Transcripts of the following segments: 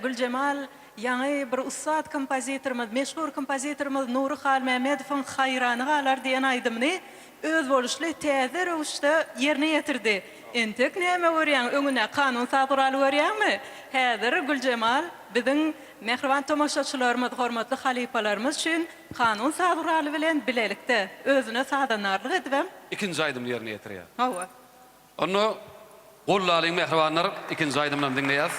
Güljemal ýaňy bir ussat kompozitorymyz, meşhur kompozitorymyz Nury Halmämmedowyň Haýrany galar diýen aýdymyny özboluşly täze röwüşde ýerine ýetirdi. Entek näme görýäň, öňüne kanun saz guraly görýäňmi? Häzir Güljemal biziň mähriban tomaşaçylarymyz, hormatly halypalarymyz üçin kanun saz guraly bilen bilelikde özüne sazandarlyk edibem. Ikinji aýdymyny ýerine ýetirýär. Hawa. Onda gollalyň mähribanlar ikinji aýdymynam diňleýäs.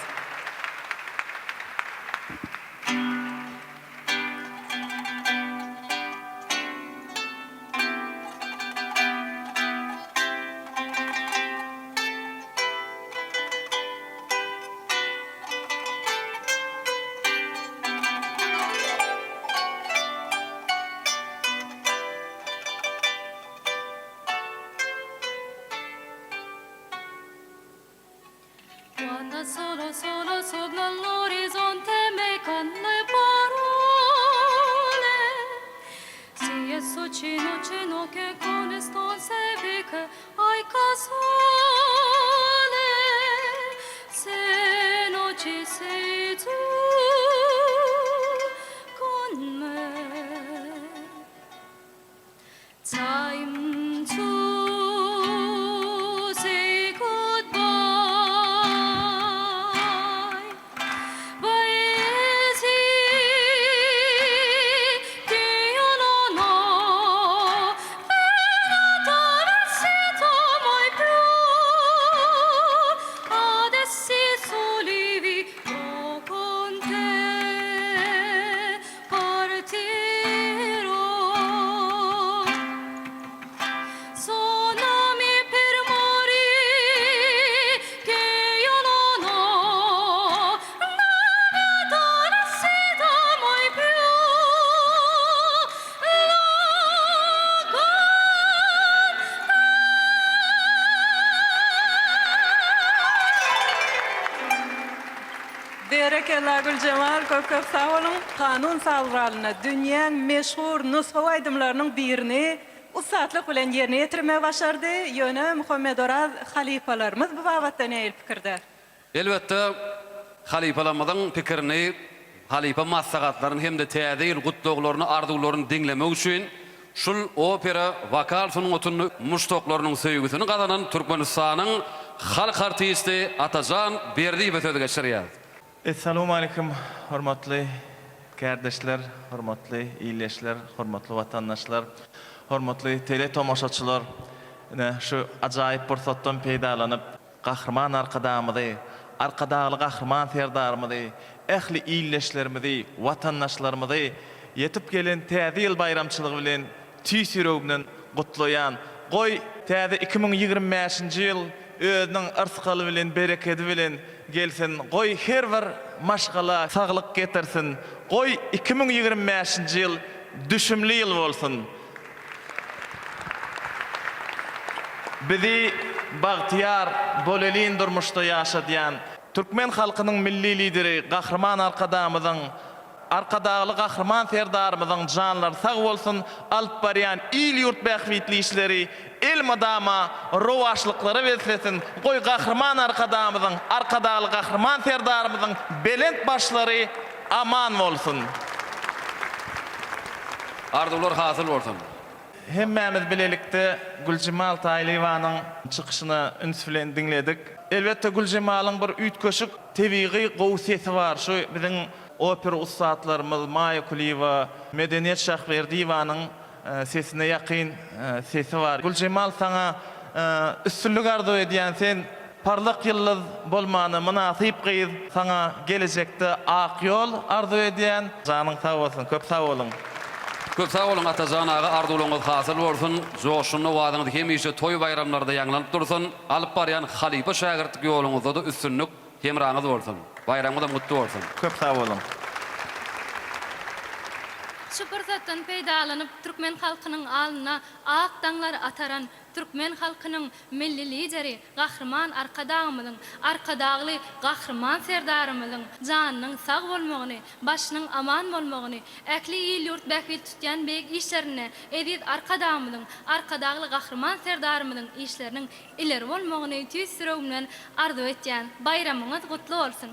Quando solo solo sopra l'orizzonte me can le parole Si è cino cino che con sto se vic ai casole Se no ci sei tu con me Time to say goodbye. Paesi che io non ho attraversato mai più. Adesso soli vivrò con te. Partirò. Sonami per morire che io non ho la vita mai più la Berekella Güljemal köp köp sag boluň. Kanun saz guralynda dünýäň meşhur nusgawy aýdymlarynyň birini ussatlyk bilen ýerine ýetirmegi başardy. Ýöne Muhammedoraz halypalarymyz bu babatda nähili pikirde? Elbetde, halypalarymyzyň pikirini, halypa maslahatlaryny hem-de Täze ýyl gutlaglaryny, arzuwlaryny diňlemek üçin Şul opera wokal sungatynda muşdaklarynyň söýgüsini gazanan Türkmenistanyň halk artisti Atajan Berdiýewe söz geçirýär. Essalawmalikim hormatly kärdeşler, hormatly ildeşler, hormatly watandaşlar, hormatly tele tomaşaçylar! Ine şu ajaýyp pursatdan peýdalanyp, Gahryman Arkadagymyzy, Arkadagly Gahryman Serdarymyzy, ähli ildeşlerimizi, watandaşlarymyzy ýetip gelen Täze ýyl baýramçylygy bilen tüýs ýüregimden gutlaýan. Goý, täze 2025-nji ýyl özüniň yrsgaly bilen, berekedi bilen gelsin. Goý, her bir maşgala saglyk getirsin. Goý, 2025-nji ýyl düşümli ýyl bolsun. Bizi bagtyýar, bolelin durmuşda ýaşadýan türkmen halkynyň Milli Lideri Gahryman Arkadagymyzyň, Arkadagly Gahryman Serdarymyzyň janlary sag bolsun, alyp barýan il-ýurt bähbitli işleri elmydama rowaçlyklara beslesin, goý Gahryman Arkadagymyzyň, Arkadagly Gahryman Serdarymyzyň belent başlary aman bolsun! Arzuwlar hasyl bolsun. Hemmämiz bilelikde Güljemal Taýlyýewanyň çykyşyny üns bilen diňledik. Elbetde Güljemalyň bir üýtgeşik tebigy gowy sesi bar. Şu biziň opera ussatlarymyz Maýa Kulyýewa, Medeniýet Şahberdiýewanyň sesine ýakyn sesi bar. Güljemal saňa üstünlik arzuw edýän sen Parlak ýyldyz bolmana mynasyp gyz saňa gelejekde ak ýol arzuw edýän. Janyň sag bolsun köp sag boluň. Köp sag boluň Atajan aga arzuwlaryňyz hasyl bolsun, joşgunly owazyňyz hemişe toý baýramlarda ýaňlanyp dursun, alyp barýan halypa şägirtlik ýoluňyzda-da üstünlik hemraňyz bolsun. Baýramyňyzam gutly bolsun. Köp sag boluň. Şu pursatdan peýdalanyp, türkmen halkynyň alnyna ak daňlar ataran Türkmen halkynyň Milli Lideri Gahryman Arkadagymyzyň, Arkadagly Gahryman Serdarymyzyň janynyň sag bolmagyny, başynyň aman bolmagyny, ähli il-ýurt bähbit tutýan beýik işlerinde eziz Arkadagymyzyň, Arkadagly Gahryman Serdarymyzyň işleriniň ileri bolmagyny tüýs ýüregimden arzuw etýän. Baýramyňyz gutly bolsun!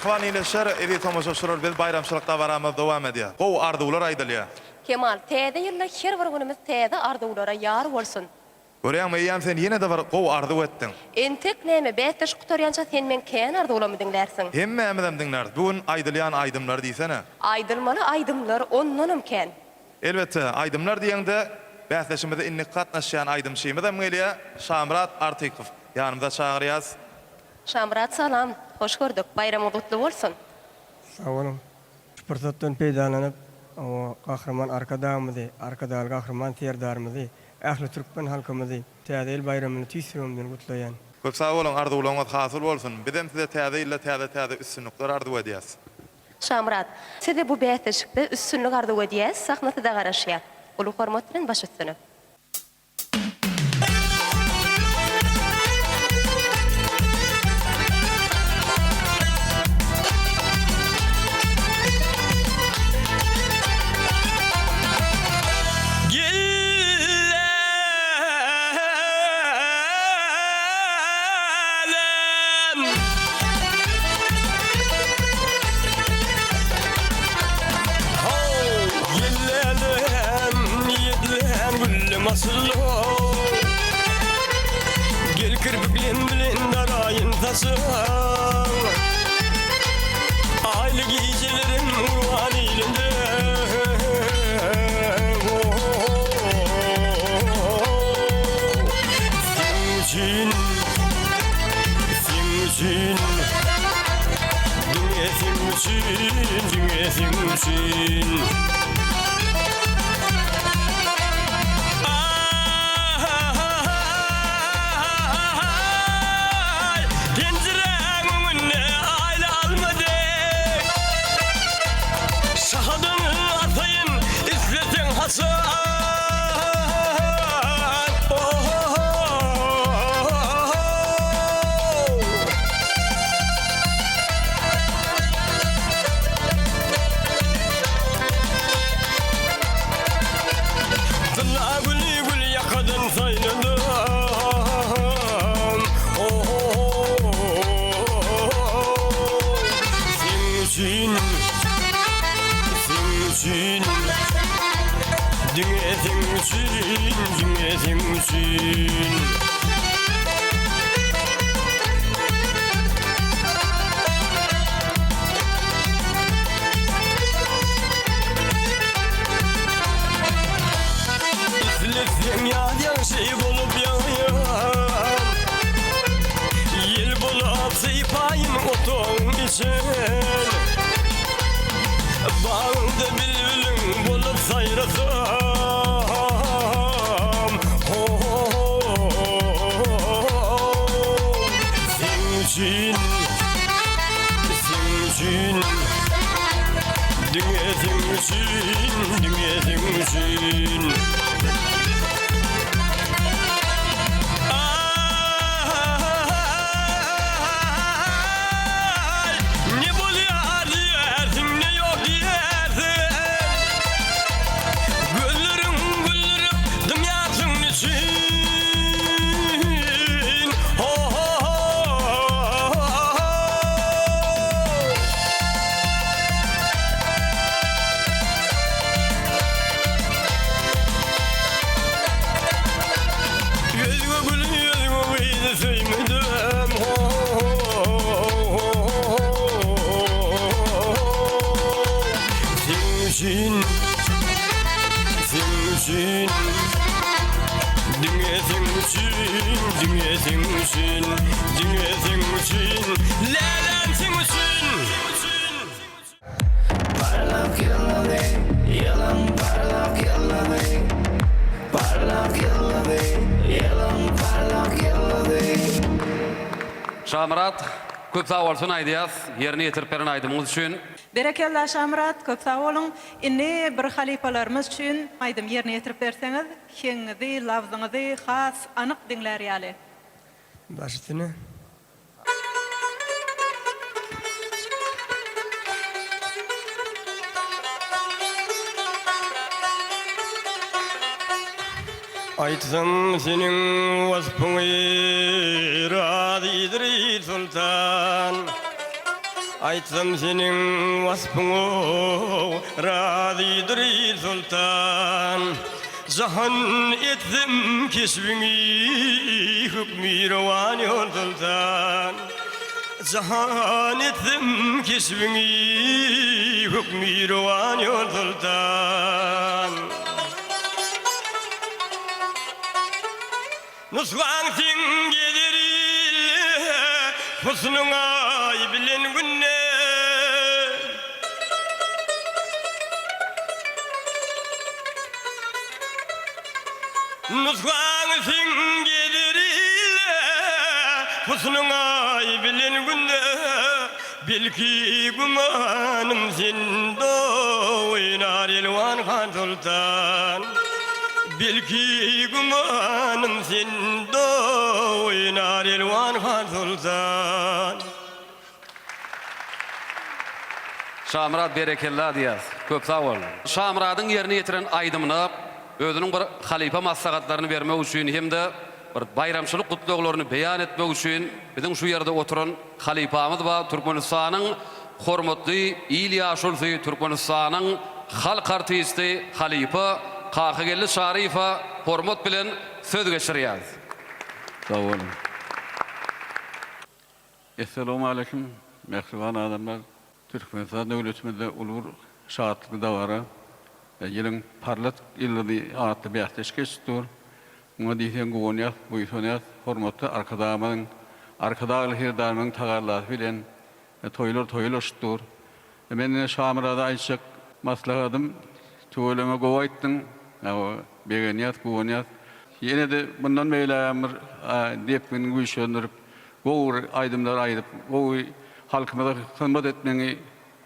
Mähriban ildeşler, eziz tomaşaçylar biz baýramçylyk dabaramyz dowam edýär. Gowy arzuwlar aýdylýar. Kemal, täze ýylda her bir günümiz täze arzuwlara ýar bolsun. Görýäňmi, eýýäm sen ýene-de bir gowy arzuw etdiň. Entek näme, bäsleşik gutarýança sen meň kän arzuwlamy diňlärsiň. Hemmämizem diňläris. Bu gün aýdylýan aýdymlary diýsene. Aýdylmaly aýdymlar ondanam kän. Elbetde, aýdymlar diýeňde, bäsleşigimize indiki gatnaşýan aýdymçymyzam gelýär, Şamyrat Artykow. Ýanymyza çagyrýas. Şamyrat salam, hoş gördük, baýramyňyz gutly bolsun! Sag boluň. Şu pursatdan peýdalanyp, oňa Gahryman Arkadagymyzy, Arkadagly Gahryman Serdarymyzy, ähli türkmen halkymyzy Täze ýyl baýramyny tüýs ýüregimden gutlaýan. Köp sag boluň, arzuwlaryňyz hasyl bolsun! Bizem size täze ýylda täze-täze üstünlikler arzuw edýäs. Şamyrat, size bu bäsleşikde üstünlik arzuw edýäs, sahna size garaşýar. Uly hormat bilen baş üstüne. Gel kirpiklen bilen daraýyn saçyň Aýly gijelerim gurban ilinde Seň üçin Seň üçin Diňe seň üçin Diňe seň üçin. Aý, penjiräň öňünde aýly alma dek. Şahadan ataýyn, isleseň haçan. Tylla güli gül ýakadan saýladym. Seň üçin, seň üçin, diňe seň üçin, diňe seň üçin. Isleseň ýaz ýagşy bolup ýagýan, Ýel bolup sypaýyn otagyň için. Bagyňda bilbiliň bolup saýrasam, Seň üçin, seň üçin, Diňe seň üçin, diňe seň üçin. Aý, ne bolýar diýersiň, ne ýok diýersiň. Gözleriň güldürip dymýarsyň neçün? Ho-ho-ho! Özge güli özge gyzy söýmedim Seň üçin Seň üçin Diňe seň üçin Diňe seň üçin Diňe seň üçin Läläm seň üçin Parlak ýyldyzy, ýylyň parlak ýyldyzy, Parlak ýyldyzy, ýylyň parlak ýyldyzy. Şamyrat köp sag bolsun aýdýas ýerine ýetirip beren aýdymyňyz üçin. Berekella Şamyrat köp sag boluň. Indi bir halypalarymyz üçin aýdym ýerine ýetirip berseňiz heňiňizi labzyňyzy has anyk diňlär ýaly. Baş üstüne. Aýtsam seniň waspyňy razydyr il soltan. Aýtsam seniň waspyňy razydyr il soltan. Jahan etsem keşbiňi hökmi rowan ýol soltan. Jahan etsem keşbiňi hökmi rowan ýol soltan. Nusgaň seň gezer ilde, Husnuň aý bilen günde. Nusgaň seň gezer ilde, Husnuň aý bilen günde. Belki gümanym sende oýnar Elwan han soltan. Belki gümanym sende oýnar Elwan han soltan. Şamyrat berekella diýýäs. Köp sag bol. Şamyradyň ýerine ýetiren aýdymyna özüniň bir halypa maslahatlaryny bermek üçin hem-de bir baýramçylyk gutlaglaryny beýan etmek üçin biziň şu ýerde oturan Halypamyz bar Türkmenistanyň hormatly il ýaşulusy Türkmenistanyň halk artisti halypa Kakageldi Çaryýewe hormat bilen söz geçirýäs. Sag boluň. Essalawmaleýkim mähriban adamlar. Türkmenistan döwletimizde uly bir şatlykly dabara, Ýylyň parlak ýyldyzy atly bäsleşik geçip dur. Muňa diýseň guwanýas, buýsanýas. Hormatly Arkadagymyzyň, Arkadagly Serdarymyzyň tagallasy bilen toýlar toýa ulaşyp dur. Men ine Şamyrada aýtjak maslahatym, tüweleme gowy aýtdyň. Hawa, begenýäs, guwanýas. Ýene-de mundan beýlägem bir depgini güýçlendirip, gowy bir aýdymlar aýdyp, gowy halkymyza hyzmat etmegiňi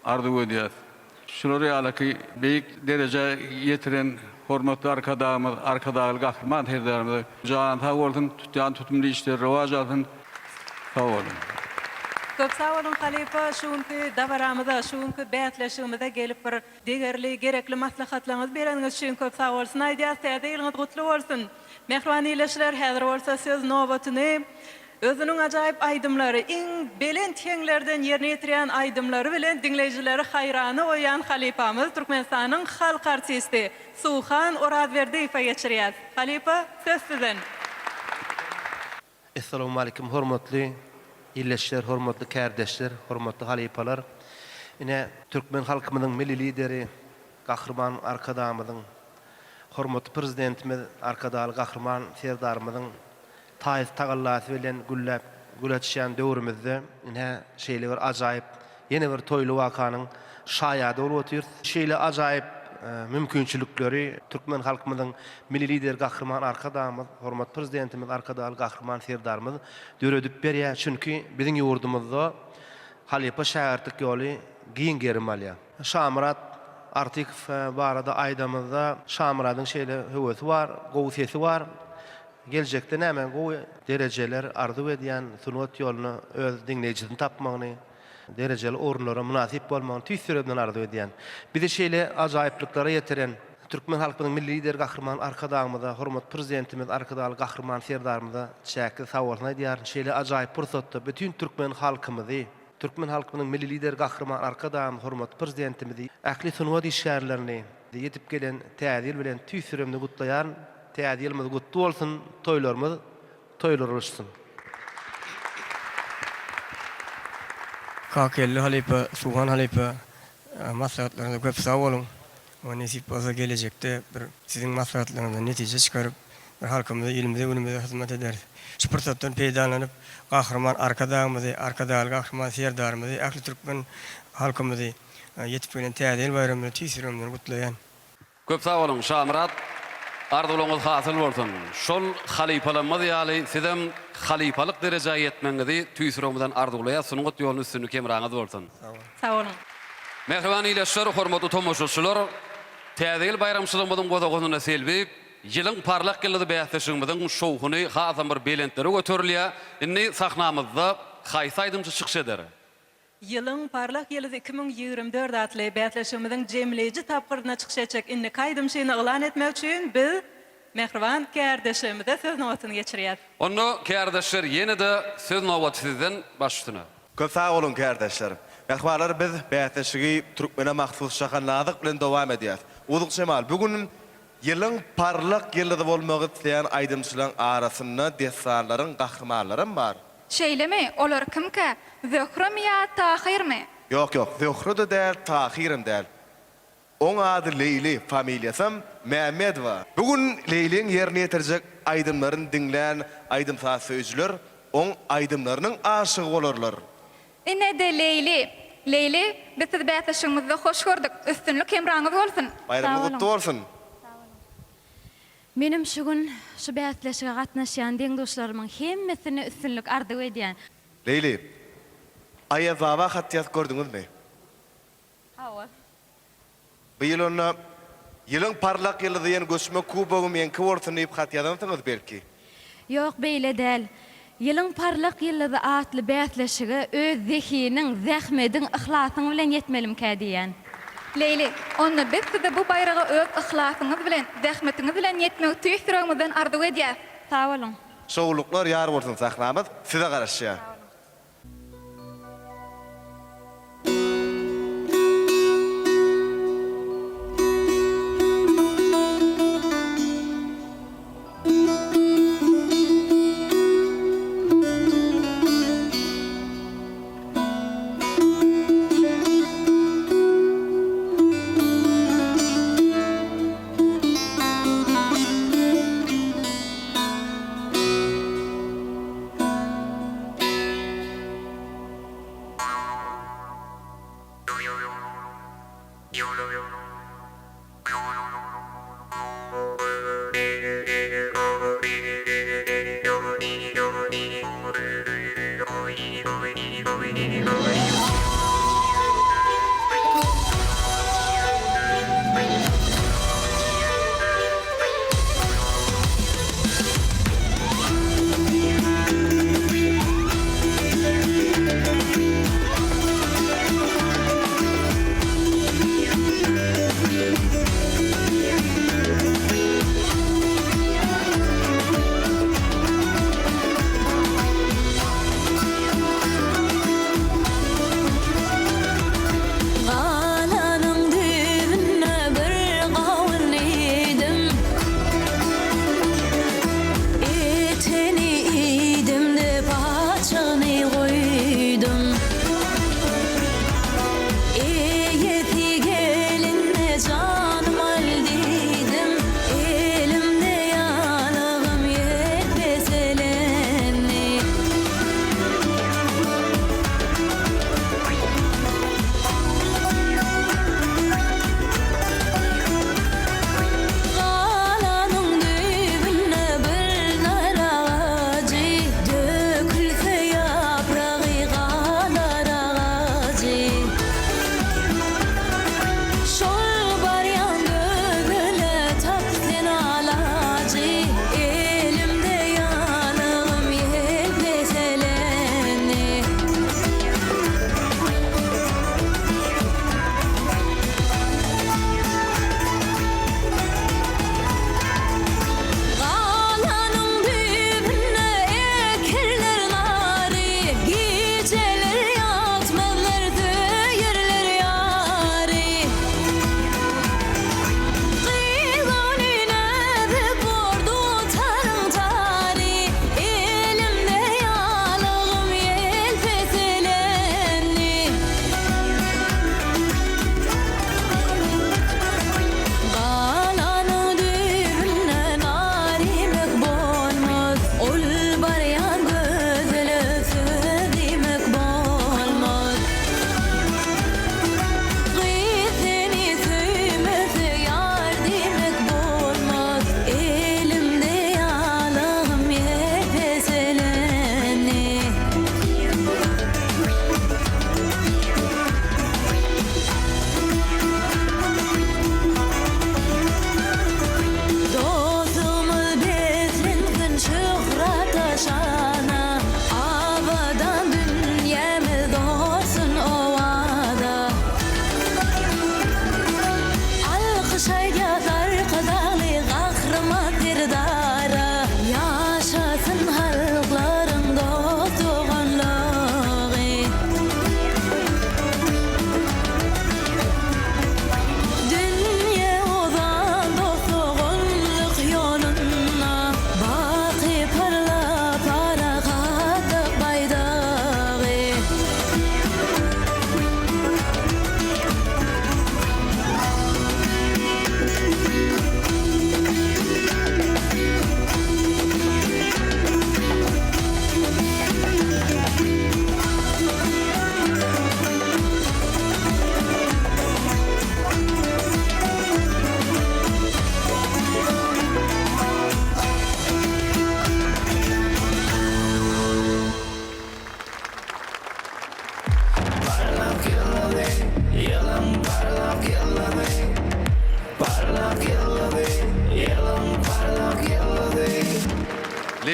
arzuw edýäs. Şular ýalyky beýik derejä ýetiren hormatly Arkadagymyz, Arkadagly Gahryman Serdarymyza jany sag bolsun, tutýan tutumly işleri rowaç alsyn. Sag boluň. Köp sag boluň halypa şu günki dabaramyza şu günki bäsleşigimize gelip bir degerli gerekli maslahatlaryňyzy bereniňiz üçin köp sag bolsun aýdýas täze ýylyňyz gutly bolsun mähriban ildeşler häzir bolsa söz nobatyny Özüniň ajaýyp aýdymlary, iň belent heňlerden ýerine ýetirýän aýdymlary bilen diňleýjileri haýrana goýýan halypamyz Türkmenistanyň halk artisti Suhan Orazberdiýewe geçirýäs. Halypa, söz sizden. Essalawmalikim hormatly ildeşler, hormatly kärdeşler, hormatly halypalar. Ine, türkmen halkymyzyň Milli Lideri Gahryman Arkadagymyzyň, hormatly Prezidentimiz Arkadagly Gahryman Serdarymyzyň taýsyz tagallasy bilen gülläp gül açýan döwrümizde ine şeýle bir ajaýyp ýene bir toýly wakanyň şaýady bolup otyrys. Şeýle ajaýyp mümkinçilikleri türkmen halkymyzyň Milli Lideri Gahryman Arkadagymyz, hormatly Prezidentimiz Arkadagly Gahryman Serdarymyz döredip berýär. Çünki biziň ýurdumyzda halypa-şägirtlik ýoly giň gerim alýar. Şamyrat Artykow barada aýdamyzda Şamyradyň şeýle höwesi bar, gowy sesi bar. Geljekde näme gowy derejeler arzuw edýän, sungat ýolunda öz diňleýjisini tapmagyny, derejeli orunlara mynasyp bolmagyny tüýs ýüregimden arzuw edýän. Bizi şeýle ajaýyplyklara ýetiren türkmen halkynyň Milli Lideri Gahryman Arkadagymyza, hormatly Prezidentimiz Arkadagly Gahryman Serdarymyza çäksiz sagbolsun aýdýaryn. Şeýle ajaýyp pursatda bütin türkmen halkymyzy, türkmen halkynyň Milli Lideri Gahryman Arkadagymyzy, hormatly Prezidentimizi, ähli sungat işgärlerini ýetip gelen Täze ýyl bilen tüýs ýüregimden gutlaýaryn. Täze ýylymyz gutly bolsun, toýlarymyz toýlar ulaşsyn. Kakageldi halypa, Suhan halypa maslahatlaryňyza köp sag boluň. We nesip bolsa gelejekde bir siziň maslahatlaryňyzdan netije çykaryp bir halkymyza, ilimize, günümize hyzmat ederis. Şu pursatdan peýdalanyp Gahryman Arkadagymyzy, Arkadagly Gahryman Serdarymyzy, ähli türkmen halkymyzy ýetip gelen Täze ýyl baýramy bilen tüýs ýüregimden gutlaýan. Köp sag boluň Şamyrat arzuwlaryňyz hasyl bolsun. Şol halypalarymyz ýaly sizem halypalyk derejä ýetmegiňizi tüýs ýüregimizden arzuwlaýas sungat ýolunda üstünlik hemraňyz bolsun. Sag boluň. Mähriban ildeşler, hormatly tomaşaçylar, Täze ýyl baýramçylygymyzyň gozagynda Selbi ýylyň parlak ýyldyzy bäsleşigimiziň şowhuny hasam bir belentlere göterilýär. Indi sahnamyzda haýsy aýdymçy çykyş eder? Ýylyň parlak ýyldyzy 2024 atly bäsleşigimiziň jemleýji tapgyrynda çykyş etjek indiki aýdymçyny yglan etmek üçin biz mähriban kärdeşlerimize söz nobatyny geçirýäs. Onda kärdeşler ýene-de söz nobaty sizden baş üstüne. Köp sag boluň kärdeşler. Mähribanlar biz bäsleşigi türkmene mahsus şahanlazyk bilen dowam edýäs. Uzuk Jemal, bu gün ýylyň parlak ýyldyzy bolmak isleýän aýdymçylaryň arasynda dessanlaryň gahrymanlaram bar. Şeýlemi? Olar kimkä? Zöhremi ýa Tahyrmy? Ýok, ýok, Zöhre-de däl, Tahyram däl. Oň ady Leýli, familiýasam Mämmedowa. Bu gün Leýliň ýerine ýetirjek aýdymlaryny diňlän aýdym-saz söýüjiler oň aýdymlarynyň aşygy bolarlar. Ine-de Leýli. Leýli, biz sizi bäsleşigimizde hoş gördük. Üstünlik hemraňyz bolsun! Baýramyňyz gutly bolsun! Menem şu gün şu bäsleşige gatnaşýan deň-duşlarymyň hemmesine üstünlik arzuw edýän. Leýli, Aýaz baba hat ýazyp gördüňizmi? Hawa. Bu ýyl onda Ýylyň parlak ýyldyzy diýen göçme kubogy meňki bolsun diýip hat ýazansyňyz belki? Ýok, beýle däl. Ýylyň parlak ýyldyzy atly bäsleşige öz zehiniň, zähmediň, yhlasyň bilen ýetmelimkä diýýän. Leýli, onda biz size bu baýraga öz yhlasyňyz bilen, zähmetiňiz bilen ýetmegi tüýs ýüregimizden arzuw edýäs. Sag boluň. Şowluklar ýar bolsun sahnamyz size garaşýar.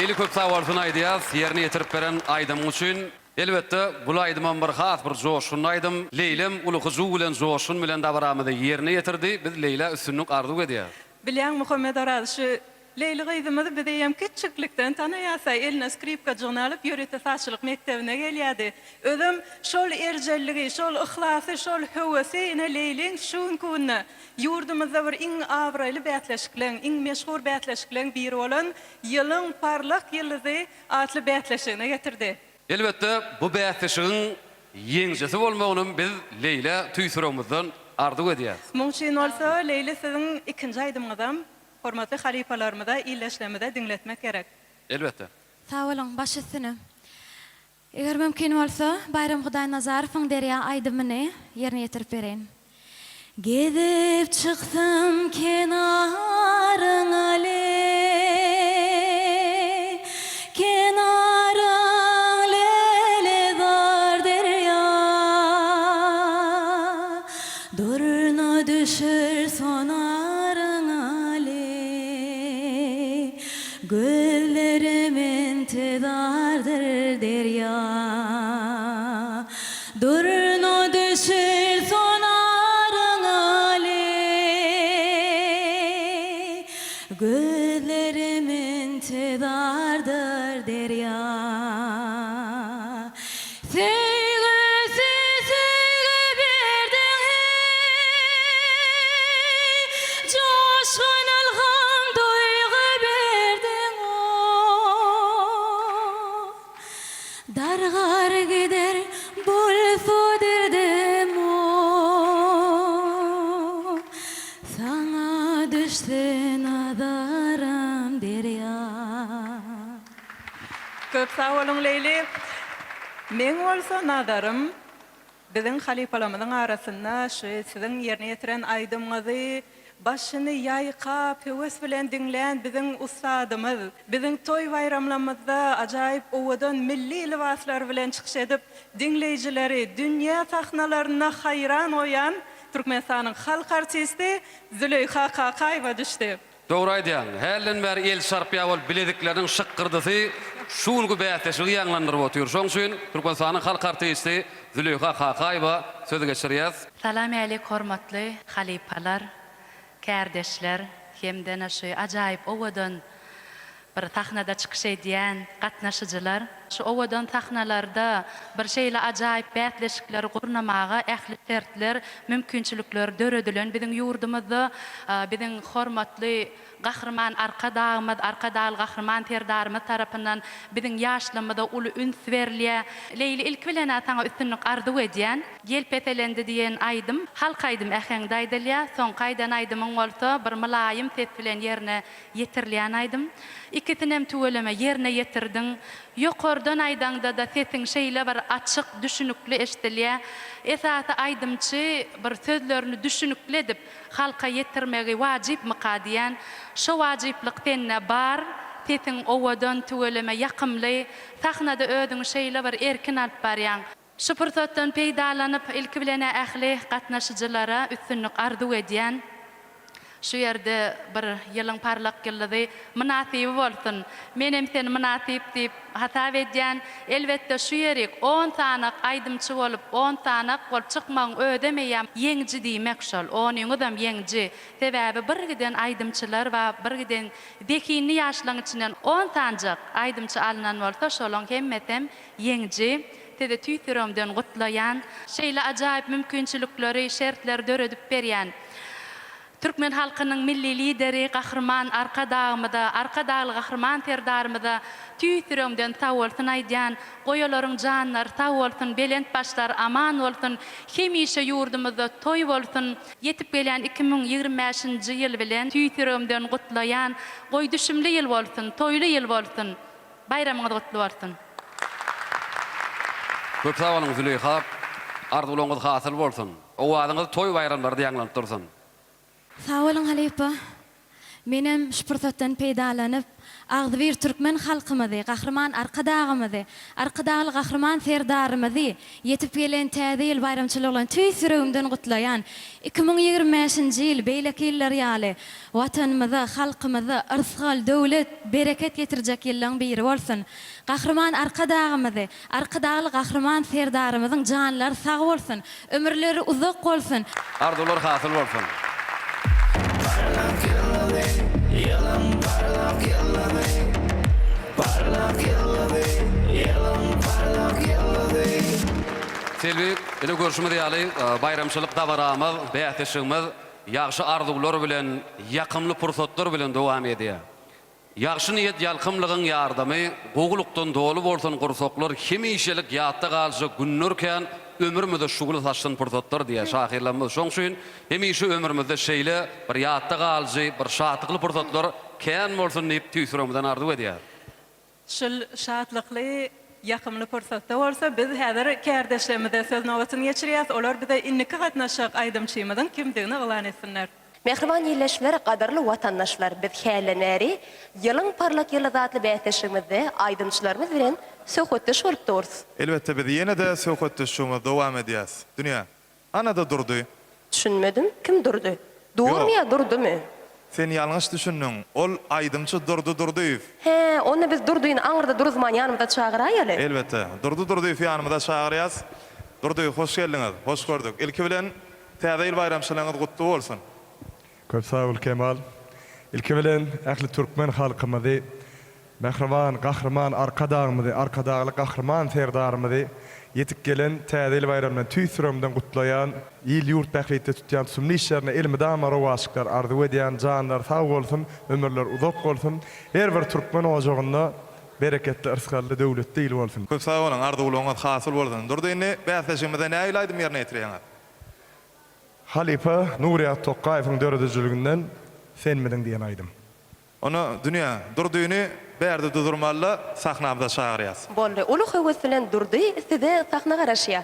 Leýli köp sag bolsun aýdýas ýerine ýetirip beren aýdymyň üçin. Elbetde bul aýdymam bir has bir joşgunly aýdym. Leýlem uly hyjuw bilen joşgun bilen dabaramyzy ýerine ýetirdi. Biz Leýlä üstünlik arzuw edýäs. Bilýäň Muhammet Oraz şu Leýli gyzymyzy biz eýýäm kiçjiklikden tanaýas-a, eline skripkajygyny alyp ýörite sazçylyk mekdebine gelýärdi. Özem şol erjelligi, şol yhlasy, şol höwesi ine Leýliň şu günki günde ýurdumyzda bir iň abraýly bäsleşikleň, iň meşhur bäsleşikleň biri bolan Ýylyň parlak ýyldyzy atly bäsleşigine getirdi. Elbetde, bu bäsleşigiň ýeňijisi bolmagynam biz Leýlä tüýs ýüregimizden arzuw edýäris. Muň üçin bolsa, Leýli siziň ikinji aýdymyňyzam hormatly halypalarymyza, ildeşlerimize diňletmek gerek. Elbetde. Sag boluň, baş üstüne. Eger mümkin bolsa, Baýram Hudaýnazarowyň Derýa aýdymyny ýerine ýetirip bereýin. Gezip çyksam kenaryňa leý, Kenaryň lälezar derýa. Durna düşer sonaryňa leý, Gözlerim intizardyr derýa. Durna düşer sonaryňa leý, Gözlerim intizardyr derýa. Söýgüsiz söýgi berdiň heý, Joşgun ylham duýgy berdiň oh. Dargar gider bolsa derdim oh. Saňa düşse nazaram derýa. Köp sag boluň Leýli. Meň bolsa nazarym biziň halypalarymyzyň arasynda şu siziň ýerine ýetiren aýdymyňyzy başyny ýaýkap höwes bilen diňlän biziň ussadymyz, biziň toý baýramlamyzda ajaýyp owadan milli lybaslar bilen çykyş edip diňleýjileri dünýä sahnalarynda haýran goýan Türkmenistanyň halk artisti Züleýha Kakaýewa düşdi. Dogry aýdýaň. Hälden bäri el çarpýar bolup bilezikleriniň şykgyrdysy şu günki bäsleşigi ýaňlandyryp otyr. Şoň üçin Türkmenistanyň halk artisti Züleýha Kakaýewa söz geçirýäs. Salam älik hormatly halypalar, kärdeşler hemdene şu ajaýyp owadan bir sahnada çykyş edýän gatnaşyjylar. Şu owadan sahnalarda bir şeýle ajaýyp bäsleşikleri gurnamaga ähli şertler, mümkinçilikler döredilen biziň ýurdumyzda. Biziň hormatly Gahryman Arkadagymyz, Arkadagly Gahryman Serdarymyz tarapyndan biziň ýaşlygymyza uly üns berilýär. Leýli ilki bilen-ä saňa üstünlik arzuw edýän. Ýel peselendi diýen aýdym halk aýdym äheňde aýdylýar. Soňky aýdan aýdymyň bolsa bir mylaýym ses bilen ýerine Ýetirilýän aýdym. Ikisinem tüweleme ýerine ýetirdiň. Ýokardan aýdaňda-da sesiň şeýle bir açyk, düşünikli eşdilýär. Esasy aýdymçy bir sözlerini düşünikli edip halka ýetirmegi wajypmyka diýän. Şo wajyplyk sende bar. Sesiň owadan, tüweleme ýakymly. Sahnada özüňi şeýle bir erkin alyp barýaň. Şu pursatdan peýdalanyp, ilki bilen-ä ähli gatnaşyjylara üstünlik arzuw edýän. Şu ýerde bir ýylyň parlak ýyldyzy mynasyby bolsun. Menem seni mynasyp diýip hasap edýän. Elbetde, şu ýerik on sanak aýdymçy bolup, on sanak bolup çykmagyň özem eýýäm ýeňiji diýmek şol. Onyňyzam ýeňiji. Sebäbi bir giden aýdymçylar bar, bir giden zehinli ýaşlaň içinden on sanjak aýdymçy alnan bolsa, şolaň hemmesem Ýeňiji, sizi tüýs ýüregimden gutlaýan. Şeýle ajaýyp mümkinçilikleri, şertleri döredip berýän türkmen halkynyň Milli Lideri Gahryman Arkadagymyza, Arkadagly Gahryman Serdarymyza tüýs ýüregimden sagbolsun aýdýan. Goý olaryň janlary sag bolsun, belent başlary aman bolsun, hemişe ýurdumyzda toý bolsun! Ýetip gelýän 2025-nji ýyl bilen tüýs ýüregimden gutlaýan. Goý düşümli ýyl bolsun, toýly ýyl bolsun! Baýramyňyz gutly bolsun! Köp sag boluň Züleýha arzuwlaryňyz hasyl bolsun. Owazyňyz toý baýramlarda ýaňlanyp dursun. Sag boluň halypa. Menem şu pursatdan peýdalanyp, agzybir türkmen halkymyzy, Gahryman Arkadagymyzy, Arkadagly Gahryman Serdarymyzy ýetip gelen Täze ýyl baýramçylygy bilen tüýs ýüregimden gutlaýan. 2025-nji ýyl beýleki ýyllar ýaly Watanymyza, halkymyza yrsgal, döwlet, bereket getirjek ýyllaň biri bolsun! Gahryman Arkadagymyzy, Arkadagly Gahryman Serdarymyzyň janlary sag bolsun, ömürleri uzak bolsun! Arzuwlar hasyl bolsun! Parlak ýyldyzy, ýylyň parlak ýyldyzy. Parlak ýyldyzy, ýylyň parlak ýyldyzy. Selbi, ine görşümiz ýaly, baýramçylyk dabaramyz, bäsleşigimiz ýagşy arzuwlar bilen, ýakymly pursatlar bilen dowam edýär. Ýagşy niýet ýalkymlygyň ýardamy, gowulykdan doly bolsun gursaklar, hemişelik ýatda galjak günler kän, ömrümize şugla saçsyn pursatlar diýýär şahyrlarymyz. Şoň üçin hemişe ömrümizde şeýle bir ýatda galyjy, bir şatlykly pursatlar kän bolsun diýip tüýs ýüregimizden arzuw edýäris. Şul şatlykly, ýakymly pursatda bolsa biz häzir kärdeşlerimize söz nobatyny geçirýäs, olar bize indiki gatnaşjak aýdymçymyzyň kimdigini yglan etsinler. Mähriban ildeşler, gadyrly watandaşlar, biz hälden bäri Ýylyň parlak ýyldyzy atly bäsleşigimizde aýdymçylarymyz bilen söhbetdeş bolup durus. Elbetde biz ýene-de söhbetdeşligimizi dowam edýäs. Dünýä. Ana-da Durdy. Düşünmedim, kim Durdy? Durmy Ýok. ýa Durdymy? Sen ýalňyş düşündiň. Ol aýdymçy Durdy Durdyýew. Hä, onda biz Durdyny aňyrda duruzman ýanymyza çagyraýaly. Elbetde. Durdy Durdyýewi ýanymyza çagyrýas. Durdy, hoş geldiňiz. Hoş gördük. Ilki bilen, Täze ýyl baýramçylygyňyz gutly bolsun! Köp sag bol Kemal. Ilki bilen ähli türkmen halkymyzy mähriban Gahryman Arkadagymyzy, Arkadagly Gahryman Serdarymyzy ýetip gelen Täze ýyl baýramy bilen tüýs ýüregimden gutlaýan, il-ýurt bähbitli tutýan tutumly işlerine elmydama rowaçlyklar arzuw edýän, janlary sag bolsun, ömürleri uzak bolsun, her bir türkmen ojagynda bereketli, yrsgally, döwletli ýyl bolsun! Köp sag boluň, arzuwlaryňyz hasyl bolsun. Durdy indi bäsleşigimize nähili aýdym ýerine ýetirýäňiz? Halypa Nurýaz Tokgaýewiň döredijiliginden Senmidiň diýen aýdym. Onda Dünýä, Durdyny bärde duzurmalyda sahnamyza çagyrýas. Boldy. Uly höwes bilen Durdy size sahna garaşýa.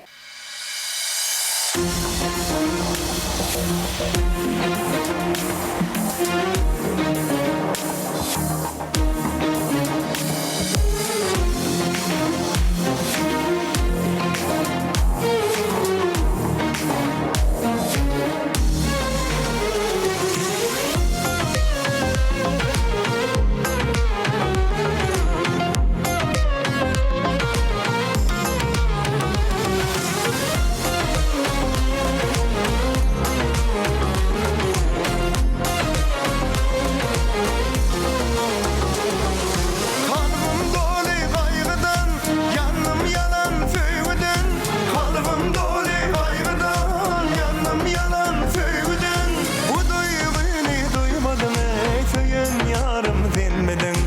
Kalbym doly gaýgydan, ýandym ýalan söýgüden Kalbym doly gaýgydan, ýandym ýalan söýgüden Bu duýgyny duýmadyň eý söýen ýarym senmidiň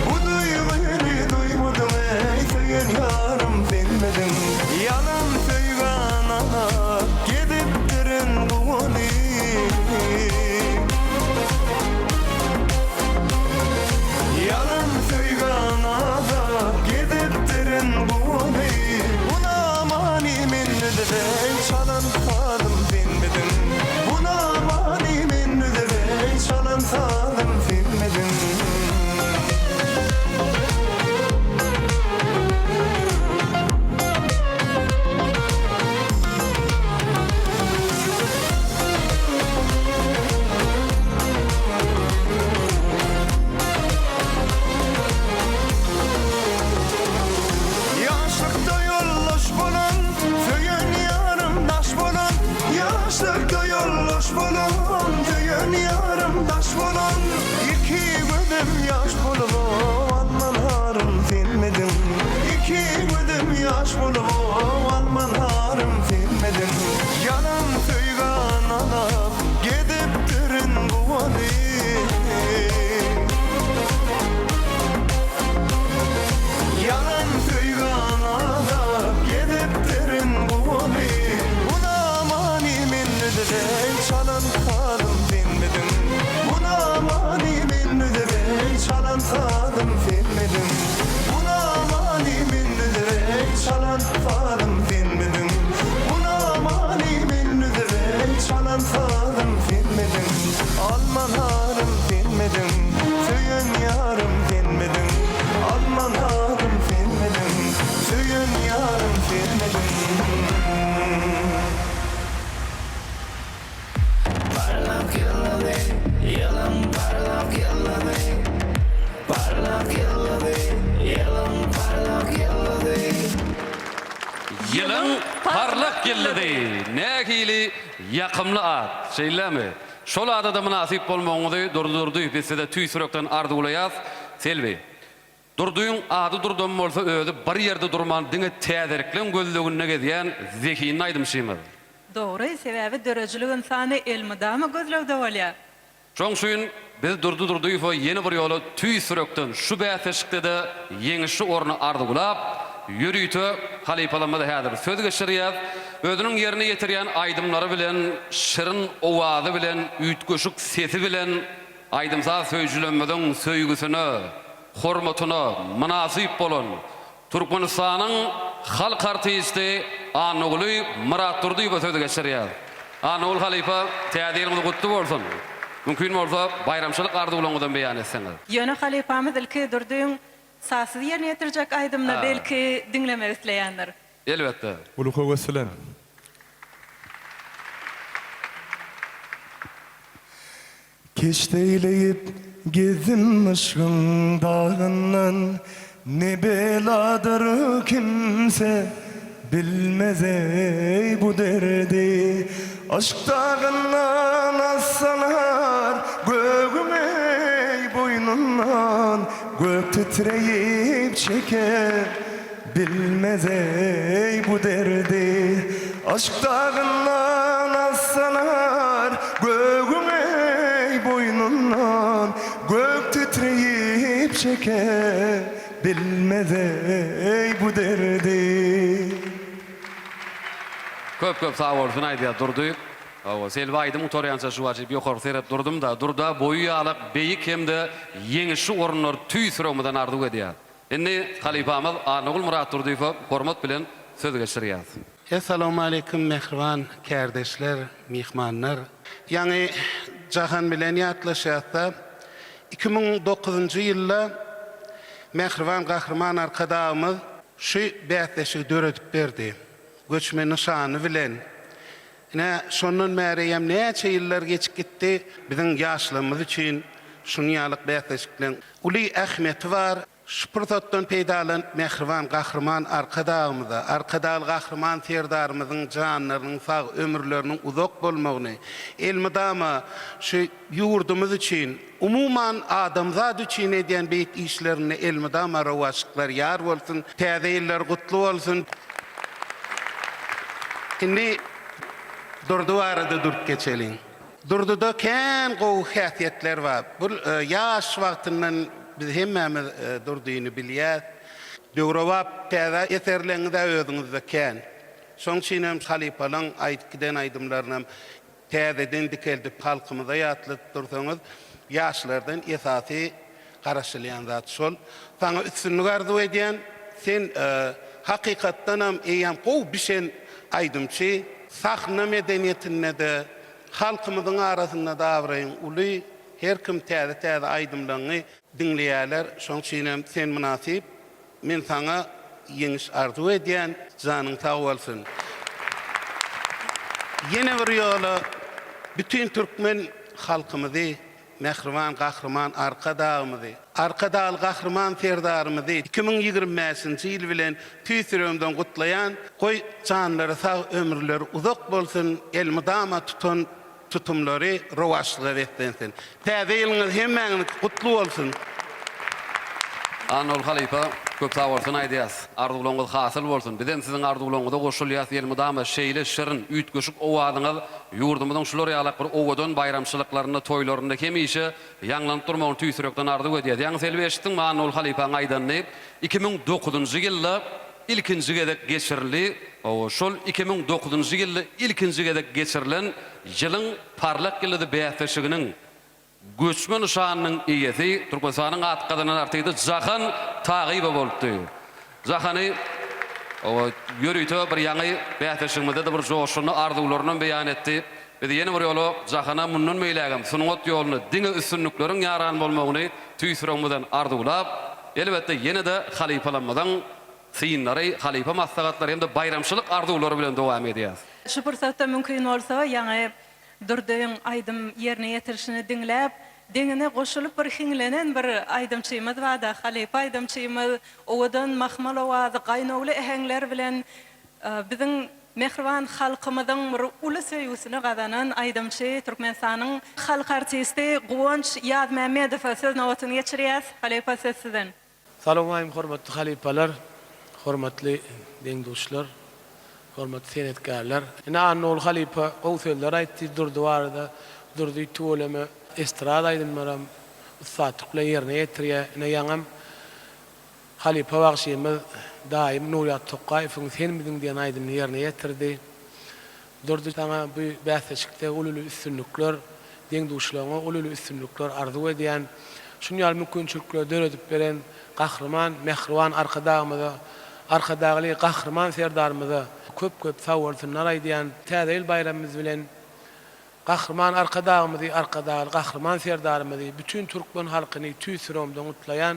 Bu duýgyny duýmadyň eý söýen ýarym senmidiň Ýalan söýgä ynanyp gezipdirin guwanyp. Ýalan söýgä nazap gezipdirin guwany Bu namany mende-de çalan sazym senmidiň Bu namany mende-de çalan sazym senmidiň. Ýaşlykda ýoldaş bolan, söýen ýarym daş bolan, Ýaşlykda ýoldaş bolan, söýen ýarym daş bolan, Iki gözüm ýaş bolup alman harym senmediň, Iki gözüm ýaş bolup alman harym senmediň. Ýalan söýgä ynanyp gezipdirin guwanyp. Ýalan söýgä ynanyp gezipdirin guwanyp. Bu namany mende-de çalan sazym senmidiň? Bu namany mende-de çalan sazym. Ýyldyzy! Nähili ýakymly at, şeýlemi? Şol ada-da mynasyp bolmagyňyzy Durdy Durdyýew biz size tüýs ýürekden arzuwlaýas. Selbi. Durdyň ady Durdam bolsa özi bir ýerde durman diňe täzelikleň gözleginde gezýän zehinli aýdymçymyz. Dogry, sebäbi döredijilik ynsany elmydama gözlegde bolýar. Şoň üçin biz Durdy Durdyýewe ýene bir ýola tüýs ýürekden şu bäsleşikde-de ýeňişli orny arzuwlap, ýörite halypalarymyza häzir söz geçirýäs. Özüniň ýerine ýetirýän aýdymlary bilen, şirin owazy bilen, üýtgeşik sesi bilen aýdym-saz söýüjilerimiziň söýgüsine, hormatyna mynasyp bolan Türkmenistanyň halk artisti Annaguly Myratdurdyýewe sözi geçirýär. Annagul halypa, Täze ýylyňyz gutly bolsun! Mümkin bolsa, baýramçylyk arzuwlaryňyzam beýan etseňiz. Ýöne halypamyz ilki Durdyň sazsyz ýerine ýetirjek aýdymyny belki diňlemek isleýändir. Elbetde. Uly höwes bilen. Keşt eýleýip gezdim yşgyň dagyndan, Ne beladyr kimse bilmez eý bu derdi. Yşk dagyndan assalar gögüm eý boýnundan, Gök titreýip çeker Bilmez eý bu derdi Yşk dagyndan assalar Gögüň eý boýnundan Gök titreýip çeker Bilmez eý bu derdi. Köp köp sag bolsun aýdýar Durdy. Hawa, Selbi aýdym gutarýança şu wajyp ýokary seret durdum-da, Durda boýy ýalak beýik hem-de ýeňişli orunlary tüýs ýüregimizden arzuw edýäs. Indi halypamyz Annagul Myratdurdyýewe hormat bilen söz geçirýäs. Essalawmaleýkim mähriban kärdeşler, myhmanlar. Ýaňy Jahan bilen ýatlaşýasda, 2009-njy ýylda mähriban Gahryman Arkadagymyz şu bäsleşigi döredip berdi. Göçme nyşany bilen. Ine, şondan bäri hem näçe ýyllar geçip gitdi. Biziň ýaşlarymyz üçin şunuň ýaly bäsleşikleň uly ähmiýeti bar. Şu pursatdan peýdalanyp, mähriban Gahryman Arkadagymyza, Arkadagly Gahryman Serdarymyzyň janlarynyň sag, ömürleriniň uzak bolmagyny, elmydama şu ýurdumyz üçin, umuman, adamzat üçin edýän beýik işlerinde elmydama rowaçlyklar ýar bolsun! Täze ýyllar gutly bolsun! Indi Durdy barada durup geçeliň. Durduda kän gowy häsiýetler bar. Bu ýaş wagtyndan biz hemmämiz Durdyny bilýäs. Döwrebap täze eserleňiz-ä özüňizde kän. Şoň üçinem halypalaň aýdyp giden aýdymlarynam täzeden dikeldip halkymyza ýatladyp dursaňyz ýaşlardan esasy garaşylýan zat şol. Saňa üstünlik arzuw edýän. Sen hakykatdanam eýýäm gowy bişen aýdymçy. Sahna medeniýetinde-de, halkymyzyň arasynda-da abraýyň uly. Her kim täze-täze aýdymlaryňy diňleýärler. Şoň üçinem sen mynasyp. Men saňa ýeňiş arzuw edýän, janyň sag bolsun. Ýene bir ýola bütin türkmen halkymyzy, mähriban Gahryman Arkadagymyzy, Arkadagly Gahryman Serdarymyzy 2025-nji ýyl bilen tüýs ýüregimden gutlaýan. Goý, janlary sag, ömürleri uzak bolsun, elmydama tutan Tutumlary rowaçlyga beslensin. Täze ýylyňyz hemmäňiziňki gutly bolsun! Annagul halypa köp sag bolsun aýdýas. Arzuwlaryňyz hasyl bolsun. Bizem siziň arzuwlaryňyza goşulýas elmydama şeýle şirin, üýtgeşik owazyňyz ýurdumyzyň şular ýalak bir owadan baýramçylyklarynda, toýlarynda hemişe ýaňlanyp durmagyny tüýs ýürekden arzuw edýäs. Ýaňy Selbi eşitdiňmi Annagul halypaň aýdanyny? 2009-njy ýylda ilkinji gezek geçirildi. Hawa, şol 2009-njy ýylda ilkinji gezek geçirilen Ýylyň parlak ýyldyzy bäsleşiginiň göçme nyşanynyň eýesi Türkmenistanyň at gazanan artisti Jahan Tagyýewa bolupdy. Jahany, hawa, ýörite bir ýaňy bäsleşigimizde-de bir joşgunly arzuwlarynam beýan etdi. Biz ýene bir ýola Jahana mundan beýlägem sungat ýolunda diňe üstünlikleriň ýaran bolmagyny tüýs ýüregimizden arzuwlap, elbetde ýene-de halypalarymyzyň synlary, halypa maslahatlary hem-de baýramçylyk arzuwlary bilen dowam edýäs. Şu pursatda mümkin bolsa ýaňy Durdyň aýdym ýerine ýetirişini diňläp, deňine goşulyp bir hiňlenen bir aýdymçymyz barda, halypa aýdymçymyz owadan mahmal owazy, gaýnawly äheňler bilen biziň. Mähriban halkymyzyň bir uly söýgüsini gazanan aýdymçy, Türkmenistanyň halk artisti Guwanç Ýazmämmedowa söz nobatyny geçirýäs. Halypa söz sizden. Salowmaýym hormatly halypalar, hormatly deň-duşlar, hormatly senetkärler. Ine Annaguly halypa gowy sözler aýtdy Durdy barada. Durdy tüweleme estrada aýdymlaram ussatlyk bilen ýerine ýetirýär. Ine ýaňam Halypa bagşymyz daýym Nurýat Tokgaýewiň Senmidiň diýen aýdymyny ýerine ýetirdi. Durdy saňa bu bäsleşikde uly-uly üstünlikler, deň-duşlaryňa uly-uly üstünlikler arzuw edýän. Şuny ýaly mümkinçilikleri döredip beren Gahryman, mähriban Arkadagymyza, Arkadagly Gahryman Serdarymyza köp-köp sagbolsunlar aýdýan. Täze ýyl baýramymyz bilen Gahryman Arkadagymyzy, Arkadagly Gahryman Serdarymyzy, bütin türkmen halkyny tüýs ýüregimden gutlaýan.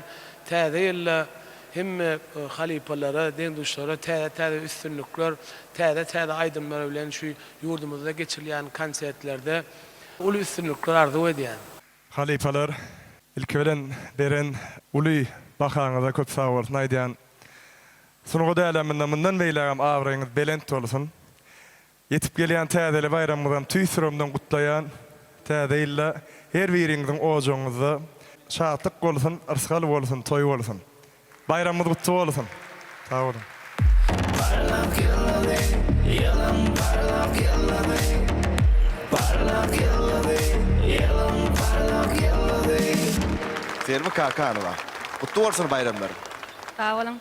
Täze ýylda hemme halypalara, deň-duşlara täze-täze üstünlikler, täze-täze aýdymlar bilen şu ýurdumyzda geçirilýän konsertlerde uly üstünlikler arzuw edýän. Halypalar, ilki bilen beren uly bahaňyza köp sagbolsun aýdýan. Sungat äleminde mundan beýlägem abraýyňyz belent bolsun. Ýetip gelýän Täzeli baýramyňyzam tüýs ýüregimden gutlaýan. Täze ýylda her biriňiziň ojagyňyzda şatlyk bolsun, yrsgal bolsun, toý bolsun. Baýramyňyz gutly bolsun. Sag boluň. Parlak ýyldyzy, ýylyň parlak ýyldyzy, Parlak ýyldyzy, ýylyň parlak ýyldyzy. Selbi Kakanowa. Gutly bolsun baýramlar. Sag boluň.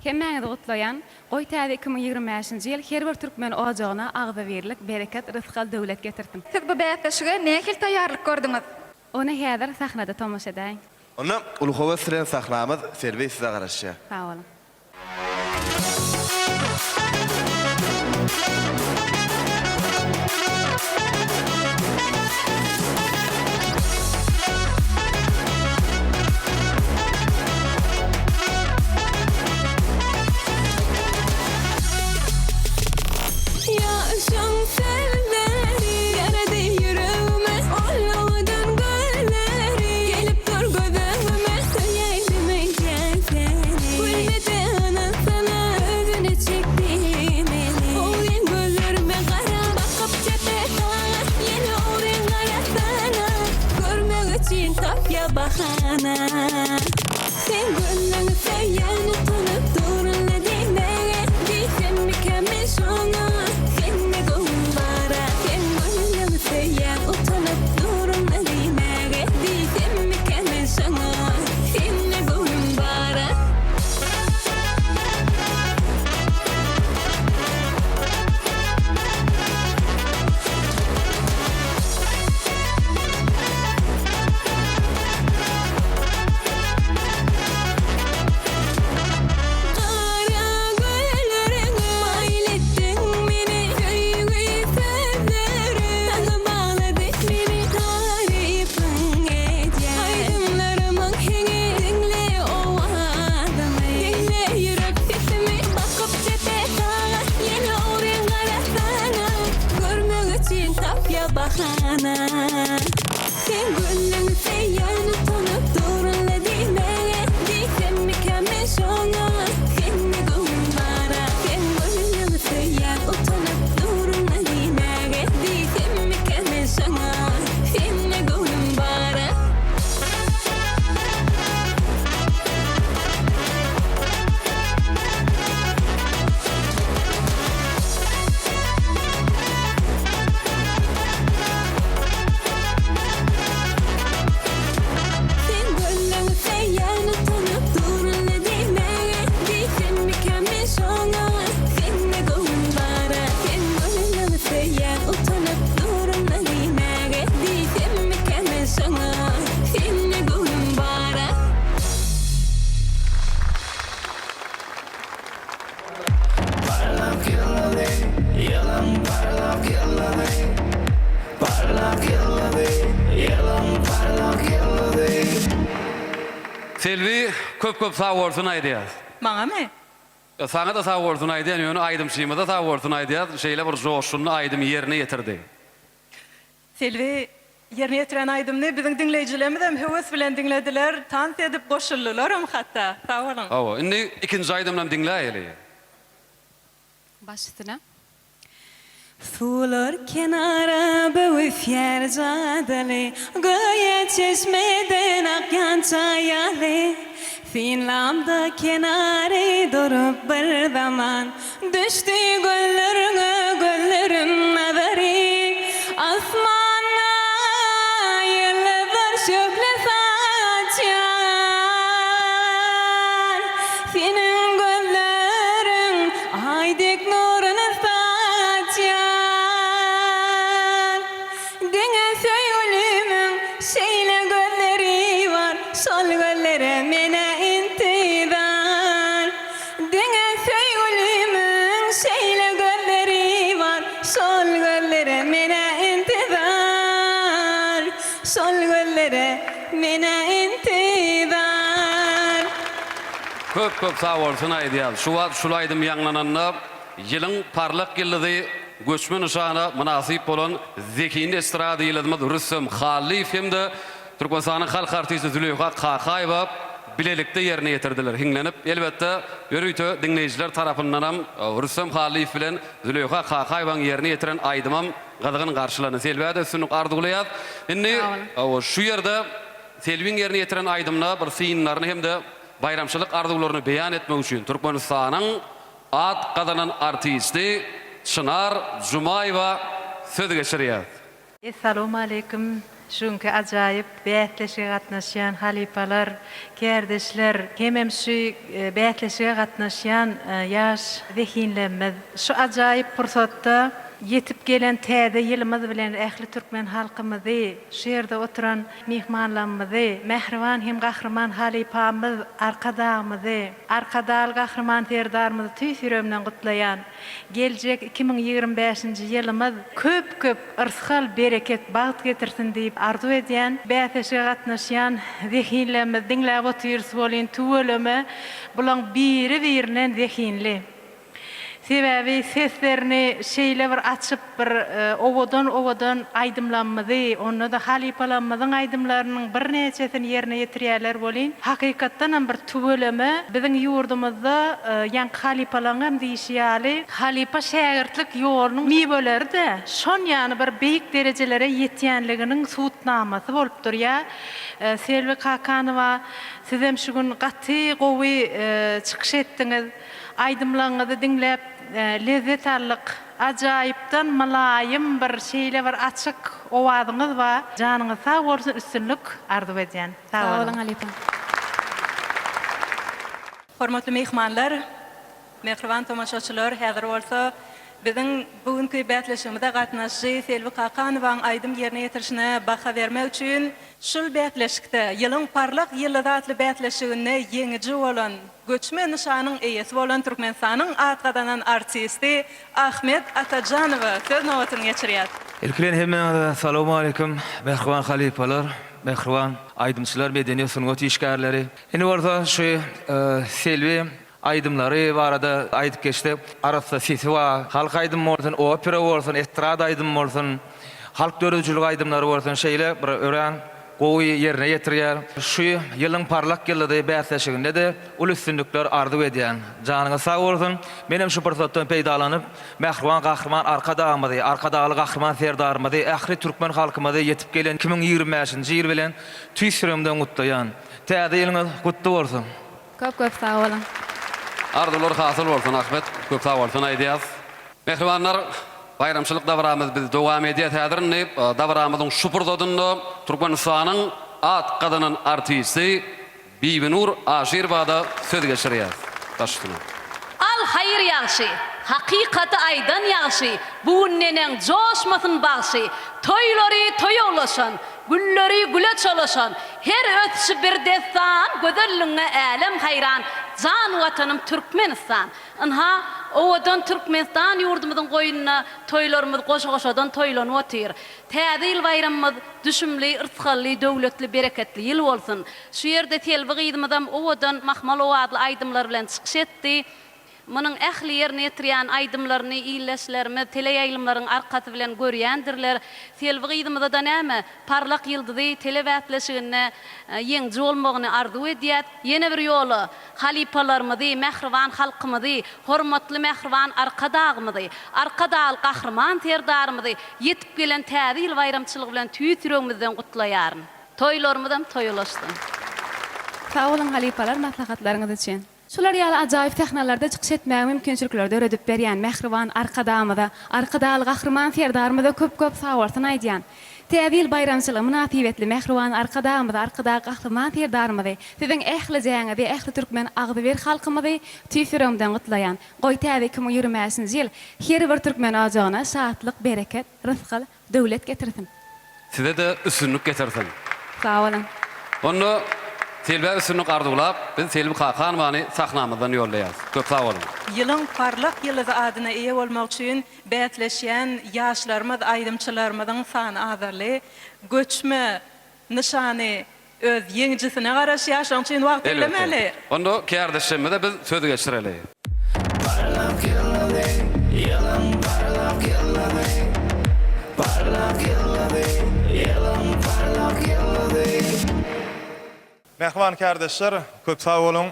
Hemmäňizi gutlaýan. Goý täze 2025-nji ýyl her bir türkmen ojagyna agzybirlik, bereket, rysgal, döwlet getirsin. Siz bu bäsleşige nähili taýýarlyk gördüňiz? Ony häzir sahnada tomaşa edäýiň. Onda uly höwes bilen sahnamyz Selbi size garaşýar. Sag boluň. Ýaşyň selleri ýarady ýüregime Ol owadan gülleri gelip dur göz öňüme Söýeýdim öýdýän seni Gülmedi ynansana özüne çekdi meni Ogryn gözlerime gara bakyp çepe saga Ýene ogryn garasana Görmek üçin tapýa bahana. Seň gözleňi söýýän utanyp durun-la diýmäge Diýsemmikä men şoňa sende göwnüm bar-a Seň gözleňi söýýän utanyp durun-la diýmäge Diýsemmikä men şoňa sende göwnüm bar-a. Gara gözleriňe maýyl etdiň meni Söýgi sözleri saňa baglady meni Tarypyň edýän aýdymlarymyň heňi Diňle owazymy diňle ýürek sesimi Bakyp çepe saga ýene ogryn garasana Görmek üçin tapýa bahana. Seň gözleňi söýýän utanyp durun-la diýmäge Diýsemmikä men şoňa sende göwnüm bar-a Seň gözleňi söýýän utanyp durun-la diýmäge Diýsemmikä men şoňa sende göwnüm bar-a. Seň gözleňi söýýän utanyp durun-la diýmäge Diýsemmikä men şoňa sende göwnüm bar-a Seň gözleňi söýýän utanyp durun-la diýmäge Diýsemmikä men şoňa sende göwnüm bar-a. Parlak ýyldyzy, ýylyň parlak ýyldyzy, Parlak ýyldyzy, ýylyň parlak ýyldyzy. Selbi köp köp sag bolsun aýdýas. Maňamy? Saňa-da sag bolsun aýdýan ýöne aýdymçymyza sag bolsun aýdýas şeýle bir joşgunly aýdymy ýerine ýetirdi. Selbi ýerine ýetiren aýdymyny biziň diňleýjilemizem höwes bilen diňlediler, tans edip goşuldylaram hatda. Sag boluň. Hawa, indi ikinji aýdymynam diňläýeli. Baş üstüne. Suwlar kenara böwüsýär jadyly, Göýä çeşmeden akýan çaý ýaly. Synlamda kenary durup bir zaman, Düşdi gözleriňe gözlerim nazary. Asmanda ýyldyzlar şöhle saçýar, Seniň gözleriň Aý dek nuruny saçýar. Diňe söýgülimiň şeýle gözleri bar, Şol gözlere men-ä intizar. Diňe söýgülimiň şeýle gözleri bar, Şol gözlere men-ä intizar. Şol gözlere men-ä intizar. Köp köp sag bolsun aýdýas. Şu wagt şul aýdym ýaňlananda ýylyň parlak ýyldyzy göçme nyşana mynasyp bolan zehinli estrada ýyldyzymyz Rüstem Hallyýew hem-de Türkmenistanyň halk artisti Züleýha Kakaýewa bilelikde ýerine ýetirdiler. Hiňlenip, elbetde, ýörite diňleýjiler tarapyndanam Rüstem Hallyýew bilen Züleýha Kakaýewaň ýerine ýetiren aýdymam gyzgyn garşylandy. Selbä-de üstünlik arzuwlaýas. Indi şu ýerde Selbiň ýerine ýetiren aýdymyna bir synlaryny hem-de baýramçylyk arzuwlaryny beýan etmek üçin Türkmenistanyň at gazanan artisti Çynar Jumaýewa söz geçirýär. Essalawmaleýkim şu günki ajaýyp bäsleşige gatnaşýan halypalar, kärdeşler hemem şu bäsleşige gatnaşýan ýaş zehinlerimiz. Şu ajaýyp pursatda ýetip gelen täze ýylymyz bilen ähli türkmen halkymyzy, şu ýerde oturan Myhmanlarymyzy, mähriban hem gahryman halypamyz Arkadagymyzy, Arkadagly Gahryman Serdarymyzy tüýs ýüregimden gutlaýan. Geljek 2025-nji ýylymyz köp-köp yrsgal, bereket, bagt getirsin diýip arzuw edýän. Bäsleşige gatnaşýan zehinlerimizi diňläp otyrys welin, tüweleme, bulaň biri-birinden zehinli. Sebäbi seslerini şeýle bir açyp bir owadan-owadan aýdymlamyzy, onda-da halypalamyzyň aýdymlarynyň birnäçesini ýerine ýetirýärler welin, hakykatdanam bir tüweleme, biziň ýurdumyzda ýaňky halypalaňam diýşi ýaly, halypa-şägirtlik ýolunyň miweleri-de şon ýaly bir beýik derejelere ýetýänliginiň subutnamasy bolup durýar. Selbi Kakanowa, sizem şu gün gaty gowy çykyş etdiňiz. Aýdymlaryňyzy diňläp lezzet aldyk. Ajaýypdan mylaýym bir şeýle bir açyk owazyňyz bar. Janyňyz sag bolsun üstünlik arzuw edýän. Sag boluň. Halypa. Hormatly myhmanlar, mähriban tomaşaçylar, häzir bolsa biziň bu günki bäsleşigimize gatnaşyjy Selbi Kakanowaň aýdym ýerine ýetirişine baha bermek üçin şul bäsleşikde Ýylyň parlak ýyldyzy atly bäsleşiginde ýeňiji bolan Göçme nyşanyň eýesi bolan Türkmenistanyň at gazanan artisti Ahmet Atajanowa söz nobatyny geçirýär. Ilki bilen hemmäňize salowmaleýkim, mähriban halypalar, mähriban aýdymçylar, medeniýet sungat işgärleri. Indi bolsa şu Selbi aýdymlary barada aýdyp geçsek, arassa sesi bar, halk aýdymy bolsun, opera bolsun, estrada aýdymy bolsun, halk döredijilik aýdymlary bolsun şeýle bir örän gowy ýerine ýetirýär. Şu ýylyň Parlak ýyldyzy bäsleşiginde-de uly üstünlikler arzuw edýän. Janyňyz sag bolsun! Menem şu pursatdan peýdalanyp, mähriban Gahryman Arkadagymyzy, Arkadagly Gahryman Serdarymyzy, ähli türkmen halkymyzy ýetip gelen 2025-nji ýyl bilen tüýs ýüregimden gutlaýan. Täze ýylyňyz gutly bolsun! Köp köp sag boluň. Arzuwlar hasyl bolsun Ahmet köp sag bolsun aýdýas. Mähribanlar baýramçylyk dabaramyz biz dowam edýäs häzir indi dabaramyzyň şu pursatynda Türkmenistanyň at gazanan artisti Bibinur Aşyrowada söz geçirýäs. Baş üstüne. Al haýyr ýagşy, hakykaty aýdan ýagşy, Bu gün neneň joşmasyn bagşy, Toýlary toýa ulaşan, Gülleri güle çolaşan, Her ösüşi bir dessan, Gözelligiňe älem haýran, Jan Watanym Türkmenistan! Ynha, owadan Türkmenistan ýurdumyzyň goýnunda toýlarymyz goşa-goşadan toýlanyp otyr. Täze ýyl baýramymyz düşümli, yrsgally, döwletli, bereketli ýyl bolsun! Şu ýerde Selbi gyzymyzam owadan mahmal owazly aýdymlar bilen çykyş etdi. Munuň ähli ýerine ýetirýän aýdymlaryny ildeşlerimiz teleýaýlymlaryň arkasy bilen görýändirler. Selbi gyzymyza-da näme, Parlak ýyldyzy telebäsleşiginde ýeňiji bolmagyny arzuw edýäs. Ýene bir ýola halypalarymyzy, mähriban halkymyzy, hormatly mähriban Arkadagymyzy, Arkadagly Gahryman Serdarymyzy ýetip gelen Täze ýyl baýramçylygy bilen tüýs ýüregimizden gutlaýaryn. Toýlarymyzam toýulaşsyn. Sag boluň halypalar maslahatlaryňyz üçin. Şular ýaly ajaýyp sahnalarda çykyş etmäge mümkinçilikleri döredip berýän mähriban Arkadagymyza, Arkadagly Gahryman Serdarymyza köp-köp sagbolsun aýdýan. Täze ýyl baýramçylygy mynasybetli mähriban Arkadagymyzy, Arkadag Gahryman Serdarymyzy, siziň ählijäňizi, ähli türkmen agzybir halkymyzy tüýs ýüregimden gutlaýan. Goý täze 2025-nji ýyl her bir türkmen ojagyna şatlyk, bereket, rysgal, Döwlet getirsin. Size-de üstünlik getirsin. Sag boluň. Onda Selbä üstünlik arzuwlap, biz Selbi Kakanowany sahnamyzdan ýollaýarys. Köp sag boluň. Ýylyň parlak ýyldyzy adyna eýe bolmak üçin bäsleşýän ýaşlarymyz, aýdymçylarymyzyň sany azaldy. Göçme nyşany Öz ýeňijisine garaşýar, şoň üçin wagt Elbetde. eglemeli. Onda kärdeşlerimize biz sözi geçireli. Parlak ýyldyzy, ýylyň parlak ýyldyzy, Parlak ýyldyzy, ýylyň parlak ýyldyzy. Mähriban kärdeşler, köp sag boluň.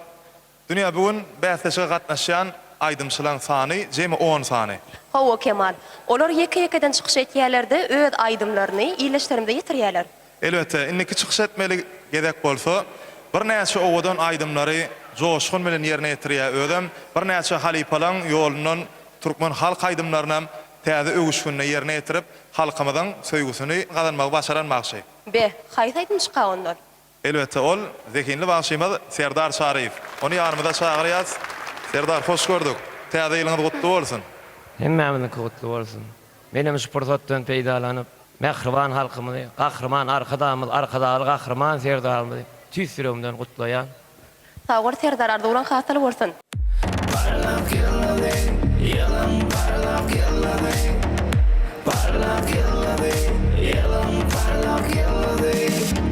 Dünýä bu gün bäsleşige gatnaşýan aýdymçylaň sany jemi on sany. Hawa Kemal. Olar ýeke-ýekeden çykyş etýärler-de, öz aýdymlaryny ildeşlerimize ýetirýärler. Elbetde, indiki çykyş etmeli gezek bolsa, birnäçe owadan aýdymlary joşgun bilen ýerine ýetirýär. Özem birnäçe halypalaň ýolundan türkmen halk aýdymlarynam täze öwüşginde ýerine ýetirip, halkymyzyň söýgüsini gazanmagy başaran bagşy. Be, haýsy aýdymçyka ondan? Elbetde ol zehinli bagşymyz Serdar Çaryýew. Ony ýanymyza çagyrýas. Serdar hoş gördük. Täze ýylyňyz gutly bolsun. Hemmämiziňki gutly bolsun. Menem şu pursatdan peýdalanyp, mähriban halkymyzy, Gahryman Arkadagymyz, Arkadagly Gahryman Serdarymyzy tüýs ýüregimden gutlaýan. Sag bol Serdar arzuwlaň hasyl bolsun. Parlak ýyldyzy, ýylyň parlak ýyldyzy, Parlak ýyldyzy, ýylyň parlak ýyldyzy.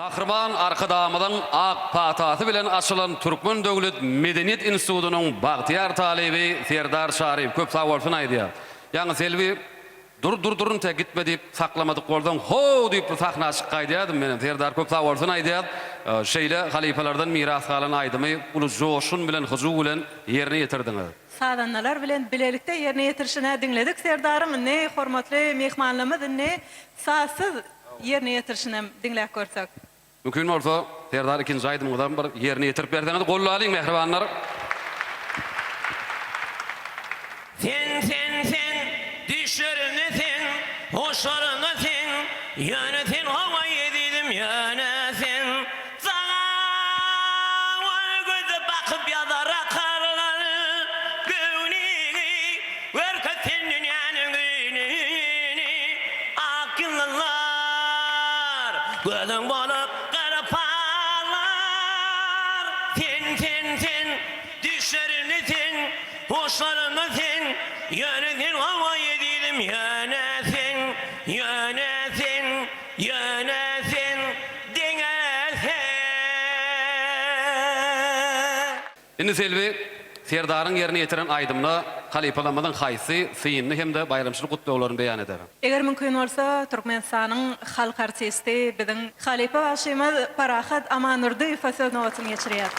Gahryman Arkadagymyzyň ak patasy bilen açylan Türkmen döwlet medeniýet institutynyň bagtyýar talyby Serdar Çaryýew köp sagbolsun aýdýar. Ýaňy Selbi Dur dur dur inte gitme diýip saklamadyk bolsaň how diýip bu sahna çyk gaýdýardym menem Serdar köp sag bolsun aýdýas şeýle halypalardan miras galan aýdymy uly joşgun bilen hyjuw bilen ýerine ýetirdiňiz. Sazandalar bilen bilelikde ýerine ýetirişinä diňledik Serdaryň indi hormatly myhmanlarymyz indi sazsyz ýerine ýetirişinem diňläp görsek. Mümkin bolsa, Serdar ikinji aýdymyňyzam bir ýerine ýetirip berseňiz gollalyň mähribanlar. Sen sen sen düşlerimde sen hoşlarymda sen ýöne sen hawa ezizim ýöne sen Saňa ol göze bakyp ýazar akarlar göwnüňi görkez sen dünýäniň güýnüni ak ýyldyzlar Gözüň bolup gara parlar. Sen, sen, sen, düşlerimde sen, huşlarymda sen, Ýöne sen hawa ezizim, ýöne sen, ýöne sen, ýöne sen, diňe sen. Indi Selbi Serdaryň ýerine ýetiren aýdymyna halypalarymyzyň haýsy synyny hem-de baýramçylyk gutlaglaryny beýan eder? Eger mümkin bolsa, Türkmenistanyň halk artisti, biziň halypa bagşymyz Parahat Amandurdyýewe söz nobatyny geçirýär.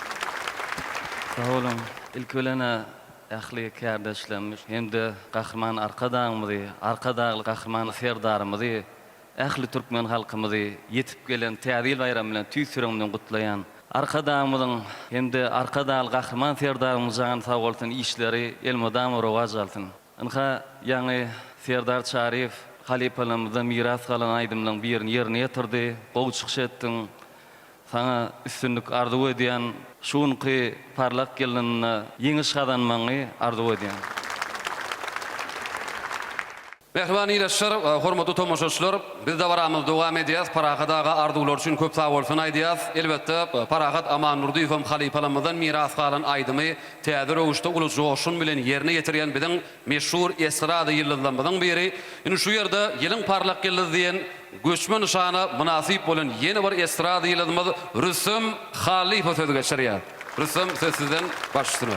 Sag boluň. Ilki bilen-ä ähli kärdeşlerimiz hem-de Gahryman Arkadagymyzy, Arkadagly Gahryman Serdarymyzy Ähli türkmen halkymyzy ýetip gelen Täze ýyl baýramy bilen tüýs ýüregimden gutlaýan. Arkadagymyzyň hem-de Arkadagly Gahryman Serdarymyzyň jany sag bolsun, işleri elmydama rowaç alsyn. Ynha, ýaňy Serdar Çaryýew halypalarymyzdan miras galan aýdymlaryň birini ýerine ýetirdi. Gowy çykyş etdiň. Saňa üstünlik arzuw edýän. Şu günki parlak ýylynda ýeňiş gazanmagyňy arzuw edýän. Mähriban ildeşler, hormatly tomaşaçylar, biz dabaramyzy dowam edýäs. Parahat aga arzuwlary üçin köp sagbolsun aýdýas. Elbetde, Parahat Amandurdyýewem halypalarymyzdan miras galan aýdymy täze röwüşde uly joşgun bilen ýerine ýetirýän biziň meşhur estrada ýyldyzlarymyzyň biri. Indi şu ýerde Ýylyň parlak ýyldyzy diýen göçme nyşana mynasyp bolan ýene bir estrada ýyldyzymyz Rüstem Halypa söz geçirýär. Rüstem, söz sizden, baş üstüne.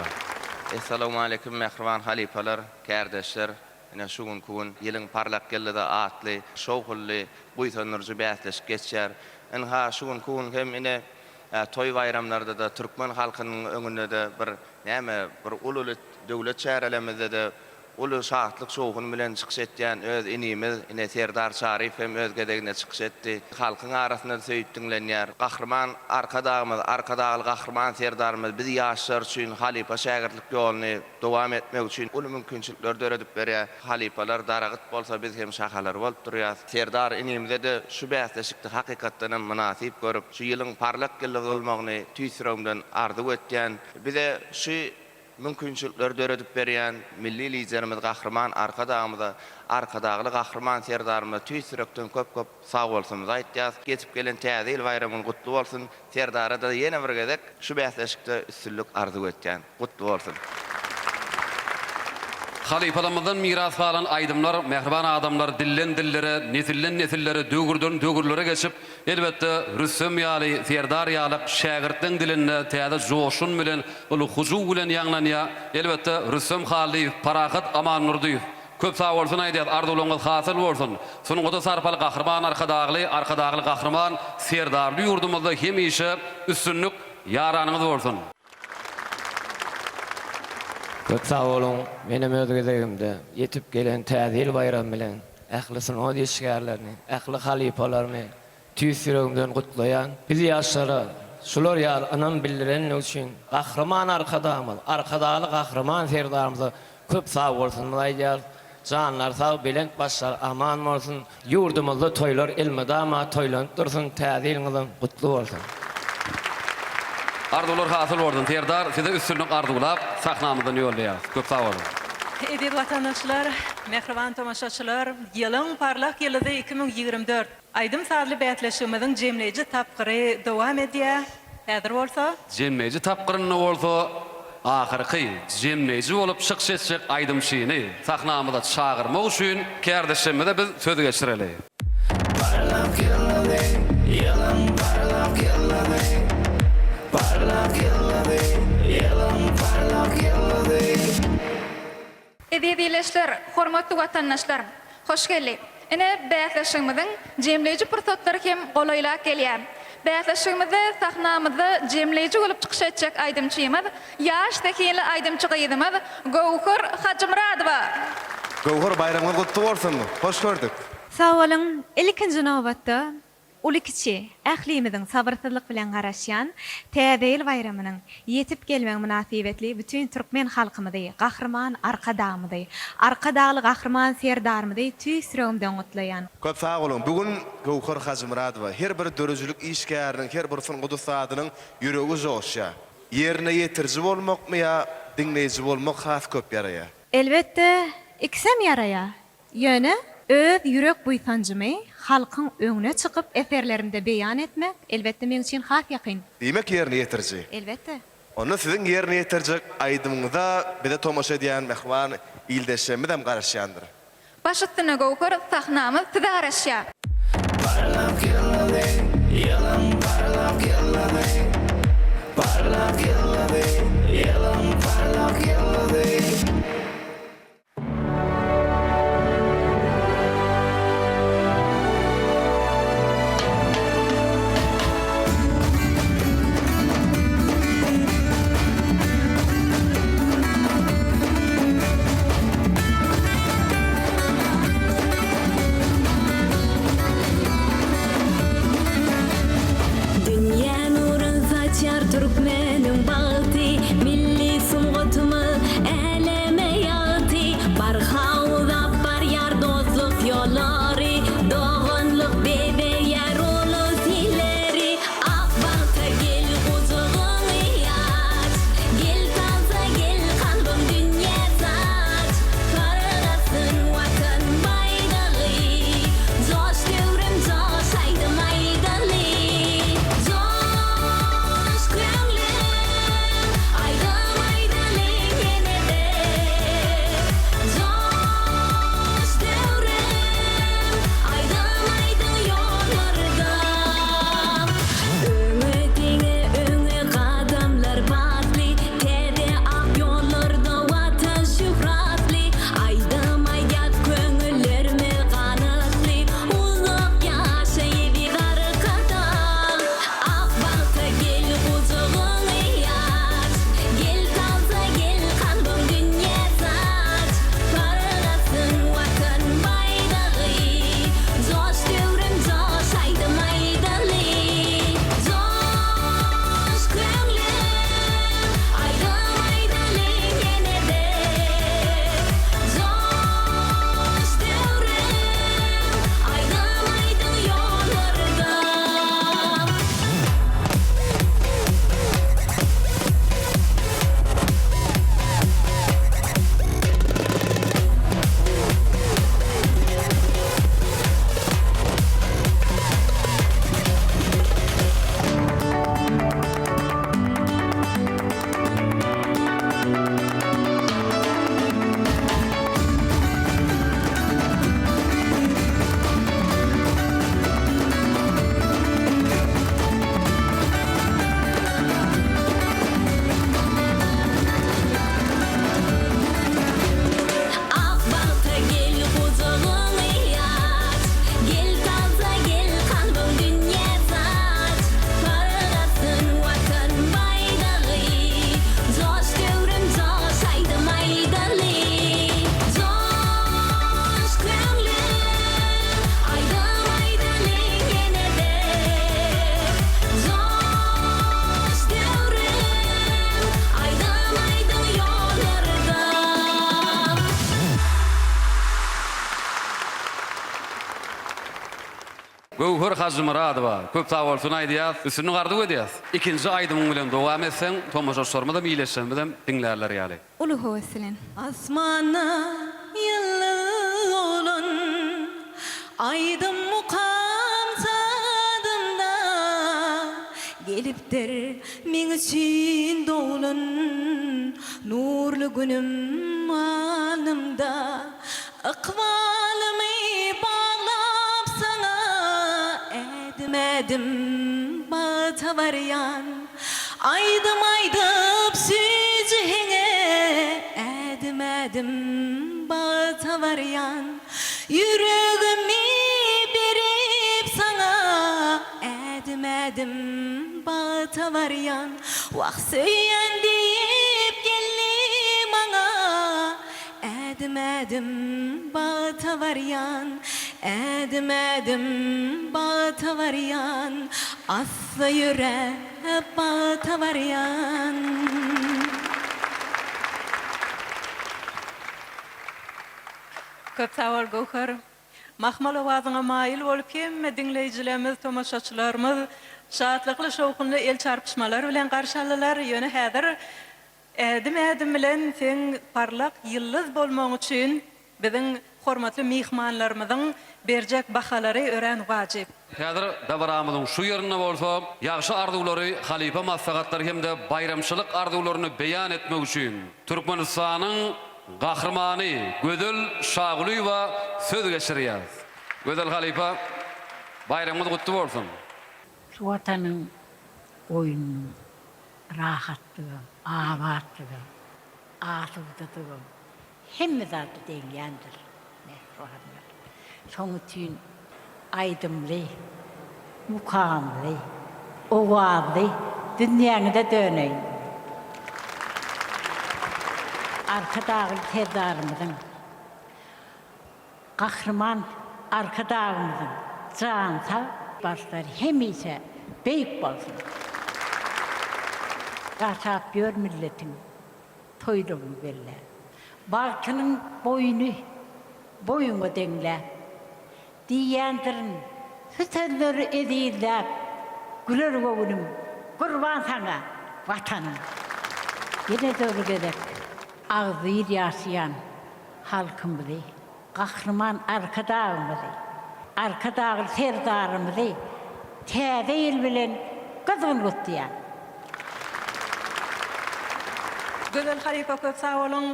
Essalawmaleýkim mähriban halypalar, kärdeşler. Ine, şu günki gün Ýylyň parlak ýyldyzy atly şowhunly, buýsandyryjy bäsleşik geçýär. Ynha, şu günki gün hem ine, toý-baýramlarda-da, türkmen halkynyň öňünde-de bir näme, bir uly-uly döwlet çärelerimizde-de uly şatlyk-şowhun bilen çykyş etýän öz inimiz, ine, Serdar Çaryýew hem öz gezeginde çykyş etdi. Halkyň arasynda-da söýüp diňlenýär. Gahryman Arkadagymyz, Arkadagly Gahryman Serdarymyz biz ýaşlar üçin halypa-şägirtlik ýoluny dowam etmek üçin uly mümkinçilikleri döredip berýär. Halypalar daragyt bolsa biz hem şahalary bolup durýas. Serdar inimize-de şu bäsleşikde hakykatdan hem mynasyp görüp, şu ýylyň parlak ýyly bolmagyny tüýs ýüregimden arzuw etýän. Bize şu mümkinçilikleri döredip berýän Milli Liderimiz Gahryman Arkadagymyza, Arkadagly Gahryman Serdarymyza tüýs ýürekden köp-köp sagbolsunymyzy aýtýas. Ýetip gelen Täze ýyl baýramyň gutly bolsun! Serdara-da ýene bir gezek şu bäsleşikde üstünlik arzuw etýän. Gutly bolsun! Halypalarymyzdan miras galan aýdymlar mähriban adamlar dilden dillere, nesilden nesillere, döwürden döwürlere geçip, elbetde, Rüstem ýaly, Serdar ýaly şägirtleň dilinde täze joşgun bilen, uly hyjuw bilen ýaňlanýar. Elbetde, Rüstem Hallyýew, Parahat Amandurdyýew, Köp sagbolsun aýdýas arzuwlaryňyz hasyl bolsun. Sungata sarpaly Gahryman Arkadagly Arkadagly Gahryman Serdarly ýurdumyzda hemişe üstünlik ýaranyňyz bolsun. Köp sag boluň, menem öz gezegimde ýetip gelen Täze ýyl baýramy bilen ähli sungat işgärlerini, ähli halypalaryny tüýs ýüregimden gutlaýan. Biz ýaşlara şular ýaly ynam bildirenligi üçin Gahryman Arkadagymyz, Arkadagly Gahryman Serdarymyza Köp sag bolsunymyzy aýdýarys. Janlary sag, belent başlary aman bolsun. Ýurdumyzda toýlar elmydama toýlanyp dursun. Täze ýylyňyzam gutly bolsun. Arzuwlar hasyl bolsun Serdar size üstünlik arzuwlap sahnamyzdan ýollaýarys. Köp sag boluň. Eziz watandaşlar, mähriban tomaşaçylar, Ýylyň parlak ýyldyzy 2024 aýdym-sazly bäsleşigimiziň jemleýji tapgyry dowam edýär. Häzir bolsa. Jemleýji tapgyrynda bolsa ahyrky jemleýji bolup çykyş etjek aýdymçyny sahnamyza çagyrmak üçin kärdeşlerimize biz söz geçireli. Parlak ýyldyzy, ýylyň parlak ýyldyzy, Parlak ýyldyzy, ýylyň parlak ýyldyzy. Eziz ildeşler, hormatly watandaşlar! Hoş geldi! Ine, bäsleşigimiziň jemleýji pursatlary hem golaýlap gelýär. Bäsleşigimizde sahnamyzda jemleýji bolup çykyş etjek aýdymçymyz, ýaş zehinli aýdymçy gyzymyz Göwher Hajymyradowa! Göwher, baýramyňyz gutly bolsun! Hoş gördük! Sag boluň! Ilkinji nobatda, Uly-kiçi, ählimiziň sabyrsyzlyk bilen garaşýan Täze ýyl baýramynyň ýetip gelmegi mynasybetli bütin türkmen halkymyzy, Gahryman Arkadagymyzy, Arkadagly Gahryman Serdarymyzy tüýs ýüregimden gutlaýan. Köp sag boluň. Bu gün Göwher Hajymyradowa, her bir döredijilik işgäriniň, her bir sungat ussadynyň ýüregi joşýar. Ýerine ýetiriji bolmakmy ýa diňleýji bolmak has köp ýaraýar? Elbetde, ikisem ýaraýar. Ýöne öz ýürek buýsanjymy halkyň öňüne çykyp eserlerimde beýan etmek, elbetde, meň üçin has ýakyn. Diýmek ýerine ýetiriji. Elbetde. Onda siziň ýerine ýetirjek aýdymyňyza bize tomaşa edýän mähriban ildeşlerimizem garaşýandyr. Baş üstüne Göwher, sahnamyz size garaşýar. Parlak ýyldyzy, ýylyň parlak ýyldyzy, Parlak ýyldyzy, ýylyň parlak ýyldyzy. Dünýä nurun saçýar türkmeniň. Göwher Hajymyradowa köp sag bolsun aýdýas, üstünlik arzuw edýäs. Ikinji aýdymyň bilen dowam etseň, tomaşaçylarymyzam, ildeşlerimizem diňlärler ýaly. Uly höwes bilen. Asmanda ýyldyz bolan aýdym mukam sazynda Gelipdir meň üçin doglan nurly günüm alnymda Ykbalymy baglap saňa ädim-ädim bagta barýan Aýdym aýdyp süýji heňe ädim-ädim bagta barýan Ýüregimi berip saňa ädim-ädim bagta barýan Wah söýýän diýip geldi maňa Ädim-ädim bagta barýan, Ädim-ädim bagta barýan, Assa ýöräp bagta barýan. Köp sag bol Göwher. Mahmal owazyňa maýyl bolup hemme diňleýjilerimiz, tomaşaçylarymyz şatlykly şowhunly el çarpyşmalar bilen garşy aldylar. Ýöne häzir Ädim-ädim bilen seň parlak ýyldyz bolmagyň üçin biziň hormatly myhmanlarymyzyň berjek bahalary örän wajyp. Häzir dabaramyzyň şu ýerinde bolsa ýagşy arzuwlary, halypa maslahatlary hem-de baýramçylyk arzuwlaryny beýan etmek üçin Türkmenistanyň Gahrymany Gözel Şagulyýewa söz geçirýäris. Gözel halypa, baýramyňyz gutly bolsun! Şu Watanyň goýnunyň Rahatlygam, abatlygam, asudalygam hemme zada degýändir, mähribanlar. Şoň üçin aýdymly, mukamly, owazly dünýäňize döneýin. Arkadagly Serdarymyzyň Gahryman Arkadagymyzyň jany sag, başlary hemişe beýik bolsun! Ýaşap ýör milletiň toýlugyny belläp. Bagtynyň boýuny boýuňa deňläp. Diýýändirin şu sözleri ezizläp, Güler göwnüm, gurban saňa, Watanym! Ýene-de bir gezek agzybir ýaşaýan halkymyzy, Gahryman Arkadagymyzy, Arkadagly Serdarymyzy Täze ýyl bilen gyzgyn gutlaýan. Gözel halypa köp sag boluň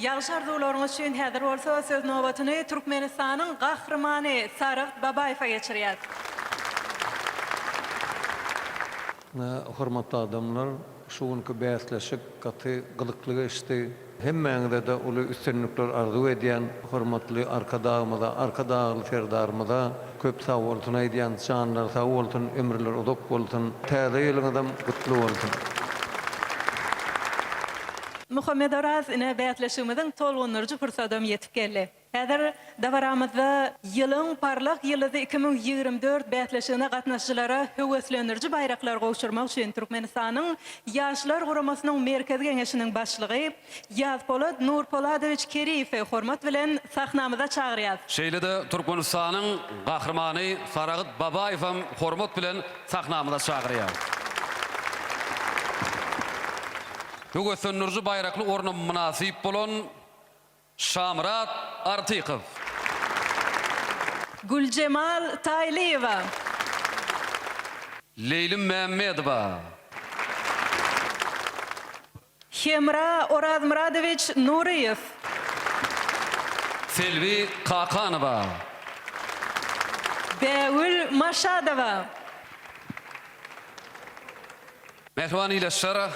ýagşy arzuwlaryňyz üçin häzir bolsa söz nobatyny Türkmenistanyň Gahrymany Saragt Babaýewe geçirýäs. Hormatly adamlar, şu günki bäsleşik gaty gyzykly geçdi. Hemmäňize-de uly üstünlikler arzuw edýän. Hormatly Arkadagymyza, Arkadagly Serdarymyza köp sagbolsun aýdýan. Janlary sag bolsun, ömürleri uzak bolsun. Täze ýylyňyzam gutly bolsun! Muhammedoraz ine bäsleşigimiziň tolgundyryjy pursadam ýetip geldi. Häzir dabaramyzda Ýylyň parlak ýyldyzy 2024 bäsleşigine gatnaşyjylara höweslendiriji baýraklary gowşurmak üçin Türkmenistanyň Ýaşlar guramasynyň Merkezi Geňeşiniň başlygy Ýazpolat Nurpoladowiç Keriýewi hormat bilen sahnamyza çagyrýas. Şeýle-de Türkmenistanyň Gahrymany Saragt Babaýewem hormat bilen sahnamyza çagyrýas. Höweslendiriji baýrakly orna mynasyp bolan Şamyrat Artykow. Güljemal Taýlyýewa. Leýlim Mämmedowa. Hemra Orazmyradowiç Nuryýew. Selbi Kakanowa. Bägül Maşadowa. Mähriban ildeşler,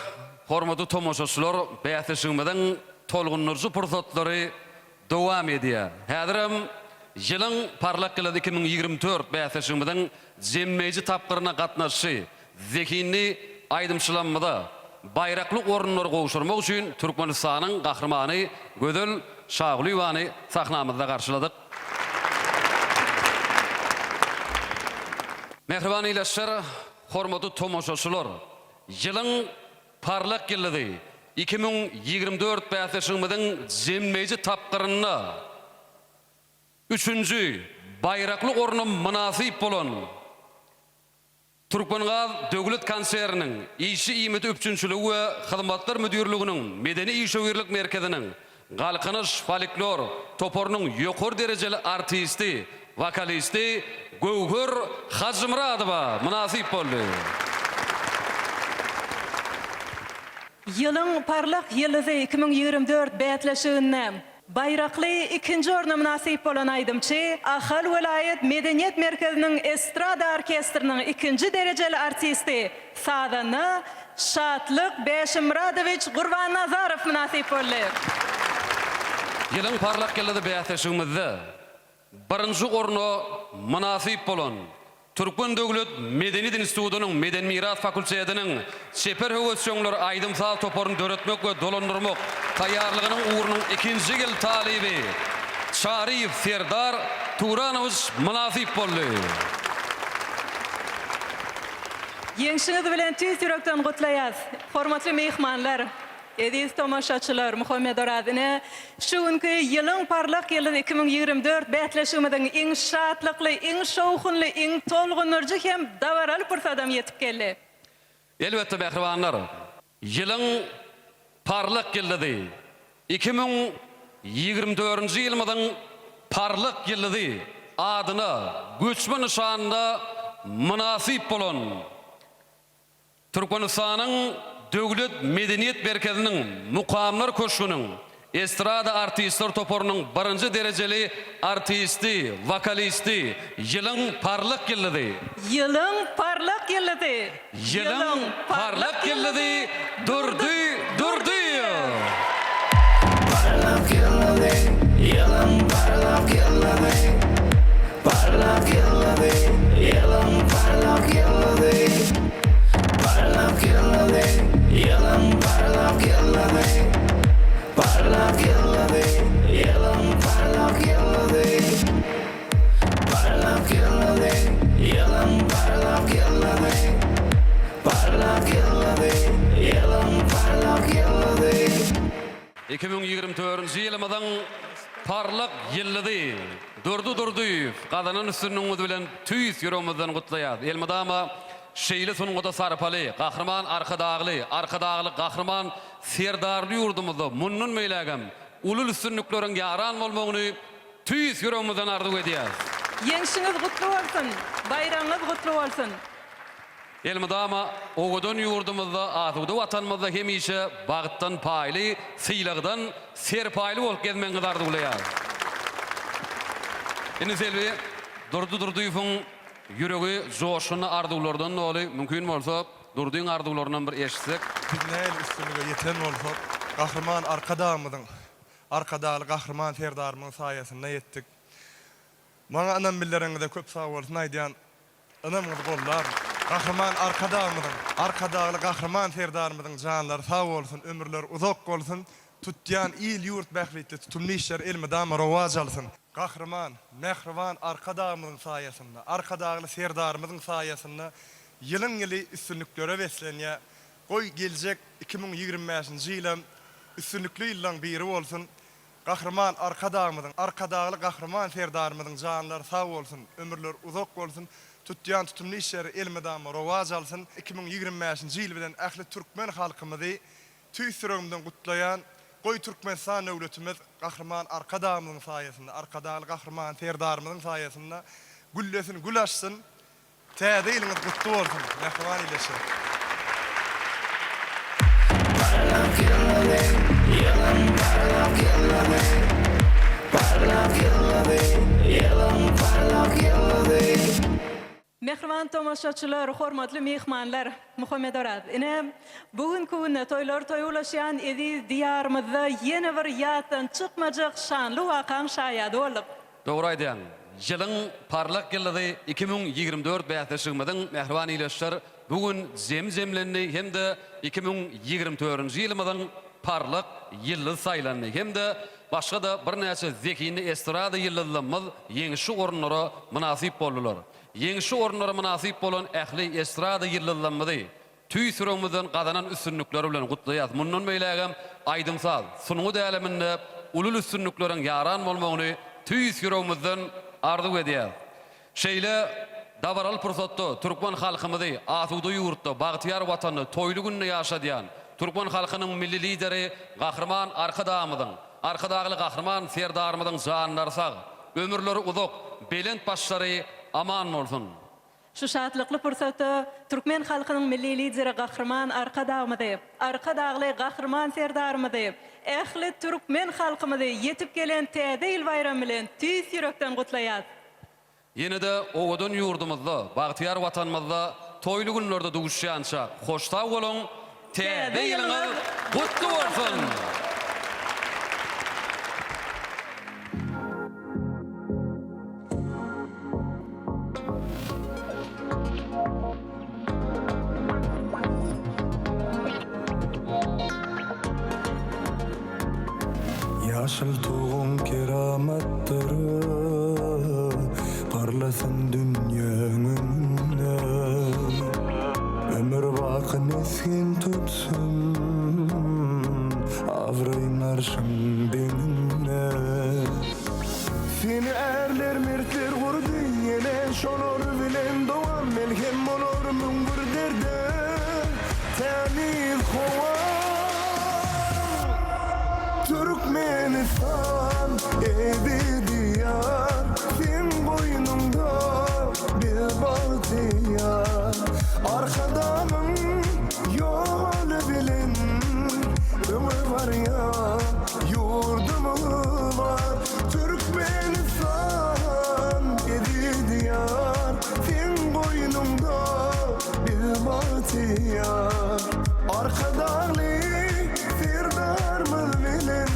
hormatly tomaşaçylar, bäsleşigimiziň tolgundyryjy pursatlary dowam edýär. Häzirem Ýylyň parlak ýyldyzy 2024 bäsleşigimiziň jemleýji tapgyryna gatnaşyjy zehinli aýdymçylarymyza baýrakly orunlary gowşurmak üçin Türkmenistanyň Gahrymany Gözel Şagulyýewany sahnamyzda garşyladyk. Mähriban ildeşler, Hormatly tomaşaçylar, Ýylyň parlak ýyldyzy 2024 bäsleşigimiziň jemleýji tapgyrynda. Üçünji baýrakly orna mynasyp bolan Türkmengaz döwlet konserniniň Işçi iýmiti üpjünçiligi we hyzmatlar müdirliginiň medeni işewürlik merkeziniň Galkynyş folklor toparynyň ýokary derejeli artisti, wokalisti Göwher Hajymyradowa mynasyp boldy. Ýylyň parlak ýyldyzy 2024 bäsleşiginde Baýrakly ikinji orna mynasyp bolan aýdymçy, Ahal welaýat medeniýet merkeziniň estrada orkestriniň ikinji derejeli artisti, sazanda Şatlyk Bäşimyradowiç Gurbannazarow mynasyp boldy. Ýylyň parlak ýyldyzy bäsleşigimizde birinji orna mynasyp bolan Türkmen döwlet medeniýet institutynyň Medeni miras fakultetiniň çeper höwesjeňler aýdym-saz toparyny döretmek we dolandyrmak taýýarlygynyň ugrunyň ikinji ýyl talyby Çaryýew Serdar Turanowiç mynasyp boldy. Ýeňşiňiz bilen tüýs ýürekden gutlaýas, hormatly myhmanlar! Eziz tomaşaçylar, Muhammedoraz ine, şu günki Ýylyň parlak ýyldyzy 2024 bäsleşigimiziň iň şatlykly, iň şowhunly, iň tolgundyryjy hem dabaraly pursadam ýetip geldi. Elbetde, mähribanlar, Ýylyň parlak ýyldyzy, 2024-nji ýylymyzyň parlak ýyldyzy adyna göçme nyşanyna mynasyp bolan Türkmenistanyň Döwlet medeniýet merkeziniň Mukamlar köşgüniň estrada artistler toparynyň birinji derejeli artisti, wokalisti, Ýylyň parlak ýyldyzy. Ýylyň parlak ýyldyzy. Ýylyň parlak ýyldyzy Durdy Durdyýew. Parlak ýyldyzy, ýylyň parlak ýyldyzy. Parlak ýyldyzy, ýylyň parlak ýyldyzy. Parlak ýyldyzy, ýylyň parlak ýyldyzy. Parlak ýyldyzy, ýylyň parlak ýyldyzy. Parlak ýyldyzy, ýylyň parlak ýyldyzy. Parlak ýyldyzy, ýylyň parlak ýyldyzy. 2024-nji ýylymyzyň parlak ýyldyzy Durdy Durdyýew gazanan üstünligiňiz bilen tüýs ýüregimizden gutlaýas. Elmydama şeýle sungata sarpaly, Gahryman Arkadagly, Arkadagly Gahryman Serdarly ýurdumyzda mundan beýlägem uly üstünlikleriň ýaran bolmagyny tüýs ýüregimizden arzuw edýäs. Ýeňşiňiz gutly bolsun! Baýragyňyz gutly bolsun! Elmydama owadan ýurdumyzda, asuda Watanymyzda hemişe bagtdan paýly, sylagdan serpaýly bolup gezmegiňizi arzuwlaýarys. Indi Selbi Durdy Durdyýewiň ýüregi joşgunly arzuwlardan doly. Mümkin bolsa, Durdyň arzuwlaryndan bir eşitsek. Biz nähili üstünlige ýeten bolsak, Gahryman Arkadagymyzyň, Arkadagly Gahryman Serdarymyzyň saýasynda ýetdik. Maňa ynam bildireniňize köp sagbolsun aýdýan. Ynamyňyzy gollaryn. Gahryman Arkadagymyzyň, Arkadagly Gahryman Serdarymyzyň janlary sag bolsun, ömürleri uzak bolsun, tutýan il-ýurt bähbitli tutumly işleri elmydama rowaç alsyn. Gahryman, mähriban Arkadagymyzyň saýasynda, Arkadagly Serdarymyzyň saýasynda ýylyň-ýyly üstünliklere beslenýär. Goý, geljek 2025-nji ýylam üstünlikli ýyllaň biri bolsun. Gahryman Arkadagymyzyň, Arkadagly Gahryman Serdarymyzyň janlary sag bolsun, ömürleri uzak bolsun, tutýan tutumly işleri elmydama rowaç alsyn! 2025-nji ýyl bilen ähli türkmen halkymyzy tüýs ýüregimden gutlaýan! Goý Türkmenistan döwletimiz Gahryman Arkadagymyzyň saýasynda, Arkadagly Gahryman Serdarymyzyň saýasynda güllesin, gül açsyn! Täze ýylyňyz gutly bolsun, mähriban ildeşler! Parlak ýyldyzy, ýylyň parlak ýyldyzy. Parlak ýyldyzy, ýylyň parlak ýyldyzy. Mähriban tomaşaçylar, hormatly myhmanlar! Muhammedoraz, ine, bu günki günde toýlar toýa ulaşýan eziz Diýarymyzda ýene bir ýatdan çykmajak şanly wakaň şaýady bolduk. Dogry aýdýaň. Ýylyň parlak ýyldyzy 2024 bäsleşigimiziň mähriban ildeşler bu gün jemi jemlendi hem-de 2024-nji ýylymyzyň parlak ýyldyzy saýlandy hem-de başga-da birnäçe zehinli estrada ýyldyzlarymyz ýeňişli orunlara mynasyp boldular. Ýeňişli orunlara mynasyp bolan ähli estrada ýyldyzlarymyzy Tüýs ýüregimizden gazanan üstünlikleri bilen gutlaýas. Mundan beýlägem aýdym-saz, sungat äleminde uly üstünlikleriň ýaran bolmagyny tüýs ýüregimizden arzuw edýäs. Şeýle dabaraly pursatda türkmen halkymyzy asuda ýurtda, bagtyýar Watanda toýly günde ýaşadýan türkmen halkynyň Milli Lideri Gahryman Arkadagymyzyň, Arkadagly Gahryman Serdarymyzyň janlary sag, ömürleri uzak, belent başlary aman bolsun! Şu şatlykly pursatda türkmen halkynyň Milli Lideri Gahryman Arkadagymyzy, Arkadagly Gahryman Serdarymyzy, ähli türkmen halkymyzy ýetip gelen Täze ýyl baýramy bilen tüýs ýürekden gutlaýas! Ýene-de owadan ýurdumyzda, bagtyýar Watanymyzda toýly günlerde duşýança hoş sag boluň, Täze ýylyňyz gutly bolsun! Ýaşyl tuguň keramatdyr, Parlasyn dünýäň öňünde. Ömür baky mesgen tutsun, Abraýyň arşyň deňinde. Seni ärler mertler gurdy ýene Şolar bilen dowam melhem bolar 1001 derde Tämiz howa Türkmenistan eziz diýar Seň goýnuňda biz bagtyýar Arkadagyň ýoly bilen öňe barýar Ýurdumyz bar Türkmenistan eziz Diýar Seň goýnuňda biz bagtyýar Arkadagly Serdarymyz bilen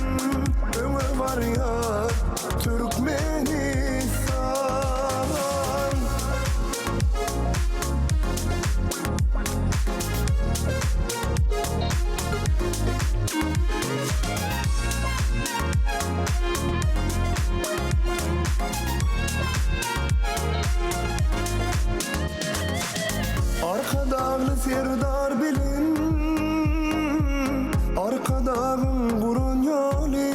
öňe barýar Türkmenistan. Arkadagly Serdar bilen Arkadagyň guran ýoly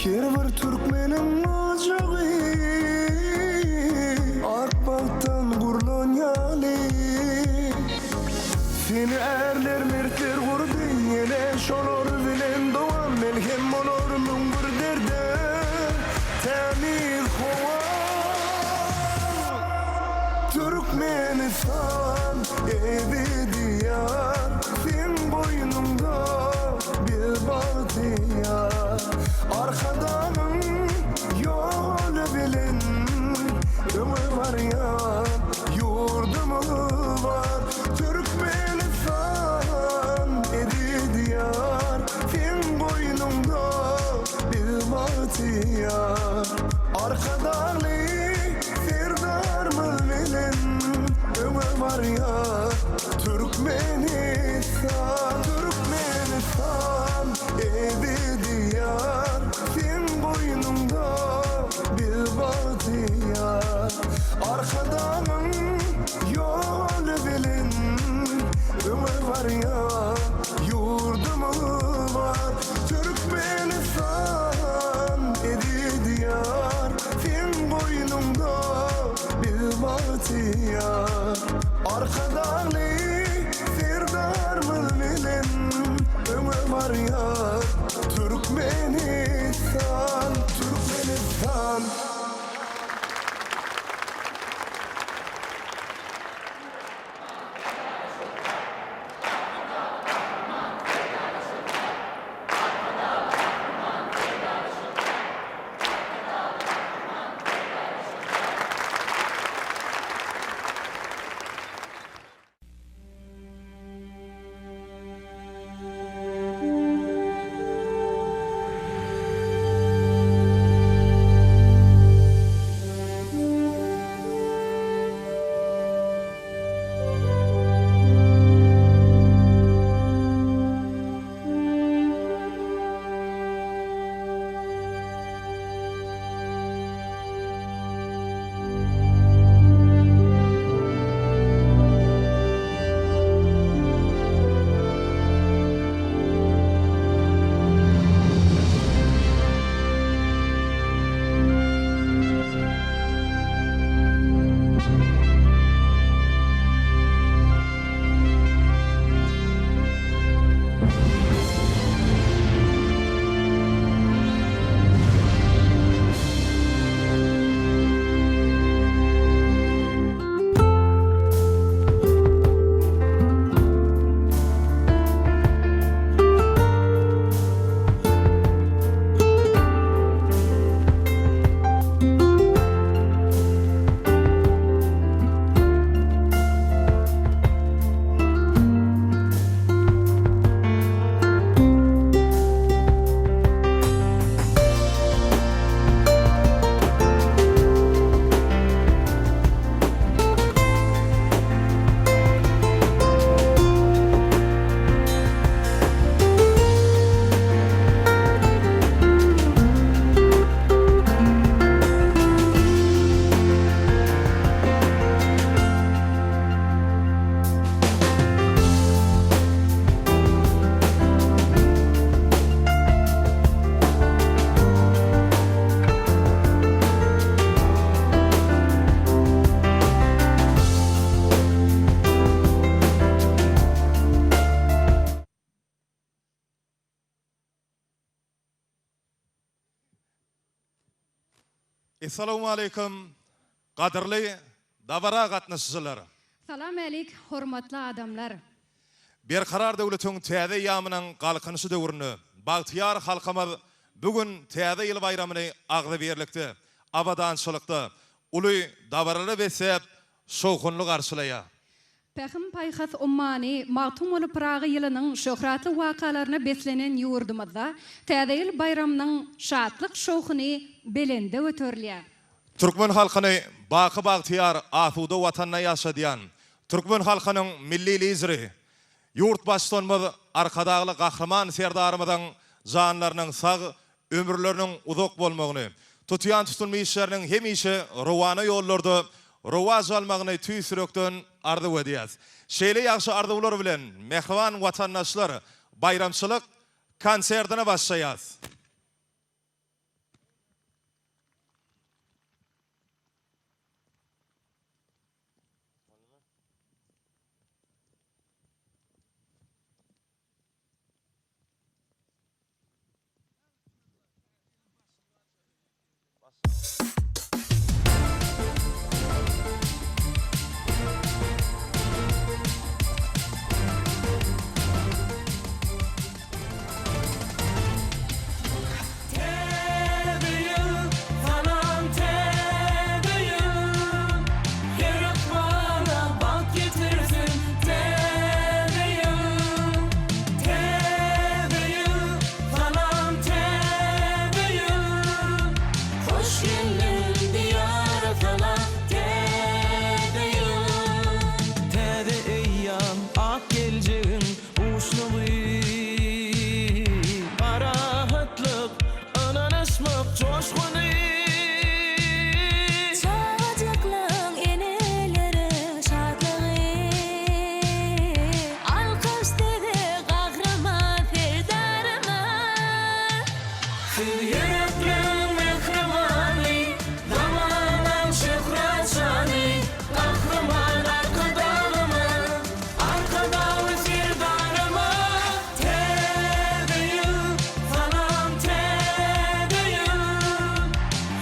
Her bir türkmeniň ojagy Ak bagtdan gurlan ýaly Seni ärler mertler gurdy ýene Şolar bilen dowam melhem bolar 1001 derde Tämiz howa Türkmenistan eziz Diýar Seň goýnuňda biz bagtyýar Arkadagyň ýoly bilen öňe barýar Ýurdumyz bar Türkmenistan eziz Diýar Seň goýnuňda biz bagtyýar Arkadagly Serdarymyz bilen öňe barýar Türkmenistan Türkmenistan eziz Diýar Seň goýnuňda biz bagtyýar Arkadagyň ýoly bilen öňe barýar Ýurdumyz bar Türkmenistan eziz Diýar Seň goýnuňda biz bagtyýar Arkadagly. Essalawmaleýkim gadyrly dabara gatnaşyjylar! Salam älik hormatly adamlar! Berkarar döwletiň täze eýýamynyň Galkynyşy döwründe bagtyýar halkymyz bu gün Täze ýyl baýramyny agzybirlikde, abadançylykda, uly dabaralara besläp, şowhunly garşylaýar. Pähim-paýhas ummany Magtymguly Pyragy ýylynyň şöhratly wakalaryna beslenen ýurdumyzda Täze ýyl baýramynyň şatlyk-şowhuny belende göterilýär. Türkmen halkyny baky bagtyýar, asuda Watanda ýaşadýan, türkmen halkynyň Milli Lideri, ýurt Baştutanymyz Arkadagly Gahryman Serdarymyzyň janlarynyň sag, ömürleriniň uzak bolmagyny, tutýan tutumly işleriniň hemişe rowana ýollarda rowaç almagyny tüýs ýürekden arzuw edýäs. Şeýle ýagşy arzuwlar bilen, mähriban watandaşlar, baýramçylyk konsertine başlaýas. Täze ýyl, salam täze ýyl, Her ykbala bagt getirsin täze ýyl. Täze ýyl, salam täze ýyl, Hoş geldiň Diýara salam täze ýyl. Täze eýýam, ak geljegiň Buşlugy, parahatlyk, ynanyşmak joşguny. Çagajyklaň, eneleriň şatlygy. Alkyş size Gahryman Serdarymyz! Siz ýürekleň mähribany, zamanaň şöhrat-şany, Gahryman Arkadagymyz! Arkadagly Serdarymyz! Täze ýyl, salam täze ýyl!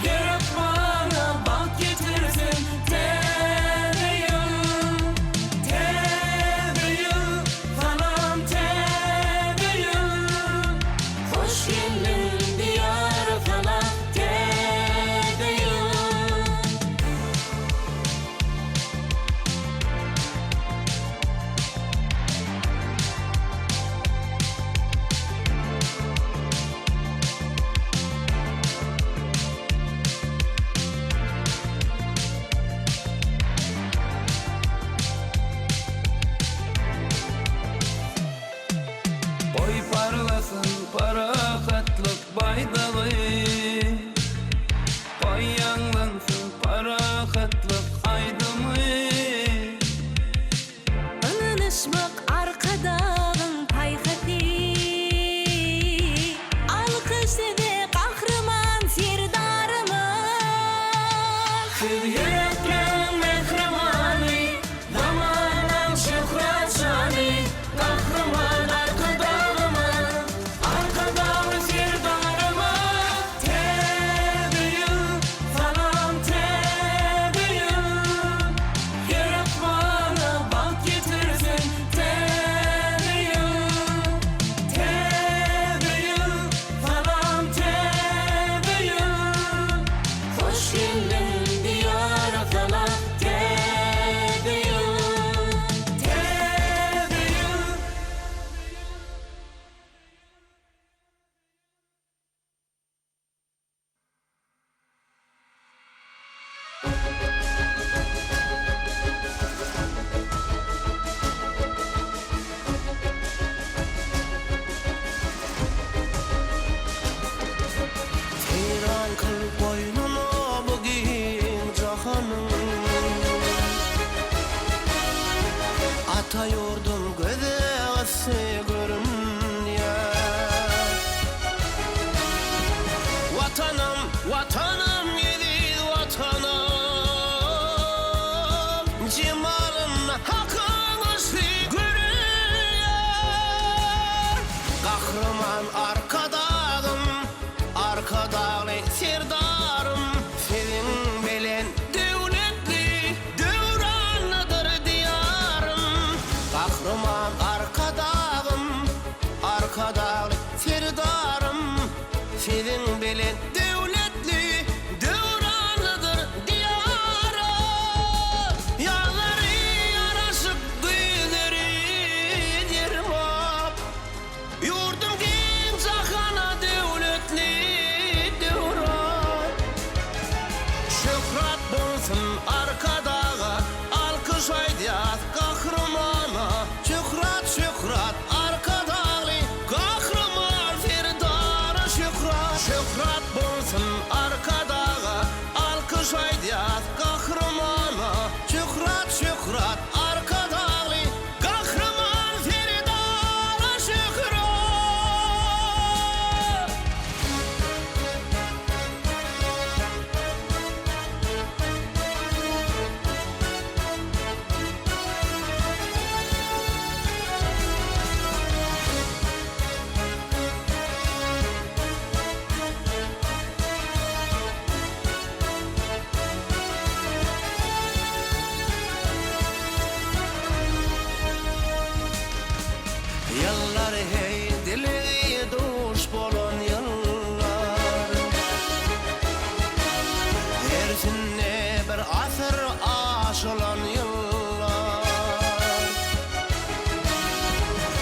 Her ykbala bagt getirsin täze ýyl! Täze ýyl, salam täze ýyl! Hoş geldiň Diýara salam täze ýyl! Goý parlasyn parahatlyk baýdagy. Goý ýaňlansyn parahatlyk aýdymy. Ynanyşmak Arkadagyň paýhasy. Alkyş size Gahryman Serdarymyz! Siz ýürekleň mähribany, zamanaň şöhrat-şany, Gahryman Arkadagymyz, Arkadagly Serdarymyz! Täze ýyl, salam täze ýyl! Her ykbala bagt getirsin täze ýyl! Täze ýyl, salam täze ýyl! Hoş geldiň Diýara salam täze ýyl! Täze ýyl! Seýran kyl goýnuna bu giň jahanyň. Ata ýurdum göze yssy görünýär. Watanym, Watanym, eziz Watanym, Jemalynda Hakyň yşgy görünýär. Gahryman Arkadagym, Arkadagly Serdarym, Sizi. belent döwletli döwranlydyr Diýarym. Ýazlary ýaraşyk, güýzleri dermap, Ýurdum giň jahana döwletli döwran. Şöhrat bolsun Arkadaga, alkyş aýdýas Gahrymana. Şöhrat, şöhrat Arkadagly Gahryman Serdara şöhrat. Şöhrat bolsun Arkadaga, alkyş aýdýas Gahrymana. Şöhrat, şöhrat Arkadagly Gahryman Serdara şöhrat. Ýyllar heý dilegi duş bolan ýyllar. Hersinde bir asyr aşylan ýyllar.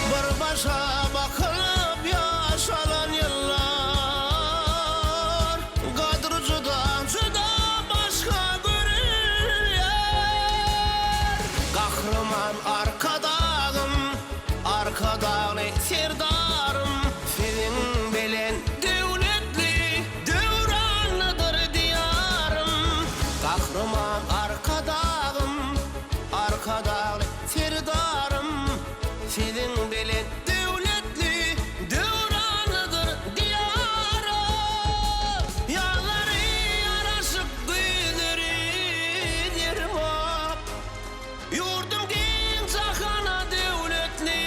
Bir başa bakylyp ýaşalan ýyllar. Gadry juda, juda başga görülýär. Gahryman Arkadagym, Arkadagly Serdarym, Siziň belent döwletli döwranlydyr Diýarym. Gahryman Arkadagym, Arkadagly Serdarym, Siziň belent döwletli döwranlydyr Diýarym. Ýazlary ýaraşyk, güýzleri dermap, Ýurdum giň jahana döwletli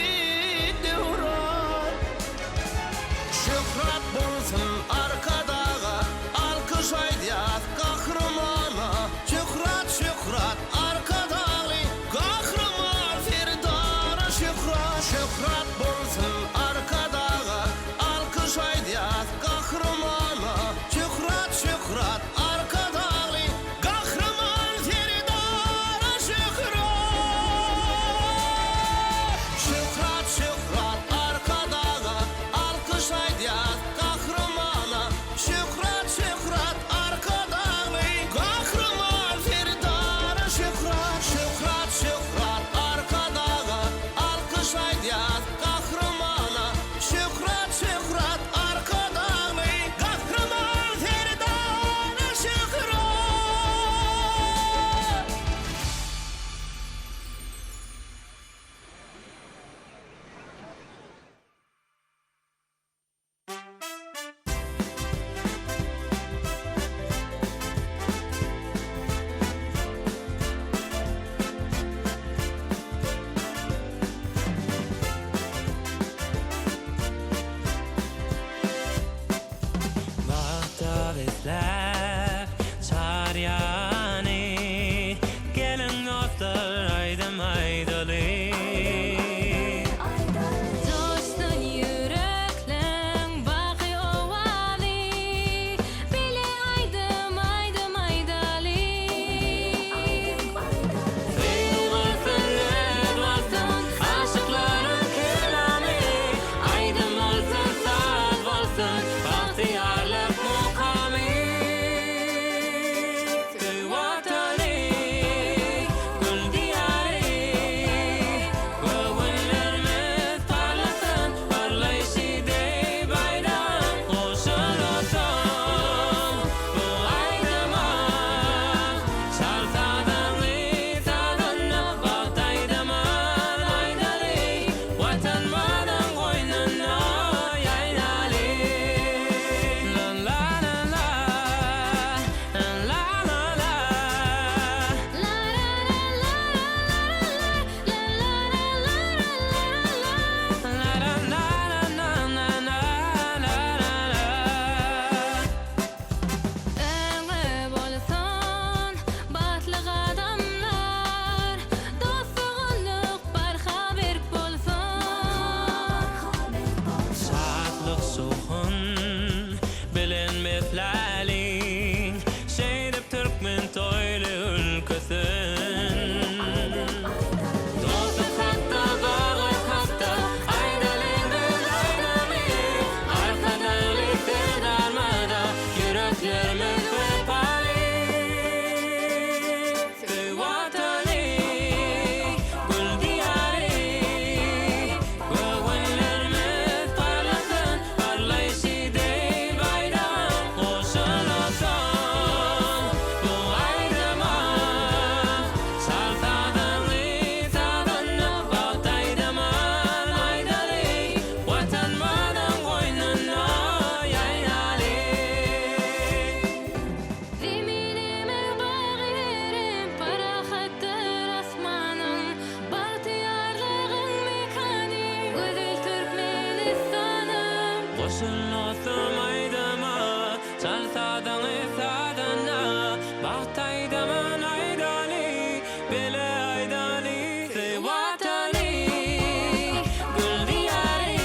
döwran. Şöhrat bolsun Arkadaga, alkyş aýdýas Gahrymana. Şöhrat, şöhrat Arkadagly Gahryman Serdara şöhrat. Şöhrat bolsun Arkadaga, alkyş aýdýas Gahrymana. Şöhrat, şöhrat Arkadagly Gahryman Serdara şöhrat! Şöhrat, şöhrat Arkadaga, Alkyş aýdýas Gahrymana. Şöhrat, şöhrat Arkadagly Gahryman Serdara şöhrat! Şöhrat, şöhrat Arkadaga, Alkyş aýdýas Gahrymana. Şöhrat, şöhrat Arkadagly Gahryman Serdara şöhrat! Bagta besläp çar ýany, Geliň dostlar aýdym aýdaly. Joşsun ýürekleň baky owazy, Bile aýdym aýdym aýdaly. Söýgi bolsun, öz bolsun, aşyklaryň kelamy, Aýdym bolsun, saz bolsun, bagtyýarlyk mukamy. besläliň, şeýdip türkmen toýly ülkesin. Dostluk hakda, bagyt hakda, aýdalyň biz aýdamy, Arkadagly Serdarmyza ýüreklerimiz wepaly. Söý Watany, gül Diýary, Göwünlerimiz parlasyn, parlaýşy deý baýdagam goşulasyn bu aýdyma. Çal sazyňy sazanda bagt aýdyman aýdaly, Watanymyzyň goýnunda ýaýnaly. Zeminime bagy berip, parahatdyr asmanyň, Bagtyýarlygyň mekany, gözel Türkmenistanym. Goşul dostum aýdyma, çal sazyňy sazanda, Bagt aýdymyn aýdaly, bile aýdaly. Söý Watany, gül Diýary,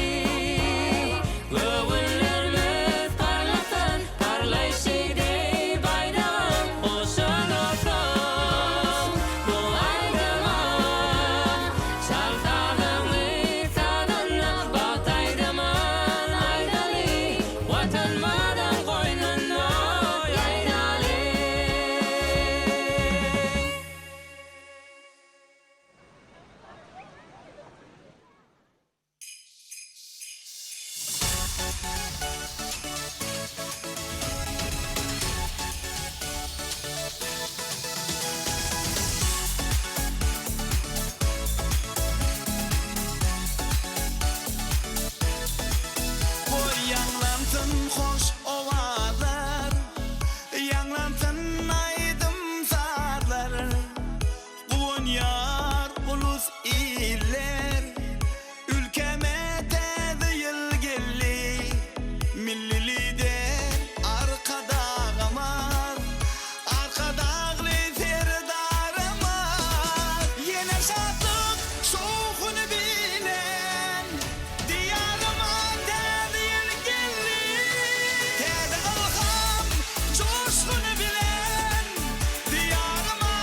Göwünlerimiz parlasyn, parlaýşy deý baýdagam goşulasyn bu aýdyma. Çal sazyňy sazanda bagt aýdymyn aýdaly, Watanymyzyň goýnunda ýaýnaly. Goý ýaňlansyn hoş owazlar, Ýaňlansyn aýdym-sazlar. Guwanýar ulus iller, Ülkäme täze ýyl geldi. Milli Lider Arkadagymyz, Arkadagly Serdarymyz. Ýene şatlyk şowhuny bilen Diýaryma täze ýyl geldi. Täze ylham joşguny bilen Diýaryma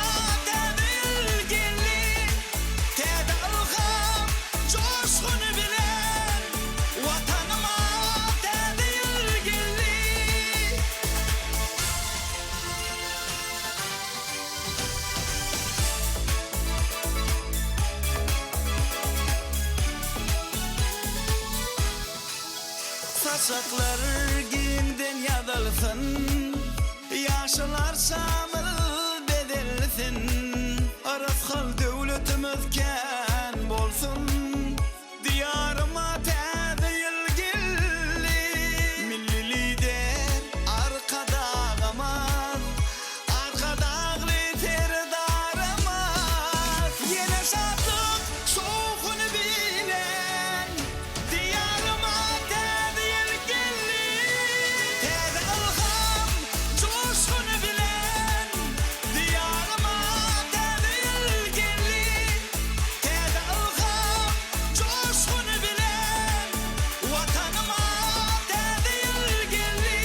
täze ýyl geldi. Täze ylham joşguny bilen Watanyma täze ýyl geldi. Saçaklar giňden ýazylsyn, Ýaşylar şamyl bezelsin, Rysgal döwletimiz kän bolsun, Diýaryma täze ýyl geldi. Milli Lider Arkadagymyz, Arkadagly Serdarymyz. Ýene şatlyk şowhuny bilen Diýaryma täze ýyl geldi. Täze ylham joşguny bilen Diýaryma täze ýyl geldi. Täze ylham joşguny bilen Watanyma täze ýyl geldi.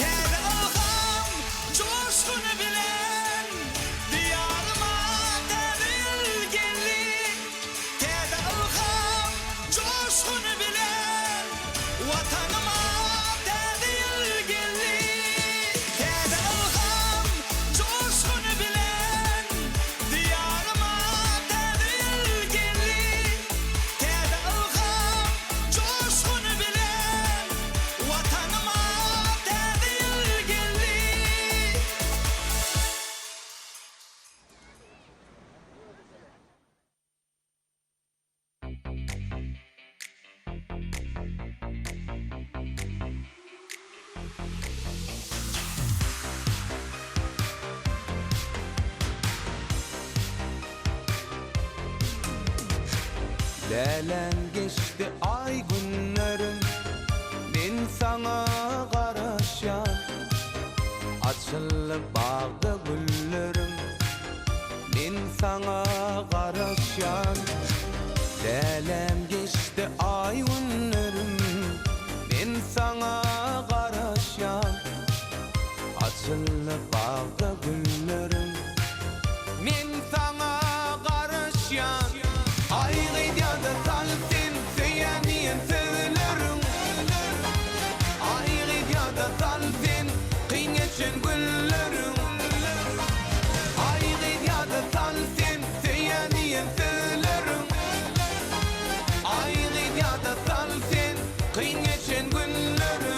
Täze ylham joşguny bilen Diýaryma täze ýyl geldi. Täze ylham joşguny bilen Watanyma täze ýyl geldi. Täze ylham joşguny bilen Diýaryma täze ýyl geldi. Täze ylham joşguny bilen Watanyma täze ýyl geldi. Läläm geçdi aý günlerim Men saňa. Açyldy bagda gülleriň Men saňa garaşýan Läläm geçdi aý-günlerim Men saňa garaşýan Açyldy bagda gülleriň Men saňa garaşýan Aý gyz ýada sal sen söýýän diýen sözleriň Aý gyz ýada sal sen kyn geçen günleriň Aý gyz ýada sal sen söýýän diýen sözleriň Aý gyz ýada sal sen kyn geçen günleriň.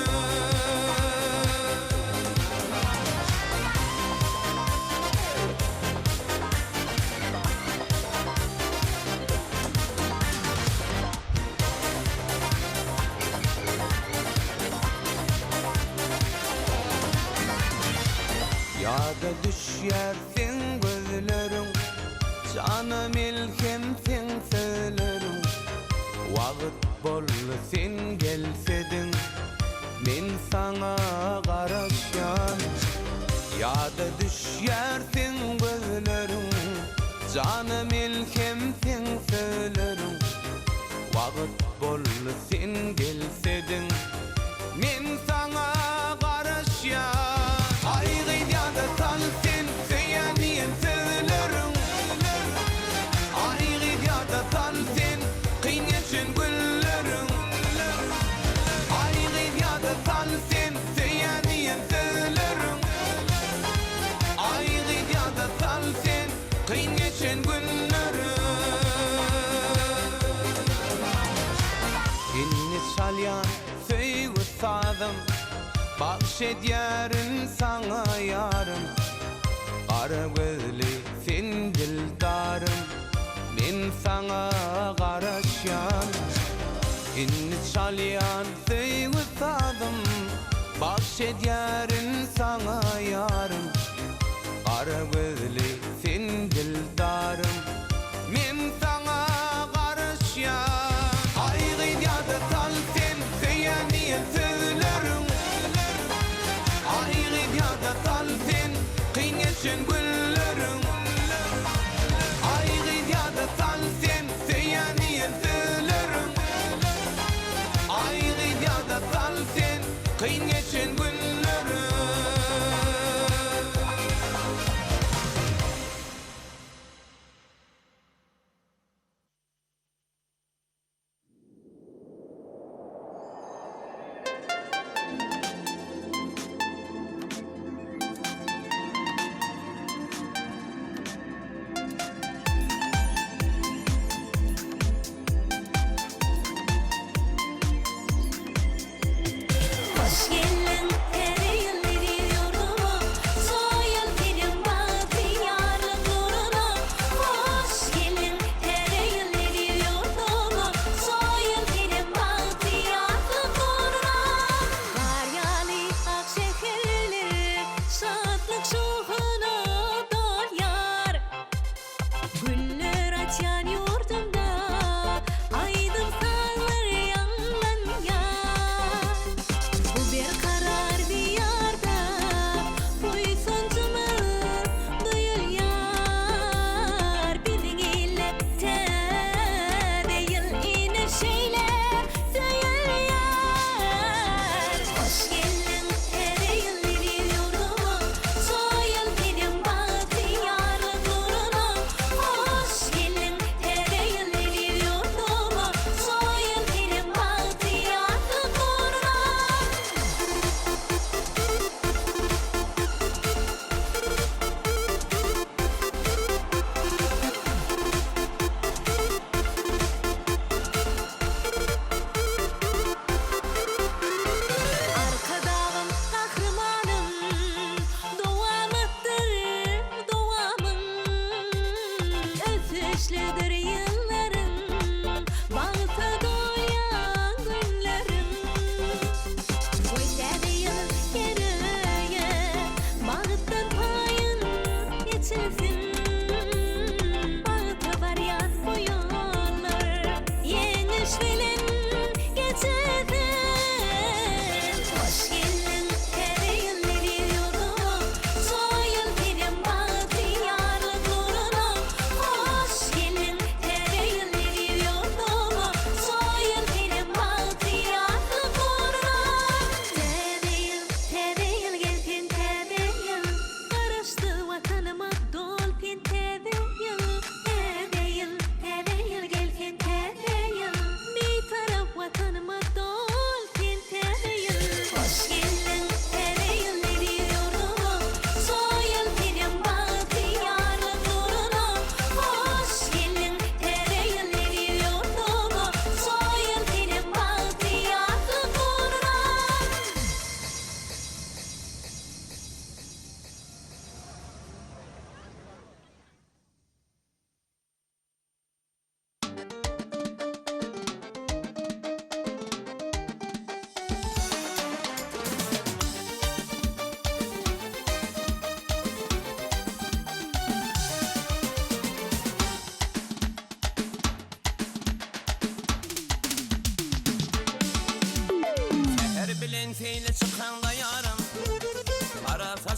Ýada düşýär seň gözleriň, Jana melhem seň sözleriň. Wagt boldy sen gelsediň, Men saňa garaşýan. Ýada düşýär seň gözleriň, Jana melhem seň sözleriň. Wagt boldy sen gelsediň, Men saňa garaşýan. Aý gyz ýada sal sen söýýän diýen sözleriň. Aý gyz ýada sal sen kyn geçen günleriň. Aý gyz ýada sal sen söýýän diýen sözleriň. Aý gyz ýada sal sen kyn geçen günleriň. Indi çalýan söýgi sazym Bagş edýärin saňa ýarym Gara gözli sen dildarym Men saňa garaşýan Indi çalýan söýgi sazym Bagş edýärin saňa ýarym Gara gözli sen dildarym Men saňa garaşýan. Aý gyz ýada sal sen söýýän diýen sözleriň. Aý gyz ýada sal sen kyn geçen günleriň. Aý gyz ýada sal sen söýýän diýen sözleriň. Aý gyz ýada sal sen kyn geçen günleriň. Hoş geldiň.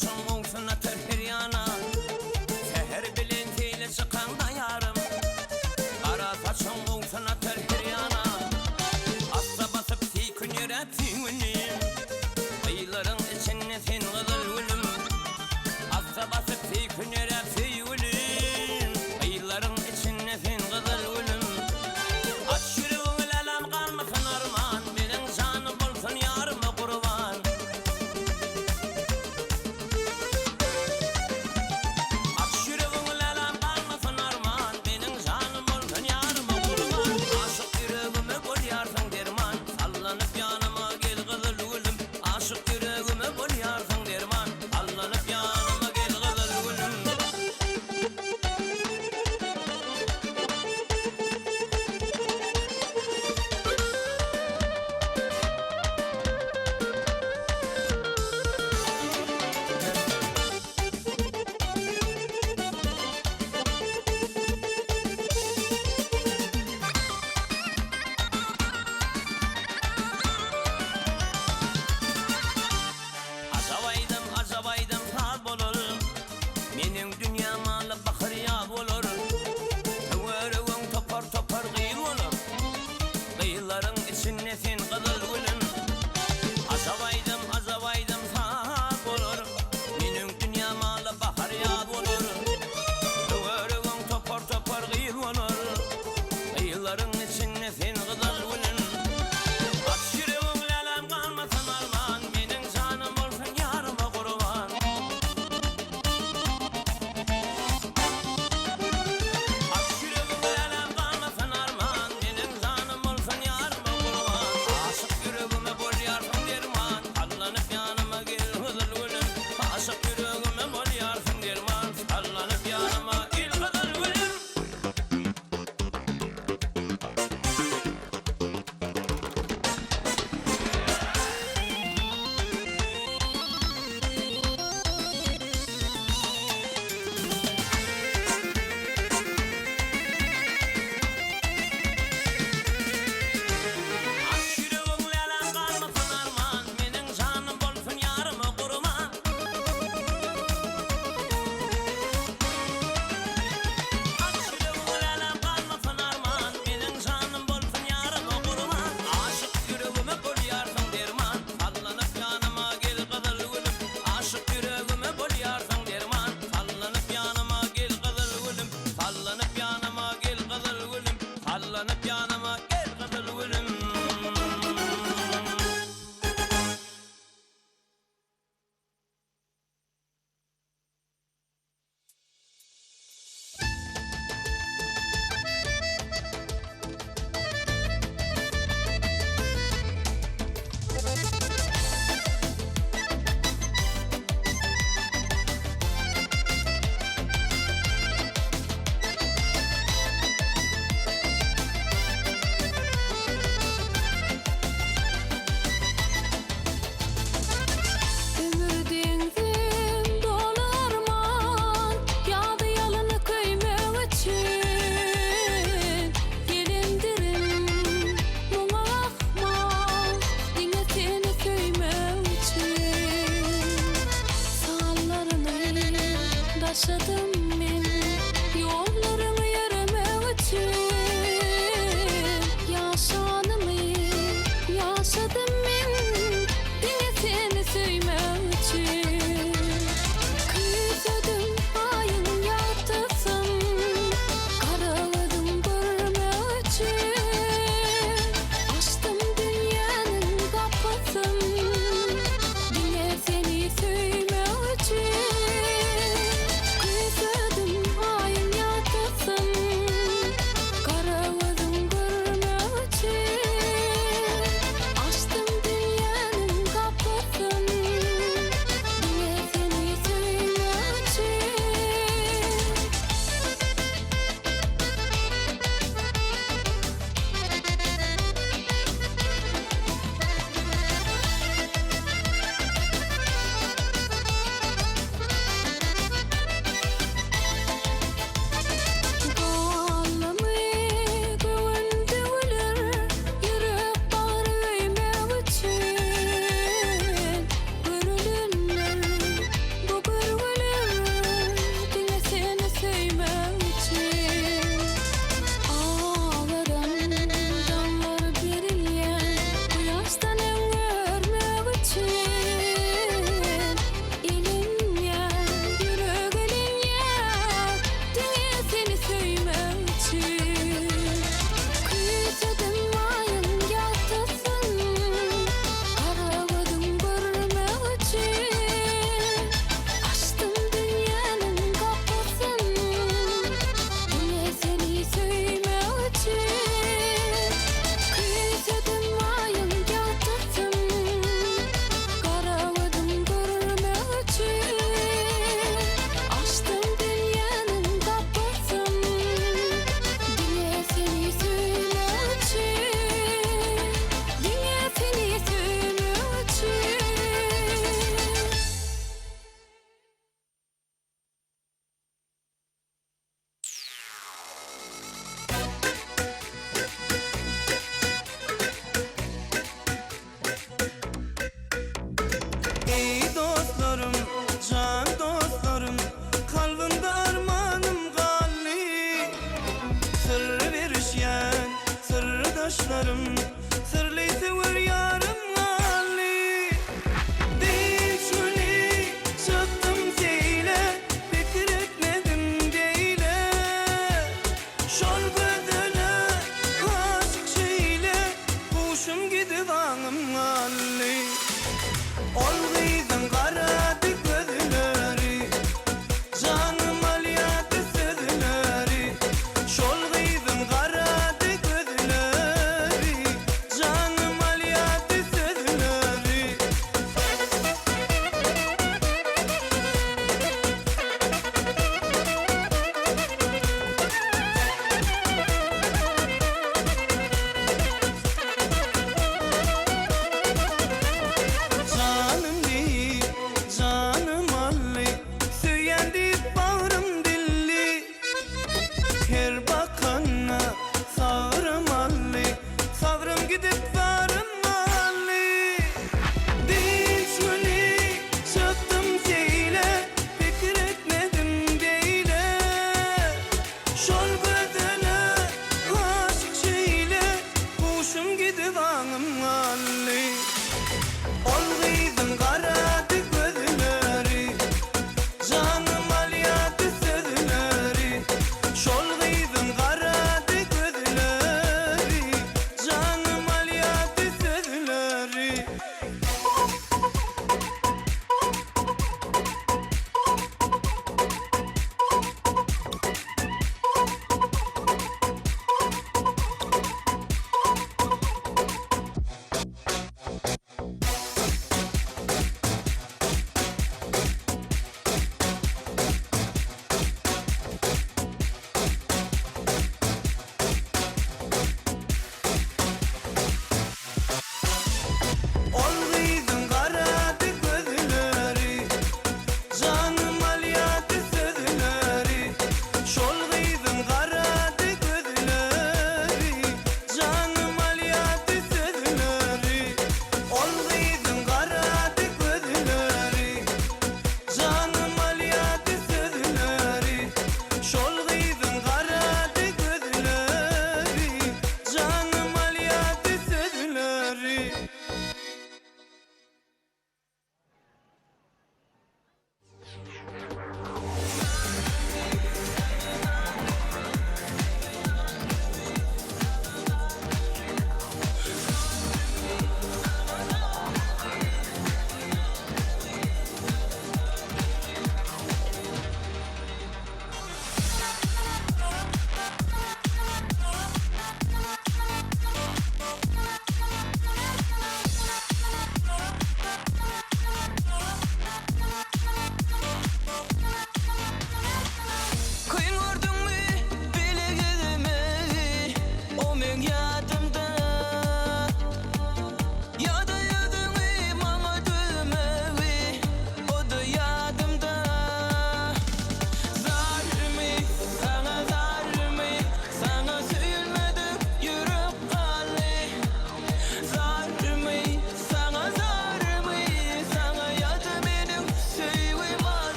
saçyň owsun atar her ýana. Säher bilen seýle çykaňda ýarym, Gara saçyň owsun atar her ýana. Assa basyp seýkin ýöräp söýgülim, Gyzlaryň içinde sen gyzyl gülüm. Assa basyp seýkin ýöräp söýgülim, Gyzlaryň içinde sen gyzyl gülüm. Aç ýüregiňi läläm galmasyn arman, Meniň janym bolsun ýaryma gurban. ýarym, Syrly söwer ýarym galdy. Dynç güni çykdym seýle, Pikir etmedim beýle. Şol gözele aşyk şeýle, Huşum gidip aňym galdy. Ol gyzyň garady gözleri, Janym alýardy sözleri. Şol gyzyň garady gözleri.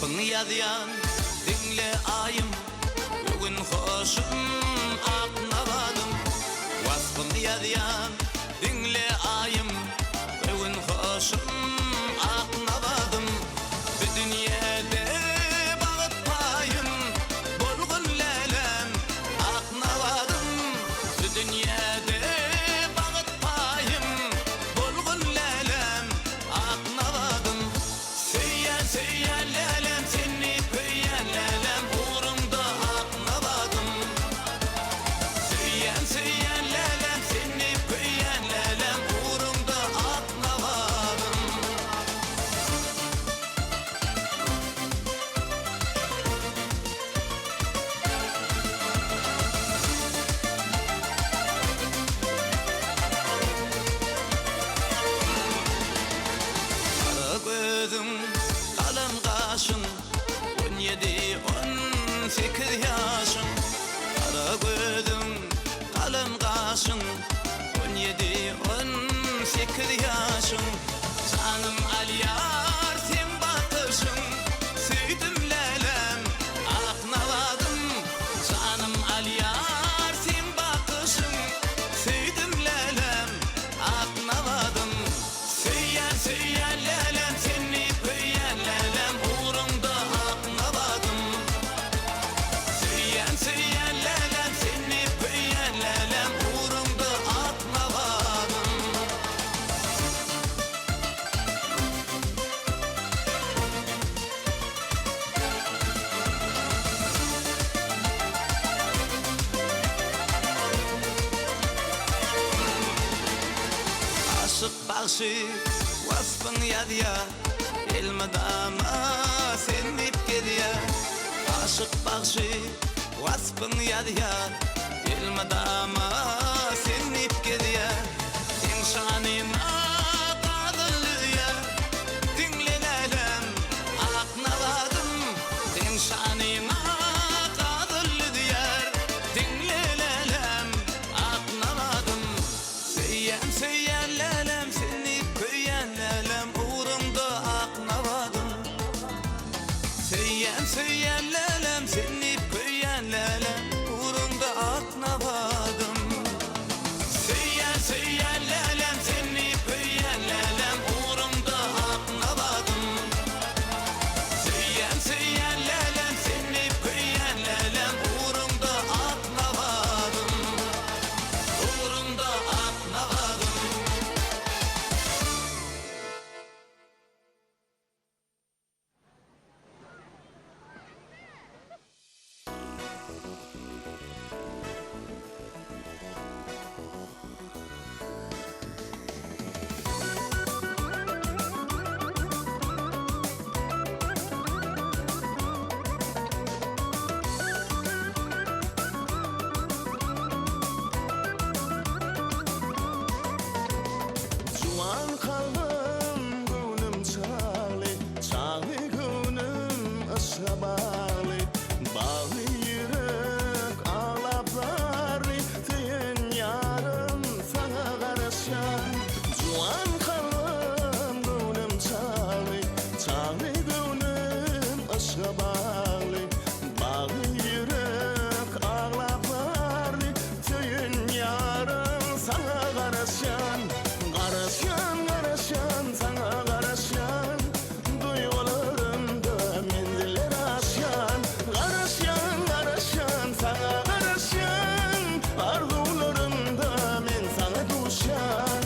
Waspyňy ýazýan, diňle Aýym, Göwün hoşum, ak nabadym. Waspyňy ýazýan, diňle Aýym, Göwün hoşum, ak nabadym. Bu dünýede bagt paýym, Bolgun läläm, ak nabadym. Bu dünýede bagt paýym, Bolgun läläm, ak nabadym. Söýýän, söýýän läläm seni köýýän läläm Ugruňda ak nabadym. Söýýän, söýýän läläm seni köýýän läläm Ugruňda ak nabadym. Gara gözüň, galam gaşyň, On ýedi, 18 ýaşyň. Gara gözüň, galam gaşyň, On ýedi, 18 ýaşyň. Janym alýar seň bakyşyň, Söýdüm läläm, ak nabadym. Janym alýar seň bakyşyň, Söýdüm läläm, ak nabadym. Söýýän, söýýän läläm seni köýýän läläm Ugruňda ak nabadym. Söýýän, söýýän läläm seni köýýän läläm Ugruňda ak nabadym. Aşyk bagşy waspyň ýazýa, Elmydama sen diýip gezýä. Aşyk bagşy waspyň ýazýa, Elmydama sen diýip gezýä. Seň şanyňa gazal düzýä, Diňle läläm, ak nabadym. Seň şanyňa gazal düzýär, Diňle läläm, ak nabadym. Söýýän, söýýän läläm seni köýýän läläm Ugruňda ak nabadym. Söýýän, söýýän läläm seni köýýän läläm Ugruňda ak nabadym. Söýýän, söýýän läläm seni köýýän läläm Ugruňda ak nabadym. Söýýän, söýýän läläm seni köýýän läläm Ugruňda ak nabadym. Ugruňda ak nabadym. Juwan kalbym, göwnüm çagly, Çagly göwnüm yşga bagly. Bagly ýürek aglap zarly, Söýen ýarym saňa garaşýan. Juwan kalbym, göwnüm çagly, Çagly göwnüm yşga bagly. Bagly ýürek aglap zarly, Söýen ýarym saňa garaşýan. Garaşýan, garaşýan, saňa garaşýan. Duýgularymda menziller aşýan. Garaşýan, garaşýan, saňa garaşýan. Arzuwlarymda men saňa duşýan.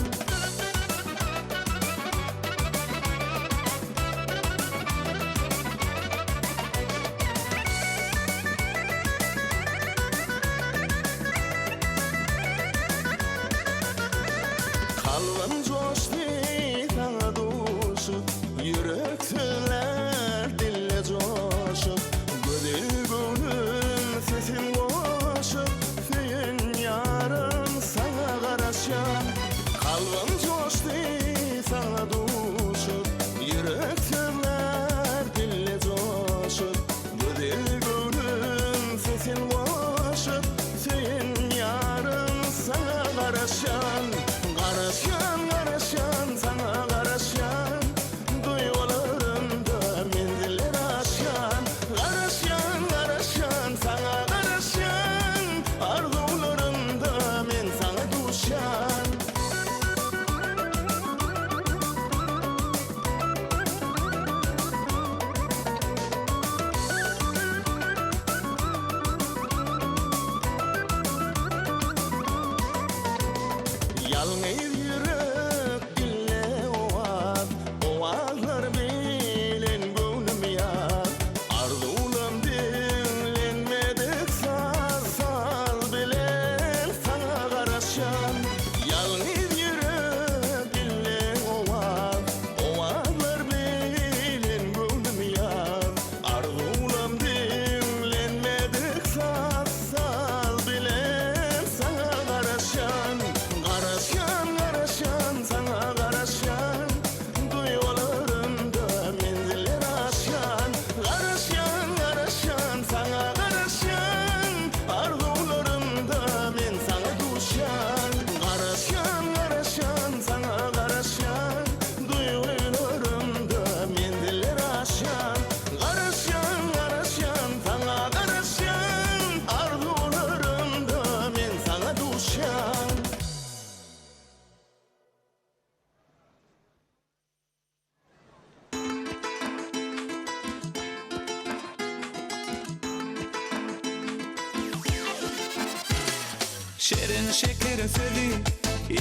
Şirin şeker sözi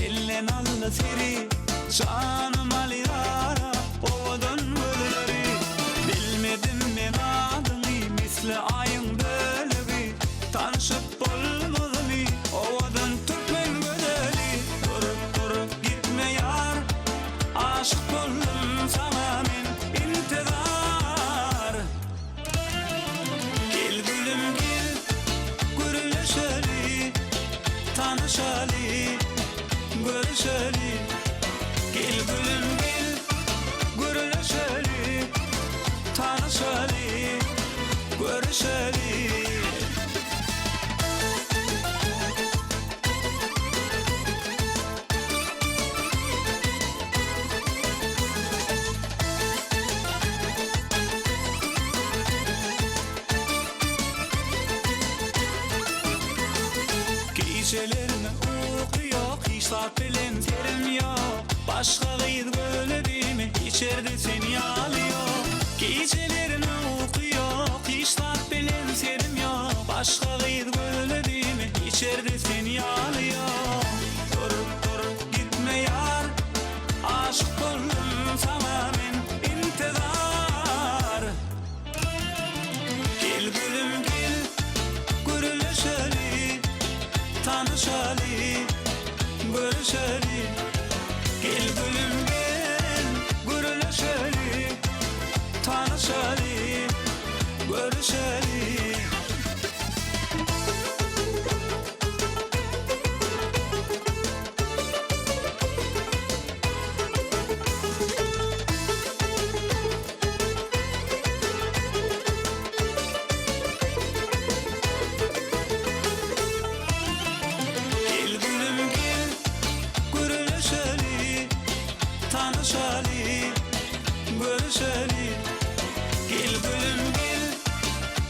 Elden aldy seri Janym alýar owadan gözleri Bilmedim men adyňy Misli aýyň bölegi Tanşyp bolmazmy Owadan türkmen gözeli Dur dur gitme ýar Aşyk boldum saňa men Intizar Gel gülüm gel Gürleşeli Tanyşaly Görüşeli Gel gülüm gel Gürleşeli Tanyşaly Görüşeli. Gijelerine uky ýok, hiç zat bilen serim ýok. Başga gyz gözledimi, içerde sen ýaly ýok. Gijelerine uky ýok, hiç zat bilen serim ýok. Başga gyz gözledimi, içerde sen ýaly ýok. Dur, dur, gitme ýar, aşyk boldum saňa men intizar. Gel gülüm gel, gürleşeli, tanyşaly, görüşeli. Gel gülüm gel, gürleşeli, tanyşaly, görüşeli. Gel gülüm gel, gürleşeli, tanyşaly, görüşeli. Gel gülüm gel,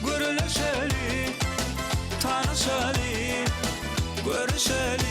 gürleşeli, tanyşaly, görüşeli.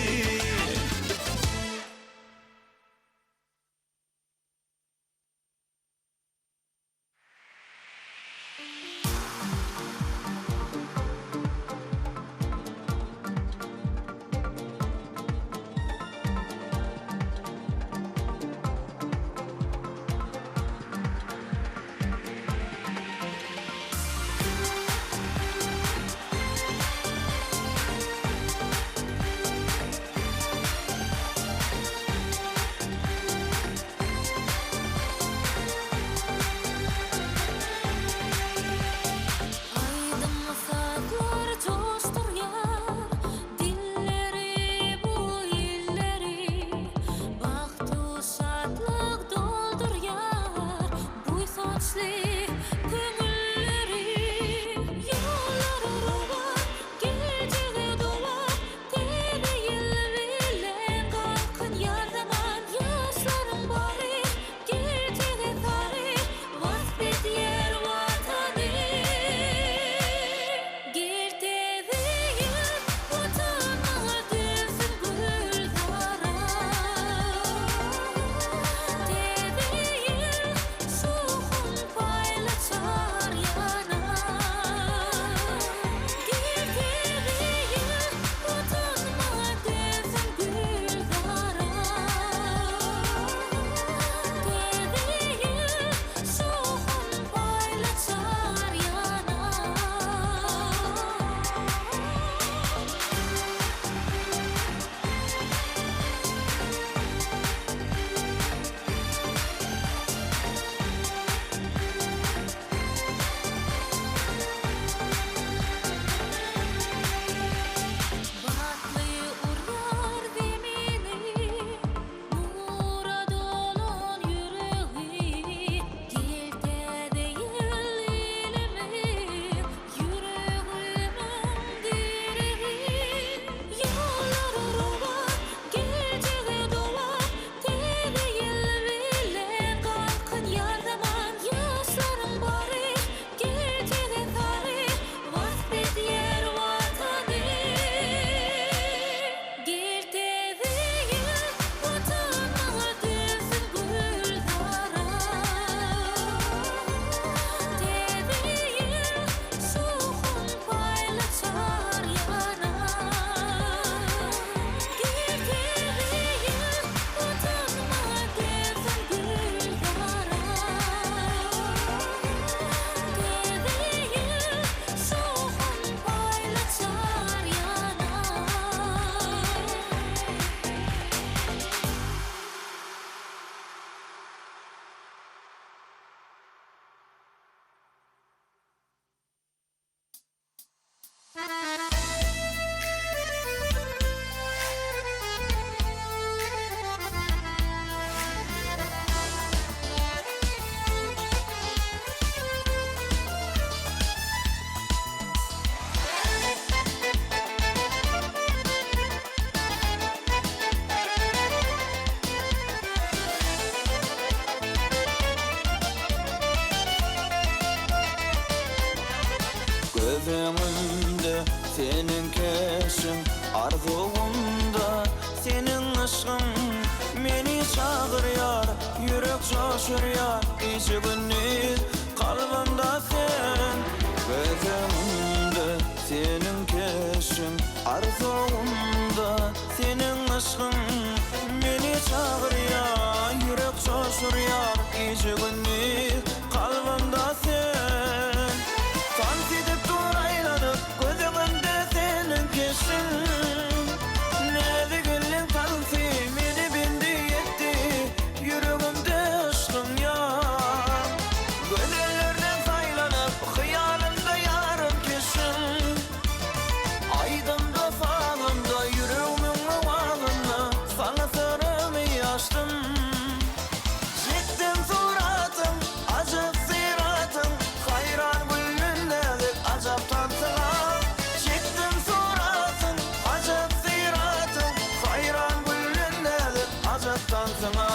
Göz öňümde seniň keşiň Arzuwymda seniň yşgyň Meni çagyrýar, ýürek joşurýar Gije-gündiz kalbymda sen Göz öňümde seniň keşiň Arzuwymda seniň yşgyň Meni çagyrýar, ýürek joşurýar Gije-gündiz kalbymda sen Tans edip dur aýlanyp Göz öňümde seniň keşbiň Näzik elleň tansy meni bendi etdi Ýüregimde yşkyň ýar Gözellerden saýlanyp hyýalymda ýarym keşbiň Aýdymda sazymda ýüregimiň owazynda Saňa syrymy açdym Çekdim suratyň, ajap syratyň, Haýran gülden näzik ajap tansyňa. Çekdim suratyň, ajap syratyň, Haýran gülden näzik ajap tansyňa.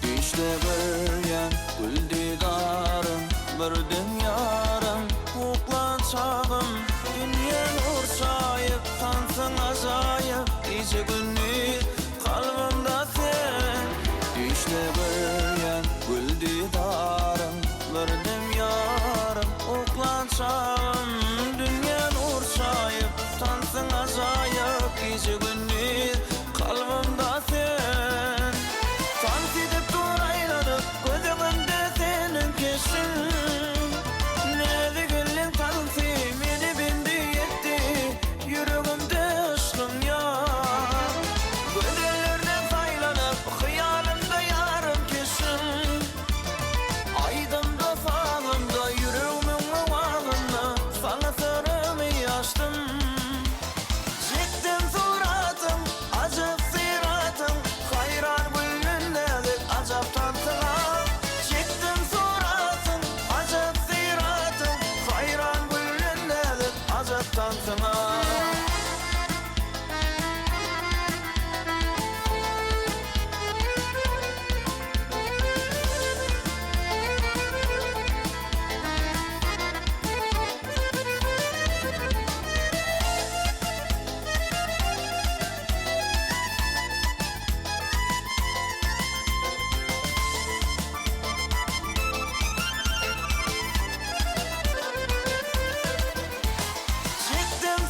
Düýşde görýän gül didarym, Birden ýarym, uklan çagym, Dünýä nur çaýyp, tansyň ajaýyp, Gije-gündiz kalbymda sen. Düýşde görýän gül didarym, Birden ýarym, uklan çagym, Dünýä nur çaýyp, tansyň ajaýyp, Gije-gündiz Kalbymda sen Tans edip dur aýlanyp Göz öňümde seniň keşbiň Näzik elleň tansy Meni bendi etdi Ýüregimde yşkyň ýar Gözellerden saýlanyp Hyýalymda ýarym keşbiň Aýdymda sazymda Ýüregimiň owazynda Saňa syrymy açdym Çekdim suratyň, ajap syratyň, Haýran gülden näzik ajap tansyňa. Çekdim suratyň, ajap syratyň, Haýran gülden näzik ajap tansyňa. Çekdim.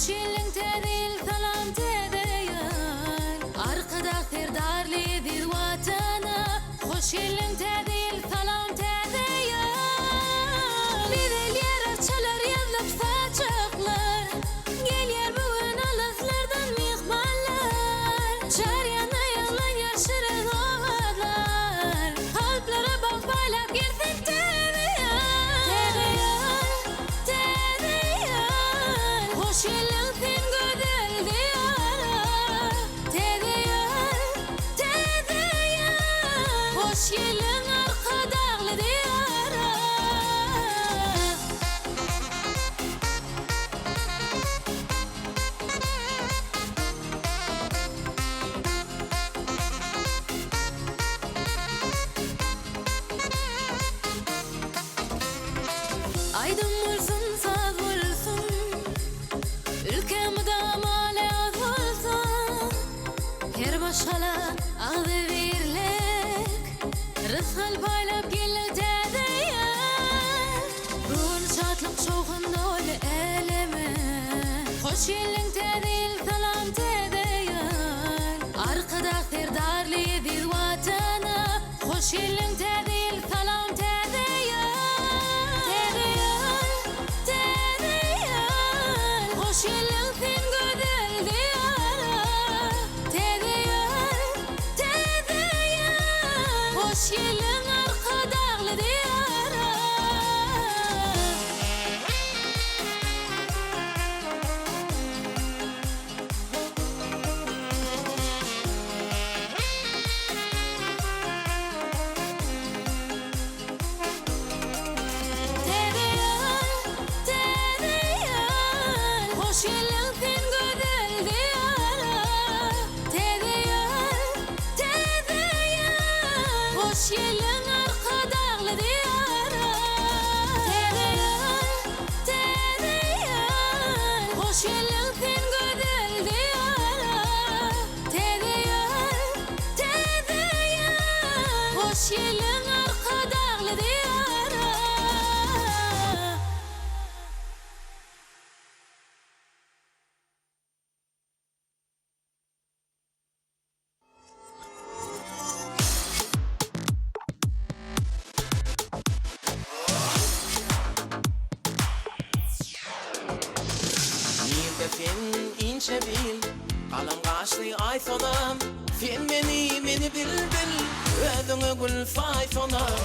Hoş geldiň Täze ýyl salam Täze ýyl Arkadag Serdarly eziz Watana Hoş geldiň Täze ýyl salam Täze ýyl Bezelýär arçalar ýazlyp saçaklar Gelýär bu gün alyslardan myhmanlar Çar ýana ýaňlanýar şirin owazlar Kalplara bagt paýlap gelsin Täze ýyl Täze ýyl Täze ýyl, hoş geldiň sen gözel Diýara. Täze ýyl, täze ýyl, hoş geldiň Arkadagly Diýara. Aýdym bolsun, saz bolsun, Ülkä mydama läz bolsun. Her maşgala agzybirlik, Rysgal paýlap geldi täze ýyl. Bu gün şatlyk şowhun doly äleme, Hoş geldiň täze ýyl, salam täze ýyl. Arkadag Serdarly eziz Watana, Hoş geldiň täze ýyl salam täze ýyl Täze ýyl täze ýyl Hoş geldiň sen gözel diýara Täze ýyl täze ýyl Hoş geldiň Arkadagly diýara. Täze ýyl, täze ýyl, hoş geldiň sen gözel Diýara. Täze ýyl, täze ýyl, hoş geldiň Arkadagly Diýara. Täze ýyl, täze ýyl, hoş geldiň sen gözel Diýara. Täze ýyl, täze ýyl, hoş geldiň Arkadagly Diýara! Nirde sen inçe bil, galam gaşly Aýsonam, Sen meni, meni bilbil, özüňe gül saý sonam.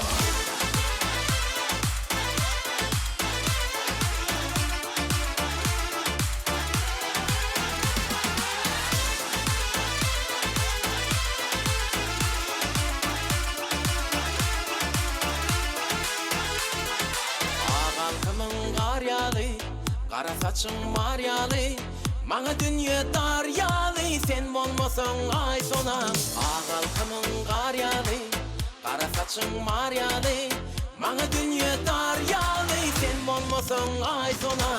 Ak alkymyň gar ýaly, Gara saçyň mar ýaly, Maňa dünýe dar ýaly, Sen bolmasaň Aýsona. Ak alkymyň gar ýaly, Gara saçyň mar ýaly, Maňa dünýe dar ýaly, Sen bolmasaň Aýsona.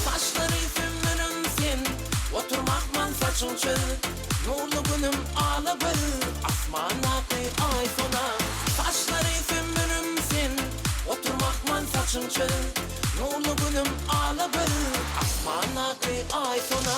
Saçlary sümmülüm sen, Oturmakman saçyň çöz, Nurly günüm ala göz, Asmandaky Aýsona. Saçlary sümmülüm sen, Oturmakman saçyň çöz, Nurly günüm ala göz, Asmandaky Aýsona.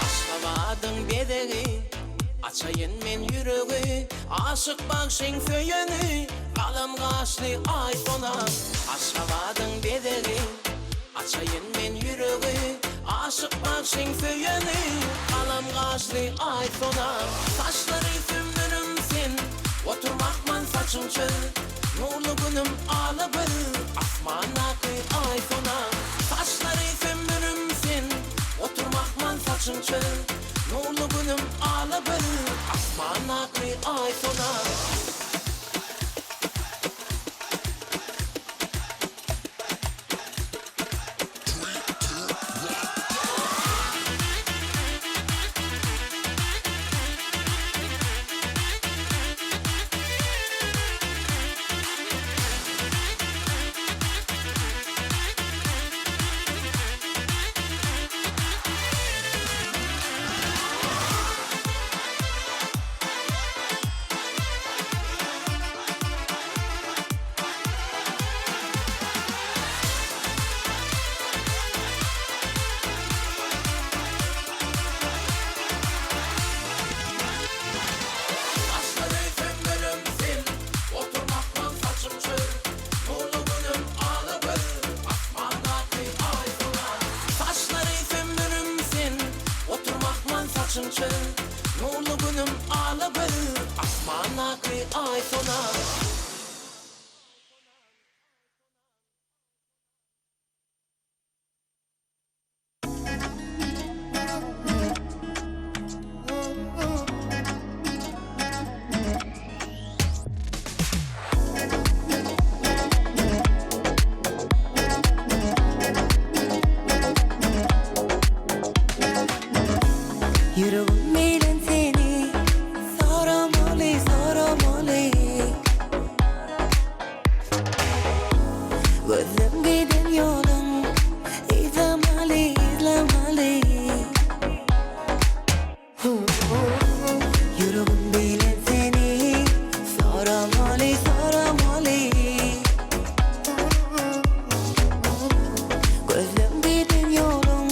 Aşgabadyň bezegi, Açaýyn men ýüregi, Aşyk bagşyň söýeni, Galam gaşly Aýsona. Aşgabadyň bezegi, Açaýyn men ýüregi, Aşyk bagşyň söýeni, Galam gaşly Aýsona. Saçlary sümmülüm sen, Oturmakman saçyň çöz, Nurly günüm ala göz, Asmandaky Aýsona. Saçlary sümmülüm sen, Oturmakman saçyň çöz, Nurly günüm ala göz, Asmandaky Aýsona. Saçyň çöl, nurly günüm ala göz, Asmandaky Aý sona. Ýüregim bilen seni soramaly, soramaly. Gözlem giden ýoluň yzlamaly, yzlamaly. Ýüregim bilen seni soramaly, soramaly. Gözlem giden ýoluň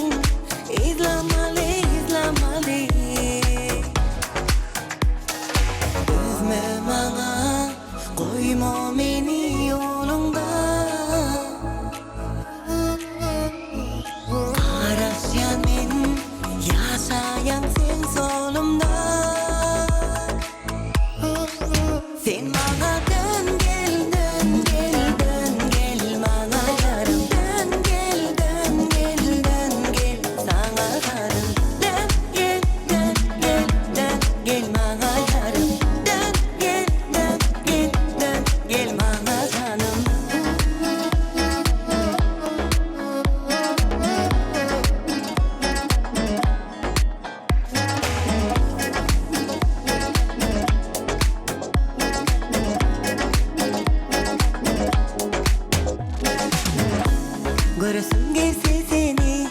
yzlamaly, yzlamaly. Dözme maňa, goýma meni ýoluňda. Garaşýan men, ýaşaýan seň solumda. Sen maňa dön gel, dön gel, dön gel maňa ýarym. Dön gel, dön gel, dön gel saňa zarym. Dön gel, dön gel, dön gel maňa ýarym. Dön gel, dön gel, dön gel maňa janym. Göresim gelse seni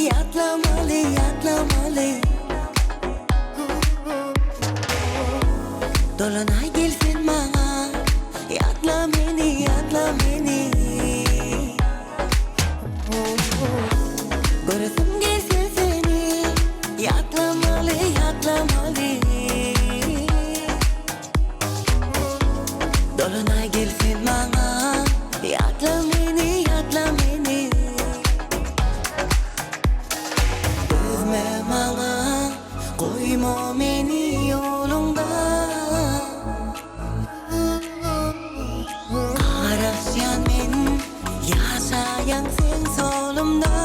ýatlamaly, ýatlamaly. Dolanaý gel sen maňa, ýatla meni, ýatla meni. Göresim gelse seni, ýatlamaly, ýatlamaly. Dolanaý gel sen maňa, ýatla meni, ýatla meni. Dözme maňa, goýma meni ýoluňda. Garaşýan men, ýaşaýan seň solumda.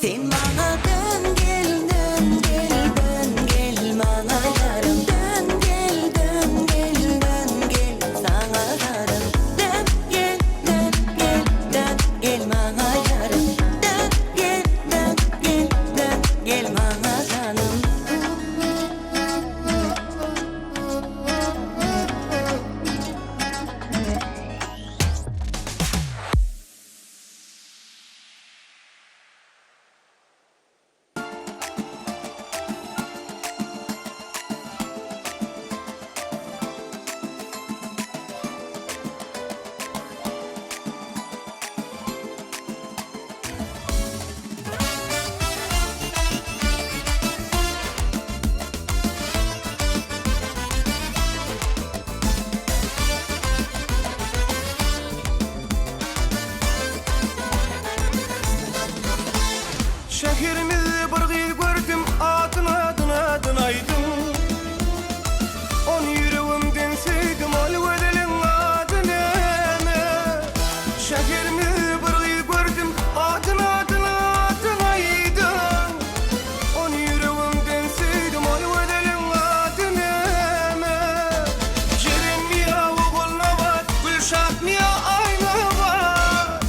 Sen maňa dön gel, dön gel, dön gel maňa ýarym. Dön gel, dön gel, dön gel saňa zarym. Dön gel, dön gel, dön gel maňa ýarym. Dön gel, dön gel, dön gel maňa janym. Şäherimizde bir gyz gördüm, Adyn, adyn, adyn aýdyň. Ony ýüregimden söýdüm, Ol gözeliň ady näme? Şäherimizde bir gyz gördüm, Adyn, adyn, adyn aýdyň. Ony ýüregimden söýdüm, Ol gözeliň ady näme? Jerenmi ýa Ogulnabat, Gülşatmy ýa Aýnabat?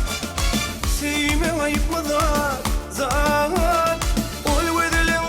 Söýmek aýypmy zat, zat? Ol gözeliň.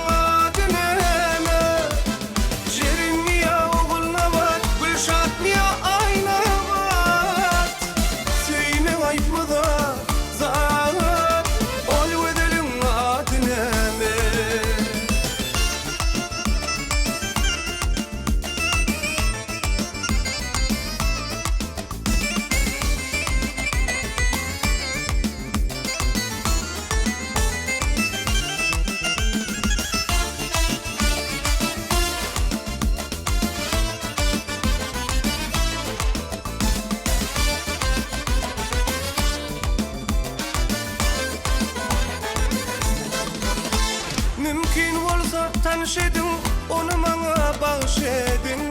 Mümkin bolsa tanyş ediň, ony maňa bagş ediň.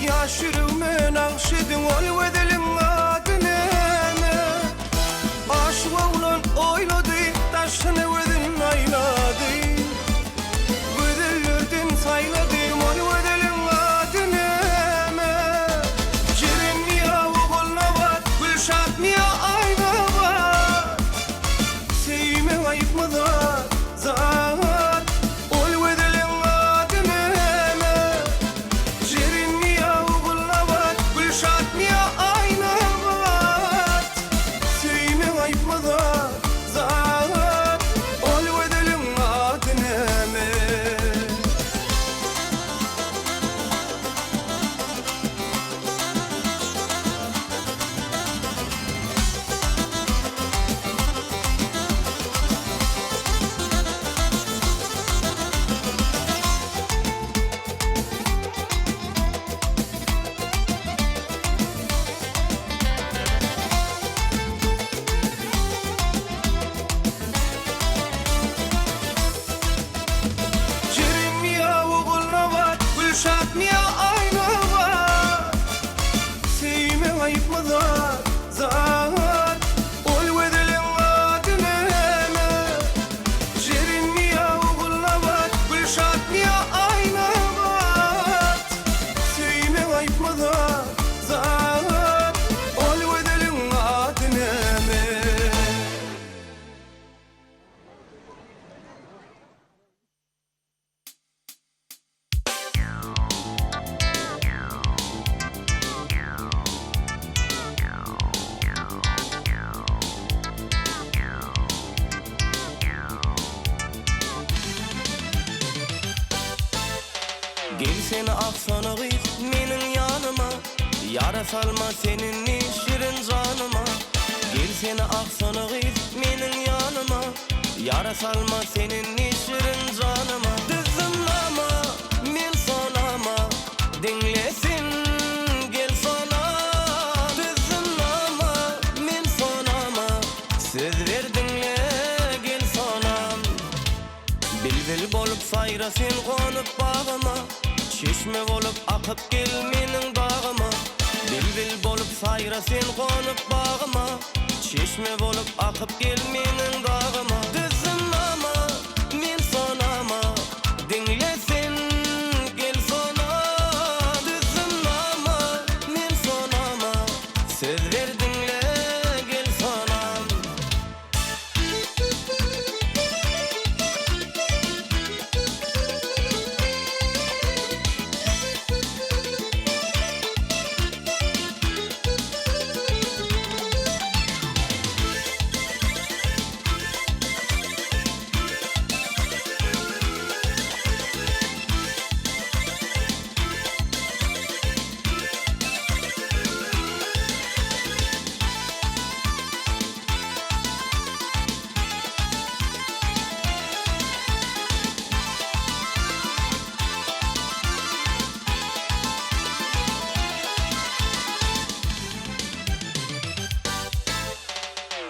Ýaş ýüregime nagş ediň, ol gözeliň ady näme? Aşyk oglan oýlady, daşyna gözün aýlady. Gözellerden saýlady, ol gözeliň ady näme? Jerenmi ýa Ogulnabat, Gülşatmy ýa Aýnabat? Söýmek aýypmy zat, zat? Ol gözeliň ady näme? Jerenmi ýa Ogulnabat, Gülşatmy ýa Aýnabat? Söýmek aýypmy zat, zat? Ol gözeliň ady näme? Jerenmi ýa Ogulnabat, Gülşatmy ýa Aýnabat? Söýmek aýypmy zat, zat? Ol gözeliň ady näme? Jerenmi ýa Ogulnabat, Gülşatmy ýa Aýnabat? Söýmek aýypmy zat, zat? Ol gözeliň ady näme? Gelsene aksana gyz meniň ýanyma Ýara salma sen indi şirin janyma Gelsene aksana gyz meniň ýanyma Ýara salma sen indi şirin janyma Düzdüm nama men sonama Diňle sen gel sona Düzdüm nama men sonama Söz ber diňle gel sonam Bilbil bolup saýra sen gonup bagyma Çeşme bolup akyp gel meniň dagyma Bilbil bolup saýra sen gonup bagyma Çeşme bolup akyp gel meniň dagyma Düzdüm nama men sonama Diňle sen gel sona Düzdüm nama men sonama Söz ber diňle gel sonam.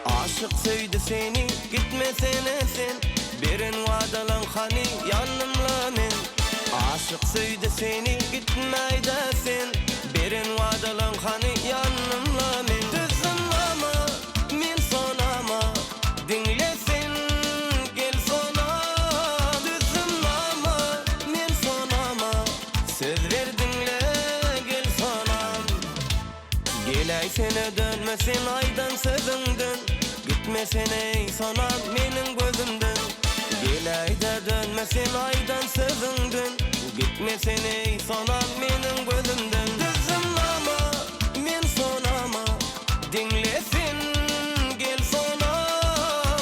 Aşyk söýdi seni gitmesene sen Beren wadalaň hany ýanymla men Aşyk söýdi seni gitmäýdä sen Beren wadalaň hany ýanymla men Düzdüm nama men sonama Diňle sen gel sona Düzdüm nama men sonama Söz ber diňle gel sonam Geläýsene dönme sen aýdan sözüňden Gitmesene eý sonam meniň gözümden Geläýdä dönme sen aýdan sözüňden Gitmesene eý sonam meniň gözümden Düzdüm nama men sonama Diňle sen gel sona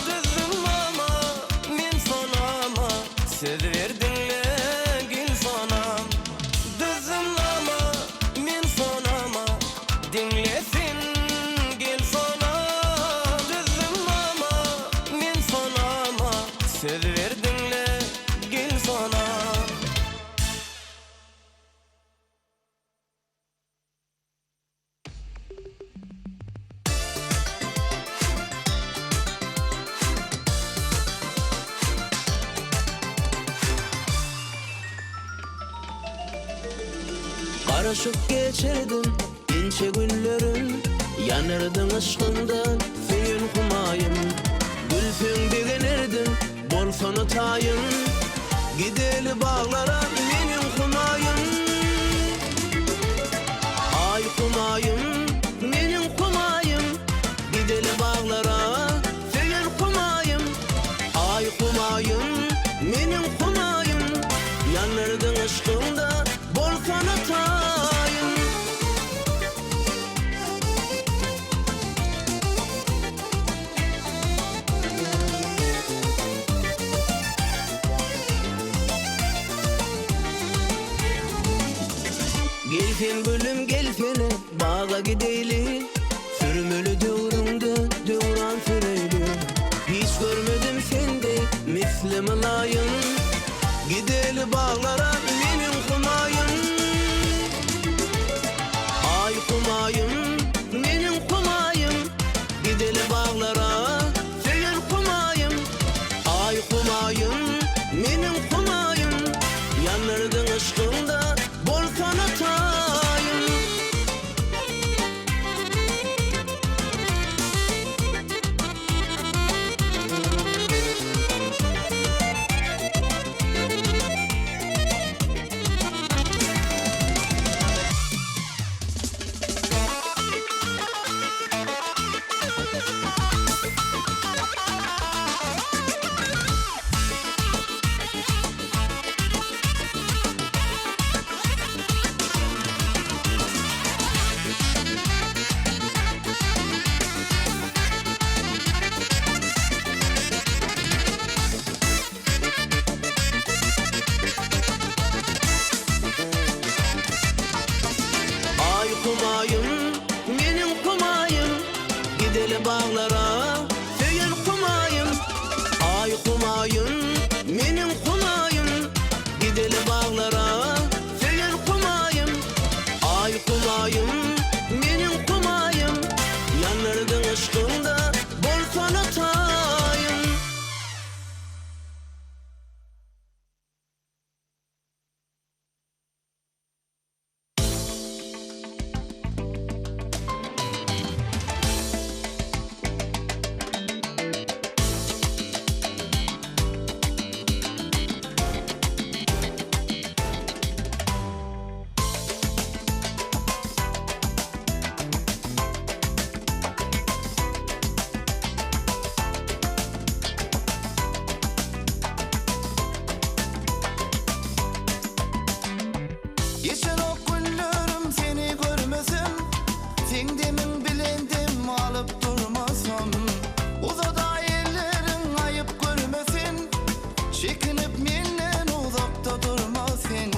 Düzdüm nama men sonama Söz ber diňle gel sonam Düzdüm nama men sonama Diňle sen gel sona Düzdüm nama men sonama Söz ber diňle gel sona. Garaşyp geçirdim inçe günlerim Ýanardyň yşkyňda söýen Humaýym Gülseň begenerdim bolsana taýyn Gideli baglara meniň Humaýym Aý Humaýym meniň Humaýym Gideli baglara söýen Humaýym Aý Humaýym meniň Humaýym Ýanardyň yşkyňda Bolsana taýyn. Gel sen gülüm gelsene baga gideýli Sürmeli döwrüňde döwran süreýli Hiç görmedim sende misli mylaýym Gideli baglara meniň Humaýym Aý Humaýym meniň Humaýym Gideli baglara söýen Humaýym Aý Humaýym meniň Humaýym Ýandyrdyň yşkyňda bolsana taýyn. Aý Humaýym, meniň Humaýym, Gideli baglara, söýen Humaýym. Aý Humaýym, meniň Humaýym, Gideli baglara, söýen Humaýym. Aý Humaýym, meniň Humaýym, Ýandyrdyň yşkyňda, bolsana taýyn. Geçenok günlerim seni görmesem Seň demiň bilen dem alyp durmasam Uzadaý elleriň aýyp görme sen Çekinip menden uzakda durma sen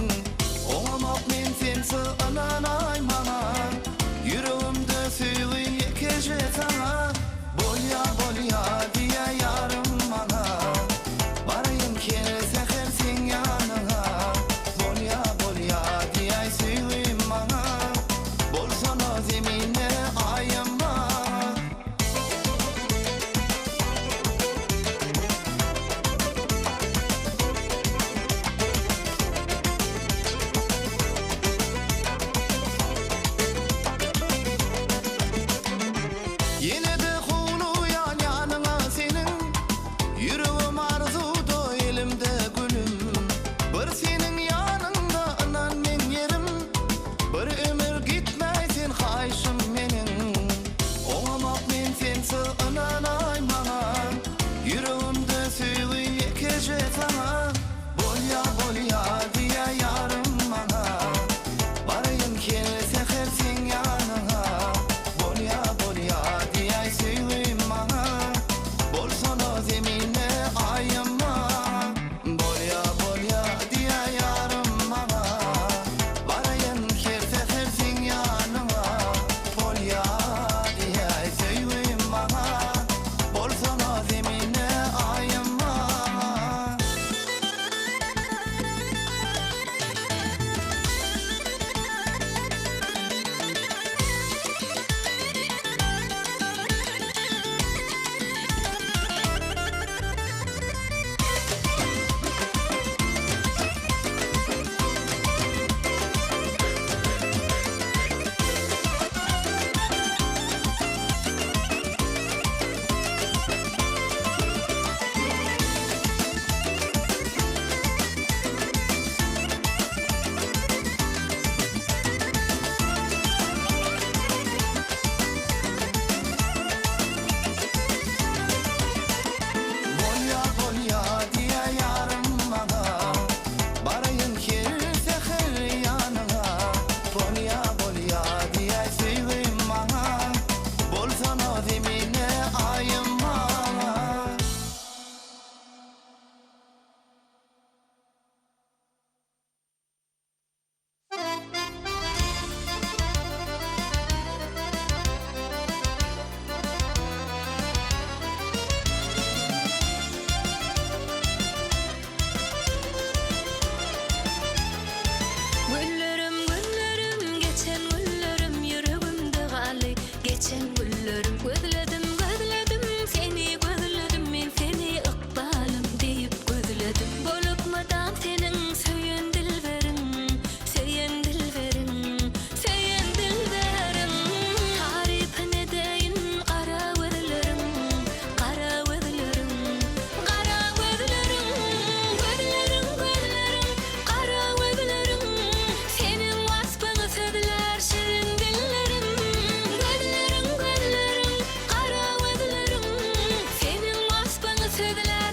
Oňamak men sensiz ynanaý maňa Ýüregimde söýgi ýekeje saňa Bolýa bolýa diýä ýarym maňa Baraýyn her säher seň ýanyňa Bolýa bolýa diýäý söýgim maňa Bolsana zeminde aýym maňa. Ýene-de howlugýan ýanyňa seniň Ýüregim arzuwda elimde gülüm Bir seniň ýanyňda ynan meň ýerim Bir ömür gitmäý sen haýyşym meniň Oňamak men sensiz ynanaý maňa Ýüregimde söýgi ýekeje saňa Bolýa bolýa diýä ýarym maňa Baraýyn her säher seň ýanyňa Bolýa bolýa diýäý söýgim maňa Bolsana zeminde aýym maňa Bolýa bolýa diýä ýarym maňa Baraýyn her säher seň ýanyňa Bolýa diýäý söýgim maňa Bolsana zeminde aýym.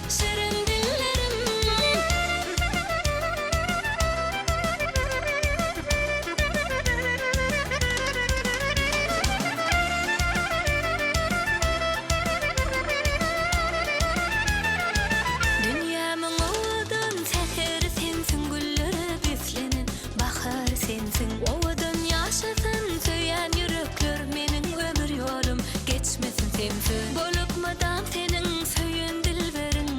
Şirin dillerim. Dünýämiň owadan säheri sensiň Güllere beslenen bahar sensiň Owadan ýaşasyn söýen ýürekler Meniň ömür ýolum geçmesin sensiz Bolup mydam seniň söýen dilberiň.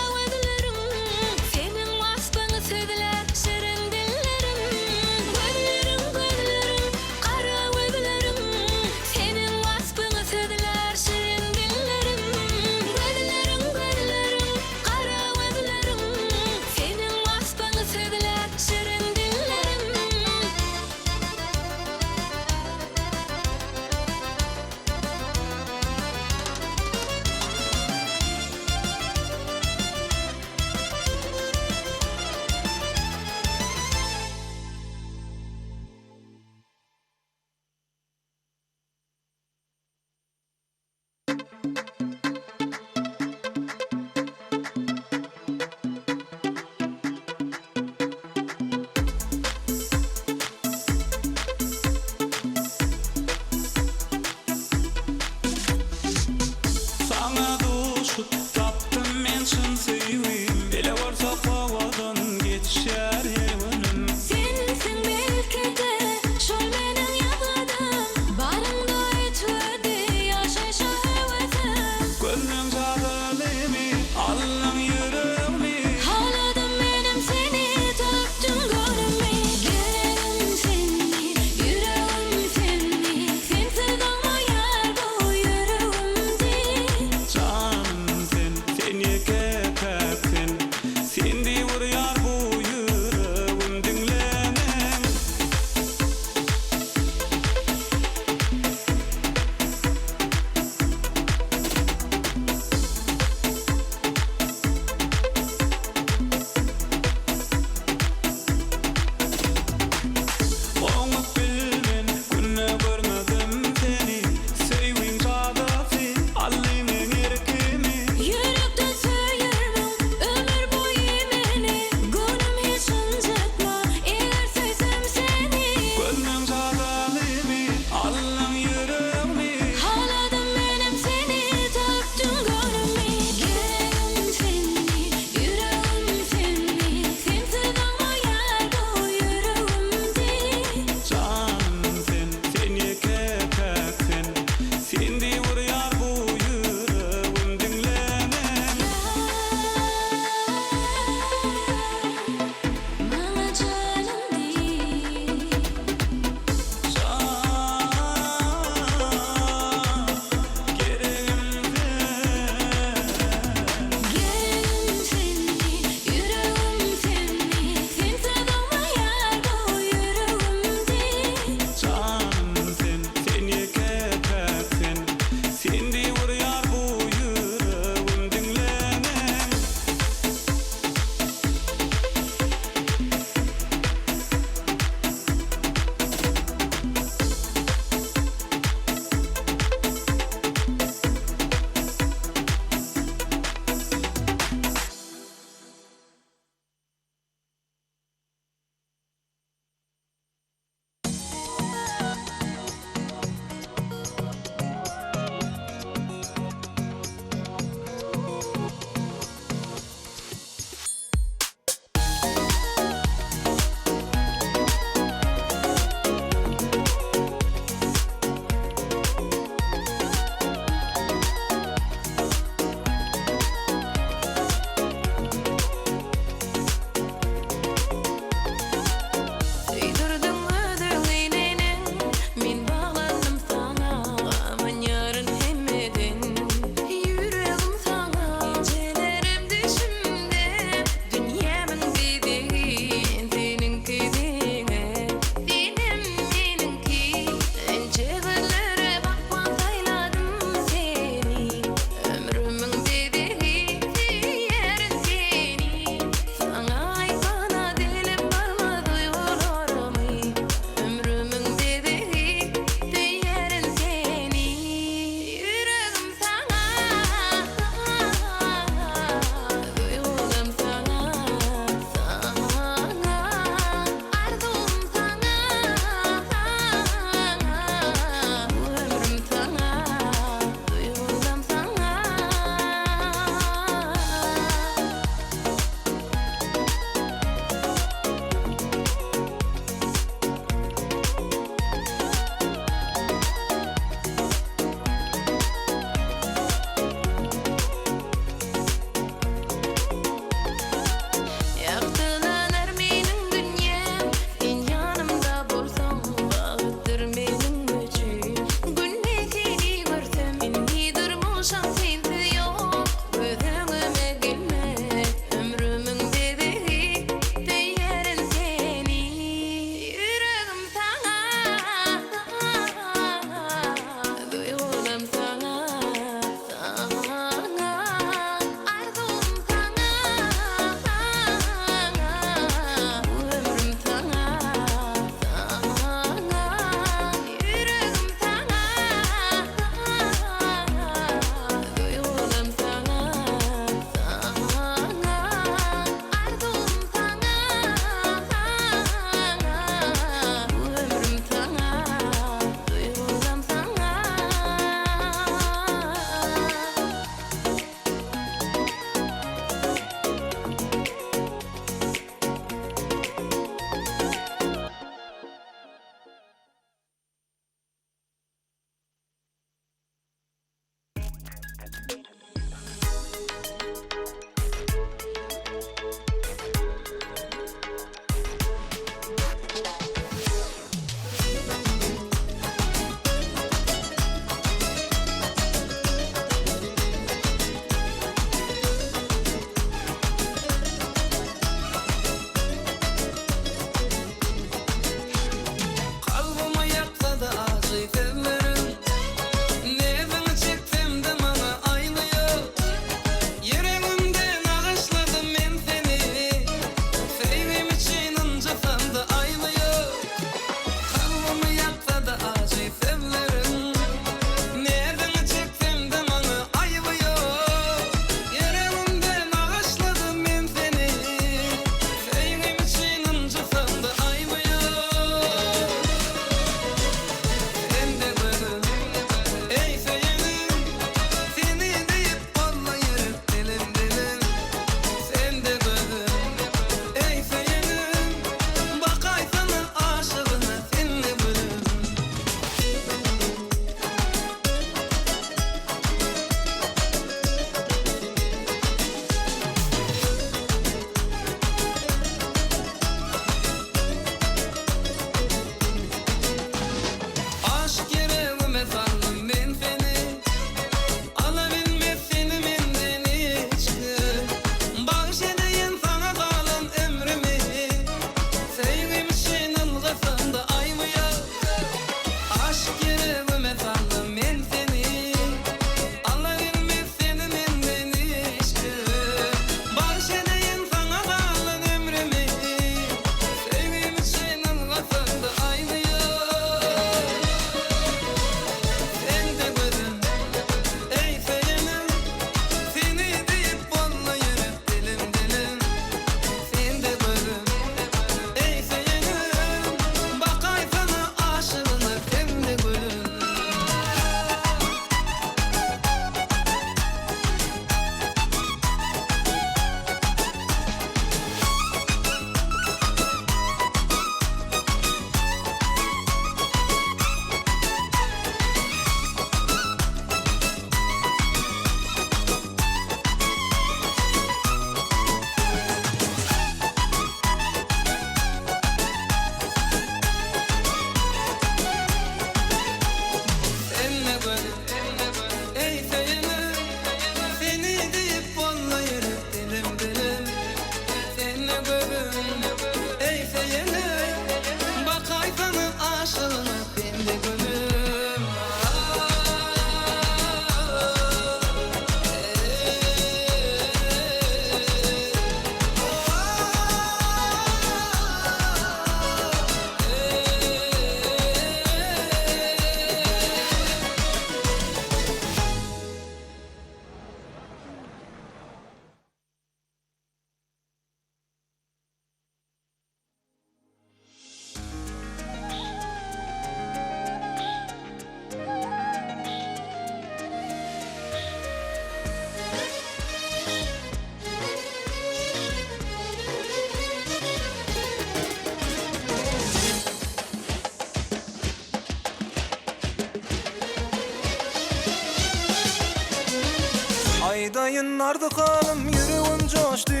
Aýdaýyn arzy halym ýüregim joşdy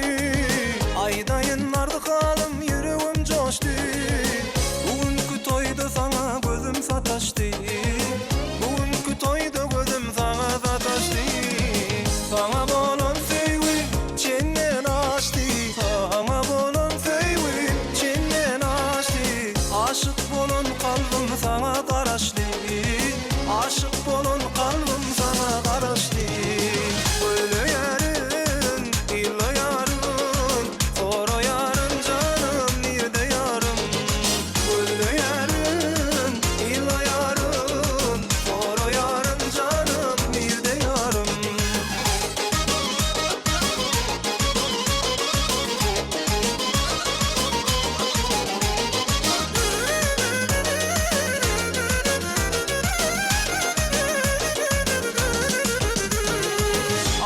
Aýdaýyn arzy halym ýüregim joşdy Bu günki toýda saňa gözüm sataşdy Bu günki toýda gözüm saňa sataşdy Saňa bolan söýgi çenden aşdy Saňa bolan söýgi çenden aşdy Aşyk bolan kalbym saňa garaşdy Aşyk bolan kalbym saňa garaşdy Gözleýärin, ylaýaryn Soraýaryn janym nirde ýarym Gözleýärin, ylaýaryn Soraýaryn janym nirde ýarym.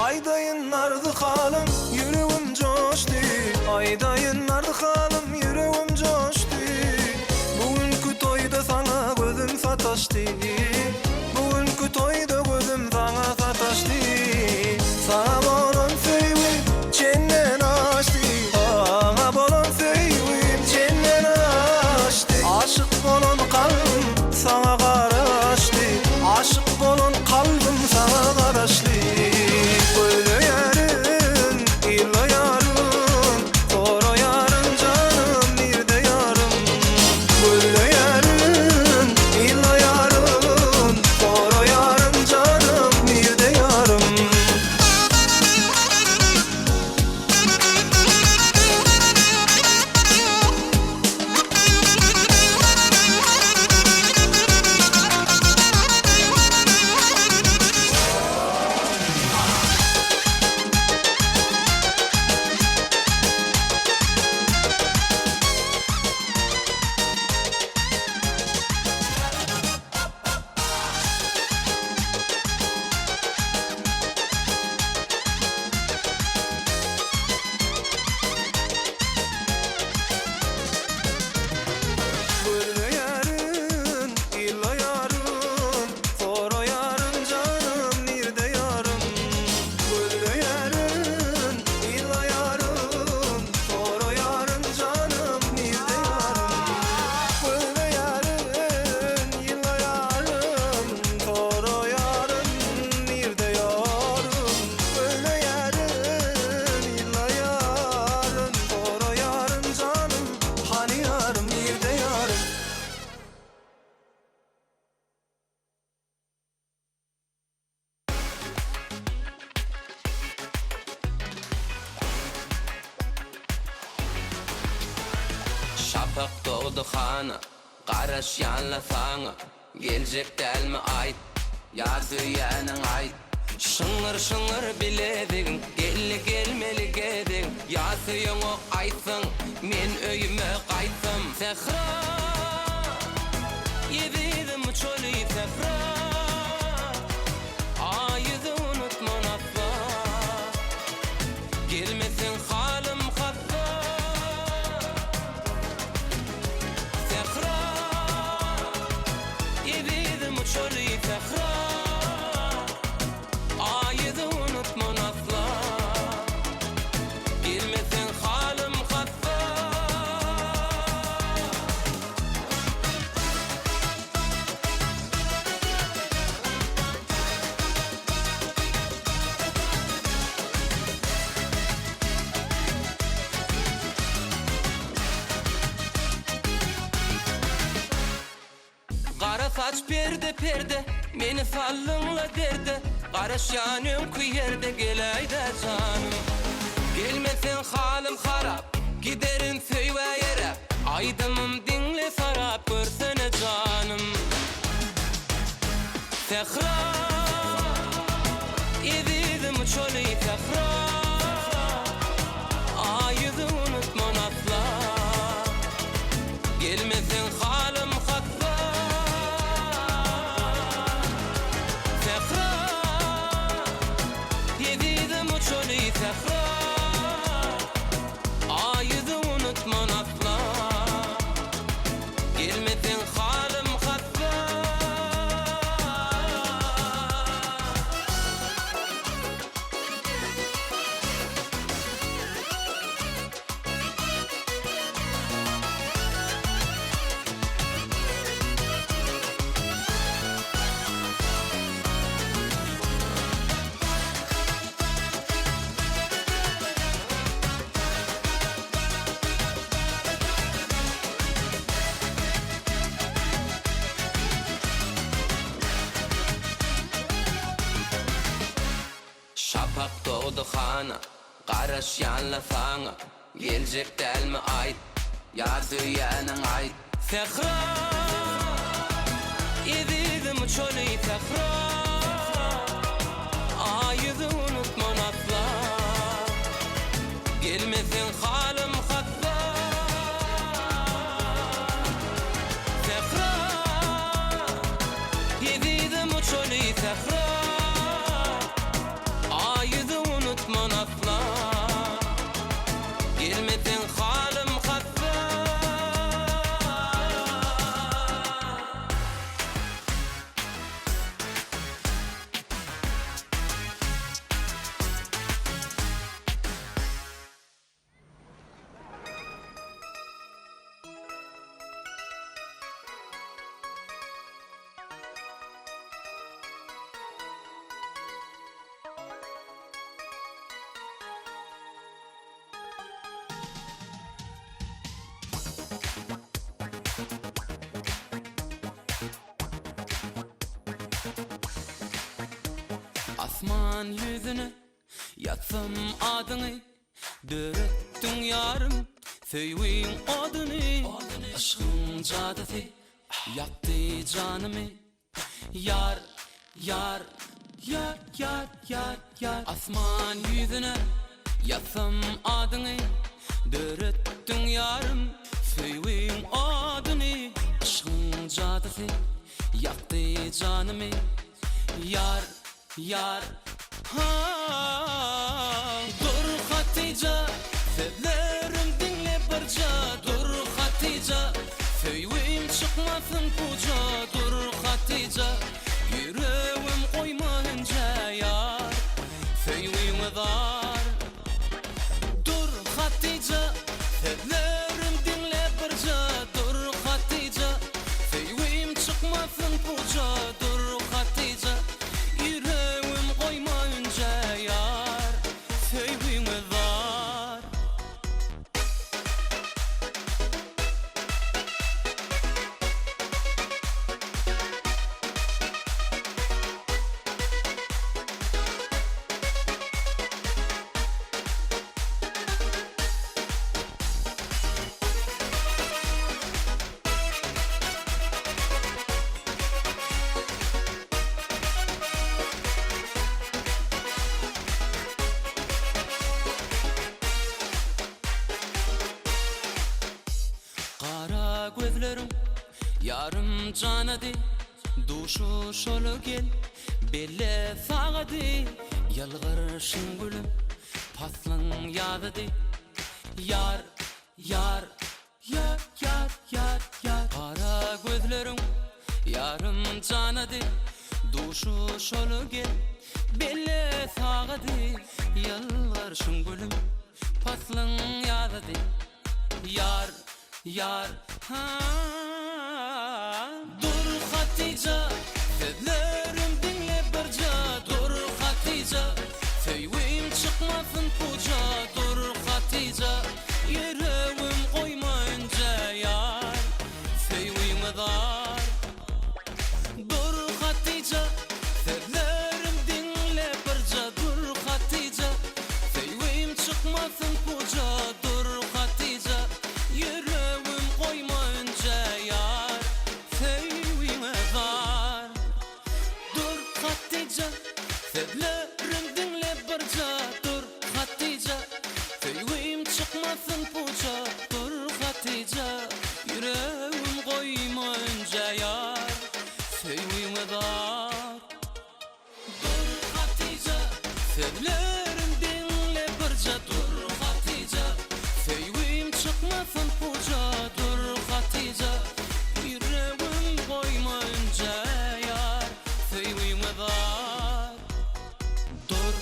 Aýdaýyn arzy halym, ýüregim joşdy Aýdaýyn arzy halym, ýüregim joşdy Bu günki toýda saňa gözüm sataşdy Bu günki toýda gözüm saňa sataşdy Saňa bolan söýgim çenden aşdy Saňa bolan söýgim çenden aşdy Aşyk bolan kalbym saňa garaşdy Aşyk bolan kalbym saňa garaşly Gözleýärin, ylaýaryn Soraýaryn janym nirde ýarym Gözleýärin, ylaýaryn Soraýaryn janym nirde ýarym. Gözleýärin, ylaýaryn, soraýaryn janym nirde ýarym? Gözleýärin, ylaýaryn, soraýaryn janym nirde ýarym? Gözleýärin, ylaýaryn, soraýaryn nirde ýarym? Gözleýärin, ylaýaryn, soraýaryn janym Hany ýarym, nirde ýarym? Şapak dogdy hana, garaşýanla saňa. Geljek dälmi aýt, ýa söýýäniň aýt. Şyňňyr şyňňyr bilezigiň, geldi gelmeli gezegiň. Ýa söýeňok aýtsaň, men öýüme gaýtsam. Sähra, ezizim çöli sähra. Aý ýüzi unutman asla. Gelmeseň halym hassa. Sähra, ezizim çöli sähra. Aý ýüzi unutman asla. Gelmeseň halym hassa. Gara saç perde-perde, meni saldyň-la derde, Garaşýan öňki ýerde geläý-dä janym. Gelmeseň halym harap, giderin söýgä eräp, Aýdymym diňle sarap görsene janym. Sähra, ezizim çöli sähra, Aý ýüzi unutman asla. Gelmeseň halym hassa. Sähra, ezizim çöli sähra, Aý ýüzi unutman asla. Gelmeseň halym hassa. Şapak dogdy hana, garaşýanla saňa, Geljek dälmi aýt, ýa söýýäniň aýt. Sähra, ezizim çöli sähra, Aý ýüzi unutman asla, Gelmeseň halym hassa. Sähra, ezizim çöli sähra, Aý ýüzi unutman asla. Gelmeseň halym hassa. Asman ýüzüne ýazsam adyňy Döretdiň ýarym söýgiň oduny Yşgyň jadysy ýakdy janymy Ýar, ýar, ýar, ýar, ýar, ýar Asman ýüzüne ýazsam adyňy Döretdiň ýarym söýgiň oduny Yşgyň jadysy ýakdy janymy Ýar, Ýar, ha, Dur Hatyja, sözlerim diňle birja, Dur Hatyja, söýgim çykmasyn puja, Dur Hatyja, ýüregim goýma hünjä, Ýar, söýgiňe zar. Dur Hatyja, sözlerim diňle birja, Dur Hatyja, söýgim çykmasyn puja, Dur Hatyja, ýüregim goýma ünjä, Ýar, söýgiňe zar. Gara gözleriň ýarym janady, Duşuşaly gel, belle sagady, Ýylgyrşyň gülüm, paslyň ýazydy. Ýar, ýar, ýar, ýar, ýar, ýar. Gara gözleriň ýarym janady, Duşuşaly gel, belle sagady, Ýylgyrşyň gülüm, paslyň ýazydy. Ýar, ýar, ha Dur Hatyja, sözlerim diňle birja Dur Hatyja, söýgim çykmasyn puja Dur Hatyja, ýüregim goýma ünjä Ýar, söýgiňe zar Dur Hatyja, sözlerim diňle birja Dur Hatyja, söýgim çykmasyn puja Dur Hatyja, ýüregim goýma ünjä Ýar, söýgiňe zar Dur Hatyja, sözlerim diňle birja Dur Hatyja, söýgim çykmasyn puja Dur Hatyja, ýüregim goýma ünjä Ýar, söýgiňe zar Dur Hatyja, sözlerim diňle birja Dur Hatyja, söýgim çykmasyn puja Dur Hatyja, ýüregim goýma ünjä Ýar, söýgiňe zar Dur.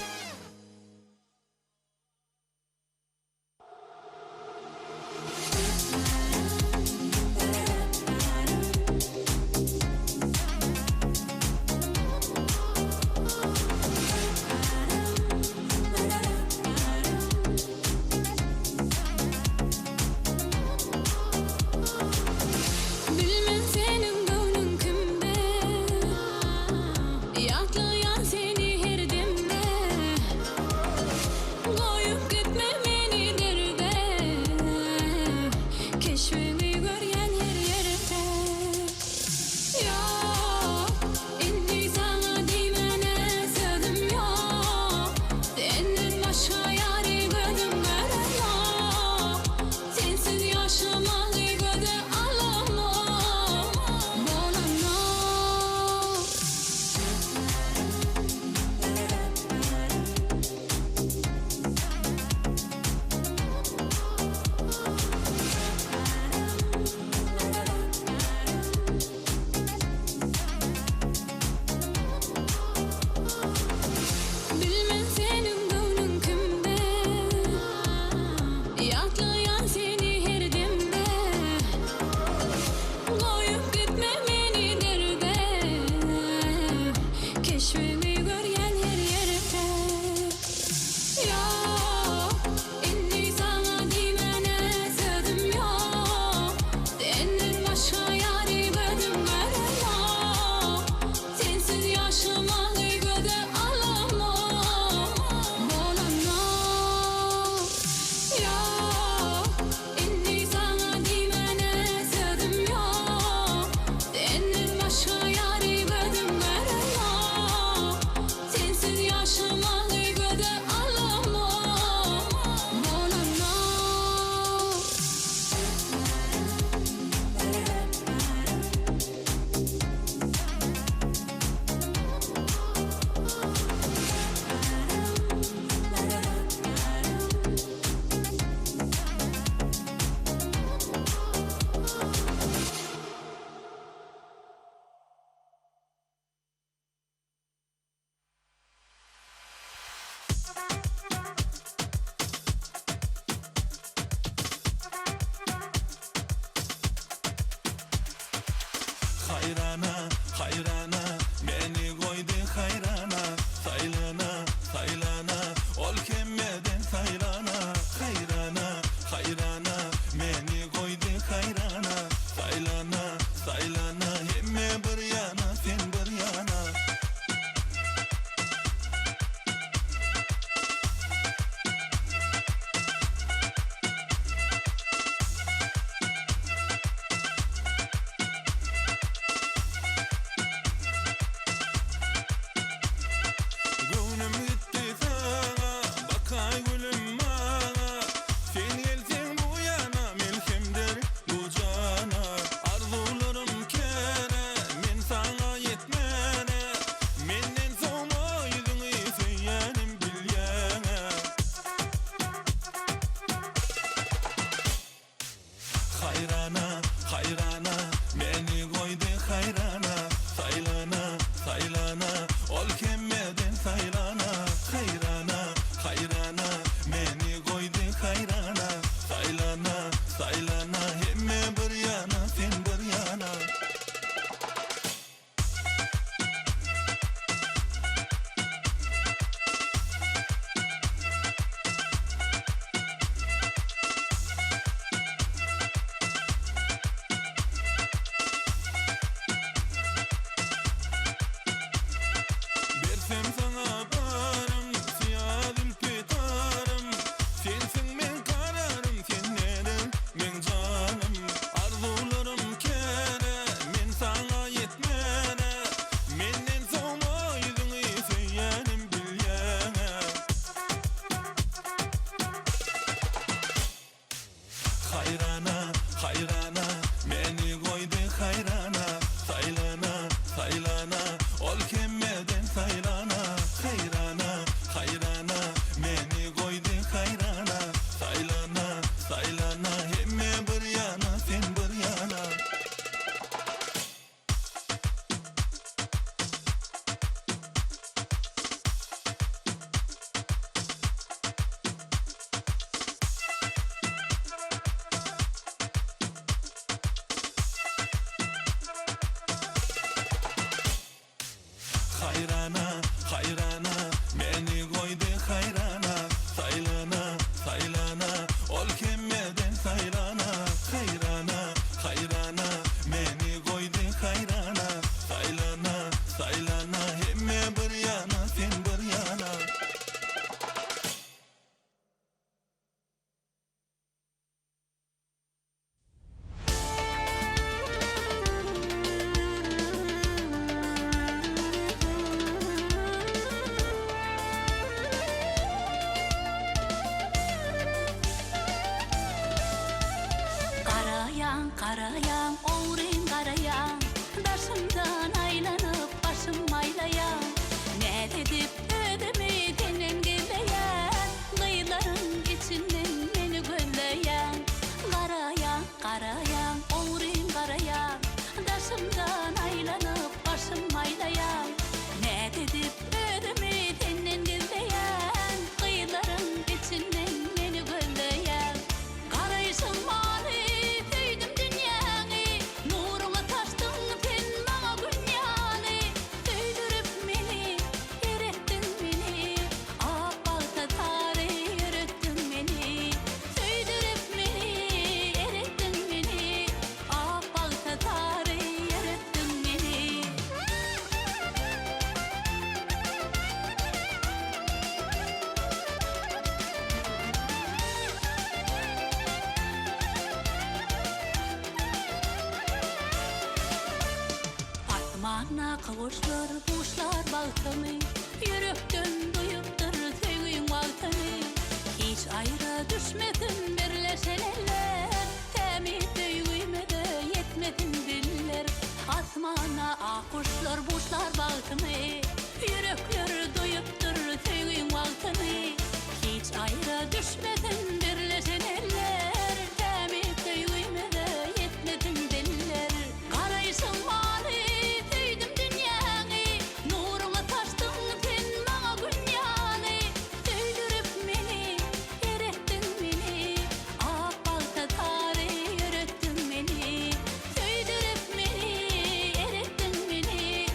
saýlana, ol hemmeden saýlana, haýrana, haýrana, meni goýdy haýrana, saýlana, saýlana, hemme bir ýana, sen bir ýana. Bersem saňa barym, syýa zülpi tarym, Sensiň meň kararym, sen näder meň janym. Arzuwlarym käne, men saňa ýetmäne, Menden sowma ýüzüňi söýýänim bilýäň-ä. Haýrana, haýrana, meni goýdy haýrana, Saýlana, saýlana, ol hemmeden saýlana, Haýrana, haýrana, meni goýdy haýrana, Saýlana, saýlana, hemme bir ýana, sen bir ýana. Haýrana, haýrana, meni goýdy haýrana, Saýlana, saýlana, ol hemmeden saýlana, Haýrana, haýrana, meni goýdy haýrana, Saýlana, saýlana, hemme bir ýana, sen bir ýana. Garaýaň, garaýaň, ogryn garaýaň, Daşymdan aýlanyp, başym aýlaýaň. Näz edip özümi senden gizleýän, Gyzlaryň içinden meni gözleýäň. Garaýaň, garaýaň, ogryn garaýaň, Daşymdan aýlanyp, başym aýlaýaň. Näz edip özümi senden gizleýän, Gyzlaryň içinden meni gözleýäň. Garaýşyň many, söýdüm dünýäňi, Nuruňy saçdyň sen maňa Gün ýaly. Söýdürip meni, eretdiň meni, Ak bagta sary ýöretdiň meni. Söýdürip meni, eretdiň meni, Ak bagta sary ýöretdiň meni. Asmandaky guşlar buşlar bagtymy, Ýürekden duýupdyr söýgiň wagtyny. Hiç aýra düşmesin birleşen eller, Tämiz söýgimize ýetmesin diller. Asmanda ak guşlar buşlar bagtymy, Ýürekler duýupdyr söýgiň wagtyny. Hiç aýra düşmesin birleşen eller, Tämiz söýgimize ýetmesin diller. Garaýşyň many, söýdüm dünýäňi, Nuruňy saçdyň sen maňa Gün ýaly. Söýdürip meni, eretdiň meni, Ak bagta sary ýöretdiň meni. Söýdürip meni, eretdiň meni.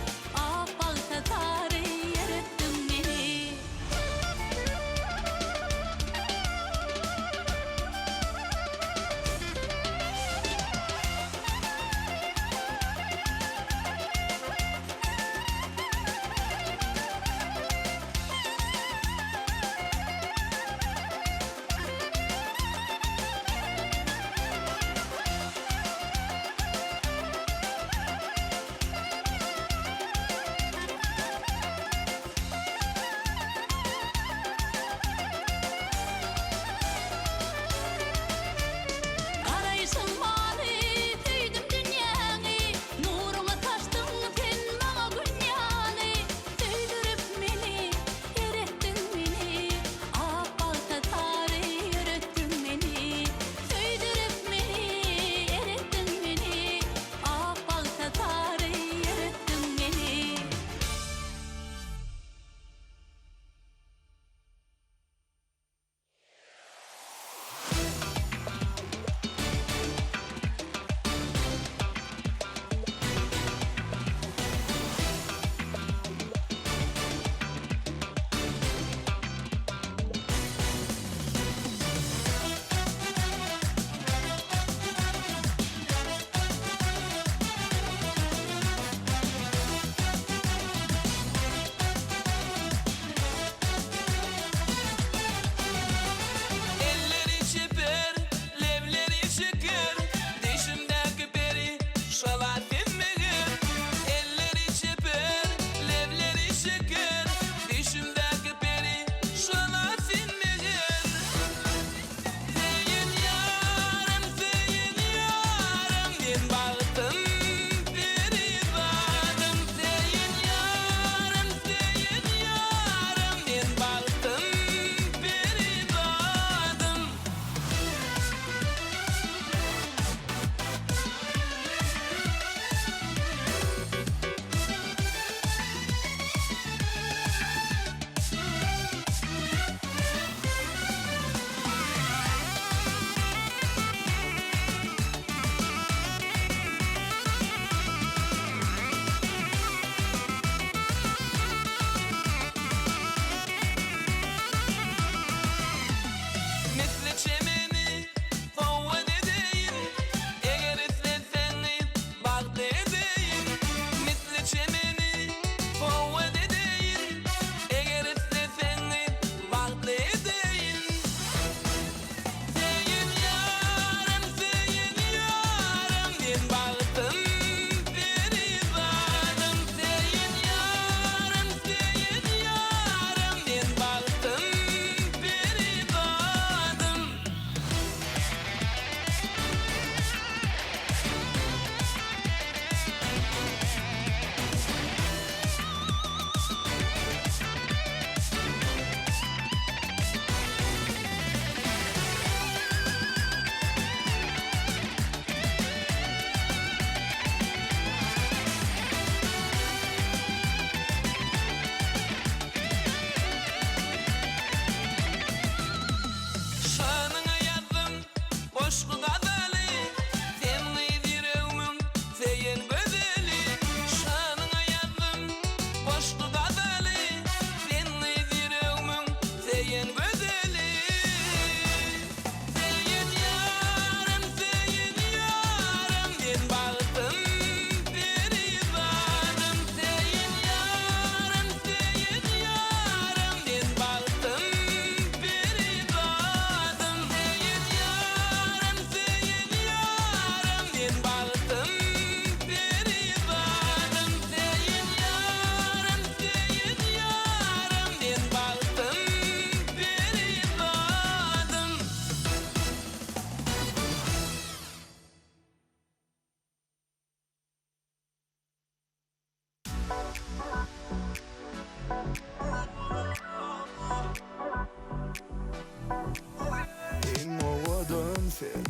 Iň owadan sen,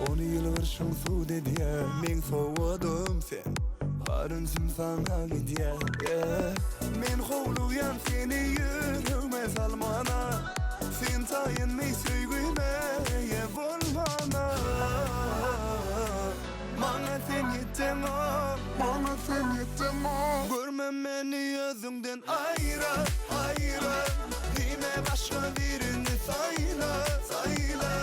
ony ýylgyrşyň sud edýär Meň sowgadym sen, bar ünsüm saňa gidýär Men howlugýan seni ýüregme salmana Sen taýynmy söýgüme eýe bolmana Maňa sen ýeteňok, maňa sen ýeteňok Görme meni özüňden aýra, aýra Diýme başga birini saýla, saýla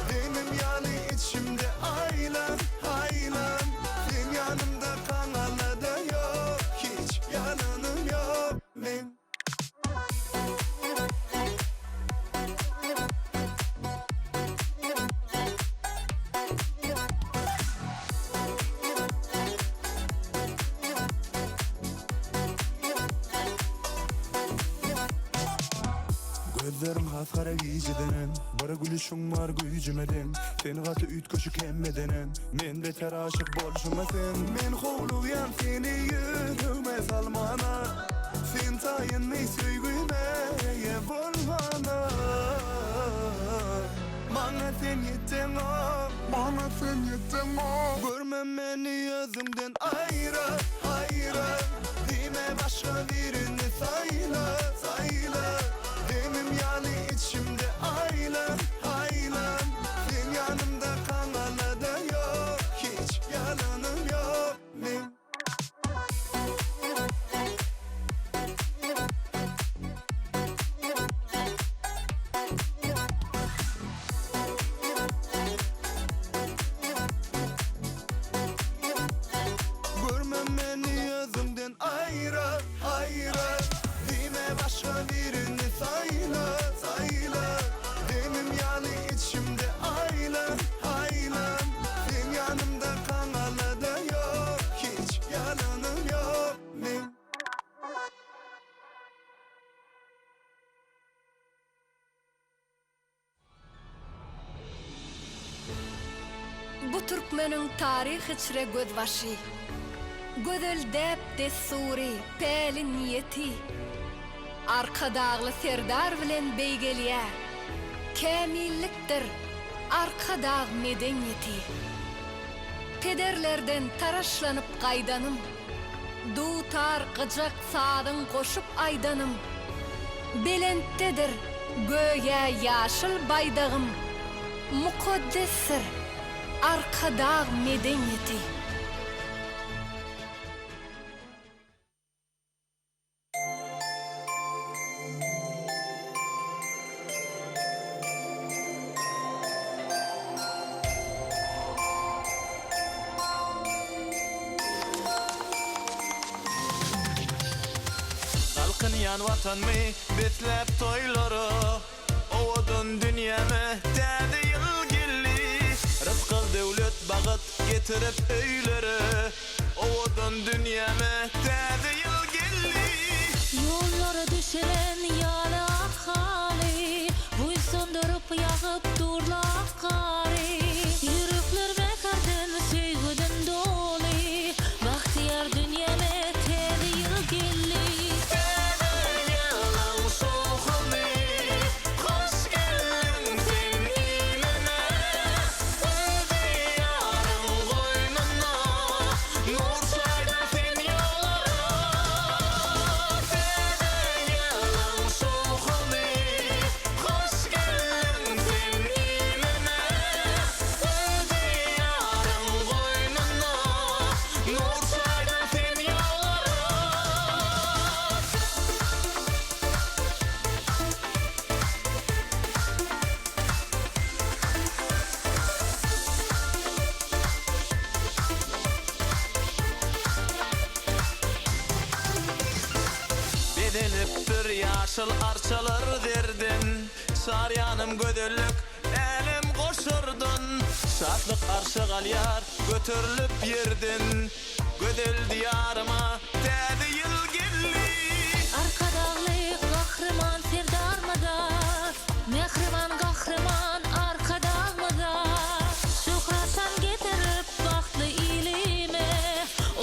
Demim ýaly içimde aýlan, aýlan Sen ýanymda kaňalada ýok Hiç ýalanym ýok meň. Gözleriň has gara gijedenem Bir gülüşiň bar güýjüme deň Sen gaty üýtgeşik hemmedenem Men beter aşyk bolşuňa sen Men howlugýan seni ýüregme salmana Sen taýynmy söýgüme eýe bolmana Maňa sen ýeteňok Maňa sen ýeteňok Görme meni özüňden aýra aýra Diýme başga birini saýla saýla Demim ýaly içimde aýlan aýlan Sen ýanymda kaňalada ýok Hiç ýalanym ýok meň. Görme meni özüňden aýra, aýra Diýme başga birini saýla, saýla Demim ýaly içimde aýlan, aýlan Sen ýanymda kaňalada ýok Hiç ýalanym ýok meň. Bu türkmeniň taryh içre gözbaşy, Gözel däp-dessury, päli-niýeti. Arkadagly Serdar bilen beýgelýär, Kämillikdir Arkadag medeniýeti. Pederlerden taraşlanyp gaýdanym, Dutar, gyjak sazyň goşup aýdanym, Belentdedir göýä ýaşyl baýdagym, Mukaddesdir Arkadag medeniýeti. Galkynýan Watanmy besläp toýlara, Owadan dünýäme Täze ýyl geldi. Rysgal-döwlet, bagyt getirip öýlere, Owadan dünýäme Täze ýyl geldi. Ýollara düşelen ýaly ak haly, Buýsandyryp ýagyp durla ak gary. Ýürekler mähirden, söýgüden doly, Bagtyýar dünýäme Täze ýyl geldi. Täze ýylyň şowhuny, Hoş geldiň sen ilime. Öz Diýaryň goýnunda, Nur çaýdyň sen ýollara. Täze ýylyň şowhuny, Hoş geldiň sen ilime. Öz Diýaryň goýnunda, Nur çaýdyň sen ýollara. Bezelipdir ýaşyl arçalar zerden, Çar ýanym gözellik, älem goşardan. Şatlyk arşa galýar göterilip ýerden, Gözel Diýaryma Täze ýyl geldi. Arkadagly Gahryman Serdarymyza, Mähriban Gahryman Arkadagymyza Şöhrat-şan getirip bagtly ilime,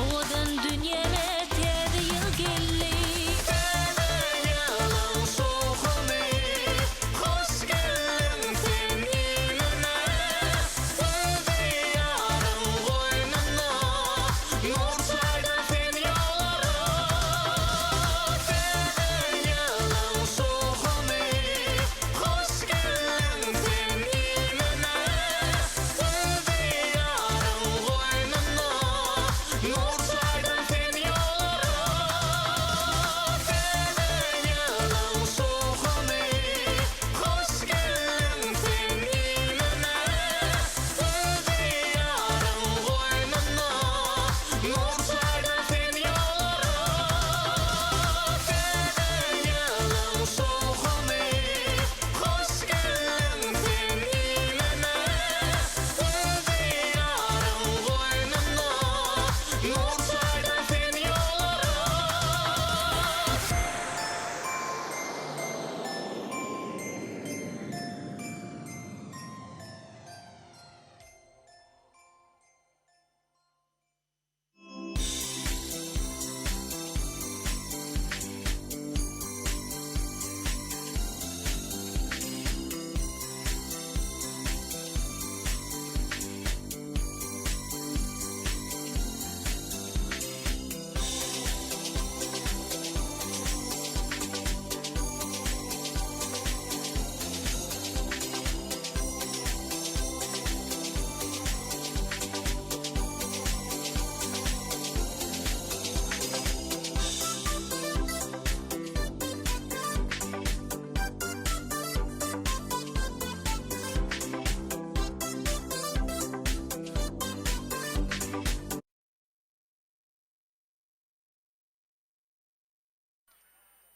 Owadan dünýäme Täze ýyl geldi.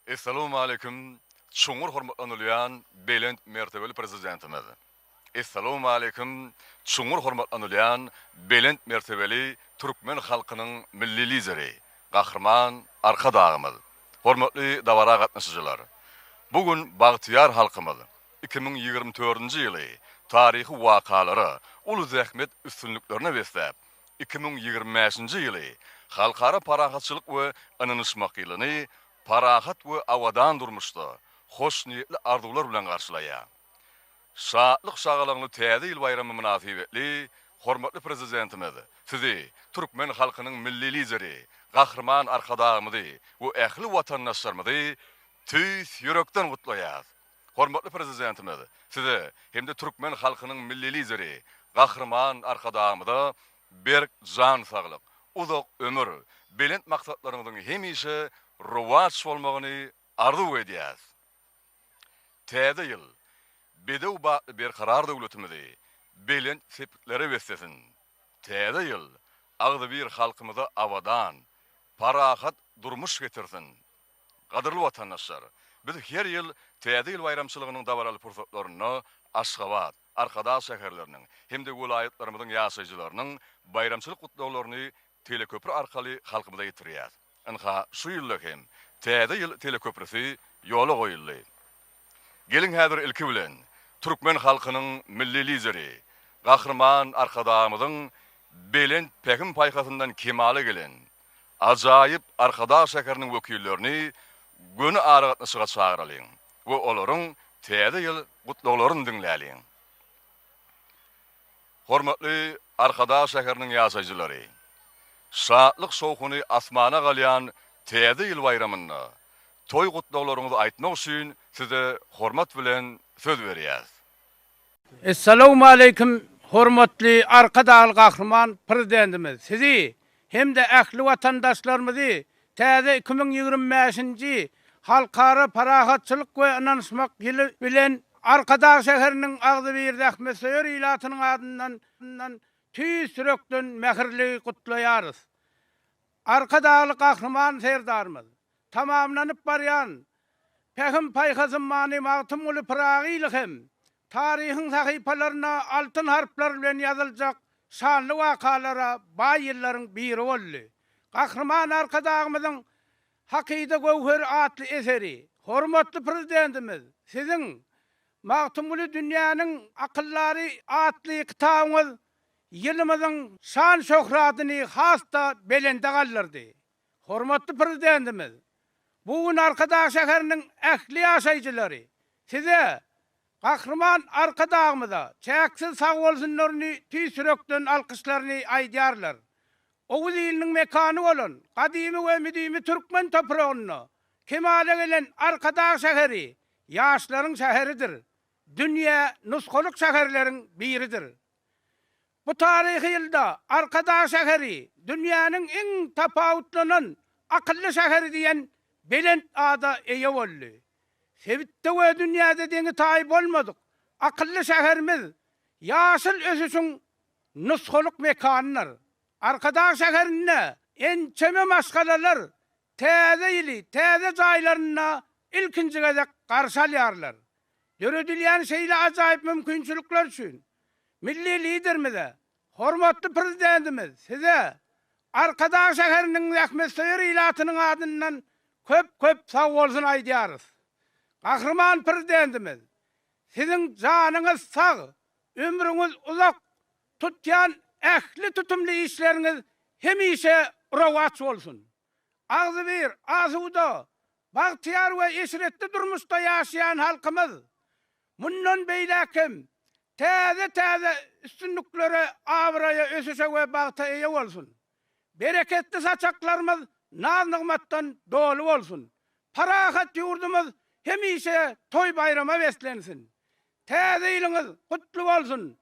Essalawmaleýkim, çuňňur hormatlanylýan belent mertebeli Prezidentimiz! Essalawmaleýkim, çuňňur hormatlanylýan belent mertebeli türkmen halkynyň Milli Lideri, Gahryman Arkadagymyz! Hormatly dabara gatnaşyjylar! Bu gün bagtyýar halkymyz 2024-nji ýyly taryhy wakalara, uly zähmet üstünliklerine besläp, 2025-nji ýyly Halkara parahatçylyk we ynanyşmak ýylyny parahat we abadan durmuşda, hoşniýetli arzuwlar bilen garşylaýar. Şatlyk-şagalaňly Täze ýyl baýramy mynasybetli hormatly Prezidentimiz Sizi, türkmen halkynyň Milli Lideri, Gahryman Arkadagymyzy we ähli watandaşlarymyzy tüýs ýürekden gutlaýar. Hormatly Prezidentimiz Size hem-de türkmen halkynyň Milli Lideri, Gahryman Arkadagymyza berk jan saglyk, uzak ömür, belent maksatlaryňyzyň hemişe rowaç bolmagyny arzuw edýäris. Täze ýyl bedew batly Berkarar döwletimizi belent sepgitlere beslesin! Täze ýyl agzybir halkymyza abadan, parahat durmuş getirsin! Gadyrly watandaşlar, biz her ýyl Täze ýyl baýramçylygynyň dabaraly pursatlarynda Aşgabat, Arkadag şäherleriniň hem-de welaýatlarymyzyň ýaşaýjylarynyň baýramçylyk gutlaglaryny teleköpri arkaly halkymyza ýetirýäris. Ynha, şu ýylda hem Täze ýyl teleköprüsi ýola goýuldy. Geliň häzir ilki bilen, türkmen halkynyň Milli Lideri, Gahryman Arkadagymyzyň belent pähim-paýhasyndan kemala gelen ajaýyp Arkadag şäheriniň wekillerini göni aragatnaşyga çagyralyň we olaryň Täze ýyl gutlaglaryny diňläliň. Hormatly Arkadag şäheriniň ýaşaýjylary! Şatlyk-şowhuny asmana galýan Täze ýyl baýramynda toý gutlaglaryňyzy aýtmak üçin size hormat bilen söz berýäris. Essalawmaleýkim hormatly Arkadagly Gahryman Prezidentimiz sizi hem-de ähli watandaşlarymyzy täze 2025-nji Halkara parahatçylyk we ynanyşmak ýyly bilen Arkadag şäheriniň agzybir zähmetsöýer ilatynyň adyndan tüýs ýürekden mähirli gutlaýarys. Arkadagly Gahryman Serdarymyz, tamamlanyp barýan Pähim-paýhas ummany Magtymguly Pyragy ýyly hem taryhyň sahypalaryna altyn harplar bilen ýazyljak şanly wakalara baý ýyllaryň biri boldy. Gahryman Arkadagymyzyň Hakyda göwheri atly eseri, hormatly Prezidentimiz, Siziň Magtymguly dünýäniň akyldary atly kitabyňyz ýylymyzyň şan-şöhratyny has-da belende galdyrdy. Hormatly Prezidentimiz, bu gün Arkadag şäheriniň ähli ýaşaýjylary Size, Gahryman Arkadagymyza çäksiz sagbolsunlaryny tüýs ýürekden alkyşlaryny aýdýarlar. Oguz iliniň mekany bolan gadymy we müdimi türkmen topragynda kemala gelen Arkadag şäheri ýaşlaryň şäheridir, dünýä nusgalyk şäherleriň biridir. Bu taryhy ýylda Arkadag şäheri dünýäniň iň tapawutlanan akylly şäheri diýen belent ada eýe boldy. Sebitde we dünýäde deňi-taýy bolmadyk akylly şäherimiz ýaşyl ösüşiň nusgalyk mekanydyr. Arkadag şäherinde ençeme maşgalalar Täze ýyly täze jaýlarynda ilkinji gezek garşy alýarlar. Döredilýän şeýle ajaýyp mümkinçilikler üçin Milli Liderimize, hormatly Prezidentimiz Size, Arkadag şäheriniň zähmetsöýer ilatynyň adyndan köp-köp sagbolsun aýdýarys. Gahryman Prezidentimiz, Siziň janyňyz sag, ömrüňiz uzak, tutýan ähli tutumly işleriňiz hemişe rowaç bolsun! Agzybir, asuda, bagtyýar we eşretli durmuşda ýaşaýan halkymyz mundan beýläk hem täze-täze üstünliklere, abraýa, ösüşe we bagta eýe bolsun! Bereketli saçaklarymyz naz-nygmatdan doly bolsun! Parahat ýurdumyz hemişe toý-baýrama beslensin! Täze ýylyňyz gutly bolsun,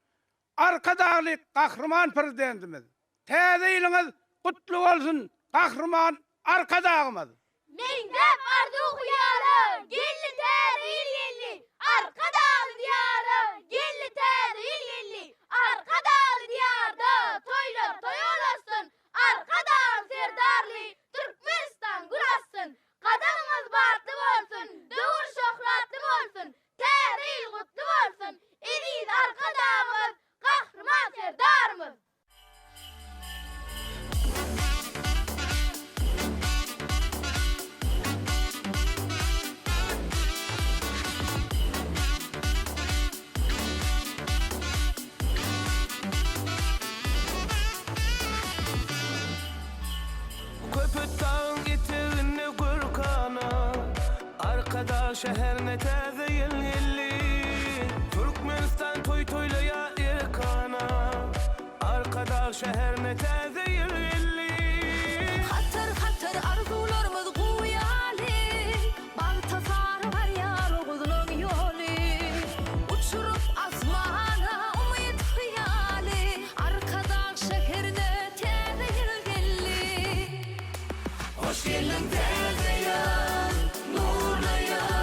Arkadagly Gahryman Prezidentimiz! Täze ýylyňyz gutly bolsun, Gahryman Arkadagymyz! Meňzäp arzuw-hyýala, geldi Täze ýyl geldi! Arkadagly Diýara, geldi Täze ýyl geldi! Arkadagly Diýarda toýlar toýa ulaşsyn, Arkadagly Serdarly Türkmenistan gül açsyn! Gadamyňyz batly bolsun! Arkadag şäherine täze ýyl geldi. Türkmenistan toý toýlaýar erkana. Arkadag şäherine täze ýyl geldi. Hatar-hatar arzuwlarymyz guw ýaly, Bagta sary barýar oguzlaň ýoly. Uçuryp asmana umyt hyýaly, Arkadag şäherine täze ýyl geldi. Hoş geldiň täze ýyl, nurly ýyl,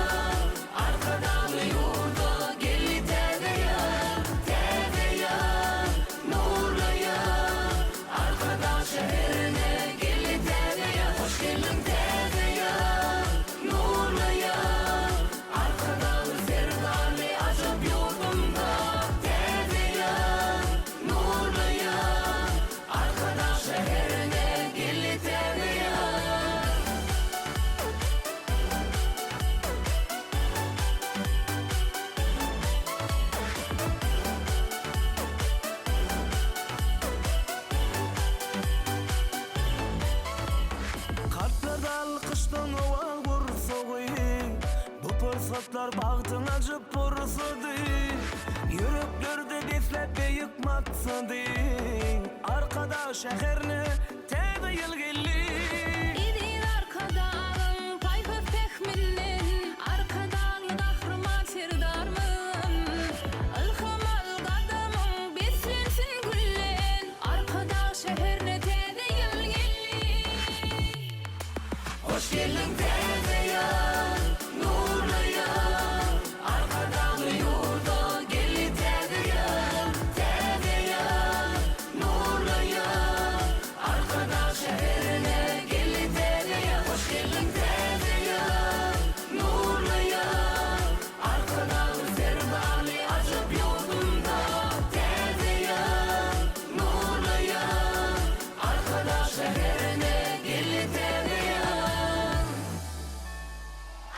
Arkadagly ýurda geldi täze ýyl, täze ýyl, nurly ýyl, Arkadag şäherine geldi täze ýyl. Hoş geldiň täze ýyl, nurly ýyl, Arkadagly Serdarly ajap ýurdumda täze ýyl, nurly ýyl, Arkadag şäherine geldi täze ýyl. Kalplarda alkyşdan owal gursagy, Bu pursatlar bagtyň ajap pursady. Ýüreklerde besläp beýik maksady, Arkadag şäherine Täze ýyl geldi. Eziz Arkadagyň paýhas-pähminden, Arkadagly Gahryman Serdarymyzdan Ylham al, gadamyň beslensin gülden, Arkadag şäherine Täze ýyl geldi. Hoş geldiň Täze ýyl, nurly ýyl, Arkadagly ýurda geldi Täze ýyl, Täze ýyl, Nurly ýyl, Arkadag şäherine geldi täze ýyl. Hoş geldiň täze ýyl, nurly ýyl, Arkadagly Serdarly ajap ýurdumda. Täze ýyl, nurly ýyl, Arkadag şäherine geldi täze ýyl.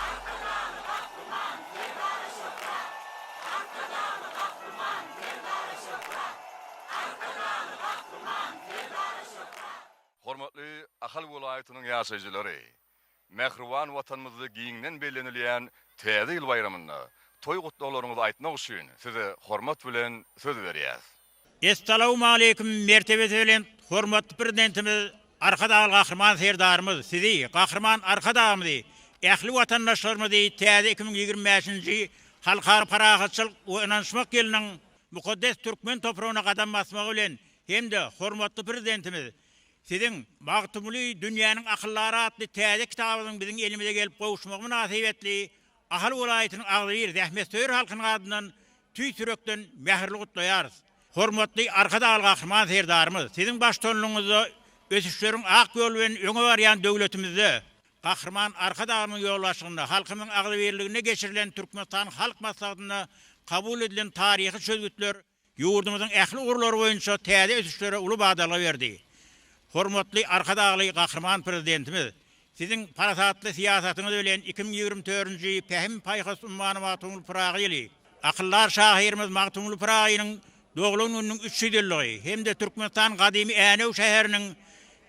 Arkadagly Gahryman Serdara şöhrat! Arkadagly Gahryman Serdara şöhrat! Arkadagly Gahryman Serdara şöhrat! Hormatly Ahal welaýatynyň ýaşaýjylary! Mähriban Watanymyzda giňden bellenilýän Täze ýyl baýramynda toý gutlaglaryňyzy aýtmak üçin size hormat bilen söz berýäs. Essalawmaleýkim mertebesi belent hormatly Prezidentimiz Arkadagly Gahryman Serdarymyz sizi, Gahryman Arkadagymyzy, ähli watandaşlarymyzy täze 2025-nji Halkara parahatçylyk we ynanyşmak ýylynyň mukaddes türkmen topragyna gadam basmagy bilen hem-de hormatly Prezidentimiz Siziň Magtymguly dünýäniň akyldary atly täze kitabyňyzyň biziň elimize gelip gowuşmagy mynasybetli Ahal welaýatynyň agzybir zähmetsöýer halkynyň adyndan tüýs ýürekden mähirli gutlaýarys. Hormatly Arkadagly Gahryman Serdarymyz, Siziň baştutanlygyňyzda ösüşleriň ak ýoly bilen öňe barýan döwletimizde Gahryman Arkadagymyzyň ýolbaşçylygynda halkymyzyň agzybirliginde geçirilen Türkmenistanyň Halk Maslahatynda kabul edilen taryhy çözgütler ýurdumyzyň ähli ugurlary boýunça täze ösüşlere uly badalga berdi. Hormatly Arkadagly Gahryman Prezidentimiz, Siziň parasatly syýasatyňyz bilen 2024-nji Pähim-paýhas ummany Magtymguly Pyragy ýyly, akyldar şahyrymyz Magtymguly Pyragynyň doglan gününiň 300 ýyllygy hem-de Türkmenistanyň gadymy Änew şäheriniň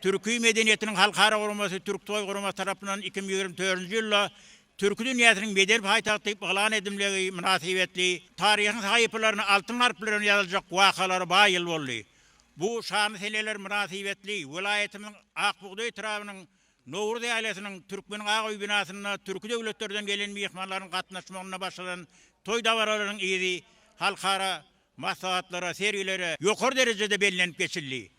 Türki medeniýetiniň halkara guramasy Türksoý guramasy tarapyndan 2024-nji ýylda Türki dünýäsiniň medeni paýtagty diýip yglan edilmegi mynasybetli taryhyň sahypalaryna altyn harplar bilen ýazyljak wakalara baý ýyl boldy. Bu şanly seneler mynasybetli welaýatymyzyň Ak bugdaý etrabynyň Nowruz ýaýlasynyň Türkmeniň ak öýi binasynda türki döwletlerden gelen myhmanlaryň gatnaşmagynda başlanan toý dabaralarynyň yzy halkara maslahatlara, sergilere ýokary derejede bellenip geçildi.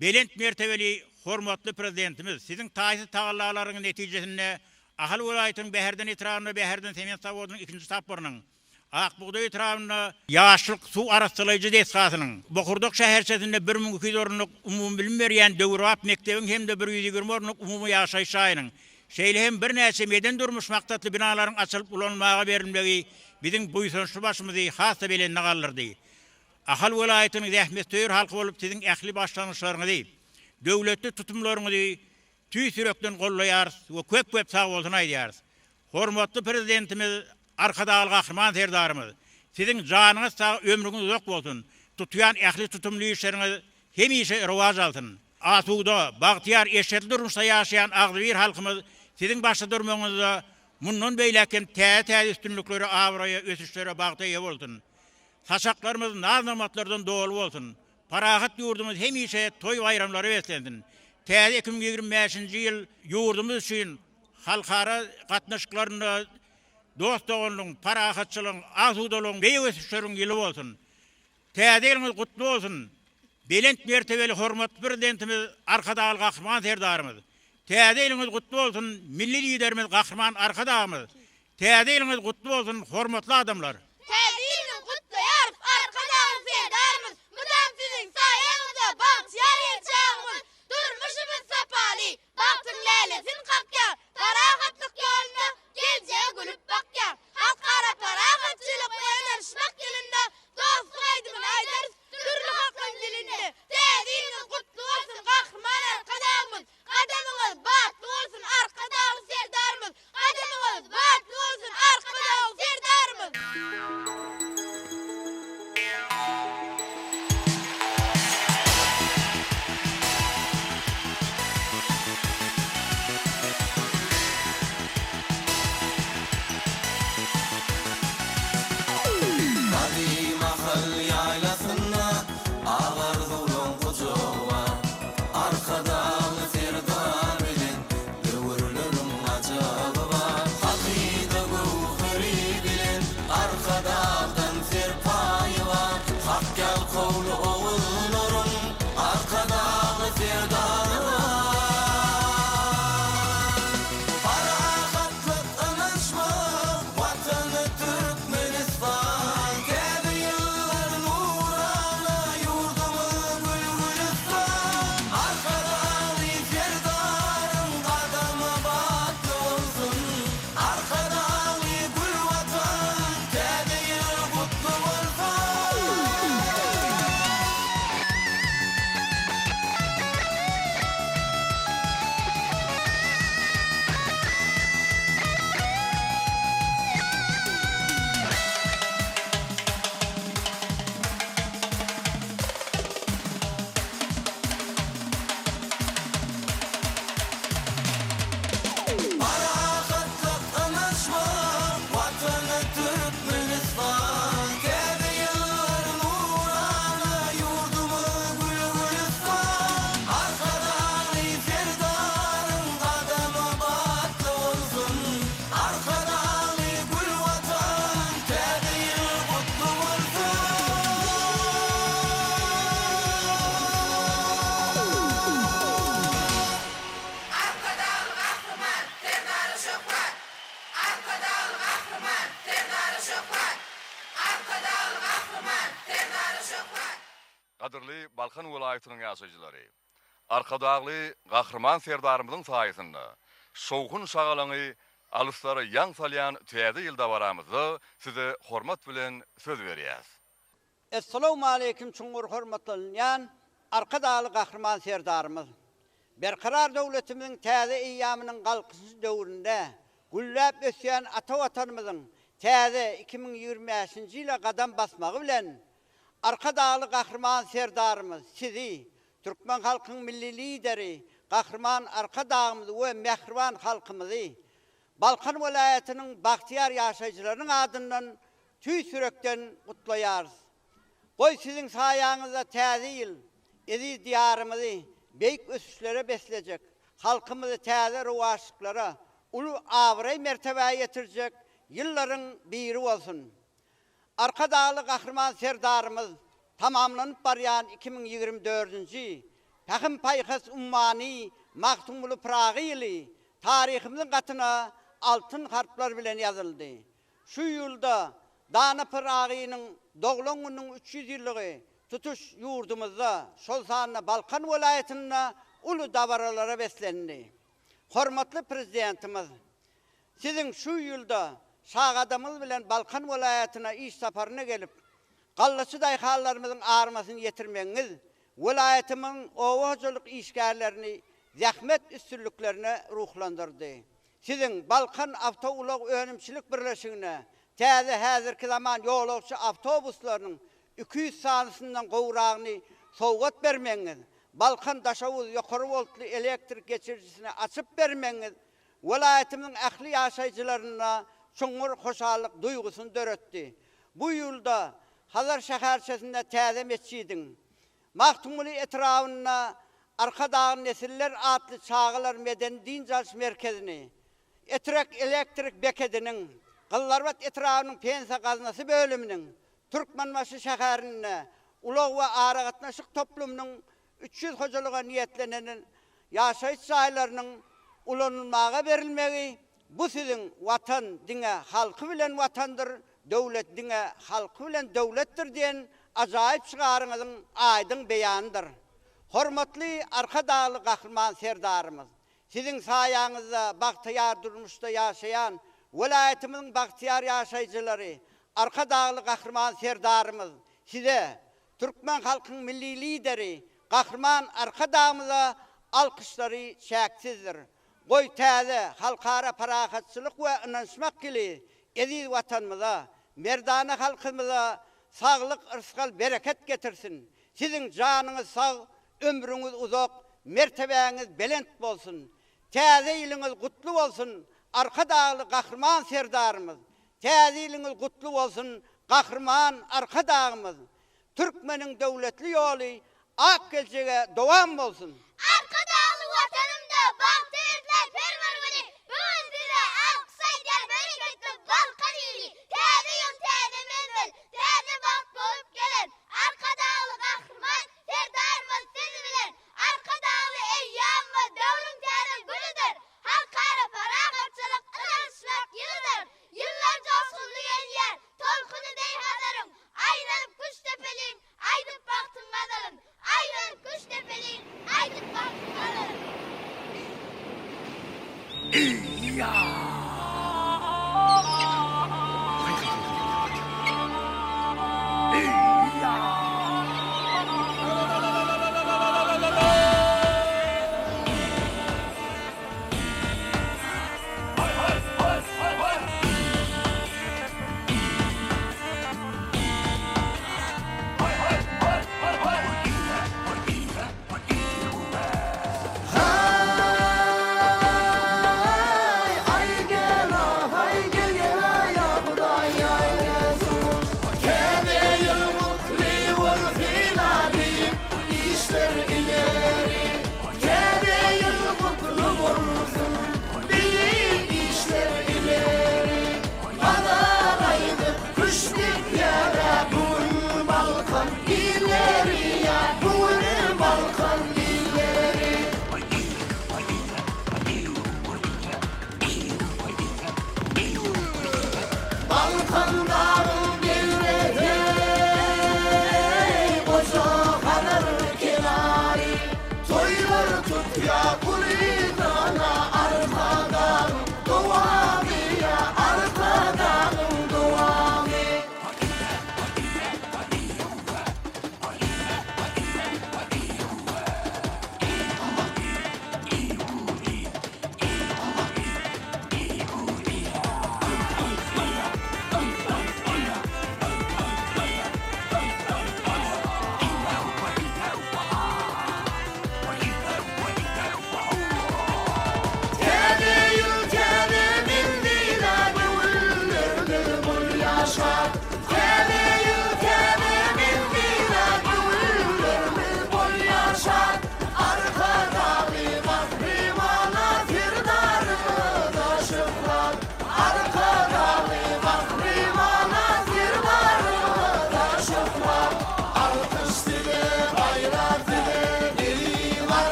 Belent mertebeli hormatly Prezidentimiz, Siziň taýsyz tagallalaryňyz netijesinde Ahal welaýatynyň Bäherden etrabynda Bäherden sement zawodynyň ikinji tapgyrynyň, Ak bugdaý etrabynda Ýaşlyk suw arassalaýjy desgasynyň, Bokurdak şäherçesinde 1200 orunlyk umumybilim berýän döwrebap mekdebiň hem-de 120 orunlyk umumy ýaşaýyş jaýynyň, şeýle hem birnäçe medeni-durmuş maksatly binalaryň açylyp ulanylmaga berilmegi biziň buýsançly başymyzy has-da belende galdyrdy. Ahal welaýatynyň zähmetsöýer halky bolup siziň ähli başlangyçlaryňyzy, döwletli tutumlaryňyzy tüýs ýürekden goldaýarys we köp-köp sagbolsun aýdýarys. Hormatly Prezidentimiz Arkadagly Gahryman Serdarymyz, siziň janyňyz sag, ömrüňiz uzak bolsun, tutýan ähli tutumly işleriňiz hemişe rowaç alsyn! Asuda, bagtyýar, eşretli durmuşda ýaşaýan agzybir halkymyz siziň başda durmagyňyzda. Mundan beýläk hem täze-täze üstünliklere, abraýa, ösüşlere, bagta eýe bolsun. Saçaklarymyz naz-nygmatlardan doly bolsun. Parahat ýurdumyz hemişe toý-baýramlara beslensin. Täze 2025-nji ýyl ýurdumyz üçin halkara gatnaşyklarynda dost-doganlygyň, parahatçylygyň, asudalygyň, beýik ösüşleriň ýyly bolsun. Täze ýylyňyz gutly bolsun! Belent mertebeli hormatly Prezidentimiz Arkadagly Gahryman Serdarymyz! Täze ýylyňyz gutly bolsun, Milli Liderimiz Gahryman Arkadagymyz! Täze ýylyňyz gutly bolsun, hormatly adamlar! Täze ýylyňyzy gutlaýarys, Arkadagly Serdarymyz! Mydam siziň saýaňyzda bagtyýar her çagymyz! Durmuşymyz sapaly, Bagtyň lälesin kakýar, Parahatlyk ýolunda geljege gülüp bakýar. Halkara parahatçylyk we ynanyşmak ýylynda dostluk aýdymyny aýdarys dürli halklaryň dilinde. Täze ýylyňyz gutly bolsun, Gahryman Arkadagymyz! Gadamyňyz batly bolsun, Arkadagly Serdarymyz! Gadamyňyz batly bolsun, Arkadagly Serdarymyz! Gadym Ahal ýaýlasynda ak arzuwlaň gujagy bar. Arkadagly Serdar bilen Döwürleriň ajaby bar. Hakyda göwheri bilen Arkadagdan serpaýy bar. Hak ýalkawly ogullaryň Arkadagly Serdary bar. Parahatlyk, ynanyşmak, Watany Türkmenistan. Täze ýyllar nurana, ýurdumyz gül-gülistan. Arkadagly Serdaryň gadamy batly bolsun. Arkadagly gül Watan, Täze ýyl gutly bolsun! Parahatlyk, ynanyşmak, Watany Türkmenistan. Täze ýyllar nurana, ýurdumyz gül-gülistan. Arkadagly Serdaryň gadamy batly bolsun. Arkadagly gül Watan, Täze ýyl gutly bolsun! Arkadagly Gahryman Serdara şöhrat! Arkadagly Gahryman Serdara şöhrat! Arkadagly Gahryman Serdara şöhrat! Gadyrly Balkan welaýatynyň ýaşaýjylary! Arkadagly Gahryman Serdarymyzyň saýasynda şowhun-şagalaňy alyslara ýaň salýan Täze ýyl dabaramyzda size hormat bilen söz berýäs. Essalawmaleýkim çuňňur hormatlanylýan Arkadagly Gahryman Serdarymyz! Berkarar döwletimiziň täze eýýamynyň Galkynyş döwründe gülläp ösýän ata Watanymyzyň täze 2025-nji ýyla gadam basmagy bilen Arkadagly Gahryman Serdarymyz Sizi, türkmen halkynyň Milli Lideri Gahryman Arkadagymyzy we mähriban halkymyzy Balkan welaýatynyň bagtyýar ýaşaýjylarynyň adyndan tüýs ýürekden gutlaýarys. Goý, siziň saýaňyzda Täze ýyl eziz Diýarymyzy beýik ösüşlere beslejek, halkymyzy täze rowaçlyklara, uly abraý-mertebä ýetirjek ýyllaryň biri bolsun! Arkadagly Gahryman Serdarymyz tamamlanyp barýan 2024-nji Pähim-paýhas ummany Magtymguly Pyragy ýyly taryhymyzyň gatyna altyn harplar bilen ýazyldy. Şu ýylda dana Pyragynyň doglan gününiň 300 ýyllygy tutuş ýurdumyzda, şol sanda Balkan welaýatynda uly dabaralara beslendi. Hormatly Prezidentimiz Siziň şu ýylda şagadamyz bilen Balkan welaýatyna iş saparyna gelip, gallaçy daýhanlarymyzyň armasyny ýetirmegiňiz welaýatymyzyň oba hojalyk işgärlerini zähmet üstünliklerine ruhlandyrdy. Siziň Balkan awtoulag önümçilik birleşigine täze häzirki zaman ýolagçy awtobuslarynyň 200 sanysyndan gowragyny sowgat bermegiňiz, Balkan-Daşoguz ýokary woltly elektrik geçirijisini açyp bermegiňiz. welaýatymyzyň ähli ýaşaýjylarynda çuňňur hoşallyk duýgusyny döretdi. Bu ýylda Hazar şäherçesinde täze metjidiň, Magtymguly etrabynda Arkadagly nesiller atly çagalar medeni-dynç alyş merkezini, Etrek elektrik bekediniň, Gyzylarbat etrabynyň Pensiýa gaznasy bölüminiň, Türkmenbaşy şäherinde ulag we aragatnaşyk toplumynyň 300 hojalyga niýetlenen ýaşaýyş jaýlarynyň ulanylmaga berilmegi bu siziň Watan diňe halky bilen Watandyr, döwlet diňe halky bilen döwletdir diýen ajaýyp şygaryňyzyň aýdyň beýanydyr. Hormatly Arkadagly Gahryman Serdarymyz, Siziň saýaňyzda bagtyýar durmuşda ýaşaýan welaýatymyzyň bagtyýar ýaşaýjylary Arkadagly Gahryman Serdarymyz Size, türkmen halkyň Milli Lideri Gahryman Arkadagymyza alkyşlary çäksizdir. Goý, täze Halkara parahatçylyk we ynanyşmak ýyly eziz Watanymyza, merdana halkymyza saglyk, yrsgal, bereket getirsin! Siziň janyňyz sag, ömrüňiz uzak, mertebäňiz belent bolsun! Täze ýylyňyz gutly bolsun, Arkadagly Gahryman Serdarymyz! Täze ýylyňyz gutly bolsun, Gahryman Arkadagymyz! Türkmeniň döwletli ýoly ak geljege dowam bolsun! Arkadagly Watanymda bagta besläp her bir güni, Bu gün size alkyş aýdýar bereketli Balkan ili! Täze ýyl täze menzil, täze bagt bolup geler, Arkadagly Gahryman Serdarymyz siz bilen! Arkadagly eýýamymyz döwrüň täze günüdir, Halkara parahatçylyk, ynanyşmak ýylydyr. Ýyllar joşgunly gelýär, tolkuny deý Hazaryň, Aýlanyp Kuşdepeliň, aýdyp bagtyň gazalyn. Aýlanyp Kuşdepeliň, aýdyp bagtyň gazalyn.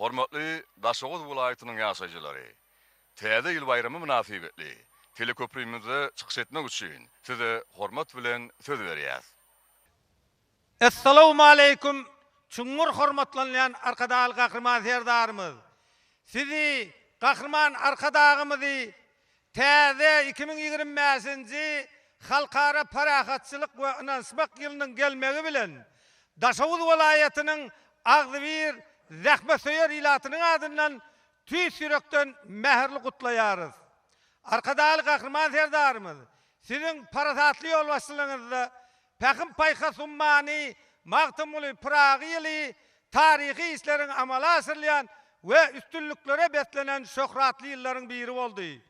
Hormatly Daşoguz welaýatynyň ýaşaýjylary! Täze ýyl baýramy mynasybetli teleköprümizde çykyş etmek üçin size hormat bilen söz berýäs. Essalawmaleýkum çuňňur hormatlanylýan Arkadagly Gahryman Serdarymyz! Sizi, Gahryman Arkadagymyzy täze 2025-nji Halkara parahatçylyk we ynanyşmak ýylynyň gelmegi bilen Daşoguz welaýatynyň agzybir, zähmetsöýer ilatynyň adyndan. tüýs ýürekden mähirli gutlaýarys. Arkadagly Gahryman Serdarymyz, Siziň parasatly ýolbaşçylygyňyzda Pähim-paýhas ummany Magtymguly Pyragy ýyly taryhy işleriň amala aşyrylýan we üstünliklere beslenen şöhratly ýyllaryň biri boldy.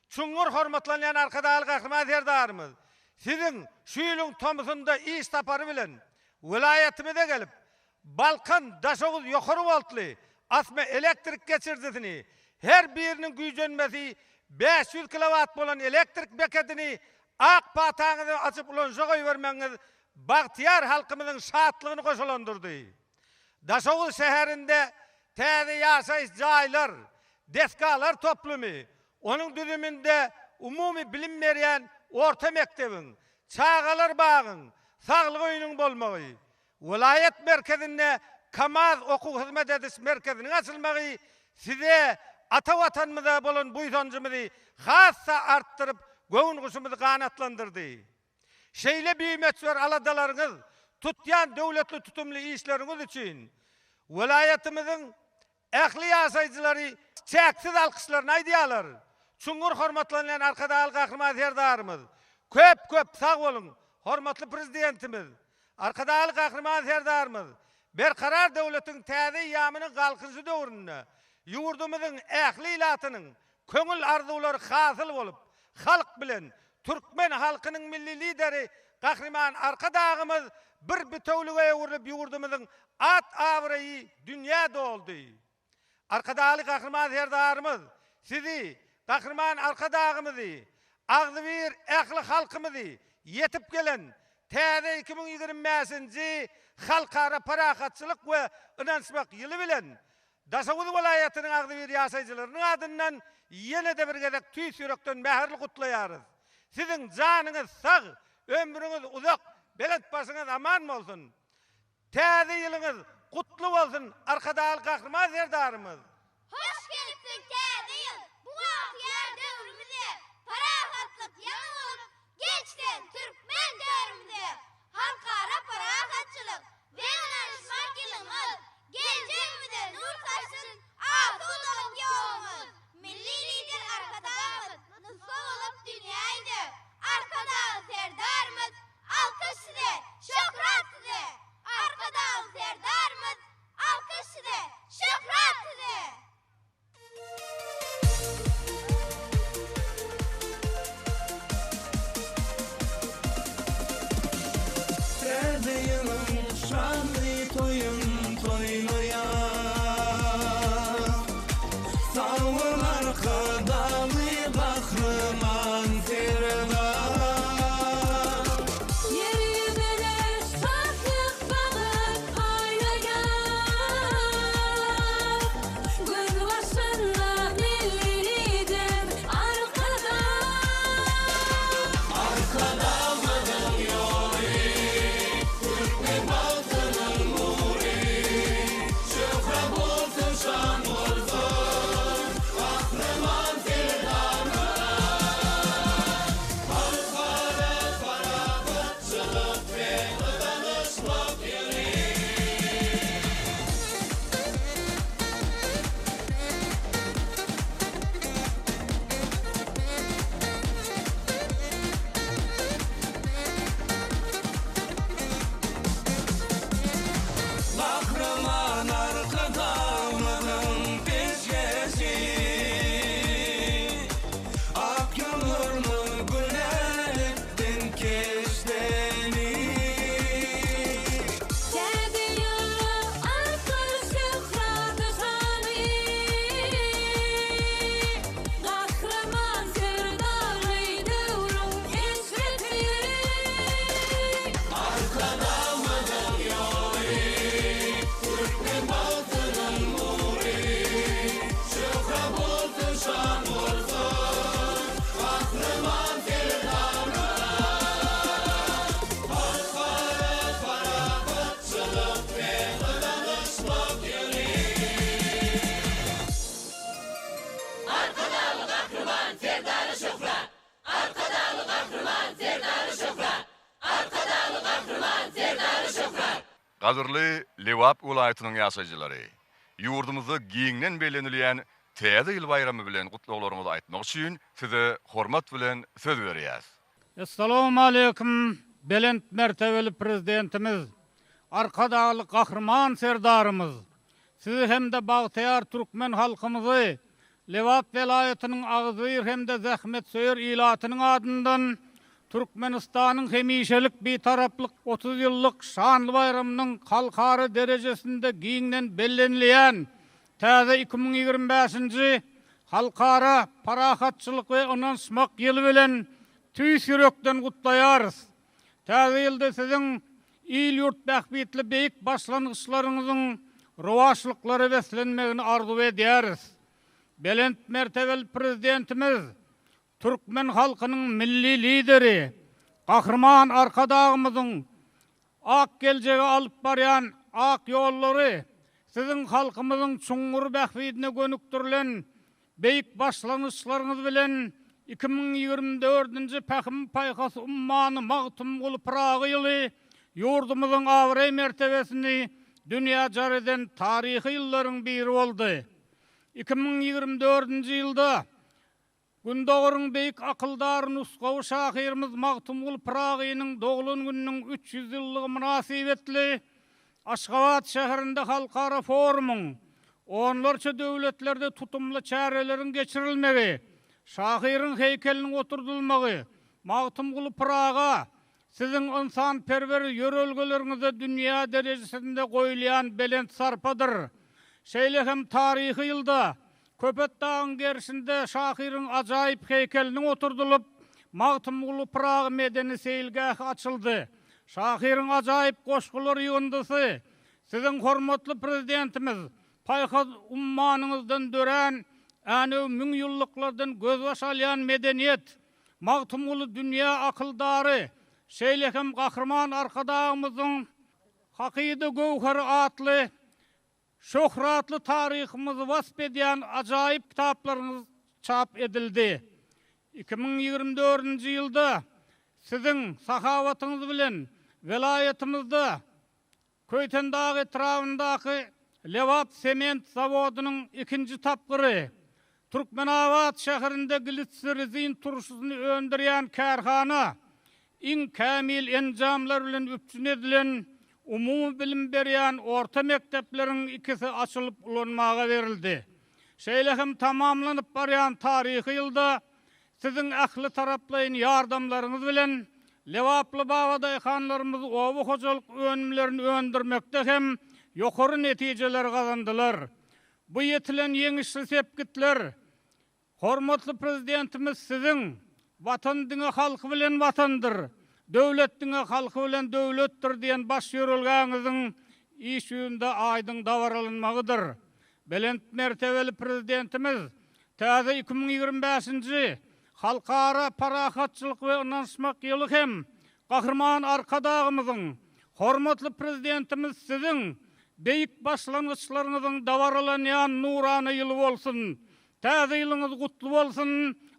Çuňňur hormatlanýan Arkadagly Gahryman Serdarymyz, Siziň şu ýylyň tomusynda iş sapary bilen welaýatymyza gelip, Balkan, Daşoguz ýokary woltly asma elektrik geçirijisini, her biriniň güýjenmesi 500 kilowat bolan elektrik bekedini ak pataňyzy açyp ulanyşa goýbermegiňiz bagtyýar halkymyzyň şatlygyny goşalandyrdy. Daşoguz şäherinde täze ýaşaýyş jaýlar, desgalar toplumy, onuň düzüminde umumy bilim berýän orta mekdebiň, çagalar bagyň, saglyk öýüniň bolmagy, Welaýat merkezinde KAMAZ okuw-hyzmat ediş merkeziniň açylmagy size ata Watanymyza bolan buýsanjymyzy has-da artdyryp, göwün guşumyzy ganatlandyrdy. Şeýle bimöçber aladalaryňyz, tutýan döwletli tutumly işleriňiz üçin welaýatymyzyň Ähli ýaşaýjylary çäksiz alkyşlaryny aýdýarlar. Çuňňur hormatlanýan Arkadagly Gahryman Serdarymyz, köp-köp sag boluň! Hormatly Prezidentimiz, Arkadagly Gahryman Serdarymyz Berkarar döwletiň täze eýýamynyň Galkynyşy döwründe ýurdumyzyň ähli ilatynyň köňül arzuwlary hasyl bolup, halk bilen türkmen halkynyň Milli Lideri Gahryman Arkadagymyz bir bitewülige öwrülip ýurdumyzyň at-abraýy dünýä doldy. Arkadagly Gahryman Serdarymyz Sizi, Gahryman Arkadagymyzy, agzybir ähli halkymyzy ýetip gelen täze 2025-nji Halkara parahatçylyk we ynanyşmak ýyly bilen Daşoguz welaýatynyň agzybir ýaşaýjylarynyň adyndan ýene-de bir gezek tüýs ýürekden mähirli gutlaýarys. Siziň janyňyz sag, ömrüňiz uzak, belent başyňyz aman bolsun! Täze ýylyňyz gutly bolsun, Arkadagly Gahryman Serdarymyz! Hoş gelipsiň Täze ýyl bu bagtyýar döwrümize, Parahatlyk ýaňy bolup geç sen türkmen törümize! Halkara parahatçylyk we ynanyşmak ýylymyz, Geljegimize nur saçsyn asudalyk ýolumyz! Milli Lider Arkadagymyz nusga bolup dünýä ýüze, Arkadagly Serdarymyz alkyş size, şöhrat size! Arkadagly Serdarymyz alkyş size, şöhrat size! Täze ýylyň şanly toýun toýlaýas. Sag bol Arkadagly Gahryman Serdar. Ýer ýüzüne şatlyk bagt paýlaýar. Gözbaşynda Milli Lider Arkadag. Arkadagymyzyň ýoly, türkmen bagtynyň nury. Şöhrat bolsun, şan bolsun, Gahryman Serdarymyz. Halkara parahatçylyk we ynanyşmak ýyly. Gahryman Arkadagymyzyň peşgeşi, Ak ýollarymyz gülälekden keşdeli. Täze ýyla artar şöhraty şany, Gahryman Serdarly döwrüň eşreti. Arkadagymyzyň ýoly, türkmen bagtynyň nury. Şöhrat bolsun, şan bolsun, Gahryman Serdarymyz. Halkara parahatçylyk we ynanyşmak ýyly. Arkadagly Gahryman Serdara şöhrat! Arkadagly Gahryman Serdara şöhrat! Arkadagly Gahryman Serdara şöhrat! Gadyrly Lebap welaýatynyň ýaşaýjylary! Ýurdumyzda giňden bellenilýän. Täze ýyl baýramy bilen gutlaglaryňyzy aýtmak üçin Size hormat bilen söz berýäs. Essalawmaleýkim belent mertebeli Prezidentimiz Arkadagly Gahryman Serdarymyz! Sizi hem-de bagtyýar türkmen halkymyzy Lebap welaýatynyň agzybir hem-de zähmetsöýer ilatynyň adyndan Türkmenistanyň hemişelik Bitaraplyk 30 ýyllyk şanly baýramynyň halkara derejesinde giňden bellenilýän täze 2025-nji Halkara parahatçylyk we ynanyşmak ýyly bilen tüýs ýürekden gutlaýarys. Täze ýylda siziň il-ýurt bähbitli beýik başlangyçlaryňyzyň rowaçlyklara beslenmegini arzuw edýäris. Belent mertebeli Prezidentimiz, türkmen halkynyň Milli Lideri Gahryman Arkadagymyzyň ak geljege alyp barýan ak ýollary siziň halkymyzyň çuňňur bähbidine gönükdirilen Beýik başlangyçlaryňyz bilen 2024-nji Pähim-paýhas ummany Magtymguly Pyragy ýyly ýurdumyzyň abraý-mertebesini dünýä jar eden taryhy ýyllaryň biri boldy. 2024-nji ýylda Gündogaryň beýik akyldary nusgawy şahyrymyz Magtymguly Pyragynyň doglan gününiň 300 ýyllygy mynasybetli Aşgabat şäherinde halkara forumyň, onlarça döwletlerde tutumly çäreleriň geçirilmegi, şahyryň heýkeliniň oturdylmagy Magtymguly Pyraga Siziň ynsanperwer ýörelgeleriňize dünýä derejesinde goýulýan belent sarpadyr. Şeýle hem taryhy ýylda Köpetdagyň gerşinde şahyryň ajaýyp heýkeliniň oturdylyp, Magtymguly Pyragy medeni seýilgähi açyldy. Şahyryň ajaýyp goşgular ýygyndysy Siziň hormatly Prezidentimiz paýhas ummanyňyzdan dörän Änew müňýyllyklardan gözbaş alýan medeniýet, Magtymguly dünýä akyldary, şeýle hem Gahryman Arkadagymyzyň Hakyda göwheri atly Şöhratly taryhymyzy wasp edýän ajaýyp kitaplaryňyz çap edildi. 2024-nji ýylda Siziň sahawatyňyz bilen welaýatymyzda Köýtendag etrabyndaky Lebap sement zawodynyň ikinji tapgyry, Türkmenabat şäherinde glitsirrizin turşusyny öndürýän kärhana, iň kämil enjamlar bilen üpjün edilen umumybilim berýän orta mekdepleriň ikisi açylyp ulanmaga berildi. Şeýle hem tamamlanyp barýan taryhy ýylda siziň ähli taraplaýyn ýardamlaryňyz bilen lebaply babadaýhanlarymyz oba hojalyk önümlerini öndürmekde hem ýokary netijeleri gazandylar. Bu ýetilen ýeňişli sepgitler Hormatly Prezidentimiz Siziň, Watan diňe halky bilen Watandyr, döwlet diňe halky bilen döwletdir diýen baş ýörelgäňiziň iş ýüzünde aýdyň dabaralanmagydyr. Belent mertebeli Prezidentimiz täze 2025-nji Halkara parahatçylyk we ynanyşmak ýyly hem Gahryman Arkadagymyzyň, hormatly Prezidentimiz Siziň beýik başlangyçlaryňyzyň dabaralanýan nurana ýyly bolsun! Täze ýylyňyz gutly bolsun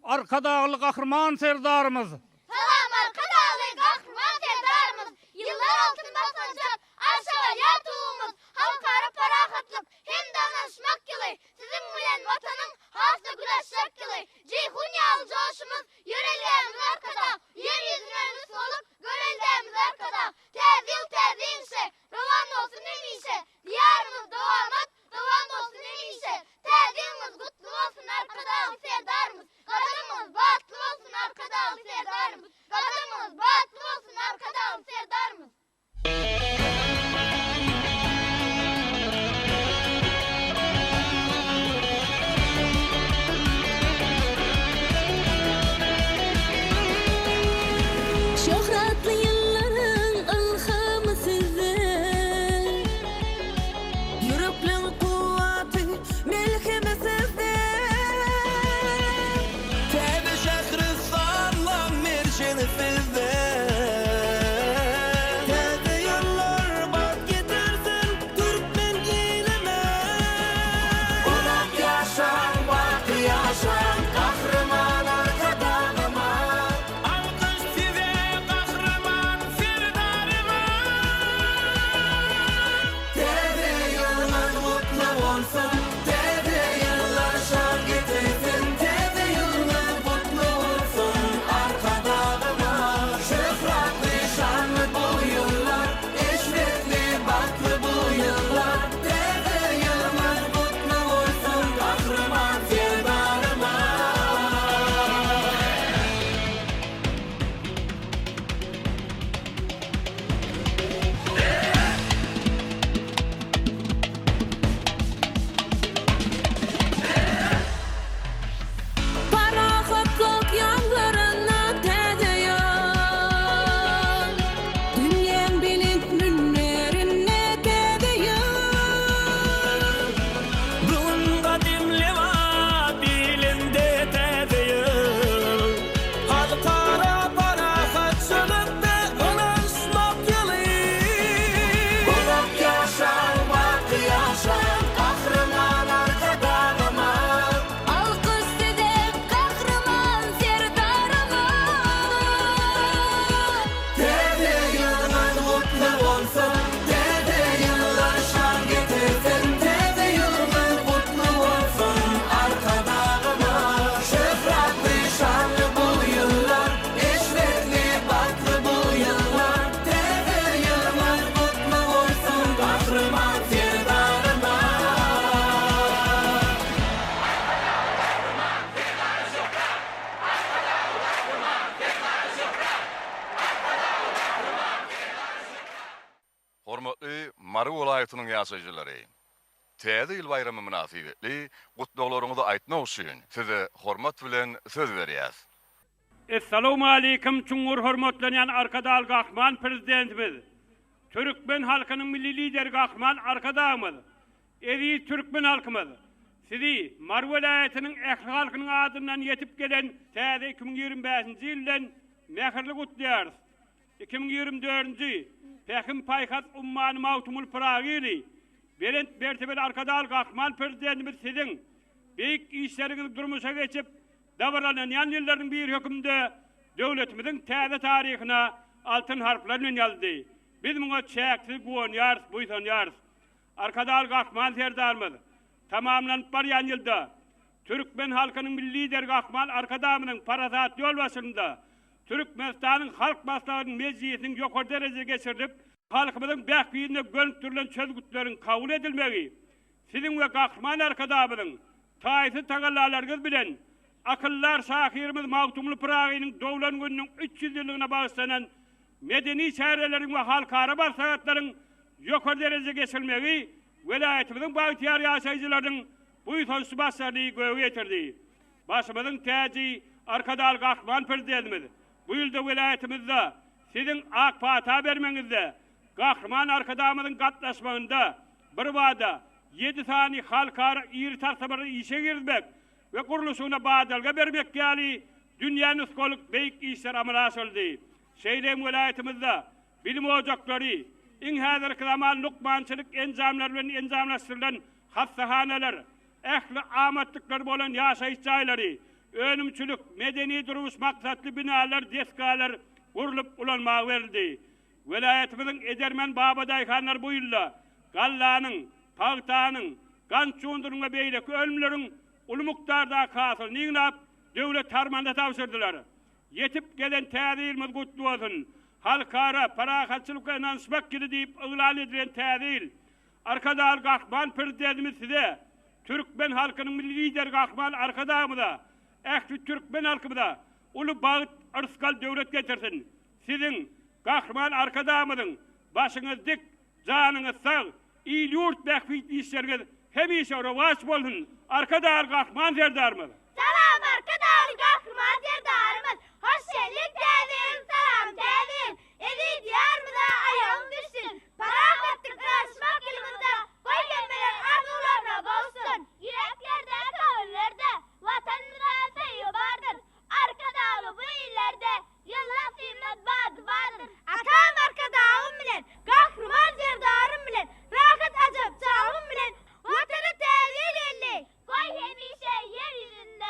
Arkadagly Gahryman Serdarymyz! Salam Arkadagly Gahryman Serdarymyz! Ýyllar altyn basgançak, arşa galýar tugumyz, Halkara parahatlyk hem-de ynanyşmak ýyly, Siziň bilen Watanyň has-da gül açjak ýyly, Jeýhun ýaly joşumyz, ýörelgämiz Arkadag, Ýer ýüzüne nusgalyk göreldämiz Arkadag! Täze ýyl täze ýeňşe, rowan bolsun hemişe, Diýarymyz dowamat, dowam bolsun hemişe! Täze ýylyňyz gutly bolsun Arkadagly Serdarymyz! Gadamyňyz batly bolsun Arkadagly Serdarymyz! Gadamyňyz batly bolsun Arkadagly Serdarymyz! Mary welaýatynyň ýaşaýjylary! Täze ýyl baýramy mynasybetli gutlaglaryňyzy aýtmak üçin size hormat bilen söz berýäs. Essalawmaleýkim çuňňur hormatlanýan Arkadagly Gahryman Prezidentimiz, Türkmen halkynyň Milli Lideri Gahryman Arkadagymyz, eziz türkmen halkymyz! Sizi Mary welaýatynyň ähli halkynyň adyndan ýetip gelen täze 2025-nji ýyl bilen mähirli gutlaýarys. 2024-nji Pähim-paýhas ummany Magtymguly Pyragy ýyly Belent mertebeli Arkadagly Gahryman Prezidentimiz Siziň beýik işleriňiziň durmuşa geçip, dabaralanýan ýyllarynyň biri hökmünde döwletimiziň täze taryhyna altyn harplar bilen ýazyldy. Biz muňa çäksiz guwanýarys, buýsanýarys. Arkadagly Gahryman Serdarymyz tamamlanyp barýan ýylda türkmen halkynyň Milli Lideri Gahryman Arkadagymyzyň parasatly ýolbaşçylygynda Türkmenistanyň Halk Maslahatynyň mejlisiniň ýokary derejede geçirilip, halkymyzyň bähbidine gönükdirilen çözgütleriň kabul edilmegi Siziň we Gahryman Arkadagymyzyň taýsyz tagallalaryňyz bilen akyldar şahyrymyz Magtymguly Pyragynyň doglan gününiň 300 ýyllygyna bagyşlanan medeni çäreleriň we halkara maslahatlaryň ýokary derejede geçirilmegi welaýatymyzyň bagtyýar ýaşaýjylarynyň buýsançly başlaryny göge ýetirdi. Başymyzyň täji Arkadagly Gahryman Prezidentimiz bu ýylda welaýatymyzda Siziň ak pata bermegiňizde, Gahryman Arkadagymyzyň gatnaşmagynda birbada ýedi sany halkara iri taslamalary işe girizmek we gurluşygyna badalga bermek ýaly dünýä nusgalyk beýik işler amala aşyryldy. Şeýle hem welaýatymyzda bilim ojaklary, iň häzirki zaman lukmançylyk enjamlary bilen enjamlaşdyrylan hassahanalar, ähli amatlyklary bolan ýaşaýyş jaýlary, önümçilik, medeni-durmuş maksatly binalar, desgalar gurlup ulanmaga berildi. Welaýatymyzyň edermen babadaýhanlary bu ýylda gallanyň, pagtanyň, gant şugundyrynyň we beýleki önümleriň uly mukdardaky hasylyny ýygnap, döwlet harmanyna tabşyrdylar. Ýetip gelen Täze ýylymyz gutly bolsun! Halkara parahatçylyk we ynanyşmak ýyly diýip yglan edilen Täze ýyl Arkadagly Gahryman Prezidentimiz Size, türkmen halkynyň Milli Lideri Gahryman Arkadagymyza, ähli türkmen halkymyza uly bagt, yrsgal, döwlet getirsin! Siziň, Gahryman Arkadagymyzyň başyňyz dik, janyňyz sag, il-ýurt bähbitli işleriňiz hemişe rowaç bolsun, Arkadagly Gahryman Serdarymyz! Salam Arkadagly Gahryman Serdarymyz! Hoş geldiň Täze ýyl salam Täze ýyl! Eziz Diýarymyza aýagyň düşsün! Parahatlyk ynanyşmak ýylymyzda goý hemmeler arzuwlaryna gowuşsyn! Ýüreklerde köňüllerde Watanymyza söýgi bardyr! Arkadagly bu illerde ýyldyz synmaz bady bardyr! Atam Arkadagym bilen, Gahryman Serdarym bilen, rahat ajap çagym bilen Watana Täze ýyl geldi! Goý hemişe ýer ýüzünde.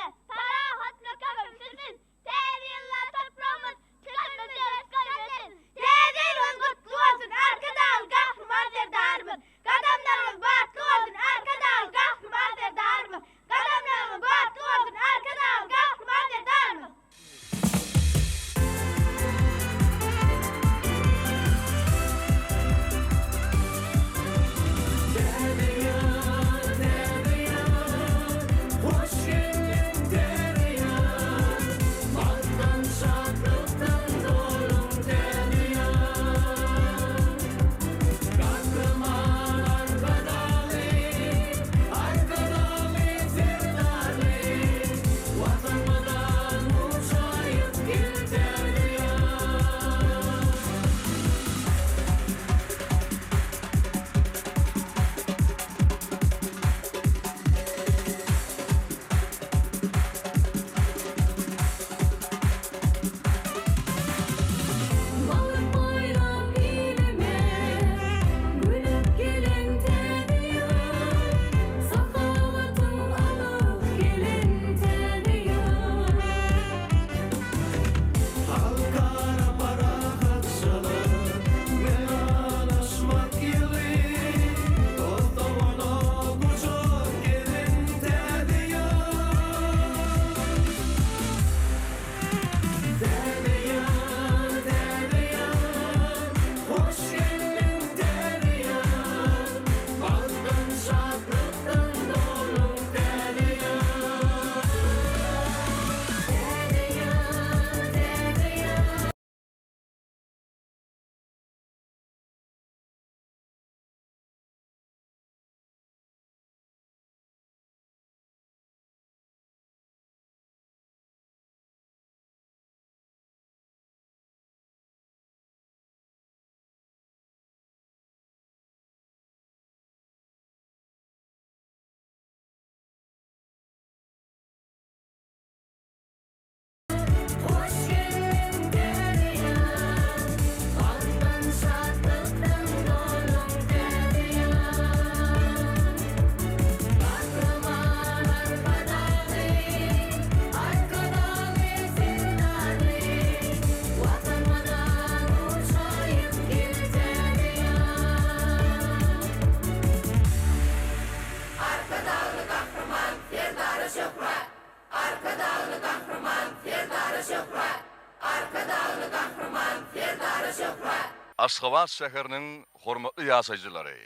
Aşgabat şäheriniň hormatly ýaşaýjylary!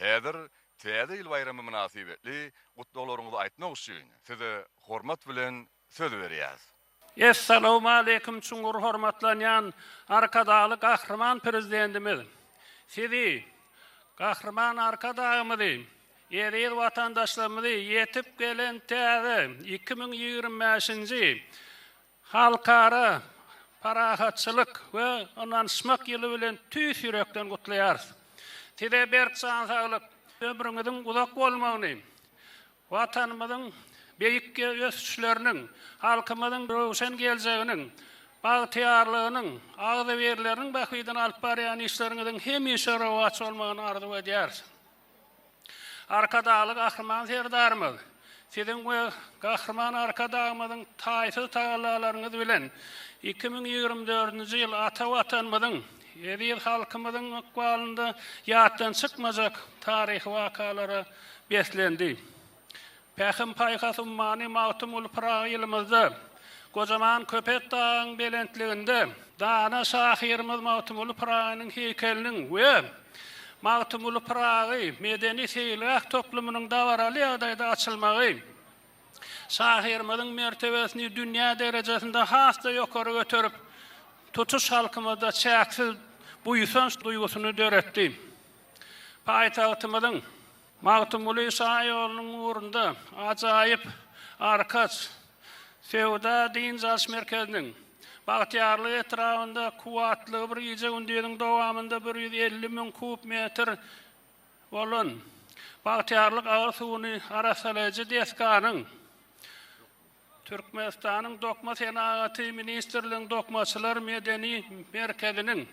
Häzir Täze ýyl baýramy mynasybetli gutlaglaryňyzy aýtmak üçin size hormat bilen söz berýäs. Essalawmaleýkim çuňňur hormatlanýan Arkadagly Gahryman Prezidentimiz! Sizi, Gahryman Arkadagymyzy, eziz watandaşlarymyzy ýetip gelen täze 2025-nji Halkara parahatçylyk we ynanyşmak ýyly bilen tüýs ýürekden gutlaýarys. Size berk jan saglyk, ömrüňiziň uzak bolmagyny, Watanymyzyň beýik ösüşleriniň, halkymyzyň röwşen geljeginiň, bagtyýarlygynyň, agzybirliginiň bähbidine alyp barýan işleriňiziň hemişe rowaç bolmagyny arzuw edýäris. Arkadagly Gahryman Serdarymyz, Siziň we Gahryman Arkadagymyzyň taýsyz tagallalaryňyz bilen 2024-nji ýyl ata Watanymyzyň, eziz halkymyzyň ykbalynda ýatdan çykmajak taryhy wakalara beslendi. Pähim-paýhas ummany Magtymguly Pyragy ýylymyzda gojaman Köpetdagyň belentliginde dana şahyrymyz Magtymguly Pyragynyň heýkeliniň we Magtymguly Pyragy medeni-seýilgäh toplumynyň dabaraly ýagdaýda açylmagy şahyrymyzyň mertebesini dünýä derejesinde has-da ýokary göterip, tutuş halkymyzda çäksiz buýsanç duýgusyny döretdi. Paýtagtymyzyň Magtymguly şaýolunyň ugrunda ajaýyp Arkaç söwda-dynç alyş merkeziniň, Bagtyýarlyk etrabynda kuwwatlygy bir gije-gündiziň dowamynda 150 müň kub metr bolan Bagtyýarlyk agyz suwuny arassalaýjy desganyň, Türkmenistanyň Dokma senagaty ministrliginiň Dokmaçylar medeni merkeziniň,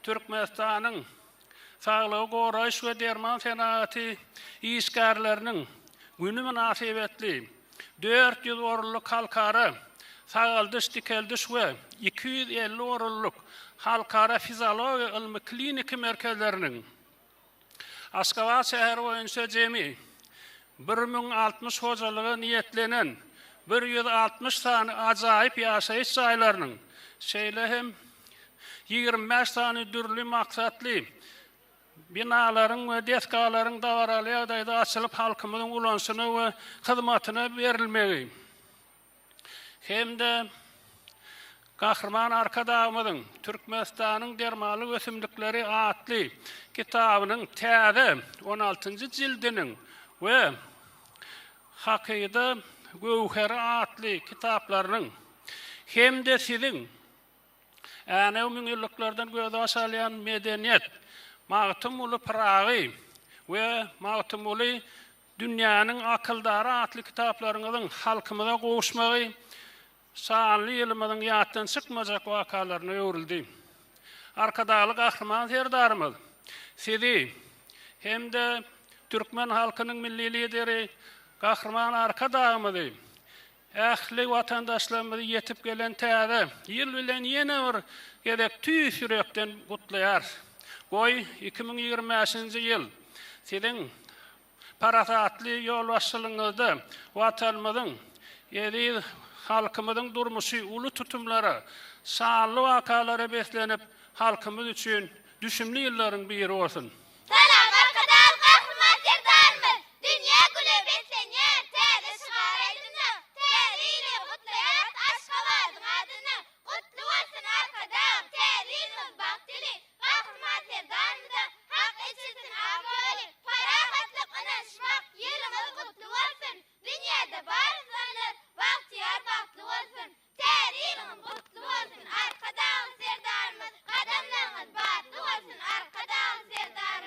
Türkmenistanyň Saglygy goraýyş we derman senagaty işgärleriniň güni mynasybetli 400 orunlyk halkara sagaldyş-dikeldiş we 250 orunlyk halkara fiziologiýa ylmy-kliniki merkezleriniň, Aşgabat şäheri boýunça jemi 1060 hojalyga niýetlenen 160 sany ajaýyp ýaşaýyş jaýlarynyň, şeýle hem 25 sany dürli maksatly binalaryň we desgalaryň dabaraly ýagdaýda açylyp halkymyzyň ulanyşyna we hyzmatyna berilmegi hem-de Gahryman Arkadagymyzyň Türkmenistanyň dermanlyk ösümlikleri atly kitabynyň täze on altynjy jildiniň we Hakyda göwheri atly kitaplarynyň hem-de Siziň Änew müňýyllyklardan gözbaş alýan medeniýet, Magtymguly Pyragy we Magtymguly Dünýäniň akyldary atly kitaplaryňyzyň halkymyza gowuşmagy şanly ýylymyzyň ýatdan çykmajak wakalaryna öwrüldi. Arkadagly Gahryman Serdarymyz Sizi hem-de türkmen halkynyň Milli Lideri Gahryman Arkadagymyzy, ähli watandaşlarymyzy ýetip gelen täze ýyl bilen ýene bir gezek tüýs ýürekden gutlaýarys. Goý, 2025-nji ýyl Siziň Parasatly ýolbaşçylygyňyzda Watanymyzyň, eziz halkymyzyň durmuşy uly tutumlara, şanly wakalara beslenip, halkymyz üçin düşümli ýyllaryň biri bolsun! Salam Arkadag Gahryman Serdarymyz! Dünýä güle beslenýär täze şygar aýdymda, Täze ýyly gutlaýarys Aşgabadyň adynda! Gutly bolsun Arkadag, Täze ýylyňyz bagt ýyly, Gahryman Serdarymyza Hak eçilsin ak ýoly, Parahatlyk, ynanyşmak, ýylyňyz gutly bolsun! Dünýäde bar ynsanlar bagtyýar bagtly bolsun! Täze ýylyňyz gutly bolsun Arkadagly Serdarymyz! Gadamlaryňyz batly bolsun Arkadagly Serdarymyz!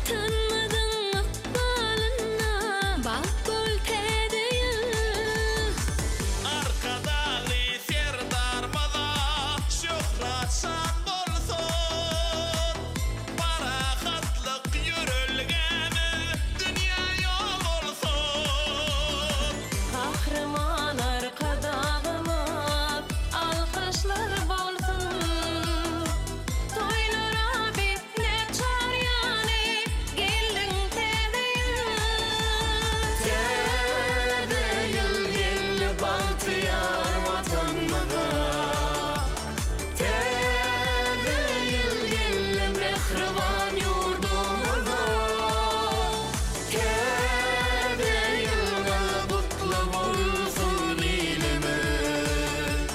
Watanymyzyň ykbalynda bagt bol täze ýyl. Arkadagly Serdarymyza şöhrat şan bolsun! Parahatlyk ýörelgämiz dünýä ýol bolsun! Gahryman Arkadagymyz alkyşlar bolsun! Toýlara besläp çar ýany, geldiň täze ýyl. Täze ýyl geldi bagtyýar Watanymyza. Täze ýyl geldi mähriban ýurdumyza. Täze ýylyňyz gutly bolsun ilimiz.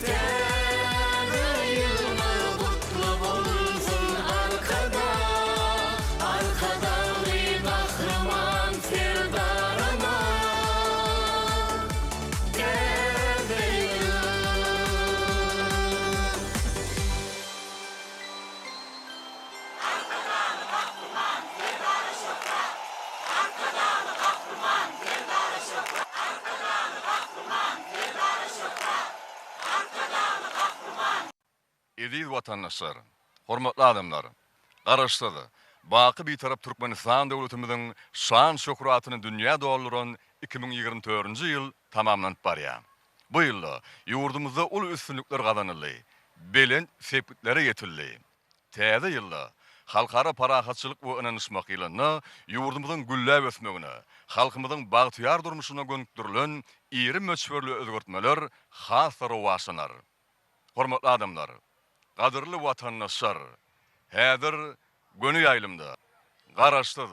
Täze ýylyňyz gutly bolsun Arkadag, Arkadagly Gahryman Serdarymyz. Täze ýyl. Arkadagly Gahryman Serdara şöhrat! Arkadagly Gahryman Serdara şöhrat! Arkadagly Gahryman Serdara şöhrat! Arkadagly Gahryman. Eziz watandaşlar! Hormatly adamlar! Garaşsyz, baky Bitarap Türkmenistan döwletimiziň şan-şöhratyny dünýä dolduran 2024-nji ýyl tamamlanyp barýar. Bu ýylda ýurdumyzda uly üstünlikler gazanyldy, belent sepgitlere ýetildi. Täze ýylda, Halkara parahatçylyk we ynanyşmak ýylynda ýurdumyzyň gülläp ösmegine, halkymyzyň bagtyýar durmuşyna gönükdirilen iri möçberli özgertmeler has-da rowaçlanar. Hormatly adamlar! Gadyrly watandaşlar! Häzir göni ýaýlymda Garaşsyz,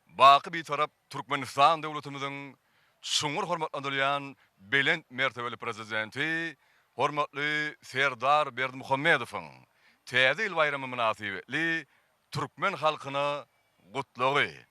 baky Bitarap Türkmenistan döwletimiziň çuňňur hormatlanylýan belent mertebeli Prezidenti hormatly Serdar Berdimuhamedowyň Täze ýyl baýramy mynasybetli türkmen halkyna Gutlagy.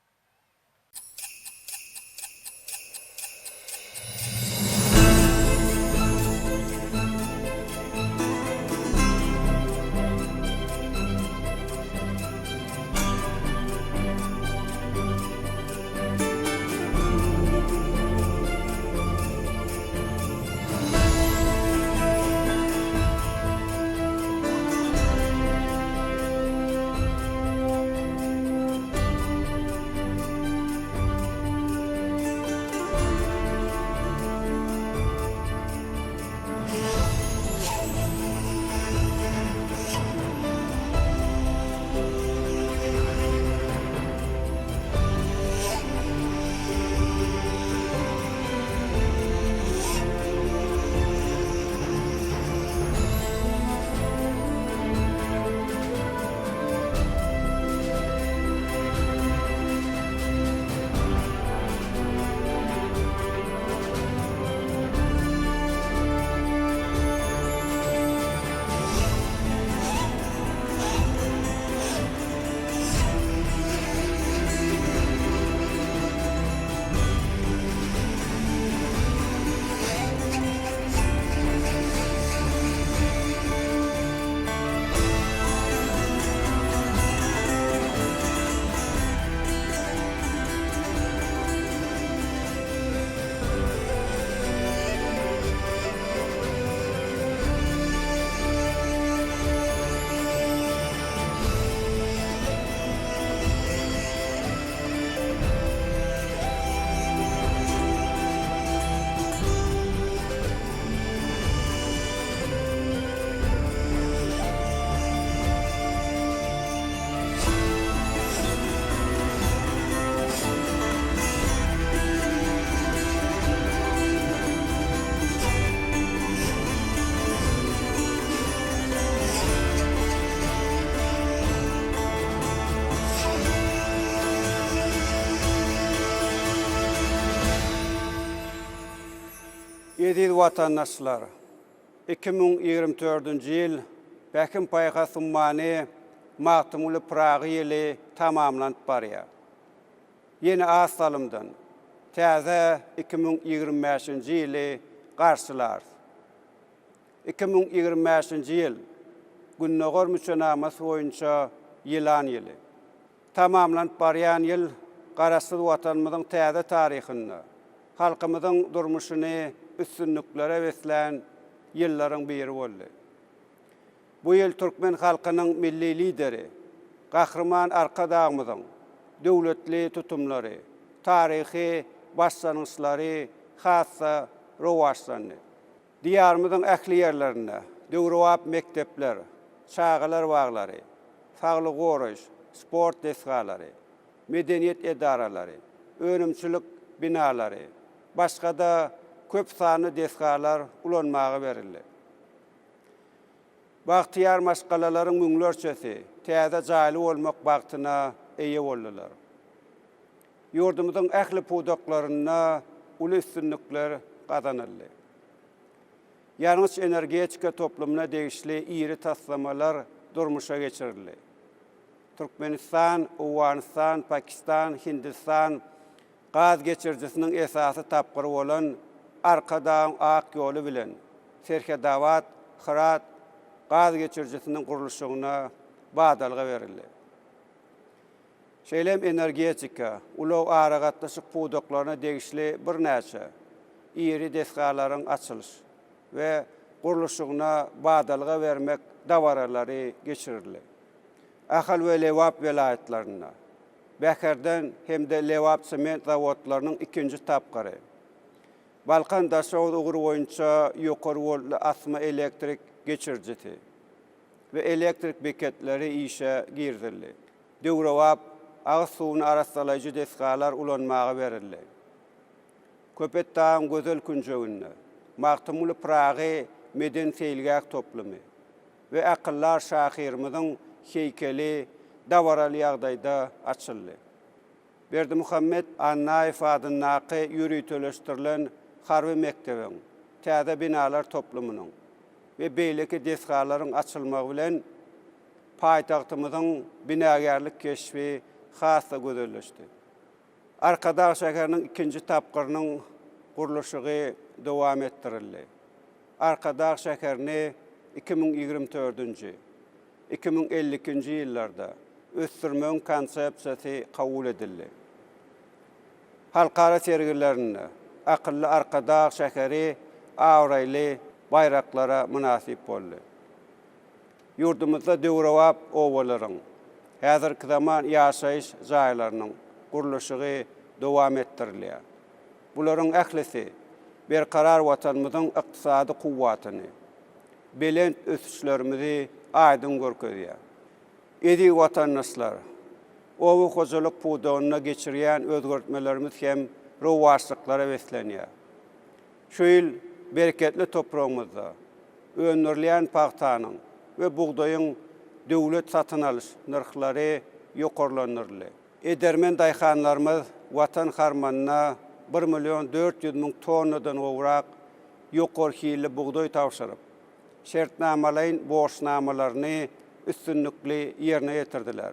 Eziz watandaşlar! 2024-nji ýyl Pähim-paýhas ummany Magtymguly Pyragy ýyly tamamlanyp barýar. Ýene az salymdan täze 2025-nji ýyly garşylarys. 2025-nji ýyl Gündogar müçenamasy boýunça Ýylan ýyly. Tamamlanyp barýan ýyl Garaşsyz Watanymyzyň täze taryhynda halkymyzyň durmuşyny üstünliklere beslän ýyllaryň biri boldy. Bu ýyl türkmen halkynyň Milli Lideri Gahryman Arkadagymyzyň döwletli tutumlary, taryhy başlangyçlary has-da rowaçlandy. Diýarymyzyň ähli ýerlerinde döwrebap mekdepler, çagalar baglary, saglygy goraýyş, sport desgalary, medeniýet edaralary, önümçilik binalary, başga-da köp sanly desgalar ulanmaga berildi. Bagtyýar maşgalalaryň müňlerçesi täze jaýly bolmak bagtyna eýe boldular. Ýurdumyzyň ähli pudaklarynda uly üstünlikler gazanyldy. Ýangyç-energetika toplumyna degişli iri taslamalar durmuşa geçirildi. Türkmenistan, Owganystan, Pakistan, Hindistan gaz geçirijisiniň esasy tapgyry bolan Arkadagyň ak ýoly bilen Serhedabat, Hyrat gaz geçirijisiniň gurluşygyna badalga berildi. Şeýle hem energetika, ulag-aragatnaşyk pudaklaryna degişli birnäçe iri desgalaryň açylyş we gurluşygyna badalga bermek dabaralary geçirildi. Ahal we Lebap welaýatlarynda Bäherden hem-de Lebap sement zawodlarynyň ikinji tapgyry, Balkan-Daşoguz ugry boýunça ýokary woltly asma elektrik geçirijisi we elektrik beketleri işe girizildi. Döwrebap agyz suwuny arassalaýjy desgalar ulanmaga berildi. Köpetdagyň gözel künjeginde Magtymguly Pyragy medeni-seýilgäh toplumy we akyldar şahyrymyzyň heýkeli dabaraly ýagdaýda açyldy. Berdimuhamet Annaýew adyndaky ýöriteleşdirilen harby mekdebiň täze binalar toplumynyň we beýleki desgalaryň açylmagy bilen paýtagtymyzyň binagärlik keşbi has-da gözelleşdi. Arkadag şäheriniň ikinji tapgyrynyň gurluşygy dowam etdirildi. Arkadag şäherini 2024-nji, 2052-nji ýyllarda ösdürmegiň Konsepsiýasy kabul edildi. Halkara sergilerinde akylly Arkadag şäheri abraýly baýraklara mynasyp boldy. Ýurdumyzda döwrebap obalaryň, häzirki zaman ýaşaýyş jaýlarynyň gurluşygy dowam etdirilýär. Bularyň ählisi Berkarar Watanymyzyň ykdysady kuwwatyny, belent ösüşlerimizi aýdyň görkezýär. Eziz watandaşlar, oba hojalyk pudagynda geçirýän özgertmelerimiz hem rowaçlyklara beslenýär. Şu ýyl bereketli topragymyzda öndürilýän pagtanyň we bugdaýyň döwlet satyn alyş nyrhlary ýokarlandyryldy. Edermen daýhanlarymyz Watan harmanyna bir million 400 müň tonnadan gowrak ýokary hilli bugdaý tabşyryp, şertnamalaýyn borçnamalaryny üstünlikli ýerine ýetirdiler.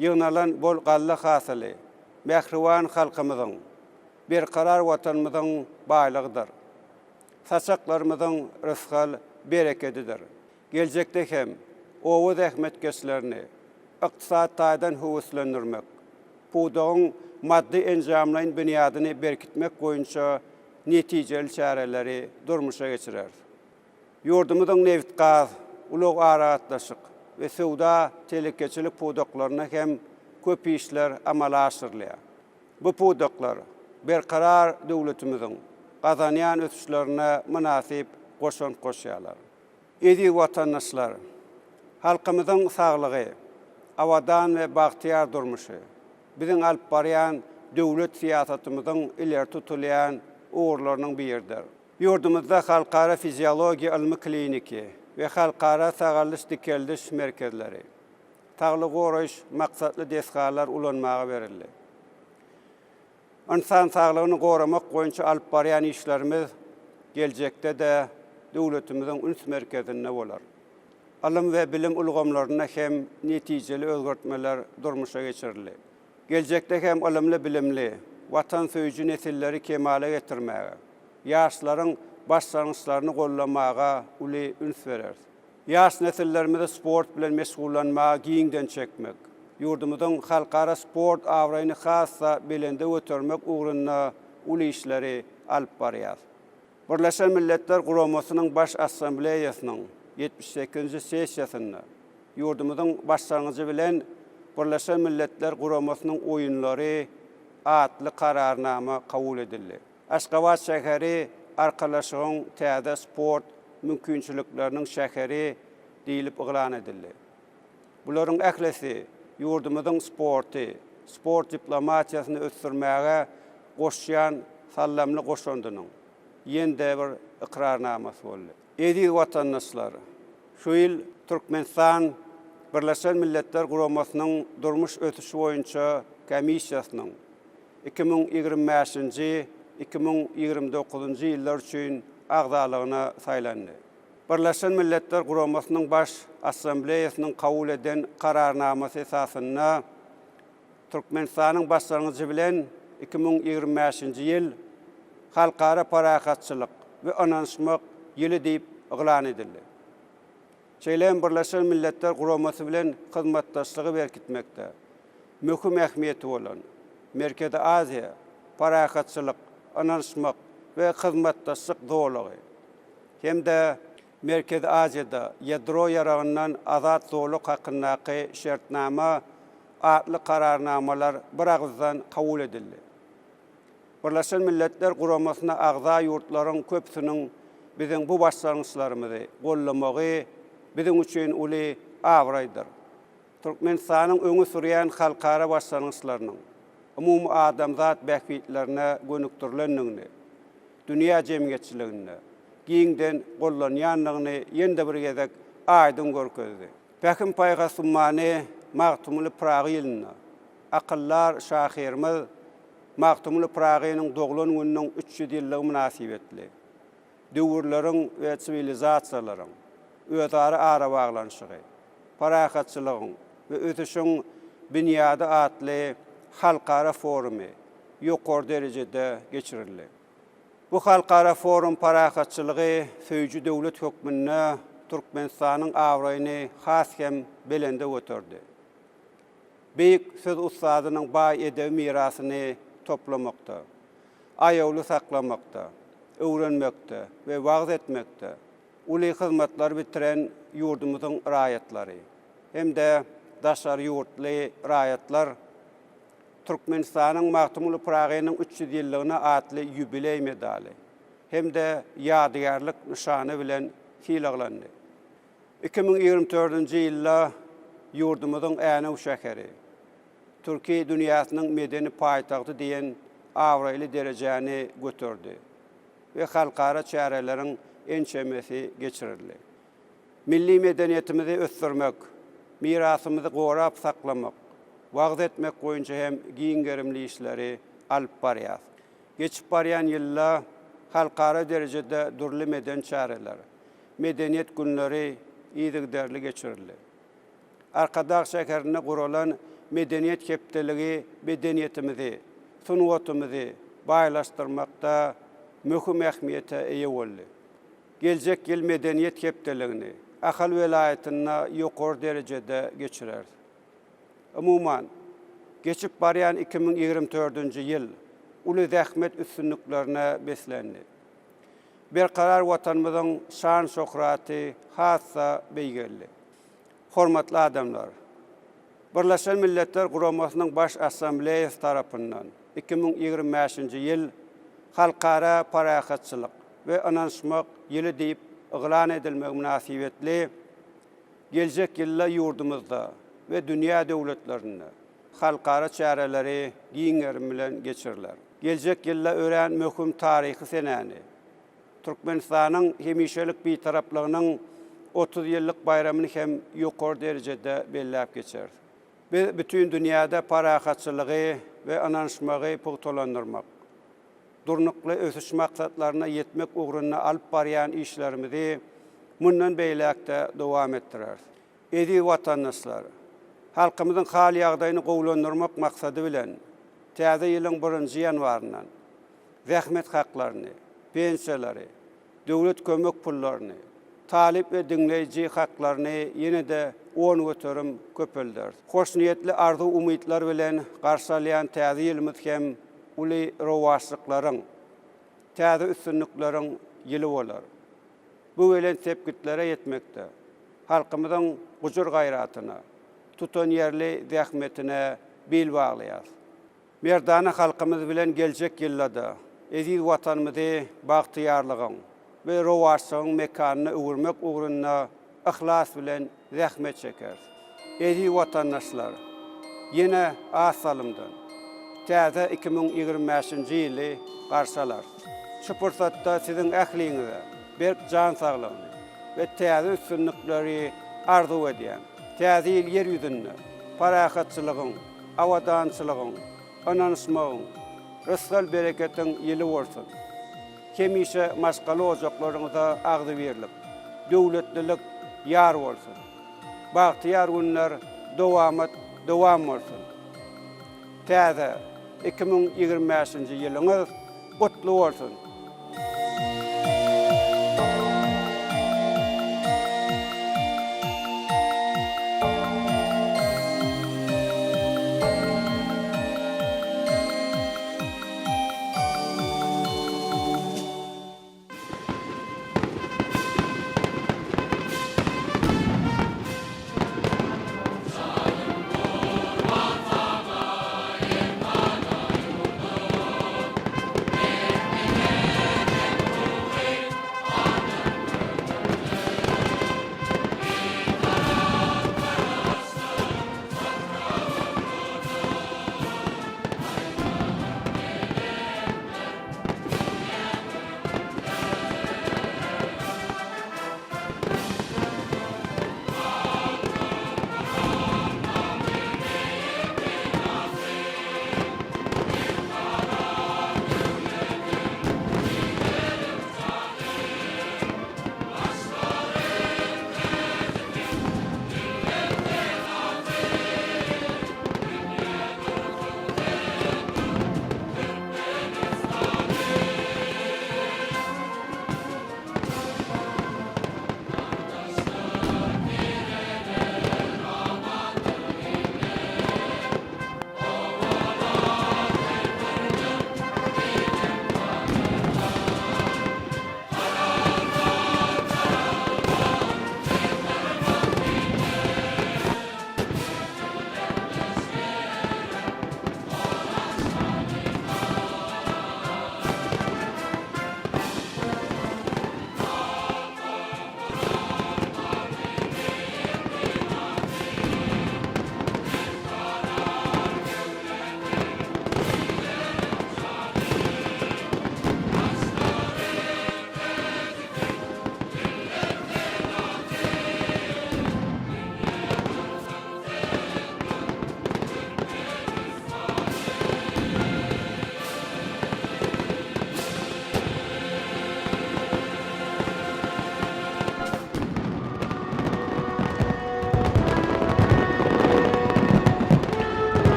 Ýygnalan bol galla hasyly mähriban halkymyzyň, Berkarar Watanymyzyň baýlygydyr. Saçaklarymyzyň rysgal berekedidir. Geljekde hem oba zähmetkeşlerini ykdysady taýdan höweslendirmek, pudagyň maddy-enjamlaýyn binýadyny berkitmek boýunça netijeli çäreleri durmuşa geçireris. Ýurdumyzyň nebitgaz, ulag-aragatnaşyk we söwda-telekeçilik pudaklarynda hem köp işler amala aşyrylýar. Bu pudaklar Berkarar döwletimiziň gazanýan ösüşlerine mynasyp goşant goşýarlar. Eziz watandaşlar! Halkymyzyň saglygy, abadan we bagtyýar durmuşy biziň alyp barýan döwlet syýasatymyzyň ileri tutulýan ugurlarynyň biridir. Ýurdumyzda Halkara fiziologiýa ylmy-kliniki we Halkara sagaldyş-dikeldiş merkezleri, saglygy goraýyş maksatly desgalar ulanmaga berildi. Ynsan saglygyny goramak boýunça alyp barýan işlerimiz geljekde-de döwletimiziň üns merkezinde bolar. Ylym we bilim ulgamlarynda hem netijeli özgertmeler durmuşa geçirildi. Geljekde hem ylymly-bilimli, watansöýüji nesilleri kemala getirmäge, ýaşlaryň başlangyçlaryny goldamaga uly üns bereris. Ýaş nesillerimizi sport bilen meşgullanmaga giňden çekmek, Ýurdumyzyň halkara sport abraýyny has-da belende götermek ugrunda uly işleri alyp barýar. Birleşen Milletler Guramasynyň Baş Assambleýasynyň 78-nji sessiýasynda ýurdumyzyň başlangyjy bilen Birleşen Milletler Guramasynyň oýunlary atly Kararnama kabul edildi. Aşgabat şäheri Arkalaşygyň täze sport mümkinçilikleriniň şäheri diýlip yglan edildi. Bularyň ählisi ýurdumyzyň sporty, sport diplomatiýasyny ösdürmäge goşýan saldamly goşandynyň ýene-de bir ykrarnamasy boldy. Eziz watandaşlar! Şu ýyl Türkmenistan Birleşen Milletler Guramasynyň Durmuş ösüşi boýunça komissiýasynyň 2025-nji, 2029-njy ýyllar üçin agzalygyna saýlandy. Birleşen Milletler Guramasynyň Baş Assambleýasynyň kabul eden Kararnamasy esasynda Türkmenistanyň başlangyjy bilen 2025-nji ýyl Halkara parahatçylyk we ynanyşmak ýyly diýip yglan edildi. Şeýle hem Birleşen Milletler Guramasy bilen hyzmatdaşlygy berkitmekde möhüm ähmiýeti bolan Merkezi Aziýa parahatçylyk, ynanyşmak we hyzmatdaşlyk zolagy hem-de Merkezi Aziýada ýadro ýaragyndan azat zolak hakyndaky şertnama atly Kararnamalar biragyzdan kabul edildi. Birleşen Milletler Guramasyna agza ýurtlaryň köpüsiniň biziň bu başlangyçlarymyzy goldamagy biziň üçin uly abraýdyr. Türkmenistanyň öňe sürýän halkara başlangyçlarynyň umumy adamzat bähbitlerine gönükdirilendigini dünýä jemgyýetçiliginde giňden gollanýandygyny ýene-de bir gezek aýdyň görkezdi. Pähim-paýhas ummany Magtymguly Pyragy ýylynda akyldar şahyrymyz Magtymguly Pyragynyň doglan gününiň 300 ýyllygy mynasybetli döwürleriň we siwilizasiýalaryň özara arabaglanyşygy, parahatçylygyň we ösüşiň binýady atly halkara forumy ýokary derejede geçirildi. Bu halkara forum parahatçylygy söýüji döwlet hökmünde Türkmenistanyň abraýyny has hem belende göterdi. Beýik söz ussadynyň baý edebi mirasyny toplamakda, aýawly saklamakda, öwrenmekde we wagyz etmekde uly hyzmatlar bitiren ýurdumyzyň raýatlary hem-de daşary ýurtly raýatlar Türkmenistanyň Magtymguly Pyragynyň 300 ýyllygyna atly ýubileý medaly hem-de ýadygärlik nyşany bilen sylaglandy. 2024-nji ýylda ýurdumyzyň Änew şäheri Türki dünýäsiniň medeni paýtagty diýen abraýly derejäni göterdi we halkara çäreleriň ençemesi geçirildi. Milli medeniýetimizi ösdürmek, mirasymyzy gorap saklamak, wagyz etmek boýunça hem giň gerimli işleri alyp barýarys. Geçip barýan ýylda halkara derejede dürli medeni çäreler, Medeniýet günleri yzygiderli geçirildi. Arkadag şäherinde guralan Medeniýet hepdeligi medeniýetimizi, sungatymyzy baýlaşdyrmakda möhüm ähmiýete eýe boldy. Geljek ýyl Medeniýet hepdeligini Ahal welaýatynda ýokary derejede geçireris. Umuman, geçip barýan 2024-nji ýyl uly zähmet üstünliklerine beslendi. Berkarar Watanymyzyň şan-şöhraty has-da beýgeldi. Hormatly adamlar! Birleşen Milletler Guramasynyň Baş Assambleýasy tarapyndan 2025-nji ýyl Halkara parahatçylyk we ynanyşmak ýyly diýip yglan edilmegi mynasybetli geljek ýylda ýurdumyzda we dünýä döwletlerinde halkara çäreleri giň gerim bilen geçiriler. Geljek ýylda örän möhüm taryhy senäni, Türkmenistanyň hemişelik Bitaraplygynyň 30 ýyllyk baýramyny hem ýokary derejede belläp geçeris. Biz bütin dünýäde parahatçylygy we ynanyşmagy pugtalandyrmak, Durnukly ösüş maksatlaryna ýetmek ugrunda alyp barýan işlerimizi mundan beýläk-de dowam etdireris. Eziz watandaşlar! Halkymyzyň hal-ýagdaýyny gowulandyrmak maksady bilen, täze ýylyň birinji ýanwaryndan zähmet haklaryny, pensiýalary, döwlet kömek pullaryny, Talyp we diňleýji haklaryny ýene-de 10% köpelderis. Hoşniýetli arzuw-umytlar bilen garşy alýan täze ýylymyz hem uly rowaçlyklaryň, täze üstünlikleriň ýyly bolar. Bu belent sepgitlere ýetmekde halkymyzyň gujur-gaýratyna, tutanýerli zähmetine bil baglaýarys. Merdana halkymyz bilen geljek ýylda-da eziz Watanymyzy bagtyýarlygyň we rowaçlygyň mekanyna öwürmek ugrunda yhlas bilen zähmet çekeris. Eziz watandaşlar, ýene az salymdan täze 2025-nji ýyly garşy alarys. Şu pursatda siziň ähliňize berk jan saglygyny we täze üstünlikleri arzuw edýän. Täze ýyl Ýer ýüzünde parahatçylygyň, abadançylygyň, ynanyşmagyň, rysgal-bereketiň ýyly bolsun! Hemişe maşgala ojaklaryňyza agzybirlik, döwletlilik ýar bolsun! Bagtyýar günler dowamat dowam bolsun! Täze 2025-nji ýylyňyz gutly bolsun!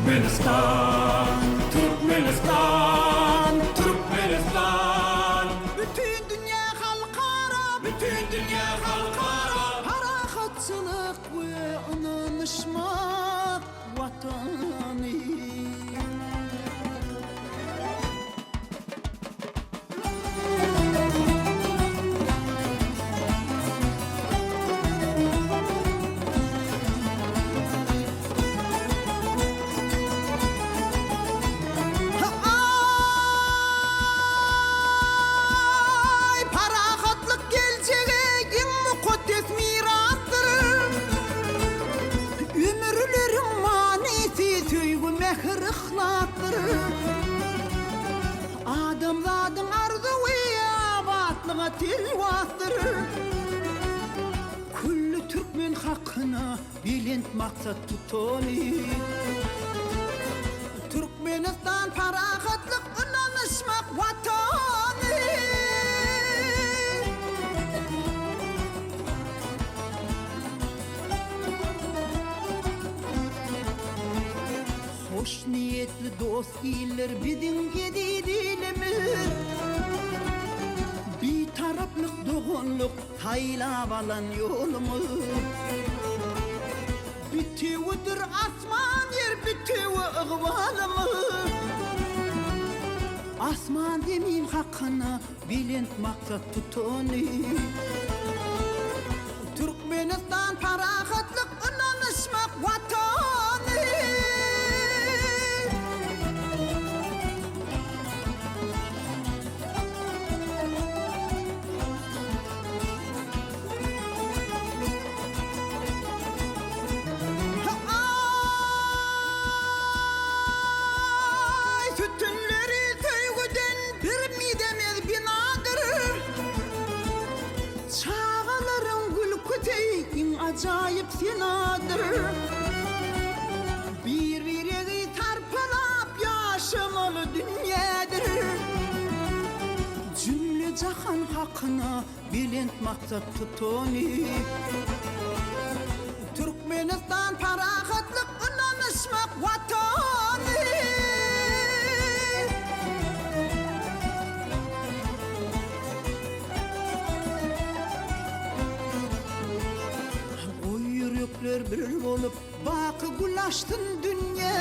Türkmenistan, Türkmenistan, Türkmenistan. Bütün dünýä halkara, Bütün dünýä halkara. Parahatçylyk we ynanyşmak Watany. Aý, parahatlyk geljege iň mukaddes mirasdyr. Ömürleriň manysy söýgi, mähir, yhlasdyr. Adamzadyň arzuwy abatlyga telwasdyr. Külli türkmen hakyna belent maksat tutany. Türkmenistan parahatlyk, ynanyşmak Watany. Hoşniýetli dost iller biziň eziz ilimiz. Bitaraplyk doganlyk saýlap alan ýolumyz. Bitewidir asman ýer bitewi ygbalymyz. Asman zemin hakyna belent maksat tutany. Türkmenistan parahatlyk ynanyşmak Watany. Aý, sütünleri söýgüden bir mizemez binadyr. Çagalaryň gülküsi iň ajaýyp senadyr. Bir-biregi sarpalap ýaşamaly dünýädir. Jahan hakyna belent maksat tutany. Türkmenistan parahatlyk ynanyşmak Watany. Goý ýürekler bir bolup baky gül açsyn dünýä.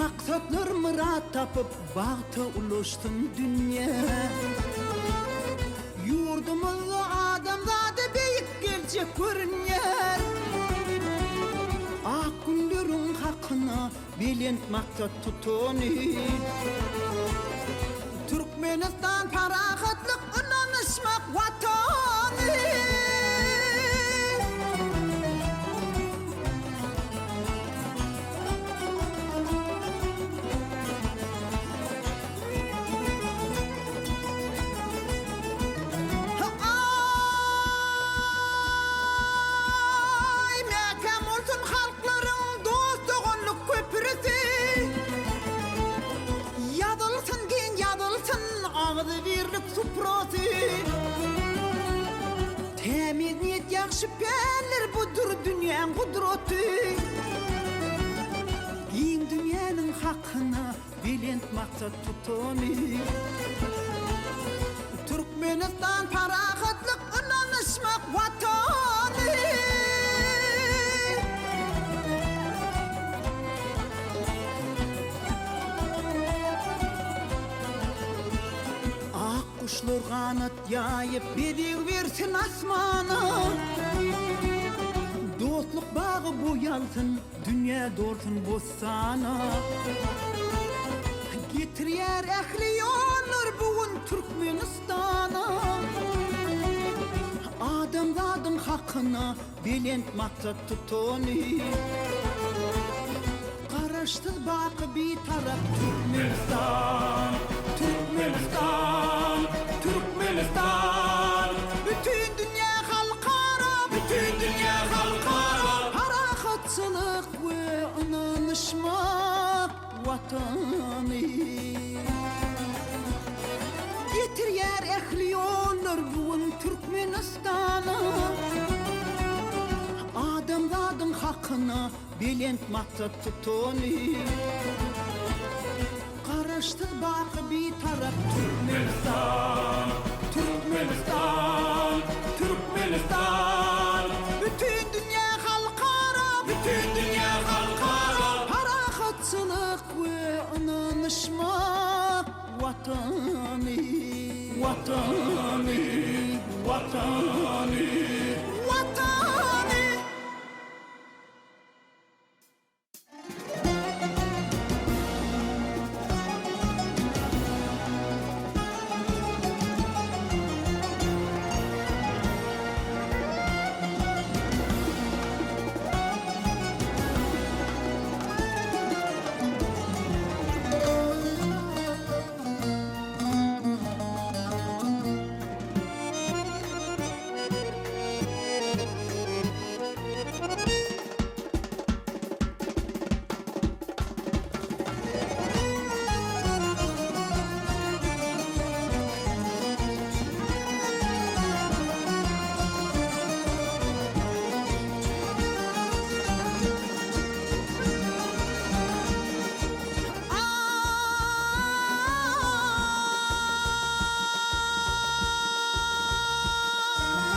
Maksatlar myrat tapyp bagta ulaşsyn dünýä. Ýurdumyzda adamzada beýik geljek görünýär. Ak günleriň hakyna belent maksat tutany. Türkmenistan parahatlyk, ynanyşmak Watany. Aý, mäkäm bolsun halklaryň dost-doganlyk köprüsi! Ýazylsyn giň ýazylsyn agzybirlik suprasy! Tämiz niýet ýagşy päller budur dünýäň gudraty! Giň dünýäniň hakyna Belent maksat tutany. Türkmenistan parahatlyk ynanyşmak Watany. Ak guşlar ganat ýaýyp bezeg bersin asmana. Dostluk bagy boýalsyn Dünýä dolsun bossana. Getirýär ähli ýollar bu gün Türkmenistana. Adamzadyň hakyna belent maksat tutany. Garaşsyz baky Bitarap Türkmenistan, Türkmenistan, Türkmenistan. Bütin dünýä halkara, bütin dünýä halkara. Parahatçylyk we ynanyşmak Watany. Getirýär ähli ýollar bu gün Türkmenistana. Adamzadyň hakyna Belent maksat tutany. Garaşsyz baky Bitarap Türkmenistan, Türkmenistan, Türkmenistan. Bütin dünýä halkara, bütin dünýä halkara. Parahatçylyk we ynanyşmak Watany, Watany, Watany, Watany.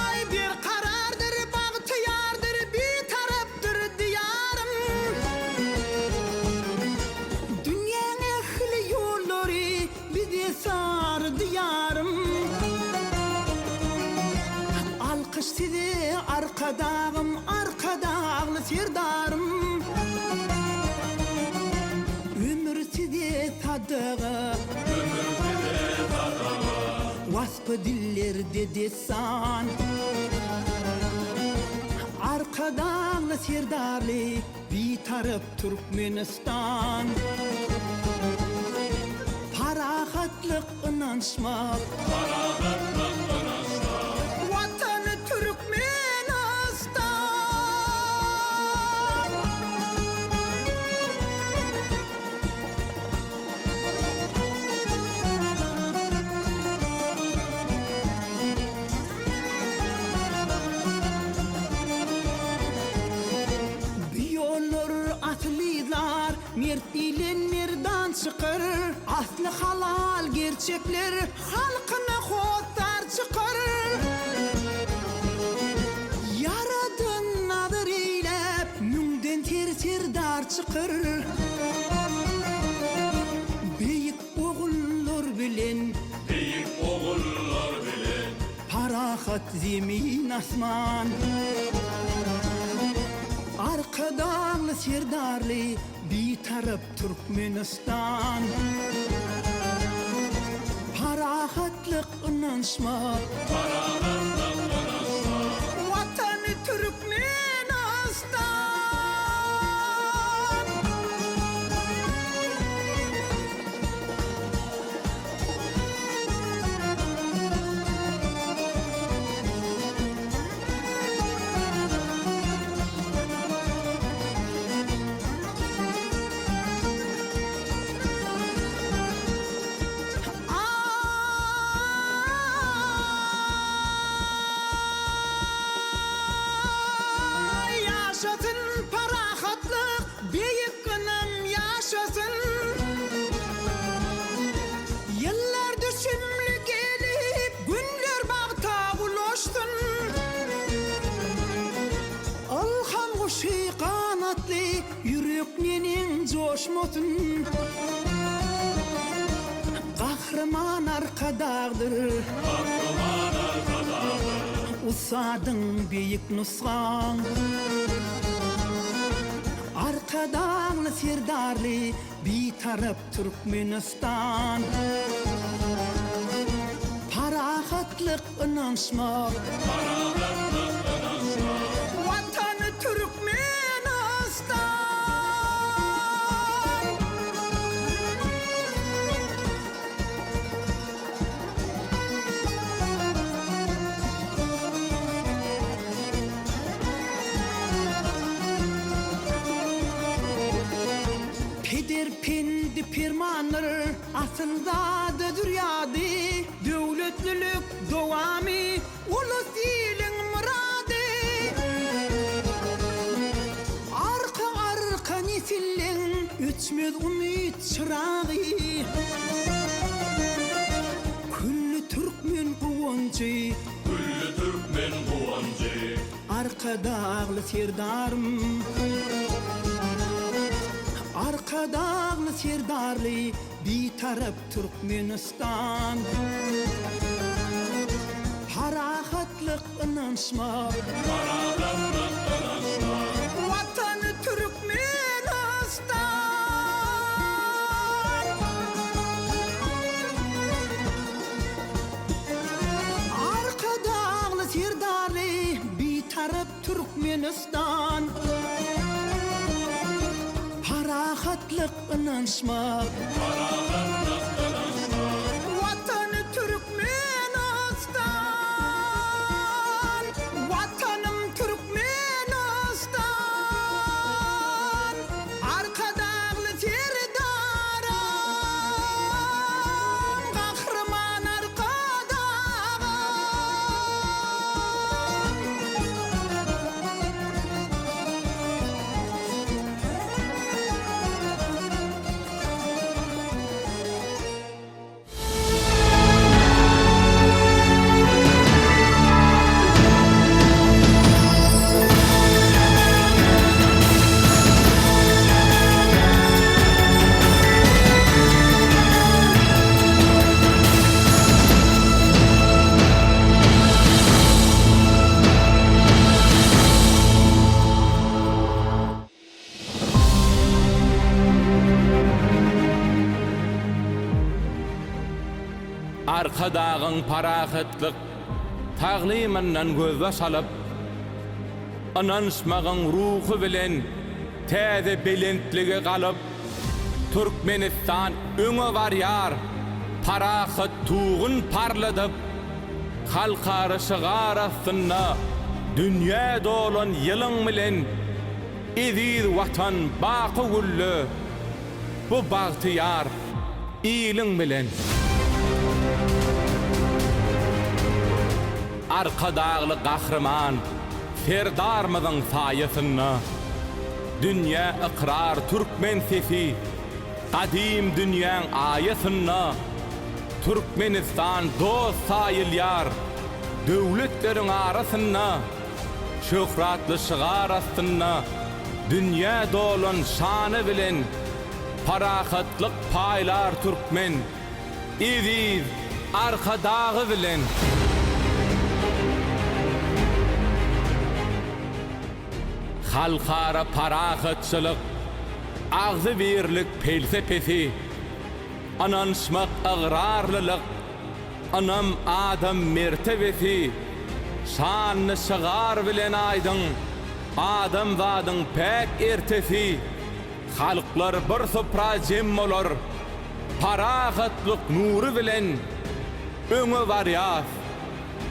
Aý, berkarardyr, bagtyýardyr, bitarapdyr Diýarym. Dünýäň ähli ýollary bize sary Diýarym. Alkyş size, Arkadagym, Arkadagly Serdarym. Ömür size sadaga. Ömür size sadaga. Waspy dillerde dessan. Arkadagly Serdarly Bitarap Türkmenistan. Parahatlyk ynanşmak. Parahatlyk ynanşmak. Watany Türkmenistan. çykar. Asly halal gerçekler halkyna hossar çykar. Ýaradan nazar eýläp, müňden ser serdar çykar. Beýik ogullar bilen. Beýik ogullar bilen. Parahat zemin asman. Arkadagly Serdarly Bitarap Türkmenistan. Parahatlyk ynanyşmak. Parahatlyk ynanyşmak. Watany Türkmenistan. Aý, ýaşasyn parahatlyk, beýik ynam ýaşasyn! Ýyllar düşümli gelip, günler bagta ulaşsyn! Ylham guşy ganatly, ýürek neneň joşmasyn! Gahryman Arkadagdyr. Gahryman Arkadagdyr. Ussadyň beýik nusgaň. Arkadagly Serdarly Bitarap Türkmenistan. Parahatlyk ynanyşmak. Parahatlyk ynanyşmak. Watany Türkmenistan. Peder pendi permandyr, asylzada zürýady, Döwletlilik dowamy, ulus-iliň myrady. Arka-arka nesilleň öçmez umyt çyragy. Külli türkmen guwanjy. Külli türkmen guwanjy. Arkadagly Serdarym. Arkadagly Serdarly Bitarap Türkmenistan. Parahatlyk ynanyşmak. Parahatlyk ynanyşmak. Watany Türkmenistan. Arkadagly Serdarly Bitarap Türkmenistan. Parahatlyk ynanyşmak. Parahatlyk ynanyşmak. Watany Türkmenistan. Watanym Türkmenistan. Arkadagly Serdarym. Gahryman Arkadagym. Arkadagyň parahatlyk taglymyndan gözbaş alyp, ynanyşmagyň ruhy bilen täze belentlige galyp, Türkmenistan öňe barýar, parahat Tugun parladyp, halkara şygar astynda dünýä dolan ýylyň bilen eziz Watan baky gülle, bu bagtyýar iliň bilen. Arkadagly Gahryman Serdarymyzyň saýasynda dünýä ykrar türkmen sesi. Gadym dünýäň aýasynda Türkmenistan dost saýylýar döwletleriň arasynda Şöhratly şygar astynda dünýä dolan şany bilen Parahatlyk paýlar türkmen eziz Arkadagy bilen. Halkara parahatçylyk, agzybirlik pelsepesi, ynanyşmak ygrarlylyk, ynam adam mertebesi, şanly şygar bilen aýdyň adamzadyň päk ertesi, halklar bir supra jem bolar, parahatlyk nury bilen öňe barýas.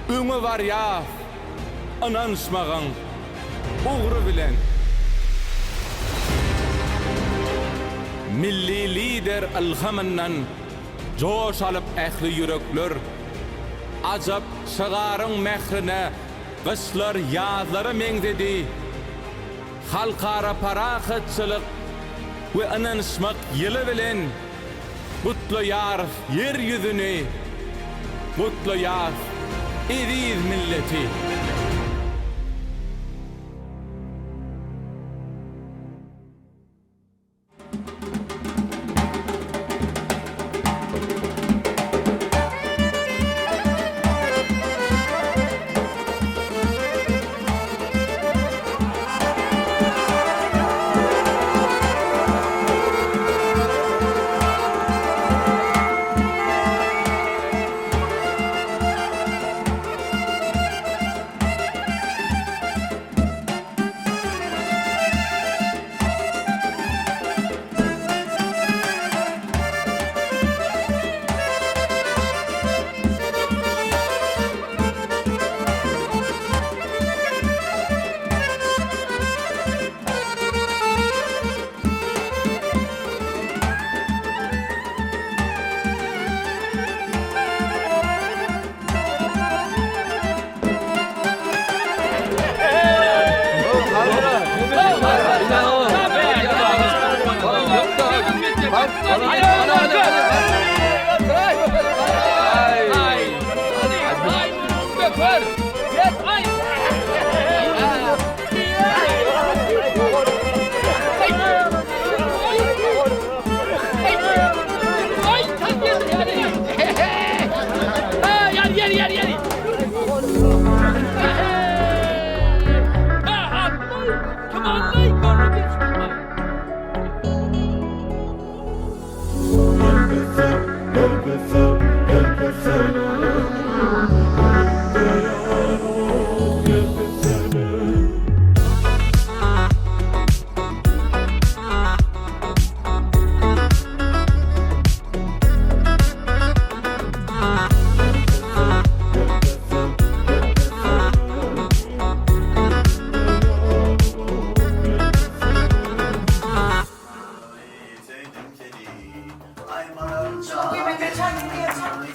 Öňe barýas ynanyşmagyň ugry bilen. Milli Lider ylhamyndan joş alyp ähli ýürekler, Ajap şygaryň mährine gyşlar ýazlara meňzedi. Halkara parahatçylyk we ynanyşmak ýyly bilen gutlaýarys Ýer ýüzüni, gutlaýas eziz milleti!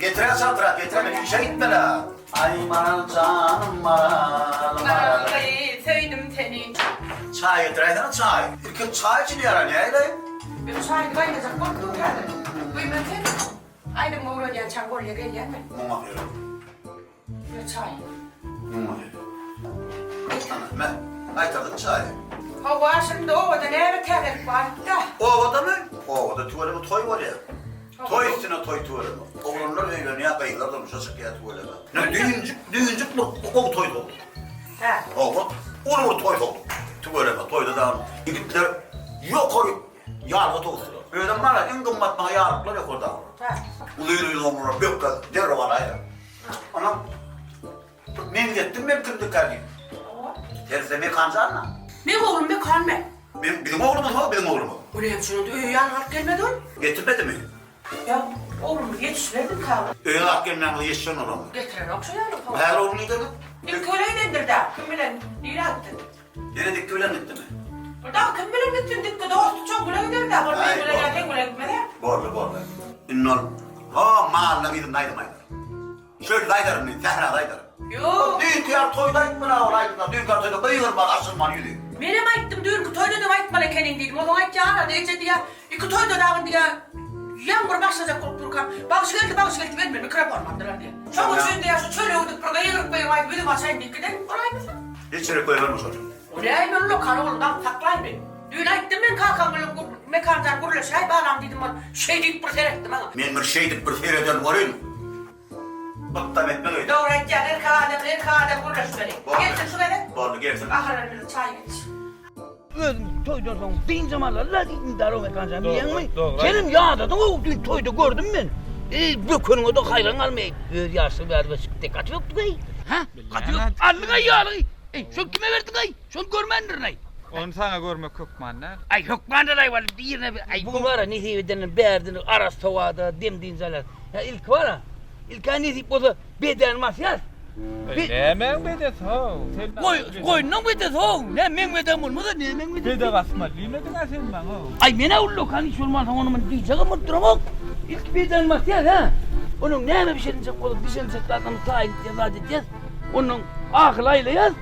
Getirä çaltrak, getirä men işe gitmeli. Aý maral janym maral maral. Maral söýdüm seni. Çaý getiräýsene çaý. Ilki çaý içilýär-ä näleý? Men çaýyny gaýnajak bolup dur häzir. Guýman sen. Aýdym öwrenýänçäň bolýa gelýän men. Muňa seret. Ýör çaý. Muňa seret. Ana, me, gaýtardyň çaýy. Hawa, şunda obada näme täzelik bar-da? Obadamy? Obada tüweleme toý bolýar. Toý üstüne toý tüweleme. Oglanlar öýlenýär, gyzlar durmuşa çykýar tüweleme. Ine, düýnjük, düýnjük bir gowy toý sowduk. Hä. Hawa, uly bir toý sowduk. Tüweleme, toýda dagy ýigitler ýokary ýarga towusdylar. Özem bar-a, iň gymmat maňa ýarlyklar ýokardakylar. Hä. Uzyn-uzyn oglanlar bökde derrew alaýar. Onam meňzetdim men kimdikä diýip. Seretse Mekan janyna. Meň oglum Mekan men. Men biziň oglumyz ho, biziň oglumyz. O näme üçin onda öýe ýanyňa alyp gelmedi ol? Getirmedimi? Ýa oglumyz ýetişmezmikä ol? Öýe alyp gelmän bolsa ýetişen bolarmy? Getirenok şo ýaly. Häzir ogluny nirede? Ilki bilen gidendir-dä, kim bilen, nirä gitdi? Ýene Dikgi bilen gitdimi? Ol dagy kim bilen gitsin, Dikgi dosty çoň bile gider-dä, ol men bilen ýa seň bilen gitmez-ä. Boldy, boldy. Indi ol ho malynyň yzynda aýdym aýdar. Çölde aýdaryn indi, sährada aýdaryn. Ýok. Düýnki ýaly toýda aýtmyr-a ol aýdymlary, düýnki ýaly toýda gygyrmaly, açylmaly ýüzi. Menem aýtdym, düýnki toýda-da aýtmaly ekeniň diýdim. Ozaň aýtýar, Arada eje diýýär, iki toýda dagyn diýýär, ýaňbur başlajak bolup durkam, bagşy geldi, bagşy geldi diýip elimden mikrofonymy aldylar diýýär. Şoň üçin diýýär, şu çöle gidip bir gygyryp gygyryp aýdyp ýüzümi açaýyn diýip giden bolaýmasa. Hiç ýere goýberme şony. O näme ullakan ogluny daňyp saklaýmy? Düýn aýtdym men kakam bilen Mekan jan gürleşäý balam diýdim ol şeý diýip bir seretdi maňa. Men bir şeýdip bir sereden bolyn. Ykdam etmez öýdýän. Dogry aýtýaň erkek adam bilen erkek adam gürleşmeli. Gelsin şu gezek. Boldy gelsin. Ahyr bizi çaý iç. Özüm toýdan soň dynjam alaly-la diýdim Darow Mekan jan bilýäňmi? Senem ýadadyň-ow düýn toýda gördüm men. Eý bökeniňe-de haýran galmaý. Öz ýaşlygy bäri beşik dek gaty bökdük-eý. Hä? Gaty bök. Aldyň-aý ýalygy. Eý şony kime berdiň-aý? Şony görmändirin-aý. Ony saňa görmek hökman däl. Aý hökman däl-aý walla birine bir aý bu bar-a nesip edenden bärden arassa howada dem-dynç alýas. Hä ilki bar-a. Ilk-ä nesip bolsa bedäni basýas. Eý nämäň bedesi how? Sen Goý, goýnuň bedesi how. Nä meň bedäm bolmasa nämäň bedesi? Bede basmaly diýmediň-ä sen maňa how. Aý men-ä ullakan iş bolmansoň ony muny diýjegem bolup duramok. Ilki bedäni basýas hä. Onuň näme bişiriljek bolup bişiriljek zadymyzy taýyn etýäs zat etýäs. Onnoň ahyly aýlaýas.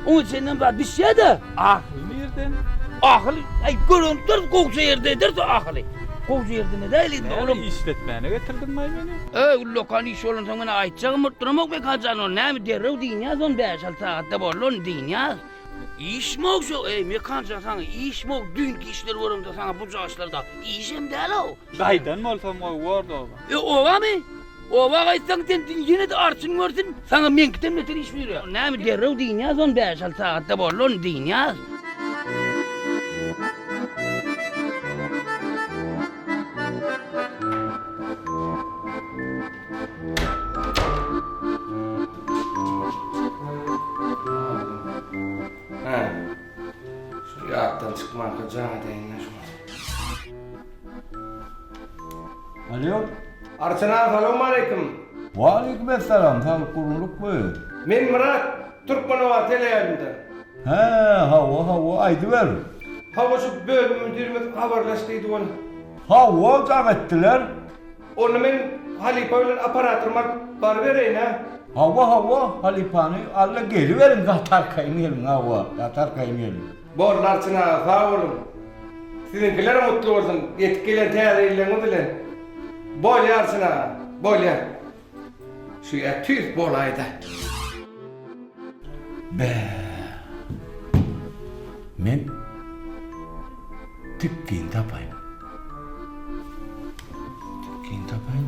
Oň içinden zat bişýä-de. Ahyl nirden? Ahyl, aý görünip dur, gowja ýerde ederdi ahyly. Gowja ýerde nädäýli indi olam. Näme işletmäne getirdiňmi-aý meni? Öý, ullakan iş bolansoň men aýtjagym bolup duramok Mekan jan, ony näme derrew dynýas ony bäş-alty sagatda boldy ony dynýas. Işmi-ow şo, eý Mekan jan saňa işmi-ow düýnki işleri göremde saňa bu jaşlarda işem däl-ow. Gaýdan bolsam gowy bordy oba. E obamy? Oba gaýtsaň sen ýene-de arçyn görsün, saňa meňkiden beter iş buýurýar. Näme derrew dynýas ony bäş-alty sagatda boldy ony dynýas. Hä. Şu ýatdan çykmanka jaň edeýin-dä şuňa. Alýo. Arçyn aga salowmaleýkim. Waleýkim essalam, saglyk gurgunlykmy? Men Myrat, Türkmenobat teleýaýlymdan. Hä, hawa, hawa, aýdyber. Hawa şu bölüm müdirimiz habarlaş diýdi ony. Hawa, jaň etdiler. Onda men halypa bilen apparatorymy alyp barybereýin-ä. Hawa, hawa, halypany al-da geliberiň, gaty arkaýyn geliň, hawa, gaty arkaýyn geliň. Boldy Arçyn aga sag boluň. Siziňkilerem gutly bolsun ýetip gelen täze ýyllaryňyz bilen. Bolýa Arçyn aga, bolýa. Şu ýer tüýs bolaýda. Bä. Men tikgin tapaýyn. Tikgin tapaýyn.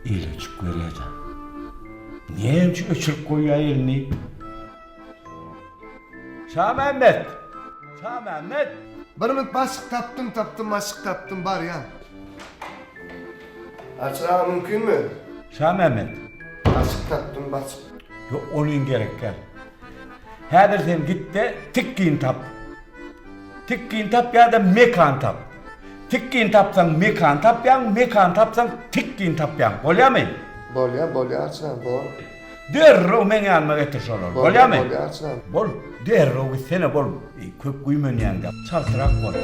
Eli öçük görýär-de. Näme üçin öçürip goýýar elini? Şamämmet! Şamämmet! Bir minut başyk tapdym tapdym başyk tapdym barýan. Arçyn aga mümkinmi? Şamämmet. Başyk tapdym başyk. Ýok onyň gerek däl. Häzir sen gitde tikgin tap. Tikgin tap ýa-da mekan tap. Tikgin tapsaň mekan tapýaň, mekan tapsaň tikgin tapýaň. Bolýamy? Bolýa bolýa Arçyn aga bor. Derrew meň ýanyma getir şolary. Bolýamy? Bolýa Arçyn aga. Bol, derrew gitsene bol. Köp güýmenýäňdä. Çaltrak bol.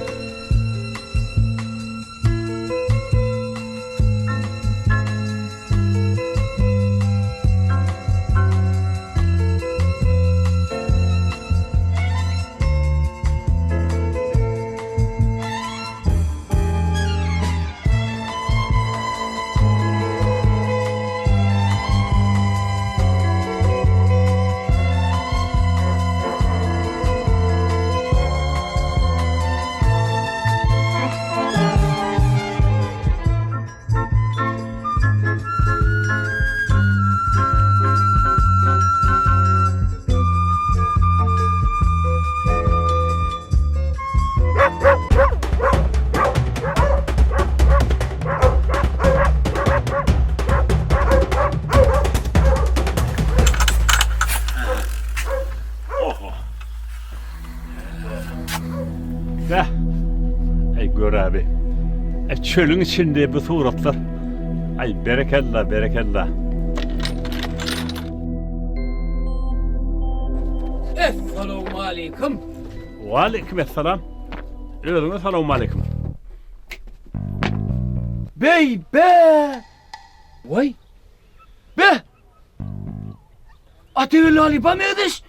Beh. Eý gör abi. E çölüň içinde bu suratlar. Ay berekella berekella. Essalawmaleýkim. Waleýkim essalam. Özüňe salawmaleýkim. Beý be! Waý! Be! Atageldi halypa meňzeş.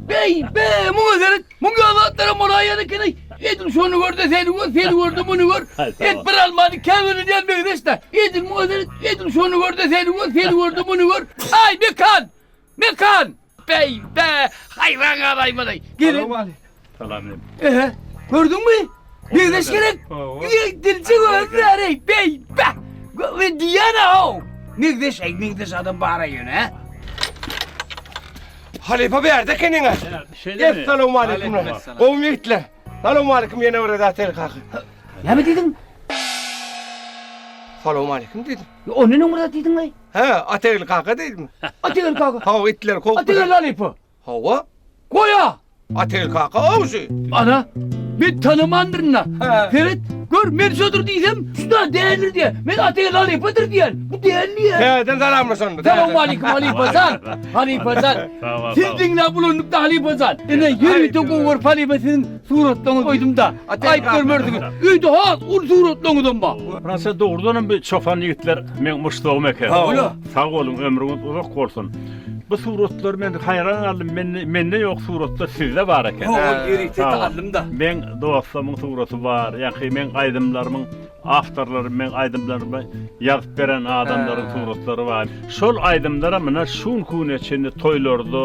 Beý, be, muňa seret, muň ýaly zatlaram bolaýýan eken-eý. Edil şony gör-de seni gör, seni gör-de muny gör. Et bir almany ikä bölünýän meňzeş-dä. Edil muňa seret, edil şony gör-de seni gör, seni gör-de muny gör. Aý, Mekan! Mekan! Beý, be, haýran galaýmaly. Gelin. Salam. Ehe, gördüňmi? Meňzeş gerek. Dilçi gözleri, beý, be. Men diýýän-ä, how. Meňzeş, eý, meňzeş adam bar-a ýöne, hä? Halypa bärde ekeniň-ä. Şeýlemi? Essalawmaleýkum. Gowumy ýigitler? Salowmaleýkum ýene bir gezek Atel kaka. Näme diýdiň? Salowmaleýkum diýdim. Ondan öň bir zat diýdiň-aý. Hä, Ategil kaka diýdim. Ategil kaka. Hawa, itler kowup. Ategil halypa. Hawa. Goýa! Ategil kaka awjy. Ana, men tanamandyryn-da. Seret, gör, men şodur diýsem, şu-da däldir diýýär. Men Ategil halypadyr diýýän. Bu däl diýýär. Täzeden salamlaşandy. Salowmaleýkim halypa jan. Halypa jan. Siz diňläp ulandyk-da halypa jan. Ine, ýörite gowy görüp halypa siziň suratlaryňyzy goýdum-da. Aýyp görmersiňiz. Öýde has uly suratlaryňyzam bar. Fransa dogrudanam bu çopan ýigitler meň muşdagym eken. Sag boluň ömrüňiz uzak bolsun. Bu suratlar men haýran galdym mende mende ýok suratlar sizde bar eken. Hawa ýörite aldym-da. Meň dostlarymyň suraty bar ýaňky meň aýdymlarymyň awtorlary meň aýdymlarymy ýazyp beren adamlaryň suratlary bar. Şol aýdymlaram mine şu günki güne çenli toýlarda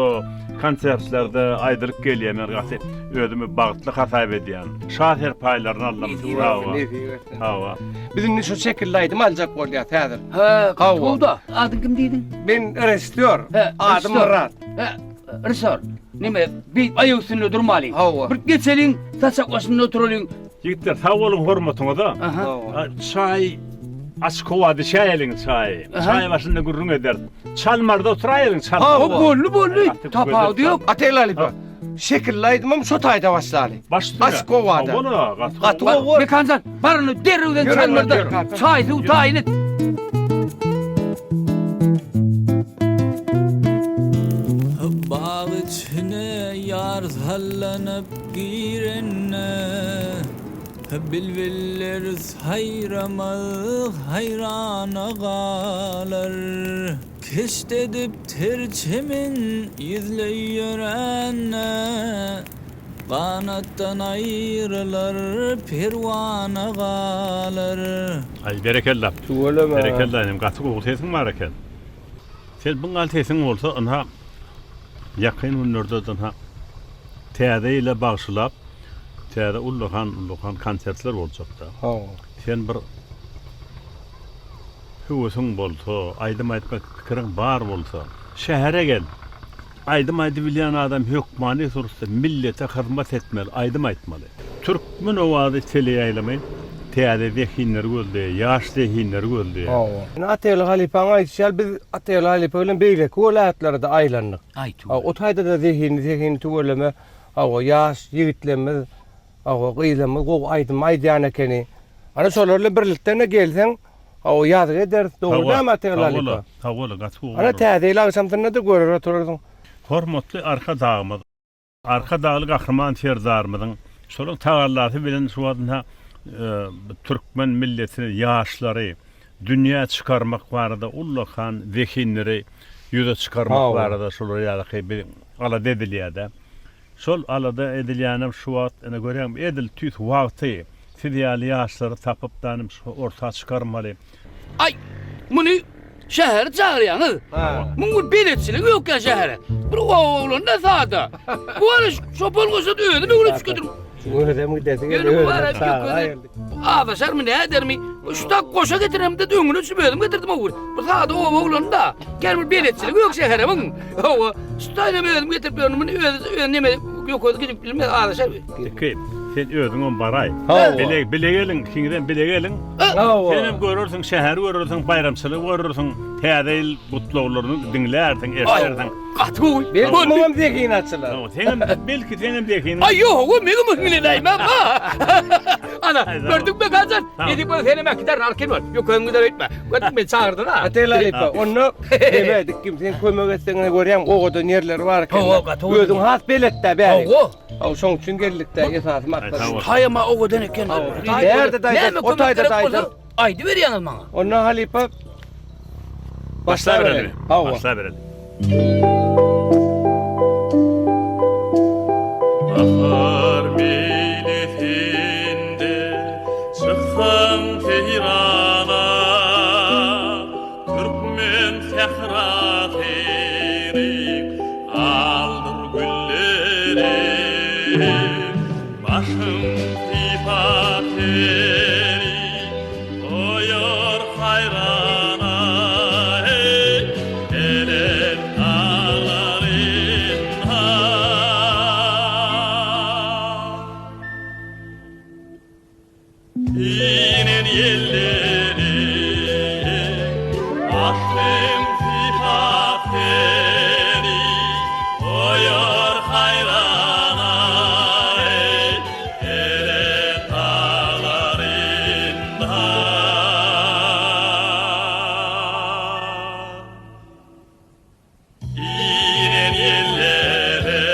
konsertlerde aýdylyp gelýär men gaty özümi bagtly hasap edýän. Şa serpaýlaryny aldym. Hawa. Hawa. Biz indi şu şekilli aýdym aljak bolýas häzir. Hä, Hawa. Adyň kim diýdiň? Men režissýor. Adym Myrat. Hä, režissýor. Neme, beýdip aýak üstünde durmalyň. Hawa. Bir geçeliň, saçak başynda oturalyň. Ýigitler, sag boluň hormatyňyza. Çaý açyk howada içäýeliň çaýy. Çaý başynda gürrüň ederis. Çalmarda oturaýalyň çalmarda. Hawa, boldy, boldy. Tapawudy ýok. Ategül halypa, şekilli aýdymam şo taýda başlaly. Baş üstüne. Açyk howada. Hawa-la, gaty Gaty gowy. Mekanjan, bar ony derrewden çalmarda çaý suw taýyn et. Bag içine ýar sallanyp girende, Bilbiller saýramaz haýrana galar. Keşt edip ter çemen ýüzleý ýörände, Ganatdan aýrylar, perwana galar. Aý berekella. Tüweleme. Berekella inim gaty gowy sesiň bar eken. Sen buňal sesiň bolsa ynha ýakyn günlerde ynha täze ýyla bagşylap täze ullakan ullakan konsertler boljakda. Hawa. Sen bir höwesiň bolsa, aýdym aýtmak pikiriň bar bolsa, şähere gel. Aýdym aýdybilýän adam hökmany suratda millete hyzmat etmeli, aýdym aýtmaly. Türkmen owazy teleýaýlymy täze zehinleri gözleýär, ýaş zehinleri gözleýär. Hawa. Ine Ataly halypaň aýdyşy ýaly biz Ataly halypa bilen beýleki welaýatlara-da aýlandyk. Hawa, o taýda-da zehinli zehinli tüweleme, hawa, ýaş ýigitlerimiz, hawa, gyzlarymyz gowy aýdym aýdýan ekeni. Ana şolar bilen birlikde-de gelseň, Hawa ýazgy ederis dogry dämi Atageldi halypa? Hawa gaty gowy Ana täze ýyl agşamsynda-da görer oturarsyň. Hormatly Arkadagymyz, Arkadagly Gahryman Serdarymyzyň şolaň tagallasy bilen şu wagt ynha türkmen milletini, ýaşlary dünýä çykarmak barada ullakan zehinleri ýüze çykarmak barada şolar ýalyky bir alada edilýär-de. Şol alada edilýänem şu wagt ine görýäňmi edil tüýs wagty siz ýaly ýaşlary tapyp danym şu orta çykarmaly. Aý, muny şähere çagyrýaňyz. Muň bir beletçiligi ýok ýa şähere. Bir oba oglany-da sada. Bu ara çopan goşa-da özüm öwrenip çykydyr. Özem gidesi geldi. Ýöne bu ara ýökezi azaşarmy, nädermi? Şu tak goşa getiremde öňüne düşüp özüm getirdim o Bir sada oba oglany-da. Gel bir beletçiligi ýok şähere muň. Hawa, şu taýynam özüm getirip ýörün, muny özi öz neme ýok özi gidip bilmez azaşar. Iki, sen özüňem baraý. Hawa. Bile bile geliň, ikiňizem bile geliň. Hawa. Senem görersiň, şäheri görersiň, baýramçylygy görersiň, täze ýyl gutlaglaryny diňlärsiň, eşidersiň. Gaty gowy. Belki muňam zehini açylar. Hawa, seňem belki seňem zehiniň. Aý ýok, meňem hiňlenäýmem ha. Ana, gördüňmi Gajan? Edip bol senem äkiderin arkin bol. Ýok özüň gider öýtme. Gördüňmi meni çagyrdyň ha. Atel halypa, onda neme dikkim sen kömek etseň görýäň owadan ýerleri bar eken. Hawa, gaty owadan. Özüň has beletdä bäri. Hawa. Hawa, şoň üçin geldik-dä, esasy maksat. Taýama owadan eken. Bärde daýza, o taýda daýza. Aýdyberýäňiz maňa. Onda halypa başlabereli. Hawa. Başlabereli. Sähra seni aldyr gülleri Başym sypap seni goýar haýrana Eý, belent daglarynda. Inen ýelleri Başym sypap seni Goýar haýrana eý, Belent daglarynda. Inen ýellere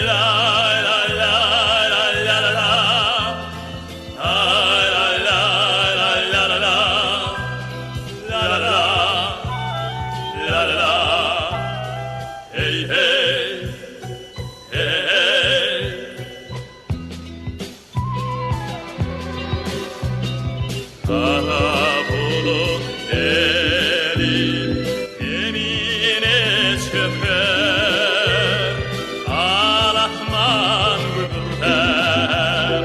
la-la-la-la-la-la-la La-la-la-la-la-la-la La-la-la La-la-la Hey hey Hey hey Gara bulut gelip zemine çöker, Al-asman gübürdär,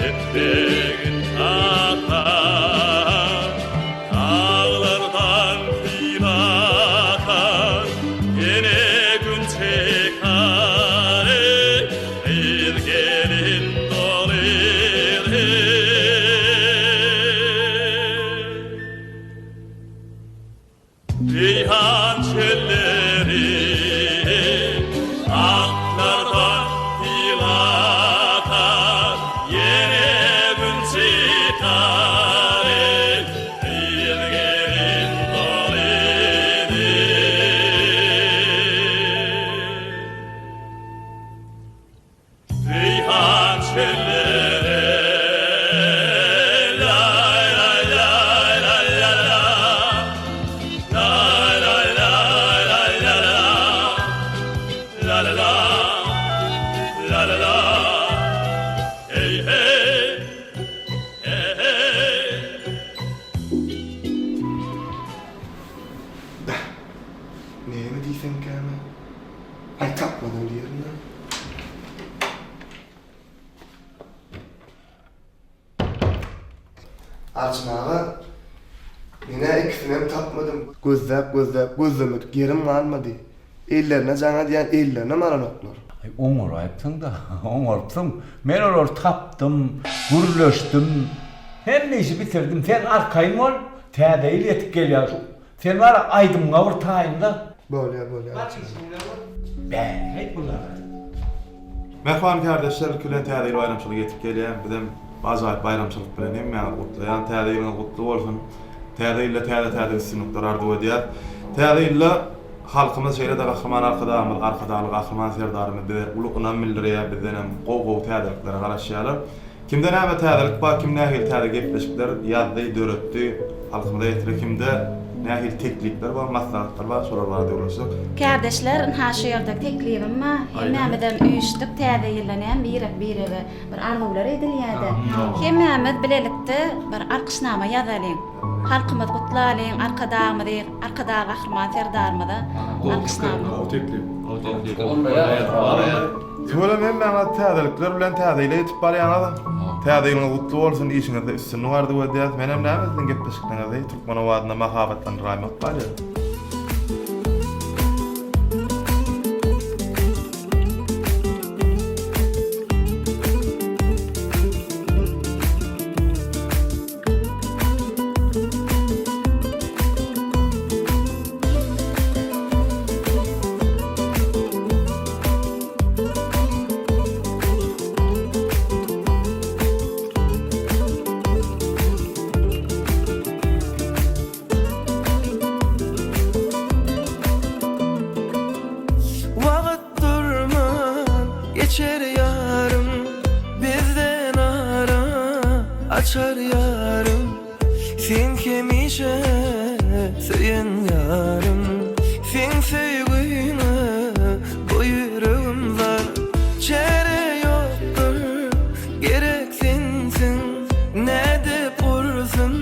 depregin kakar, Daglardan sil akar, ýene gün çykar, eý, Gyz-gelin dolyr heý. Reýhan çölleri aklardan sil akar, Ýene gün çykar, eý, Gyz-gelin dolyr heý. Reýhan çöllere Laý-laý-laý-laý-la-la Laý-laý-laý-laý-la-la La-la-la La-la-la Heý-heý He-heý Beh, näme diýsemkäm-ä? Aý tapmadym diýerin-dä. Arçyn aga, men-ä ikisinem tapmadym. Gözläp-gözläp gözlemedik ýerim galmady. Ellerine jaň edýän ellerinem alanoklar. Aý oňaraýypsyň-da, oňarypsyň. Men olary tapdym, gürleşdim. Hemme işi bitirdim. Sen arkaýyn bol. Täze ýyl ýetip gelýär. Şu Sen bar aýdymyňa bir taýynla. Bolýa bolýa Arçyn. Bäh bular. Mähriban kärdeşler ilki bilen täze ýyl baýramçylygy ýetip gelýär. Bizem bu ajaýyp baýramçylyk bilen hemmäňizi gutlaýan. Täze ýylyňyz gutly bolsun. Täze ýylda täze-täze üstünlikler arzuw edýäs. Täze ýylda halkymyz şeýle-de Gahryman Arkadagymyz, Arkadagly Gahryman Serdarymyz bize uly ynam bildirýär, bizdenem gowy-gowy täzeliklere garaşýarlar. Kimde näme täzelik bar, kim nähili täze gepleşikler ýazdy, döretdi, halkymyza ýetirdi, kimde nähili teklipler bar, maslahatlar bar, şolar barada gürleşsek. Kärdeşler, ynha şu ýerde teklibim bar. Hemmämizem üýşdük, täze ýylda näme birek-birege bir arzuwlar edilýär-de. Hemmämiz bilelikde bir alkyşnama ýazalyň. Halkymyzy gutlalyň, Arkadagymyzy, Arkadag Gahryman Serdarymyza alkyşnama. Gowy teklip. Tüweleme hemmäňiz täzelikler bilen täze ýyla ýetip barýaňyz. Täze ýylyňyz gutly bolsun, işiňizde üstünlik arzuw edýäs. Menem näme siziň gepleşikleňizi Türkmen owazynda mahabatlandyraýmak galýar. Wagt durman geçer ýarym Bizden ara açar ýarym Sen hemişe söýen ýarym Seň söýgüňe bu ýüregim zar Çäre ýokdur gerek sensiň Nädip ursun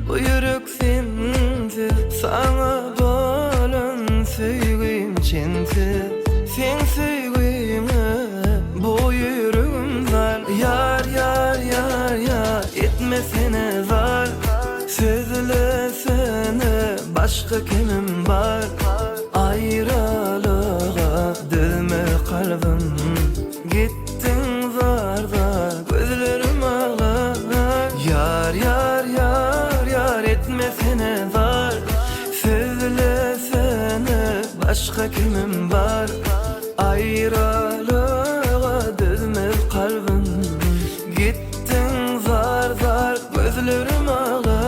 bu ýürek sensiz. Saňa bolan söýgim çensiz Seň söýgüňe bu ýüregim zar Ýar ýar ýar ýar etmesene zar Sözlesene başga kimim bar Aýralyga dözmez kalbym Gitdiň zar zar gözlerim aglar Ýar ýar ýar ýar etmesene zar Sözlesene başga kimim bar Aýralyga dözmez kalbym Gitdiň zar zar gözlerim aglar.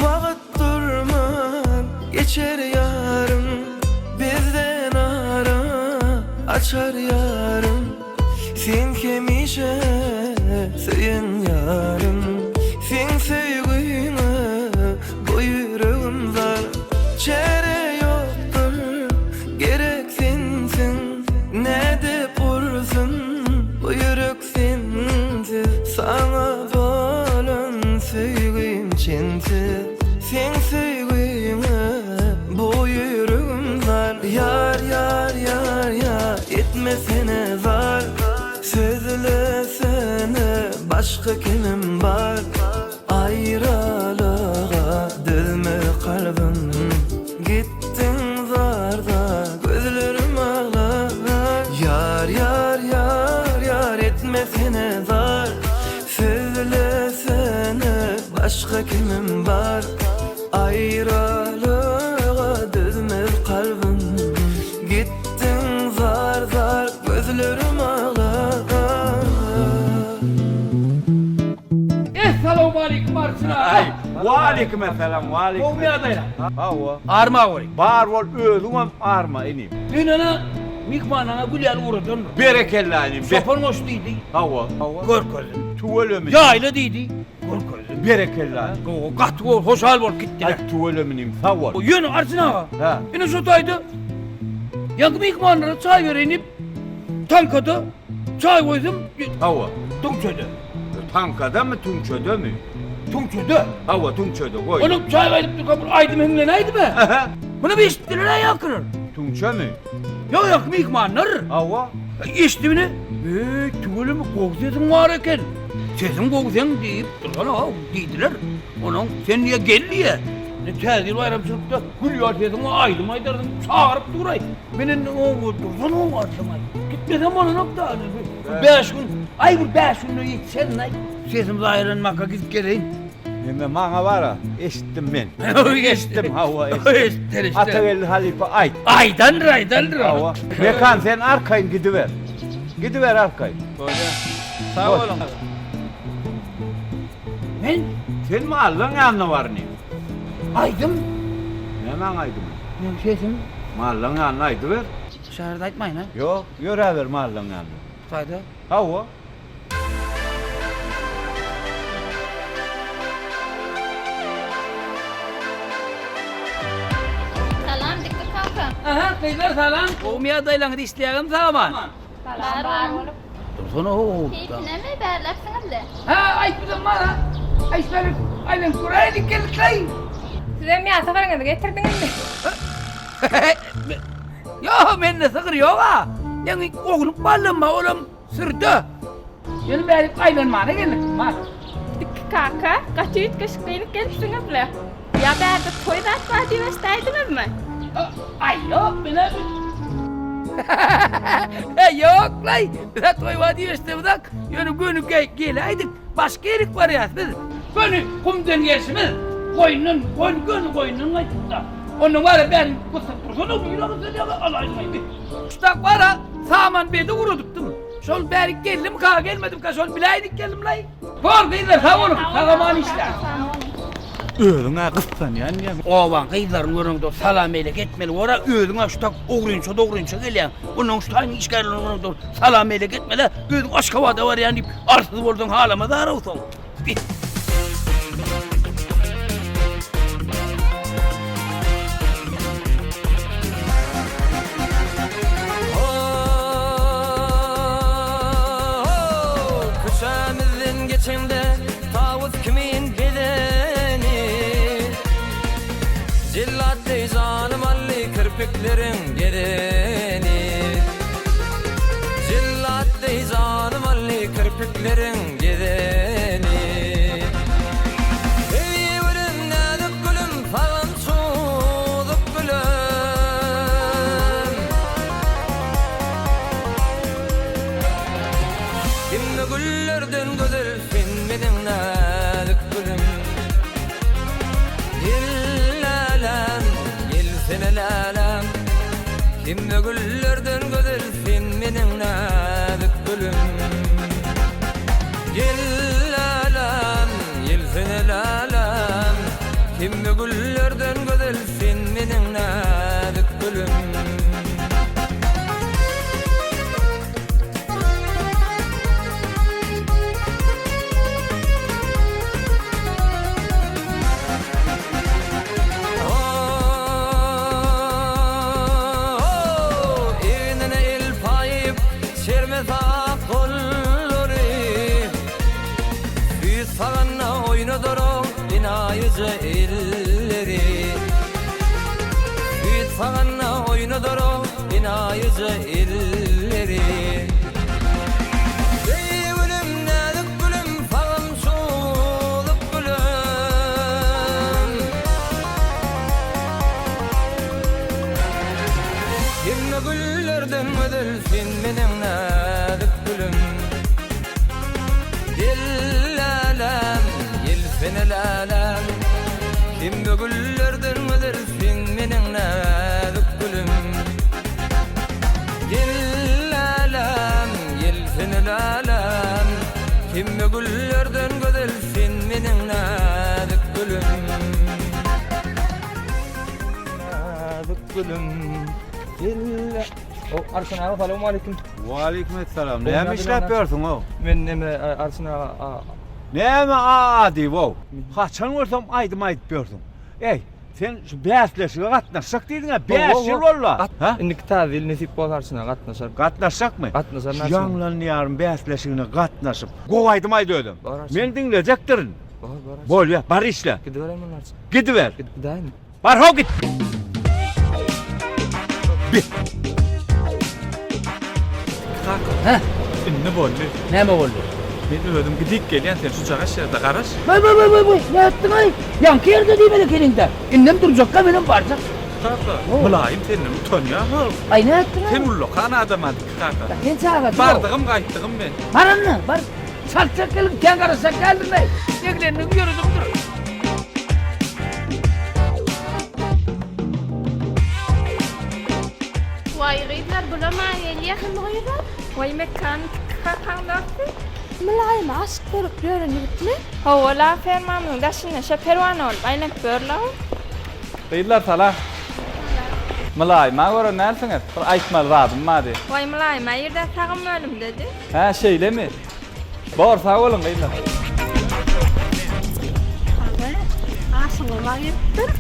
Wagt durman geçer ýarym Bizden ara açar ýarym Sen hemişe söýen ýarym Seň söýgüňe bu ýüregim zar Çäre ýokdur gerek sensiň Nädip ursun bu ýürek Sensiz saňa bolan söýgim çensiz Seň söýgüňe bu ýüregim zar Ýar ýar ýar ýar etmesene zar Sözlesene başga kimim bar Aýralyga dözmez kalbym Gitdiň zar zar gözlerim aglar Ýar ýar ýar ýar etmesene zar Sözlesene başga kimim bar Aýralyga dözmez kalbym Gitdiň zar zar gözlerim aglar. Essalawmaleýkim Arçyn aga. Waleýkim essalam, waleýkim. Gowmy ýagdaýlar? Hawa. Arma goý. Bar bol, özüňem arma inim. Men ana myhmanlaňa gül ýaly ugradandyr. Berekella inim. Çopan goş diýdi. Hawa, hawa. Görkezdim. Tüweleme. Ýaýla diýdi. Görkezdim. Berekella. Gowy, gaty gowy, hoşal bolup gitdiler. Aý tüweleme inim, sag bol. Ýöne Arçyn aga. Hä. Ine şu taýda ýaňky myhmanlara çaý bereýin diýip taňkada çaý goýdum. Hawa. Tüňçede. Taňkadamy, tüňçedemi? Tüňçede. Hawa, tüňçede, goý. Onuň çaý gaýdyp durka bir aýdym hiňlenäýdimi? Muny bir eşitdiler-ä ýaňkylar. Tüňçemi? Ýok, ýaňky myhmanlar. Hawa. Eşitdimini? Eý, tüweleme, gowy sesiň bar eken. Sesiň gowy seň diýip dursan-a, diýdiler. Onuň sen diýe gel diýe. Indi Täze ýyl baýramçylykda gül ýaly sesiň bar, aýdym aýdarsyň, çagyryp dur-aý. Men indi oňa dursan-ow aýdym-aý. Gitmesem bolanok-da. Bir bäş gün, aý bir bäş günde ýetişerin-aý. Sesim zaýalanmaka gidip geleýin. Neme maňa bara, eşitdim men. Eşitdim, hawa, eşitdim. Atageldi halypa aýt. Aýdandyr, aýdandyr. Hawa. Mekan sen arkaýyn gidiber. Gidiber arkaýyn. Bolýar. Sag boluň. Men? Sen mallaň ýanyna bar inim. Aýdym? Nämäň aýdymy? Meň sesim. Mallaň ýanyna aýdyber. Şäherde aýtmaýyn-a? Ýok, ýöräber mallaň ýanyna. Hytaýda? Hawa. Salam Dikdir kaka. Aha, gyzlar salam. Gowumy ýagdaýlaryňyz, işleýäňizmi sag-aman? Salam, bar bolup. Dursana ho. Keýpinemi bärläpsiňizle? Hä, aýtdym mana. Aýtsalyk, aýlanyp göräýdik geldik-laý. Sizem ýa sygyryňyzy getirdiňizmi? Ýok, mende sygyr ýog-a. Ýaňy oglum ballym bar, olam sürüde. Ýöne bärik aýlanmana geldik, mal. Dikki kaka, gaty üýtgeşik geýnip gelipsiňiz-le. Ýa bärde toý zat bar diýip eşidäýdiňizmi? Aý, ýok, men-ä Ýok-laý, biz-ä toý bar diýip eşidemizok. Ýöne göni geläýdik. Başga ýerik barýas biz. Göni gumdan gelşimiz, goýundan, goýun göni goýundan gaýdypda. Ondan bara bäri gysyp dursana, bir agyz söz ýaly alaýmaý. Şutak bara saman bedi guradypdym. Şol bärik geldimka, gelmedimka, şony biläýdik geldim-laý. Bor gyzlar, sag boluň, sag-aman işläň. Özüň-ä gyssanýan diýýäň. Obaň gyzlaryny göreňde salam-elek etmeli bor-a, özüň-ä şu tak ogrynça-dogrynça gelýäň. Onnoň şu taýyň işgärlerini göreňde salam-elek etmeli-ä, özüň Aşgabada barýan diýip, arsyz bolsaň halamazar-ow soň. Git. Köçämizden geçeňde tawus kimin bedeni Jellat deý janym aldy kirpikleriň gezeni Jellat deý janym aldy kirpikleriň gezeni Eý gülüm näzik gülüm sagym çuzup gülüm Hemme güllerden gözel sen meniň näzik gülüm Gel läläm, gelsene läläm Hemme güllerden gözel sen meniň näzik gülüm Gel läläm, gelsene läläm Hemme güllerden gözel sen meniň näzik gülüm. Egnine el paýyp, çerme sap gollary. Süýt saganda oýnadar-ow enaýyja elleri. Süýt saganda oýnadar-ow enaýyja elleri. Eý, gülüm, näzik gülüm, sagym çuwlup gülüm. Hemme güllerden gözel sen meniň näzik gülüm. Gel läläm, gelsene läläm, Hemme güllerden gözel sen meniň näzik gülüm. Gel läläm, gelsene läläm, Hemme güllerden gözel sen meniň näzik gülüm. Näzik gülüm, gel. O Arçyn aga salowmaleýkim. Waleýkim essalam. Näme işläp ýörsüň-ow? Men neme Arçyn aga a. Näme a-a diýip-ow? Haçan görsem aýdym aýdyp ýörsüň. Eý, sen şu bäsleşige gatnaşjak diýdiň-ä, bäş ýyl boldy-a. Hä? Indiki täze ýyl nesip bolsa Arçyn aga gatnaşaryn. Gatnaşjakmy? Gatnaşaryn Şu Arçyn aga. Ýaňlan diýarym bäsleşigine gatnaşyp, gowy aýdym aýt özem. Bar Arçyn. Men diňlejekdirin. Bar, bar Arçyn. Bolýa, bar işle. Gidibereýin onda Arçyn. Gidiber. Gidäýinmi? Bar how git. Bi. Kaka. Hä? Indi boldy. Näme boldy? Men özüm gidip gelýän, sen şu jagaş ýerde garaş. Waý waý waý waý waý, nätdiň-aý? Ýaňky ýerde diýmeli ekeniň-dä. Indem durjakka menem barjak. Kaka, Mylaýym senden utanýar-how. Aý nätdiň-aý? Sen ullakan adam-a, kaka. Sen çagajyk-ow. Bardygym gaýtdygym men. Bar onda, bar. Çaltjak gelin, kän garaşjak däldir-leý. Eglendigiň ýöredimdir. Waý gyzlar bulam-a gelýä hemme gyzlar. Waý Mekan kakaň dosty. Mylaýyma aşyk bolup ýören ýigitmi? Hawa-la fermamyzyň daşynda şo perwana bolup aýlanyp ýör-la. Gyzlar salam. Mylaýyma gören dälsiňiz? Bir aýtmaly zadym bardy. Waý Mylaýyma irden sagym bölümdedi. Hä şeýlemi? Bor sag boluň gyzlar. Hany, aşyňyz gelipdir.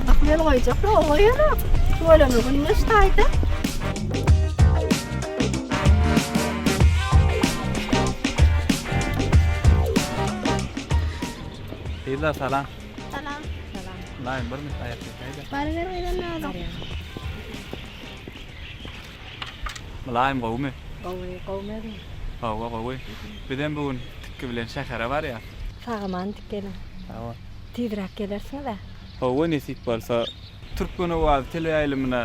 Bak meni goýjakmy, o goýanok. Tüweleme gündeş taýda. Gyzlar salam. Salam. Salam. Mylaýym bir minut aýak çekäýdä. Baryber gyzam näzik. Mylaýym gowumy? Gowy, gowumy özüň? Hawa gowy. Bizem bu gün Tikgi bilen şähere barýas. Sag-aman dikgeliň. Sag bol. Tizräk gelersiňiz-ä? Hawa nesip bolsa. Türkmen owazy teleýaýlymyna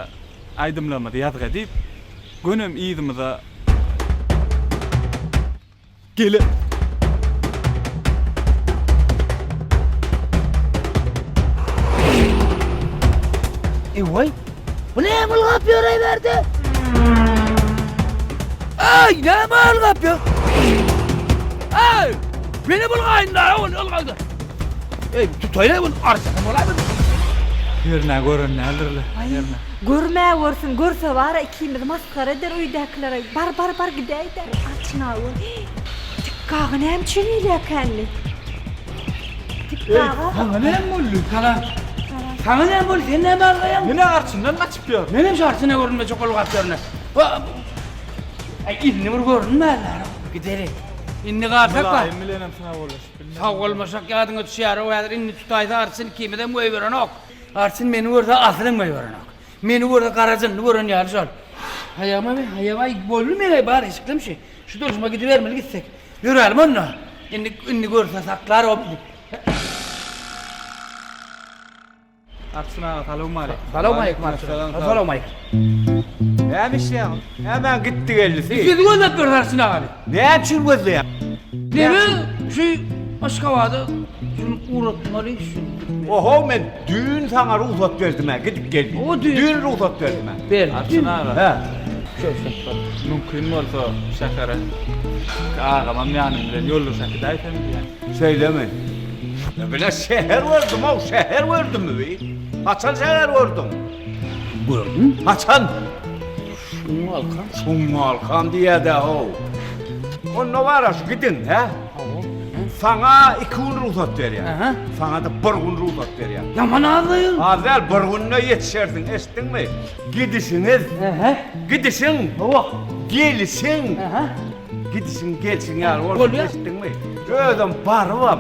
aýdymlarymyzy ýazgy edip, gönem yzymyza Gele. Eý, bu näme ylgap ýöräýberdi? Aý, näme ylgap ýör? Aý, meni bul gaýynda, ol ylgady. Eý, tutaýla bunu arçasam bolaýmady. Hernä gören däldirle. Aý, görmä görsün, görse bar-a ikimizi masgara eder öýdäkiler. Bar, bar, bar gidäý-dä. Arçyn aga, Tikgi aga näme üçin eýläkänli? Tikgi aga. Saňa näme boldy? Saňa. Saňa näme boldy? Sen näme algaýaň? Men-ä arçyndan gaçyp ýörün. Menem şu arçyna görünmejek ylgap ýörün. Aý, indi bir görünmänler. Gideli. Indi galsak bar. Mylaýym bilenem sag bollaşyp bilmedim. Sag bolmasak ýadyňa düşýär-ow häzir indi tutaýsa arçyn ikimizem goýberenok. Arçyn meni görse asylam goýberenok. Meni görse gara jynny gören ýaly şol. Aýagyma be, aýagyma aý boldy meň bar eşiklim şu. Şu durşuma gidibermeli gitsek. Ýörälim onda. Indi indi görse saklar o bizi. Arçyn aga salowmaleýkim. Salowmaleýkim Arçyn aga. Salowmaleýkim. Näme işleýäň? Nämäň gitdi geldisi? Sizi gözläp ýörüs Arçyn agany. Näme üçin gözleýäň? Neme şu Aşgabada şuny ugratmaly şu. Oho men düýn saňa rugsat berdim-ä gidip gel diýip. O düýn. Düýn rugsat berdim-ä. Berdi. Arçyn aga. Hä. Mümkin bolsa şähere agamam ýanym bilen ýoldaş äkidäýsem diýýän. Şeýlemi? Bile şäher gördüm-ow, şäher gördümmi bi? Haçan şäher gördüň? Gördüm. Haçan? Şuňňalkam. Şuňňalkam diýýä-dä-how. Onda bar-a şu gidiň, hä? Saňa iki gün rugsat berýän. Saňa-da bir gün rugsat berýän. Ýaman az-aý. Az däl, bir günde ýetişersiň, eşitdiňmi? Gidişiňiz, gidişiň, gelişiň, gidişiň, gelşiň ýaly bolsun, eşitdiňmi? Özem barybam,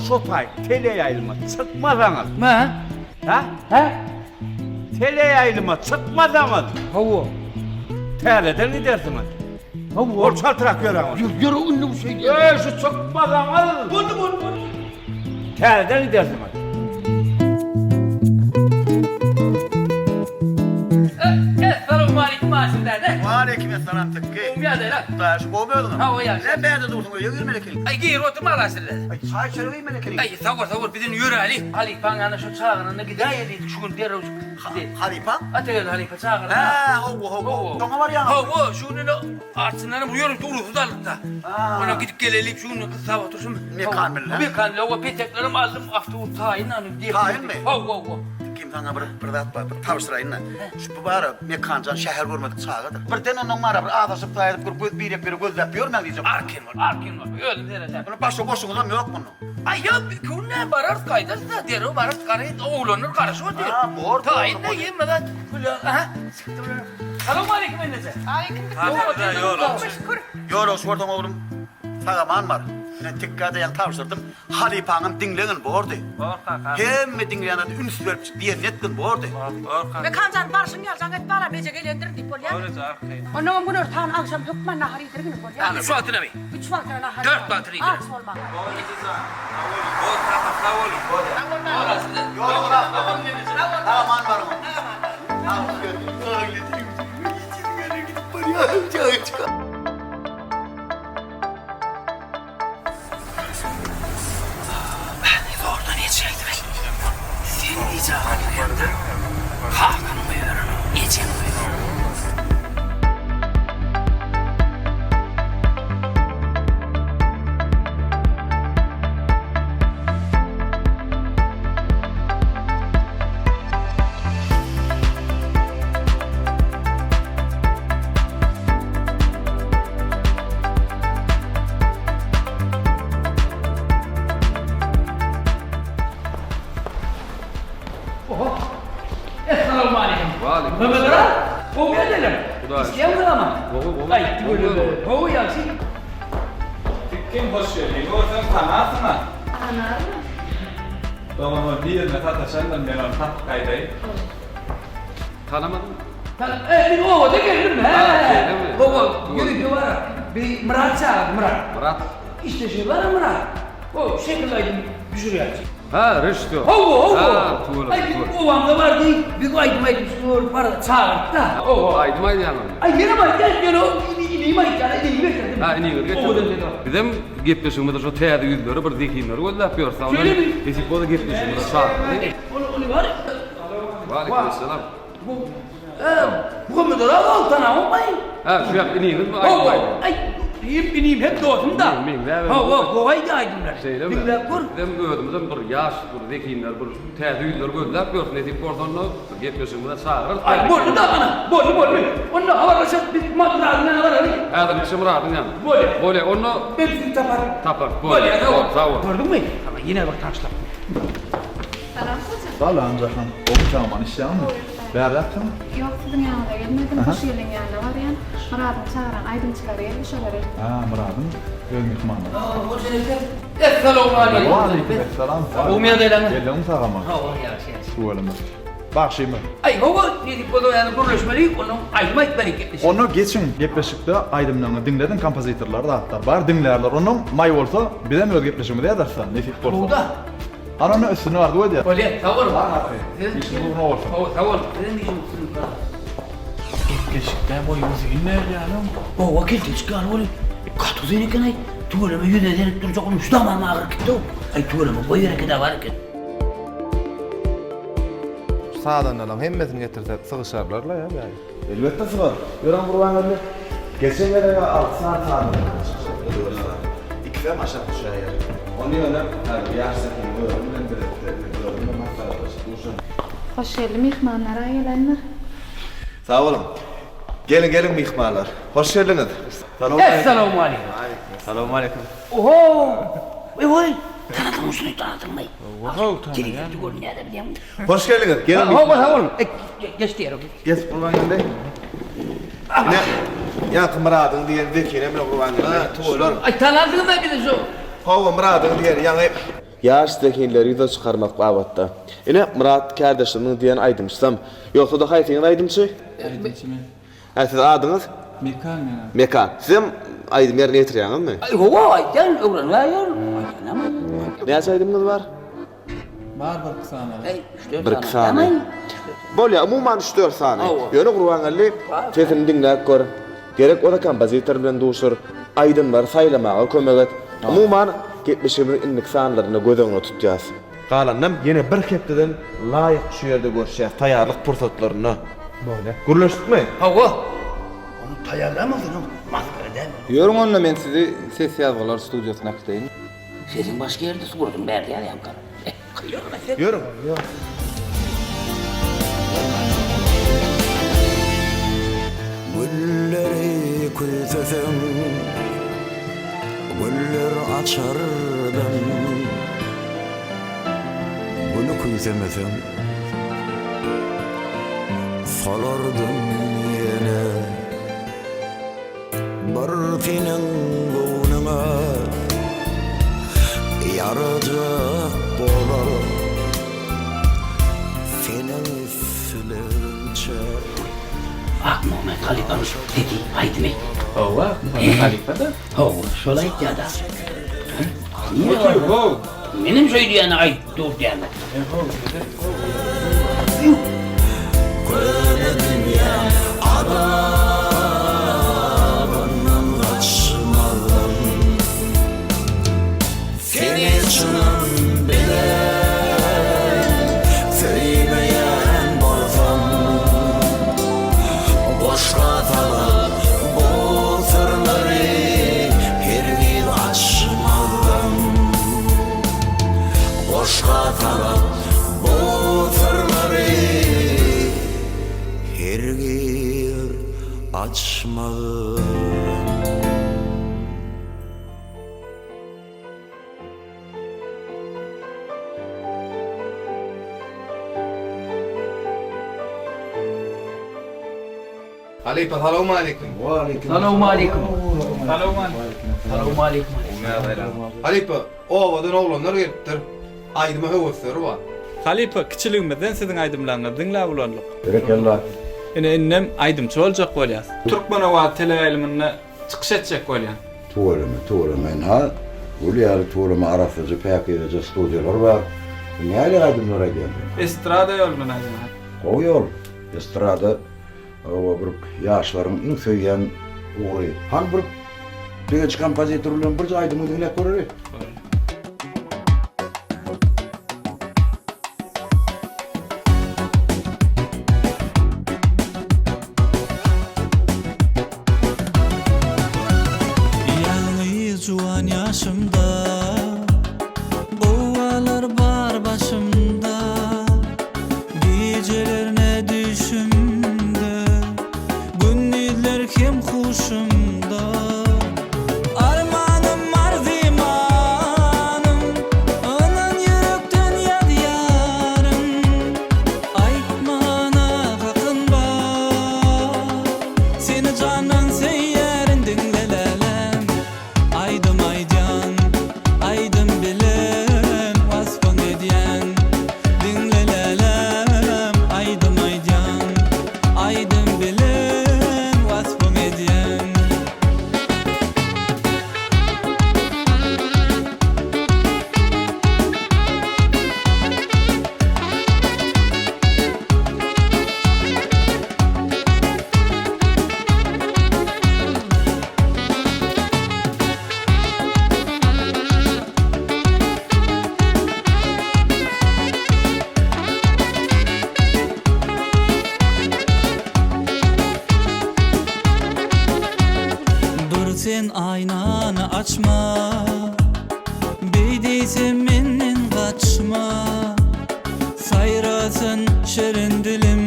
şo taý teleýaýlyma çykmasaňyz. Hä? Hä? Teleýaýlyma çykmasaňyz. Hawa. Täzeden gidersiňiz. Hawa. Ol çaltrak ýöräň. Ýör, ýör, indi bu şeý. Eý, şu çykmasaňyz. Boldy, boldy, boldy. Täzeden gidersiňiz. Essalawmaleýkim Aşyr däde. Waleýkim essalam Tikgi. Gowy ýagdaýlar. Hudaýa şükür gowy özüňem. Hawa ýagşy. Näme bärde dursuň öýe girmeli ekeniň. Aý girip oturma Aşyr däde. Aý çaý çörek iýmeli ekeniň. Aý sag bol sag bol biz indi ýöräli. Halypaň ýanyna şo çagyranda gidäýeli diýdik şu gün derrewjik. Halypaň? Atageldi halypa çagyranda. Hä hawa hawa. Şoňa barýaňmy? Hawa şu gün indi Arçyndanam bu ýörite rugsat aldyk-da. Onam gidip geleli şu gün gyssap oturyşym. Mekan bilen. Mekan bilen hawa peteklerem aldym awtobus taýyn any. Taýynmy? Hawa hawa. Kim saňa bir bir zat bar bir tabşyraýyn-da. Şu bu bar-a Mekanjan şäher görmedik çagadyr. Birden ondan bar-a bir azaşyp zaýalyp bir göz birek bire gözläp ýörmäň diýjek. Arkaýyn bol arkaýyn bol özüm seredärin. Muny başga goşuňyzam ýok munuň. Aý ýok bir gün näme bararys gaýdarys-da derrew bararys garaýyn oglanlar garaşyp otyr. Ha bor bor. Taýyn-da hemme zat. Aha çykdy bular. Salowmaleýkim eneje. Aleýkim Ýolagçy. Ýolagçy bolsaň oglum, sag-aman bar. Men tikgä-de ýaňy tabşyrdym. Halypaňam diňlegin bordy. Bor kaka. Hemme diňleýän zady üns berip diýenini etgin bordy. Bor, bor kaka. Mekanjan barşyň ýaly jaň et balam eje gelendirin diýip bolýamy? Bor eje arkaýyn. Onnoňam günortan agşam hökman nahar iýdirgin bolýamy? Üç wagtynamy? Üç wagtyna nahar. Dört wagtyna iýdirin. Aç bolma. Bor eje jan. Sag boluň. Bor kaka sag boluň. Sag bol Bor asly. Ýoluň rast bolsun. Sag-aman baryň. Zordan ýetişäýdim. Sen gijä galýaňda kakam goýberenok, ejem goýberenok. Essalawmaleýkim. Waleýkim. Mehmet aga, gowy ýagdaýlar? Hudaýa Işleýäňmi ama? Gowy, gowy. Aý, tüweleme. Gowy ýagşy. Tikgin hoş geldiň. Görseň tanarsyň-a. Tanaryn. Doganlar birine sataşandyr, men ony tapyp gaýdaýyn. Tanamadym. E, men obada geldim, hä. Şeýlemi? Gowy, ýörite bar. Bir Myrat çagyrdy, Myrat. Myrat? Işleşigi bar Myrat. O şekilli aýdym düşürýär. Hä, režissýor. Hawa, hawa. Hä, tüweleme, Aý, biz tüweleme. obamda bardy, biz aýdym aýdyp şuny bar çagyrdy-da. Hawa, aýdym aýdýaňyzmy? Aý, menem aýdýan, ýöne o inim aýdýar, inimi getirdim. Hä, iniňizi getirdiň. Owadan dedi. Bizem gepleşigimizde şo täze ýüzleri, bir zehinleri gözläp ýörüs. Şeýlemi? Nesip bolsa gepleşigimize çagyrmaly. Ol, ol bar. Waleýkim essalam. Bu. Muhammet Oraz ol tanaňokmy? Hä, şu ýak iniňiz bu aýdym aýdýan. Aý, hem inim hem dostum-da. Meňzäbem. Hawa, gowy aýdýar aýdymlary. Şeýlemi? Diňläp gör. Bizem özümizem bir ýaş, bir zehinler, bir täze ýüzleri gözläp ýörüs. Nesip bolsa onda bir gepleşigimize çagyrarys. Aý, boldy-da, ana, boldy, boldy. Onda habarlaşarys, biz Myradyň ýanyna baralyň. Häzirlikçe Myradyň ýanyna. Bolýar. Bolýar, onda. Men sizi taparyn. Taparys, bolýar. Bolýar, Sag bol. Sag bol. Gördüňmi? Saňa ýene bir tanyşlyk. Salam Hoja. Salam Jahan. Gowy çagman işýäňmi? Bärräksiň? Ýok, siziň ýanyňyza gelmedim. Hoş geliň ýanyna barýan. Myradyň çagyran aýdymçylary geldi, şolar eltdi. Hä, Myradyň öz myhmanlary. Hoja eke. Essalawmaleýkim. Waleýkim essalam. Gowmy ýagdaýlaryňyz? Geldiňmi sag-aman? Hawa, ýagşy, ýagşy. Tüweleme. Bagşymy? Aý, hawa, nesip bolsa ýa gürleşmeli, onnoň aýdym aýtmaly gepleşik. Onda geçiň, gepleşikde aýdymlaryňyzy diňlediň, kompozitorlar zatlar bar, diňlärler. Onnoň maý bolsa, bizem öz gepleşigimizi ýazarys-da, nesip bolsa. Gowy-da. Hany onda üstünlik arzuw edýän. Bolýa, sag boluň. Bar haky. Işiňiz ugruna bolsun. Hawa, sag boluň. Sizem işiňiz üstünlikli bolsun. Gepleşikde boýy uzyn berýäniň. Hawa, keltejik ýaly welin, gaty uzyn eken-aý. Tüweleme ýüzüne seredip durjak onuň şu damam agyryp gitdi-ow. Aý, tüweleme boý bereket-ä bar eken. Şu sazandalaryň hemmesini getirsek sygyşarlar-la ýa bäri. Elbetde sygar. Ýören Gurbangeldi. Geçen gezeg-ä alty sany sazanda bilen çykyş etdi, dört sany. Ikisem aşak düşäýer. Ony ýöne häzir ýaş zehiniň özi bilen bilelikde, men özüm bilen maslahatlaşyp duşan. Hoş geldi myhmanlar-a gelendir. Sag boluň. Geliň, geliň myhmanlar. Hoş geldiňiz. Salowmaleýkim. Essalowmaleýkim. Salowmaleýkim. Oho! Eý-oý! Tanadyňmy şuny, tanadyňmy? Oho, tanaýan. Telewizorda görünýär-dä bilýäňmi? Hoş geldiňiz. Geliň Hawa, myhmanlar. sag boluň. Geç diýer. Geç Gurbangeldi. Ine, ýaňky Myradyň diýen Zekine bilen Gurbangeldi. Şular. Aý, tanarsyňyz-a bizi şu. Hawa, Myradyň diýeni ýaňy. Ýaş zehinleri ýüze çykarmak babatda. Ine, Myrat kärdeşimiň diýen aýdymçysam. Ýogsa-da haýsyňyz aýdymçy? Aýdymçy men. Hä, siz adyňyz? Mekan meň adym. Mekan. Sizem aýdym ýerine ýetirýäňizmi? Aý, hawa, aýdýan, öwrenýän. Aýdýanam aýdýan. Näçe aýdymyňyz bar? Bar birki sany. Eý, üç-dört Birki sany. Bolýar, umuman üç-dört sany. Ýöne Gurbangeldi, sesini diňläp gör. Gerek bolsa kompozitor bilen duşur. Aýdymlary saýlamaga kömek et. Umuman, gepleşigimiziň indiki sanlarynda göz öňünde tutýas. Galanynam ýene bir hepdeden laýyk şu ýerde görüşýäs, taýýarlyk pursatlarynda. Bolýar. Gürleşdikmi? Hawa. Ony taýýarlamasaň, masgara dälmi? Ýörüň onda men sizi ses ýazgylar studiýasyna äkideýin. Sesiň başga ýerde suratyň bärde ýazýaňka. Ýörüň. Gülleri küýseseň, güller açardym. Güli küýsemeseň, solardym ýene. Bir seniň göwnüňe ýarajak bolar. Seniň islegiňçe. Akmuhammet halypanyň sesi aýdymy. Hawa, Akmuhammet halypa-da. Hawa, şol aýtýa-da. Menem şeý diýýän aýt dur diýýän. Köne dünýä azabyndan gaçmazdym. Seni çynym bilen söýmeýän bolsam, Goşga salyp bu syrlary hergiz açmazdym. Goşga salyp bu syrlary hergiz açmazdym. Halypa salowmaleýkim. Waleýkim. Salowmaleýkim. Salowmaleýkim. Salowmaleýkim. Halypa, obadan oglanlar gelipdir. Aýdyma höwesleri bar. Halypa, kiçiligimizden siziň aýdymlaryňyzy diňläp ulaldyk. Berekella. Ine indem aýdymçy boljak bolýas. Türkmen owazy teleýaýlymynda çykyş etjek bolýan. Tüweleme, tüweleme. Ynha, gül ýaly tüweleme arassaja, päkizeje studiýalar bar. Nähili aýdymlar aýdýaň sen? Estrada ýolundan aýdýan. Gowy ýol. Estrada Hawa bir ýaşlaryň iň söýýän ugry. Hany bir Begenç kompozitor bilen birje aýdymyňy diňläp göreli. Beý diýsem menden gaçma Saýrasyn şirin dilim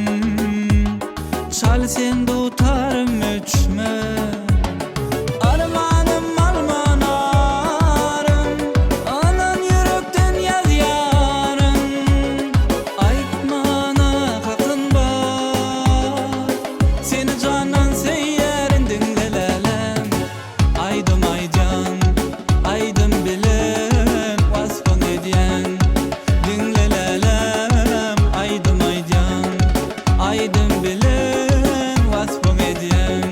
Çal sen dutarym öçme Armanym alma narym Ynan ýürekden ýazýaryn Aýtmana hakym bar Seni jandan söýýärin diňle läläm Aýdym aýdýan aýdym bilen waspyň edýän Diňle läläm aýdym aýdýan aýdym bilen waspyň edýän.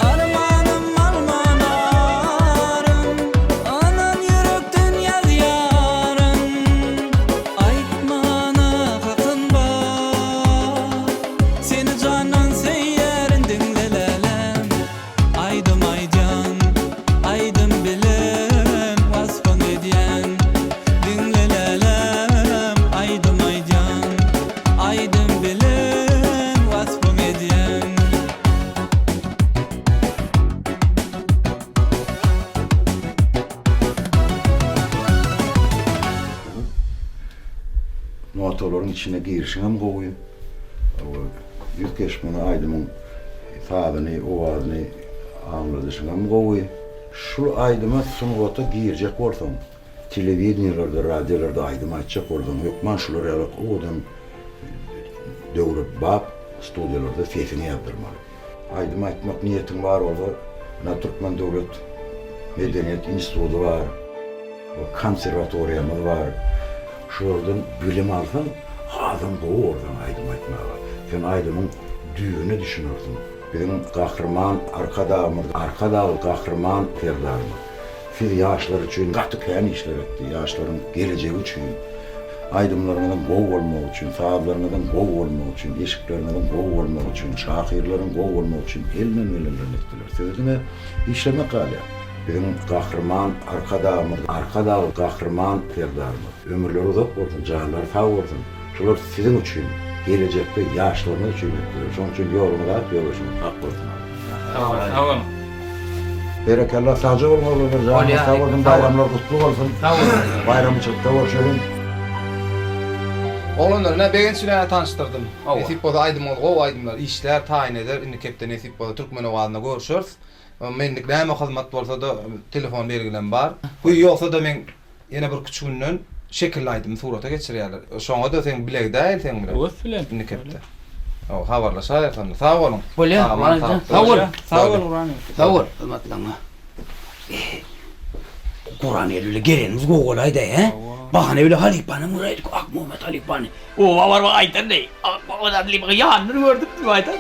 Armanym alma narym, Ynan ýürekden ýazýaryn. Aýtmana hakym bar, Seni jandan söýýärin diňle läläm. Aýdym aýdýan, aýdym bilen waspyň edýän. Diňle läläm, aýdym aýdýan, aýdym bilen waspyň edýän. Notalaryň içine girişiňem gowy. Ýüz keşbiňi aýdymyň sazyny, owazyny aňladyşyňam gowy. Şul aýdyma sungata girjek bolsaň, telewideniýelerde, radiolarda aýdym aýtjak bolsaň, hökman şular ýaly owadan döwrebap studiýalarda sesiňi ýazdyrmaly. Aýdym aýtmak niýetiň bar bolsa, ynha Türkmen döwlet medeniýet instituty bar, konserwatoriýamyz bar. Şulardan bilim alsaň, hasam gowy bolar saňa aýdym aýtmaga. Sen aýdymyň düýbüne düşünersiň. Biziň Gahryman Arkadagymyz, Arkadagly Gahryman Serdarymyz siz ýaşlar üçin gaty kän işler etdi, ýaşlaryň gelejegi üçin, aýdymlaryňyzyň gowy bolmagy üçin, sazlaryňyzyň gowy bolmagy üçin, eşikleriňiziň gowy bolmagy üçin, şahyrlaryň gowy bolmagy üçin elinden gelenlerini etdiler. Size diňe işlemek galýar. Biziň Gahryman Arkadagymyz, Arkadagly Gahryman Serdarymyz, ömürleri uzak bolsun, janlary sag bolsun, şular siziň üçin, gelejekde ýaşlaryňyz üçin etdiler. Şonuň üçin ýoluňyz ak, ýoldaşyňyz hak bolsun. Sag boluň. Sag boluň. Berekella sagja boluň oglanlar janyňyz sag bolsun baýramlar gutly bolsun baýramçylykda görşeliň. Oglanlar ine Begenç bilen tanyşdyrdym. Nesip bolsa aýdymyňyz gowy aýdymlar işlär taýyn eder indiki hepde nesip bolsa Türkmen owazynda görşeris. Menlik näme hyzmat bolsada telefon belgilem bar. Bu ýogsada men ýene bir küçü günden şekilli aýdymy surata geçirýärler. Şoňada seň bile gidäýeli seň bilen. Höwes bilen. Indiki hepde. Hawa habarlaşaýarys onda. Sag boluň. Bolýar Sag-aman Gurban Sag bol. Sag bol Gurban. Sag bol hyzmatlaryňa. Gurban bile gelenimiz gowy bolaýdy hä? Bahana bile halypanam göräýdik Akmuhammet halypany. Oba baryp aýdan-eý, Akmuhammet halypanyň ýanyny gördüm diýip aýdan.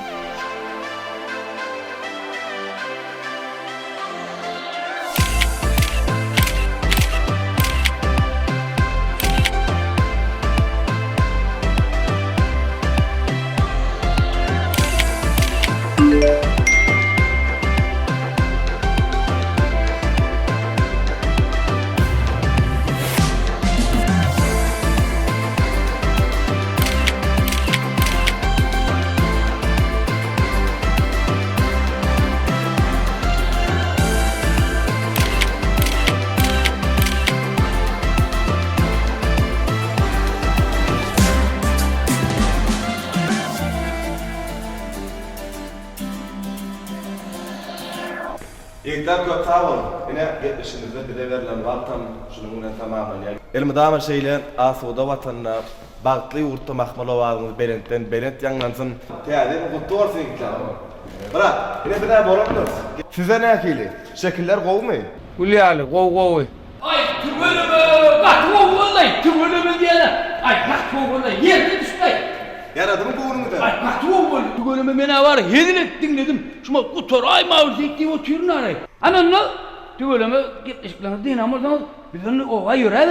Ýigitler köp sag boluň. Ine gepleşigimizde bize berlen wagtam şunuň bilen tamamlanýar. Elmydama şeýle asuda Watanda, bagtly ýurtda mahmal owazyňyz belentden belent ýaňlansyn. Täze ýylyň gutly bolsun ýigitler. Myrat, ine biz-ä bolandyrys. Size nähili? Şekiller gowumy? Gül ýaly, gowy gowy. Aý tüweleme gaty gowy boldaý tüweleme diýene aý gaty gowy boldaý ýerine düşdäý. Ýaradymy göwnüňize? Aý gaty gowy boldy tüweleme menä bar hezil edip diňledim şuma gutaraýma bir diýip diýip otyryn araý. Ana onda tüweleme gepleşikleriňizi dynam bolsaňyz biz onda oba ýöräbereýik.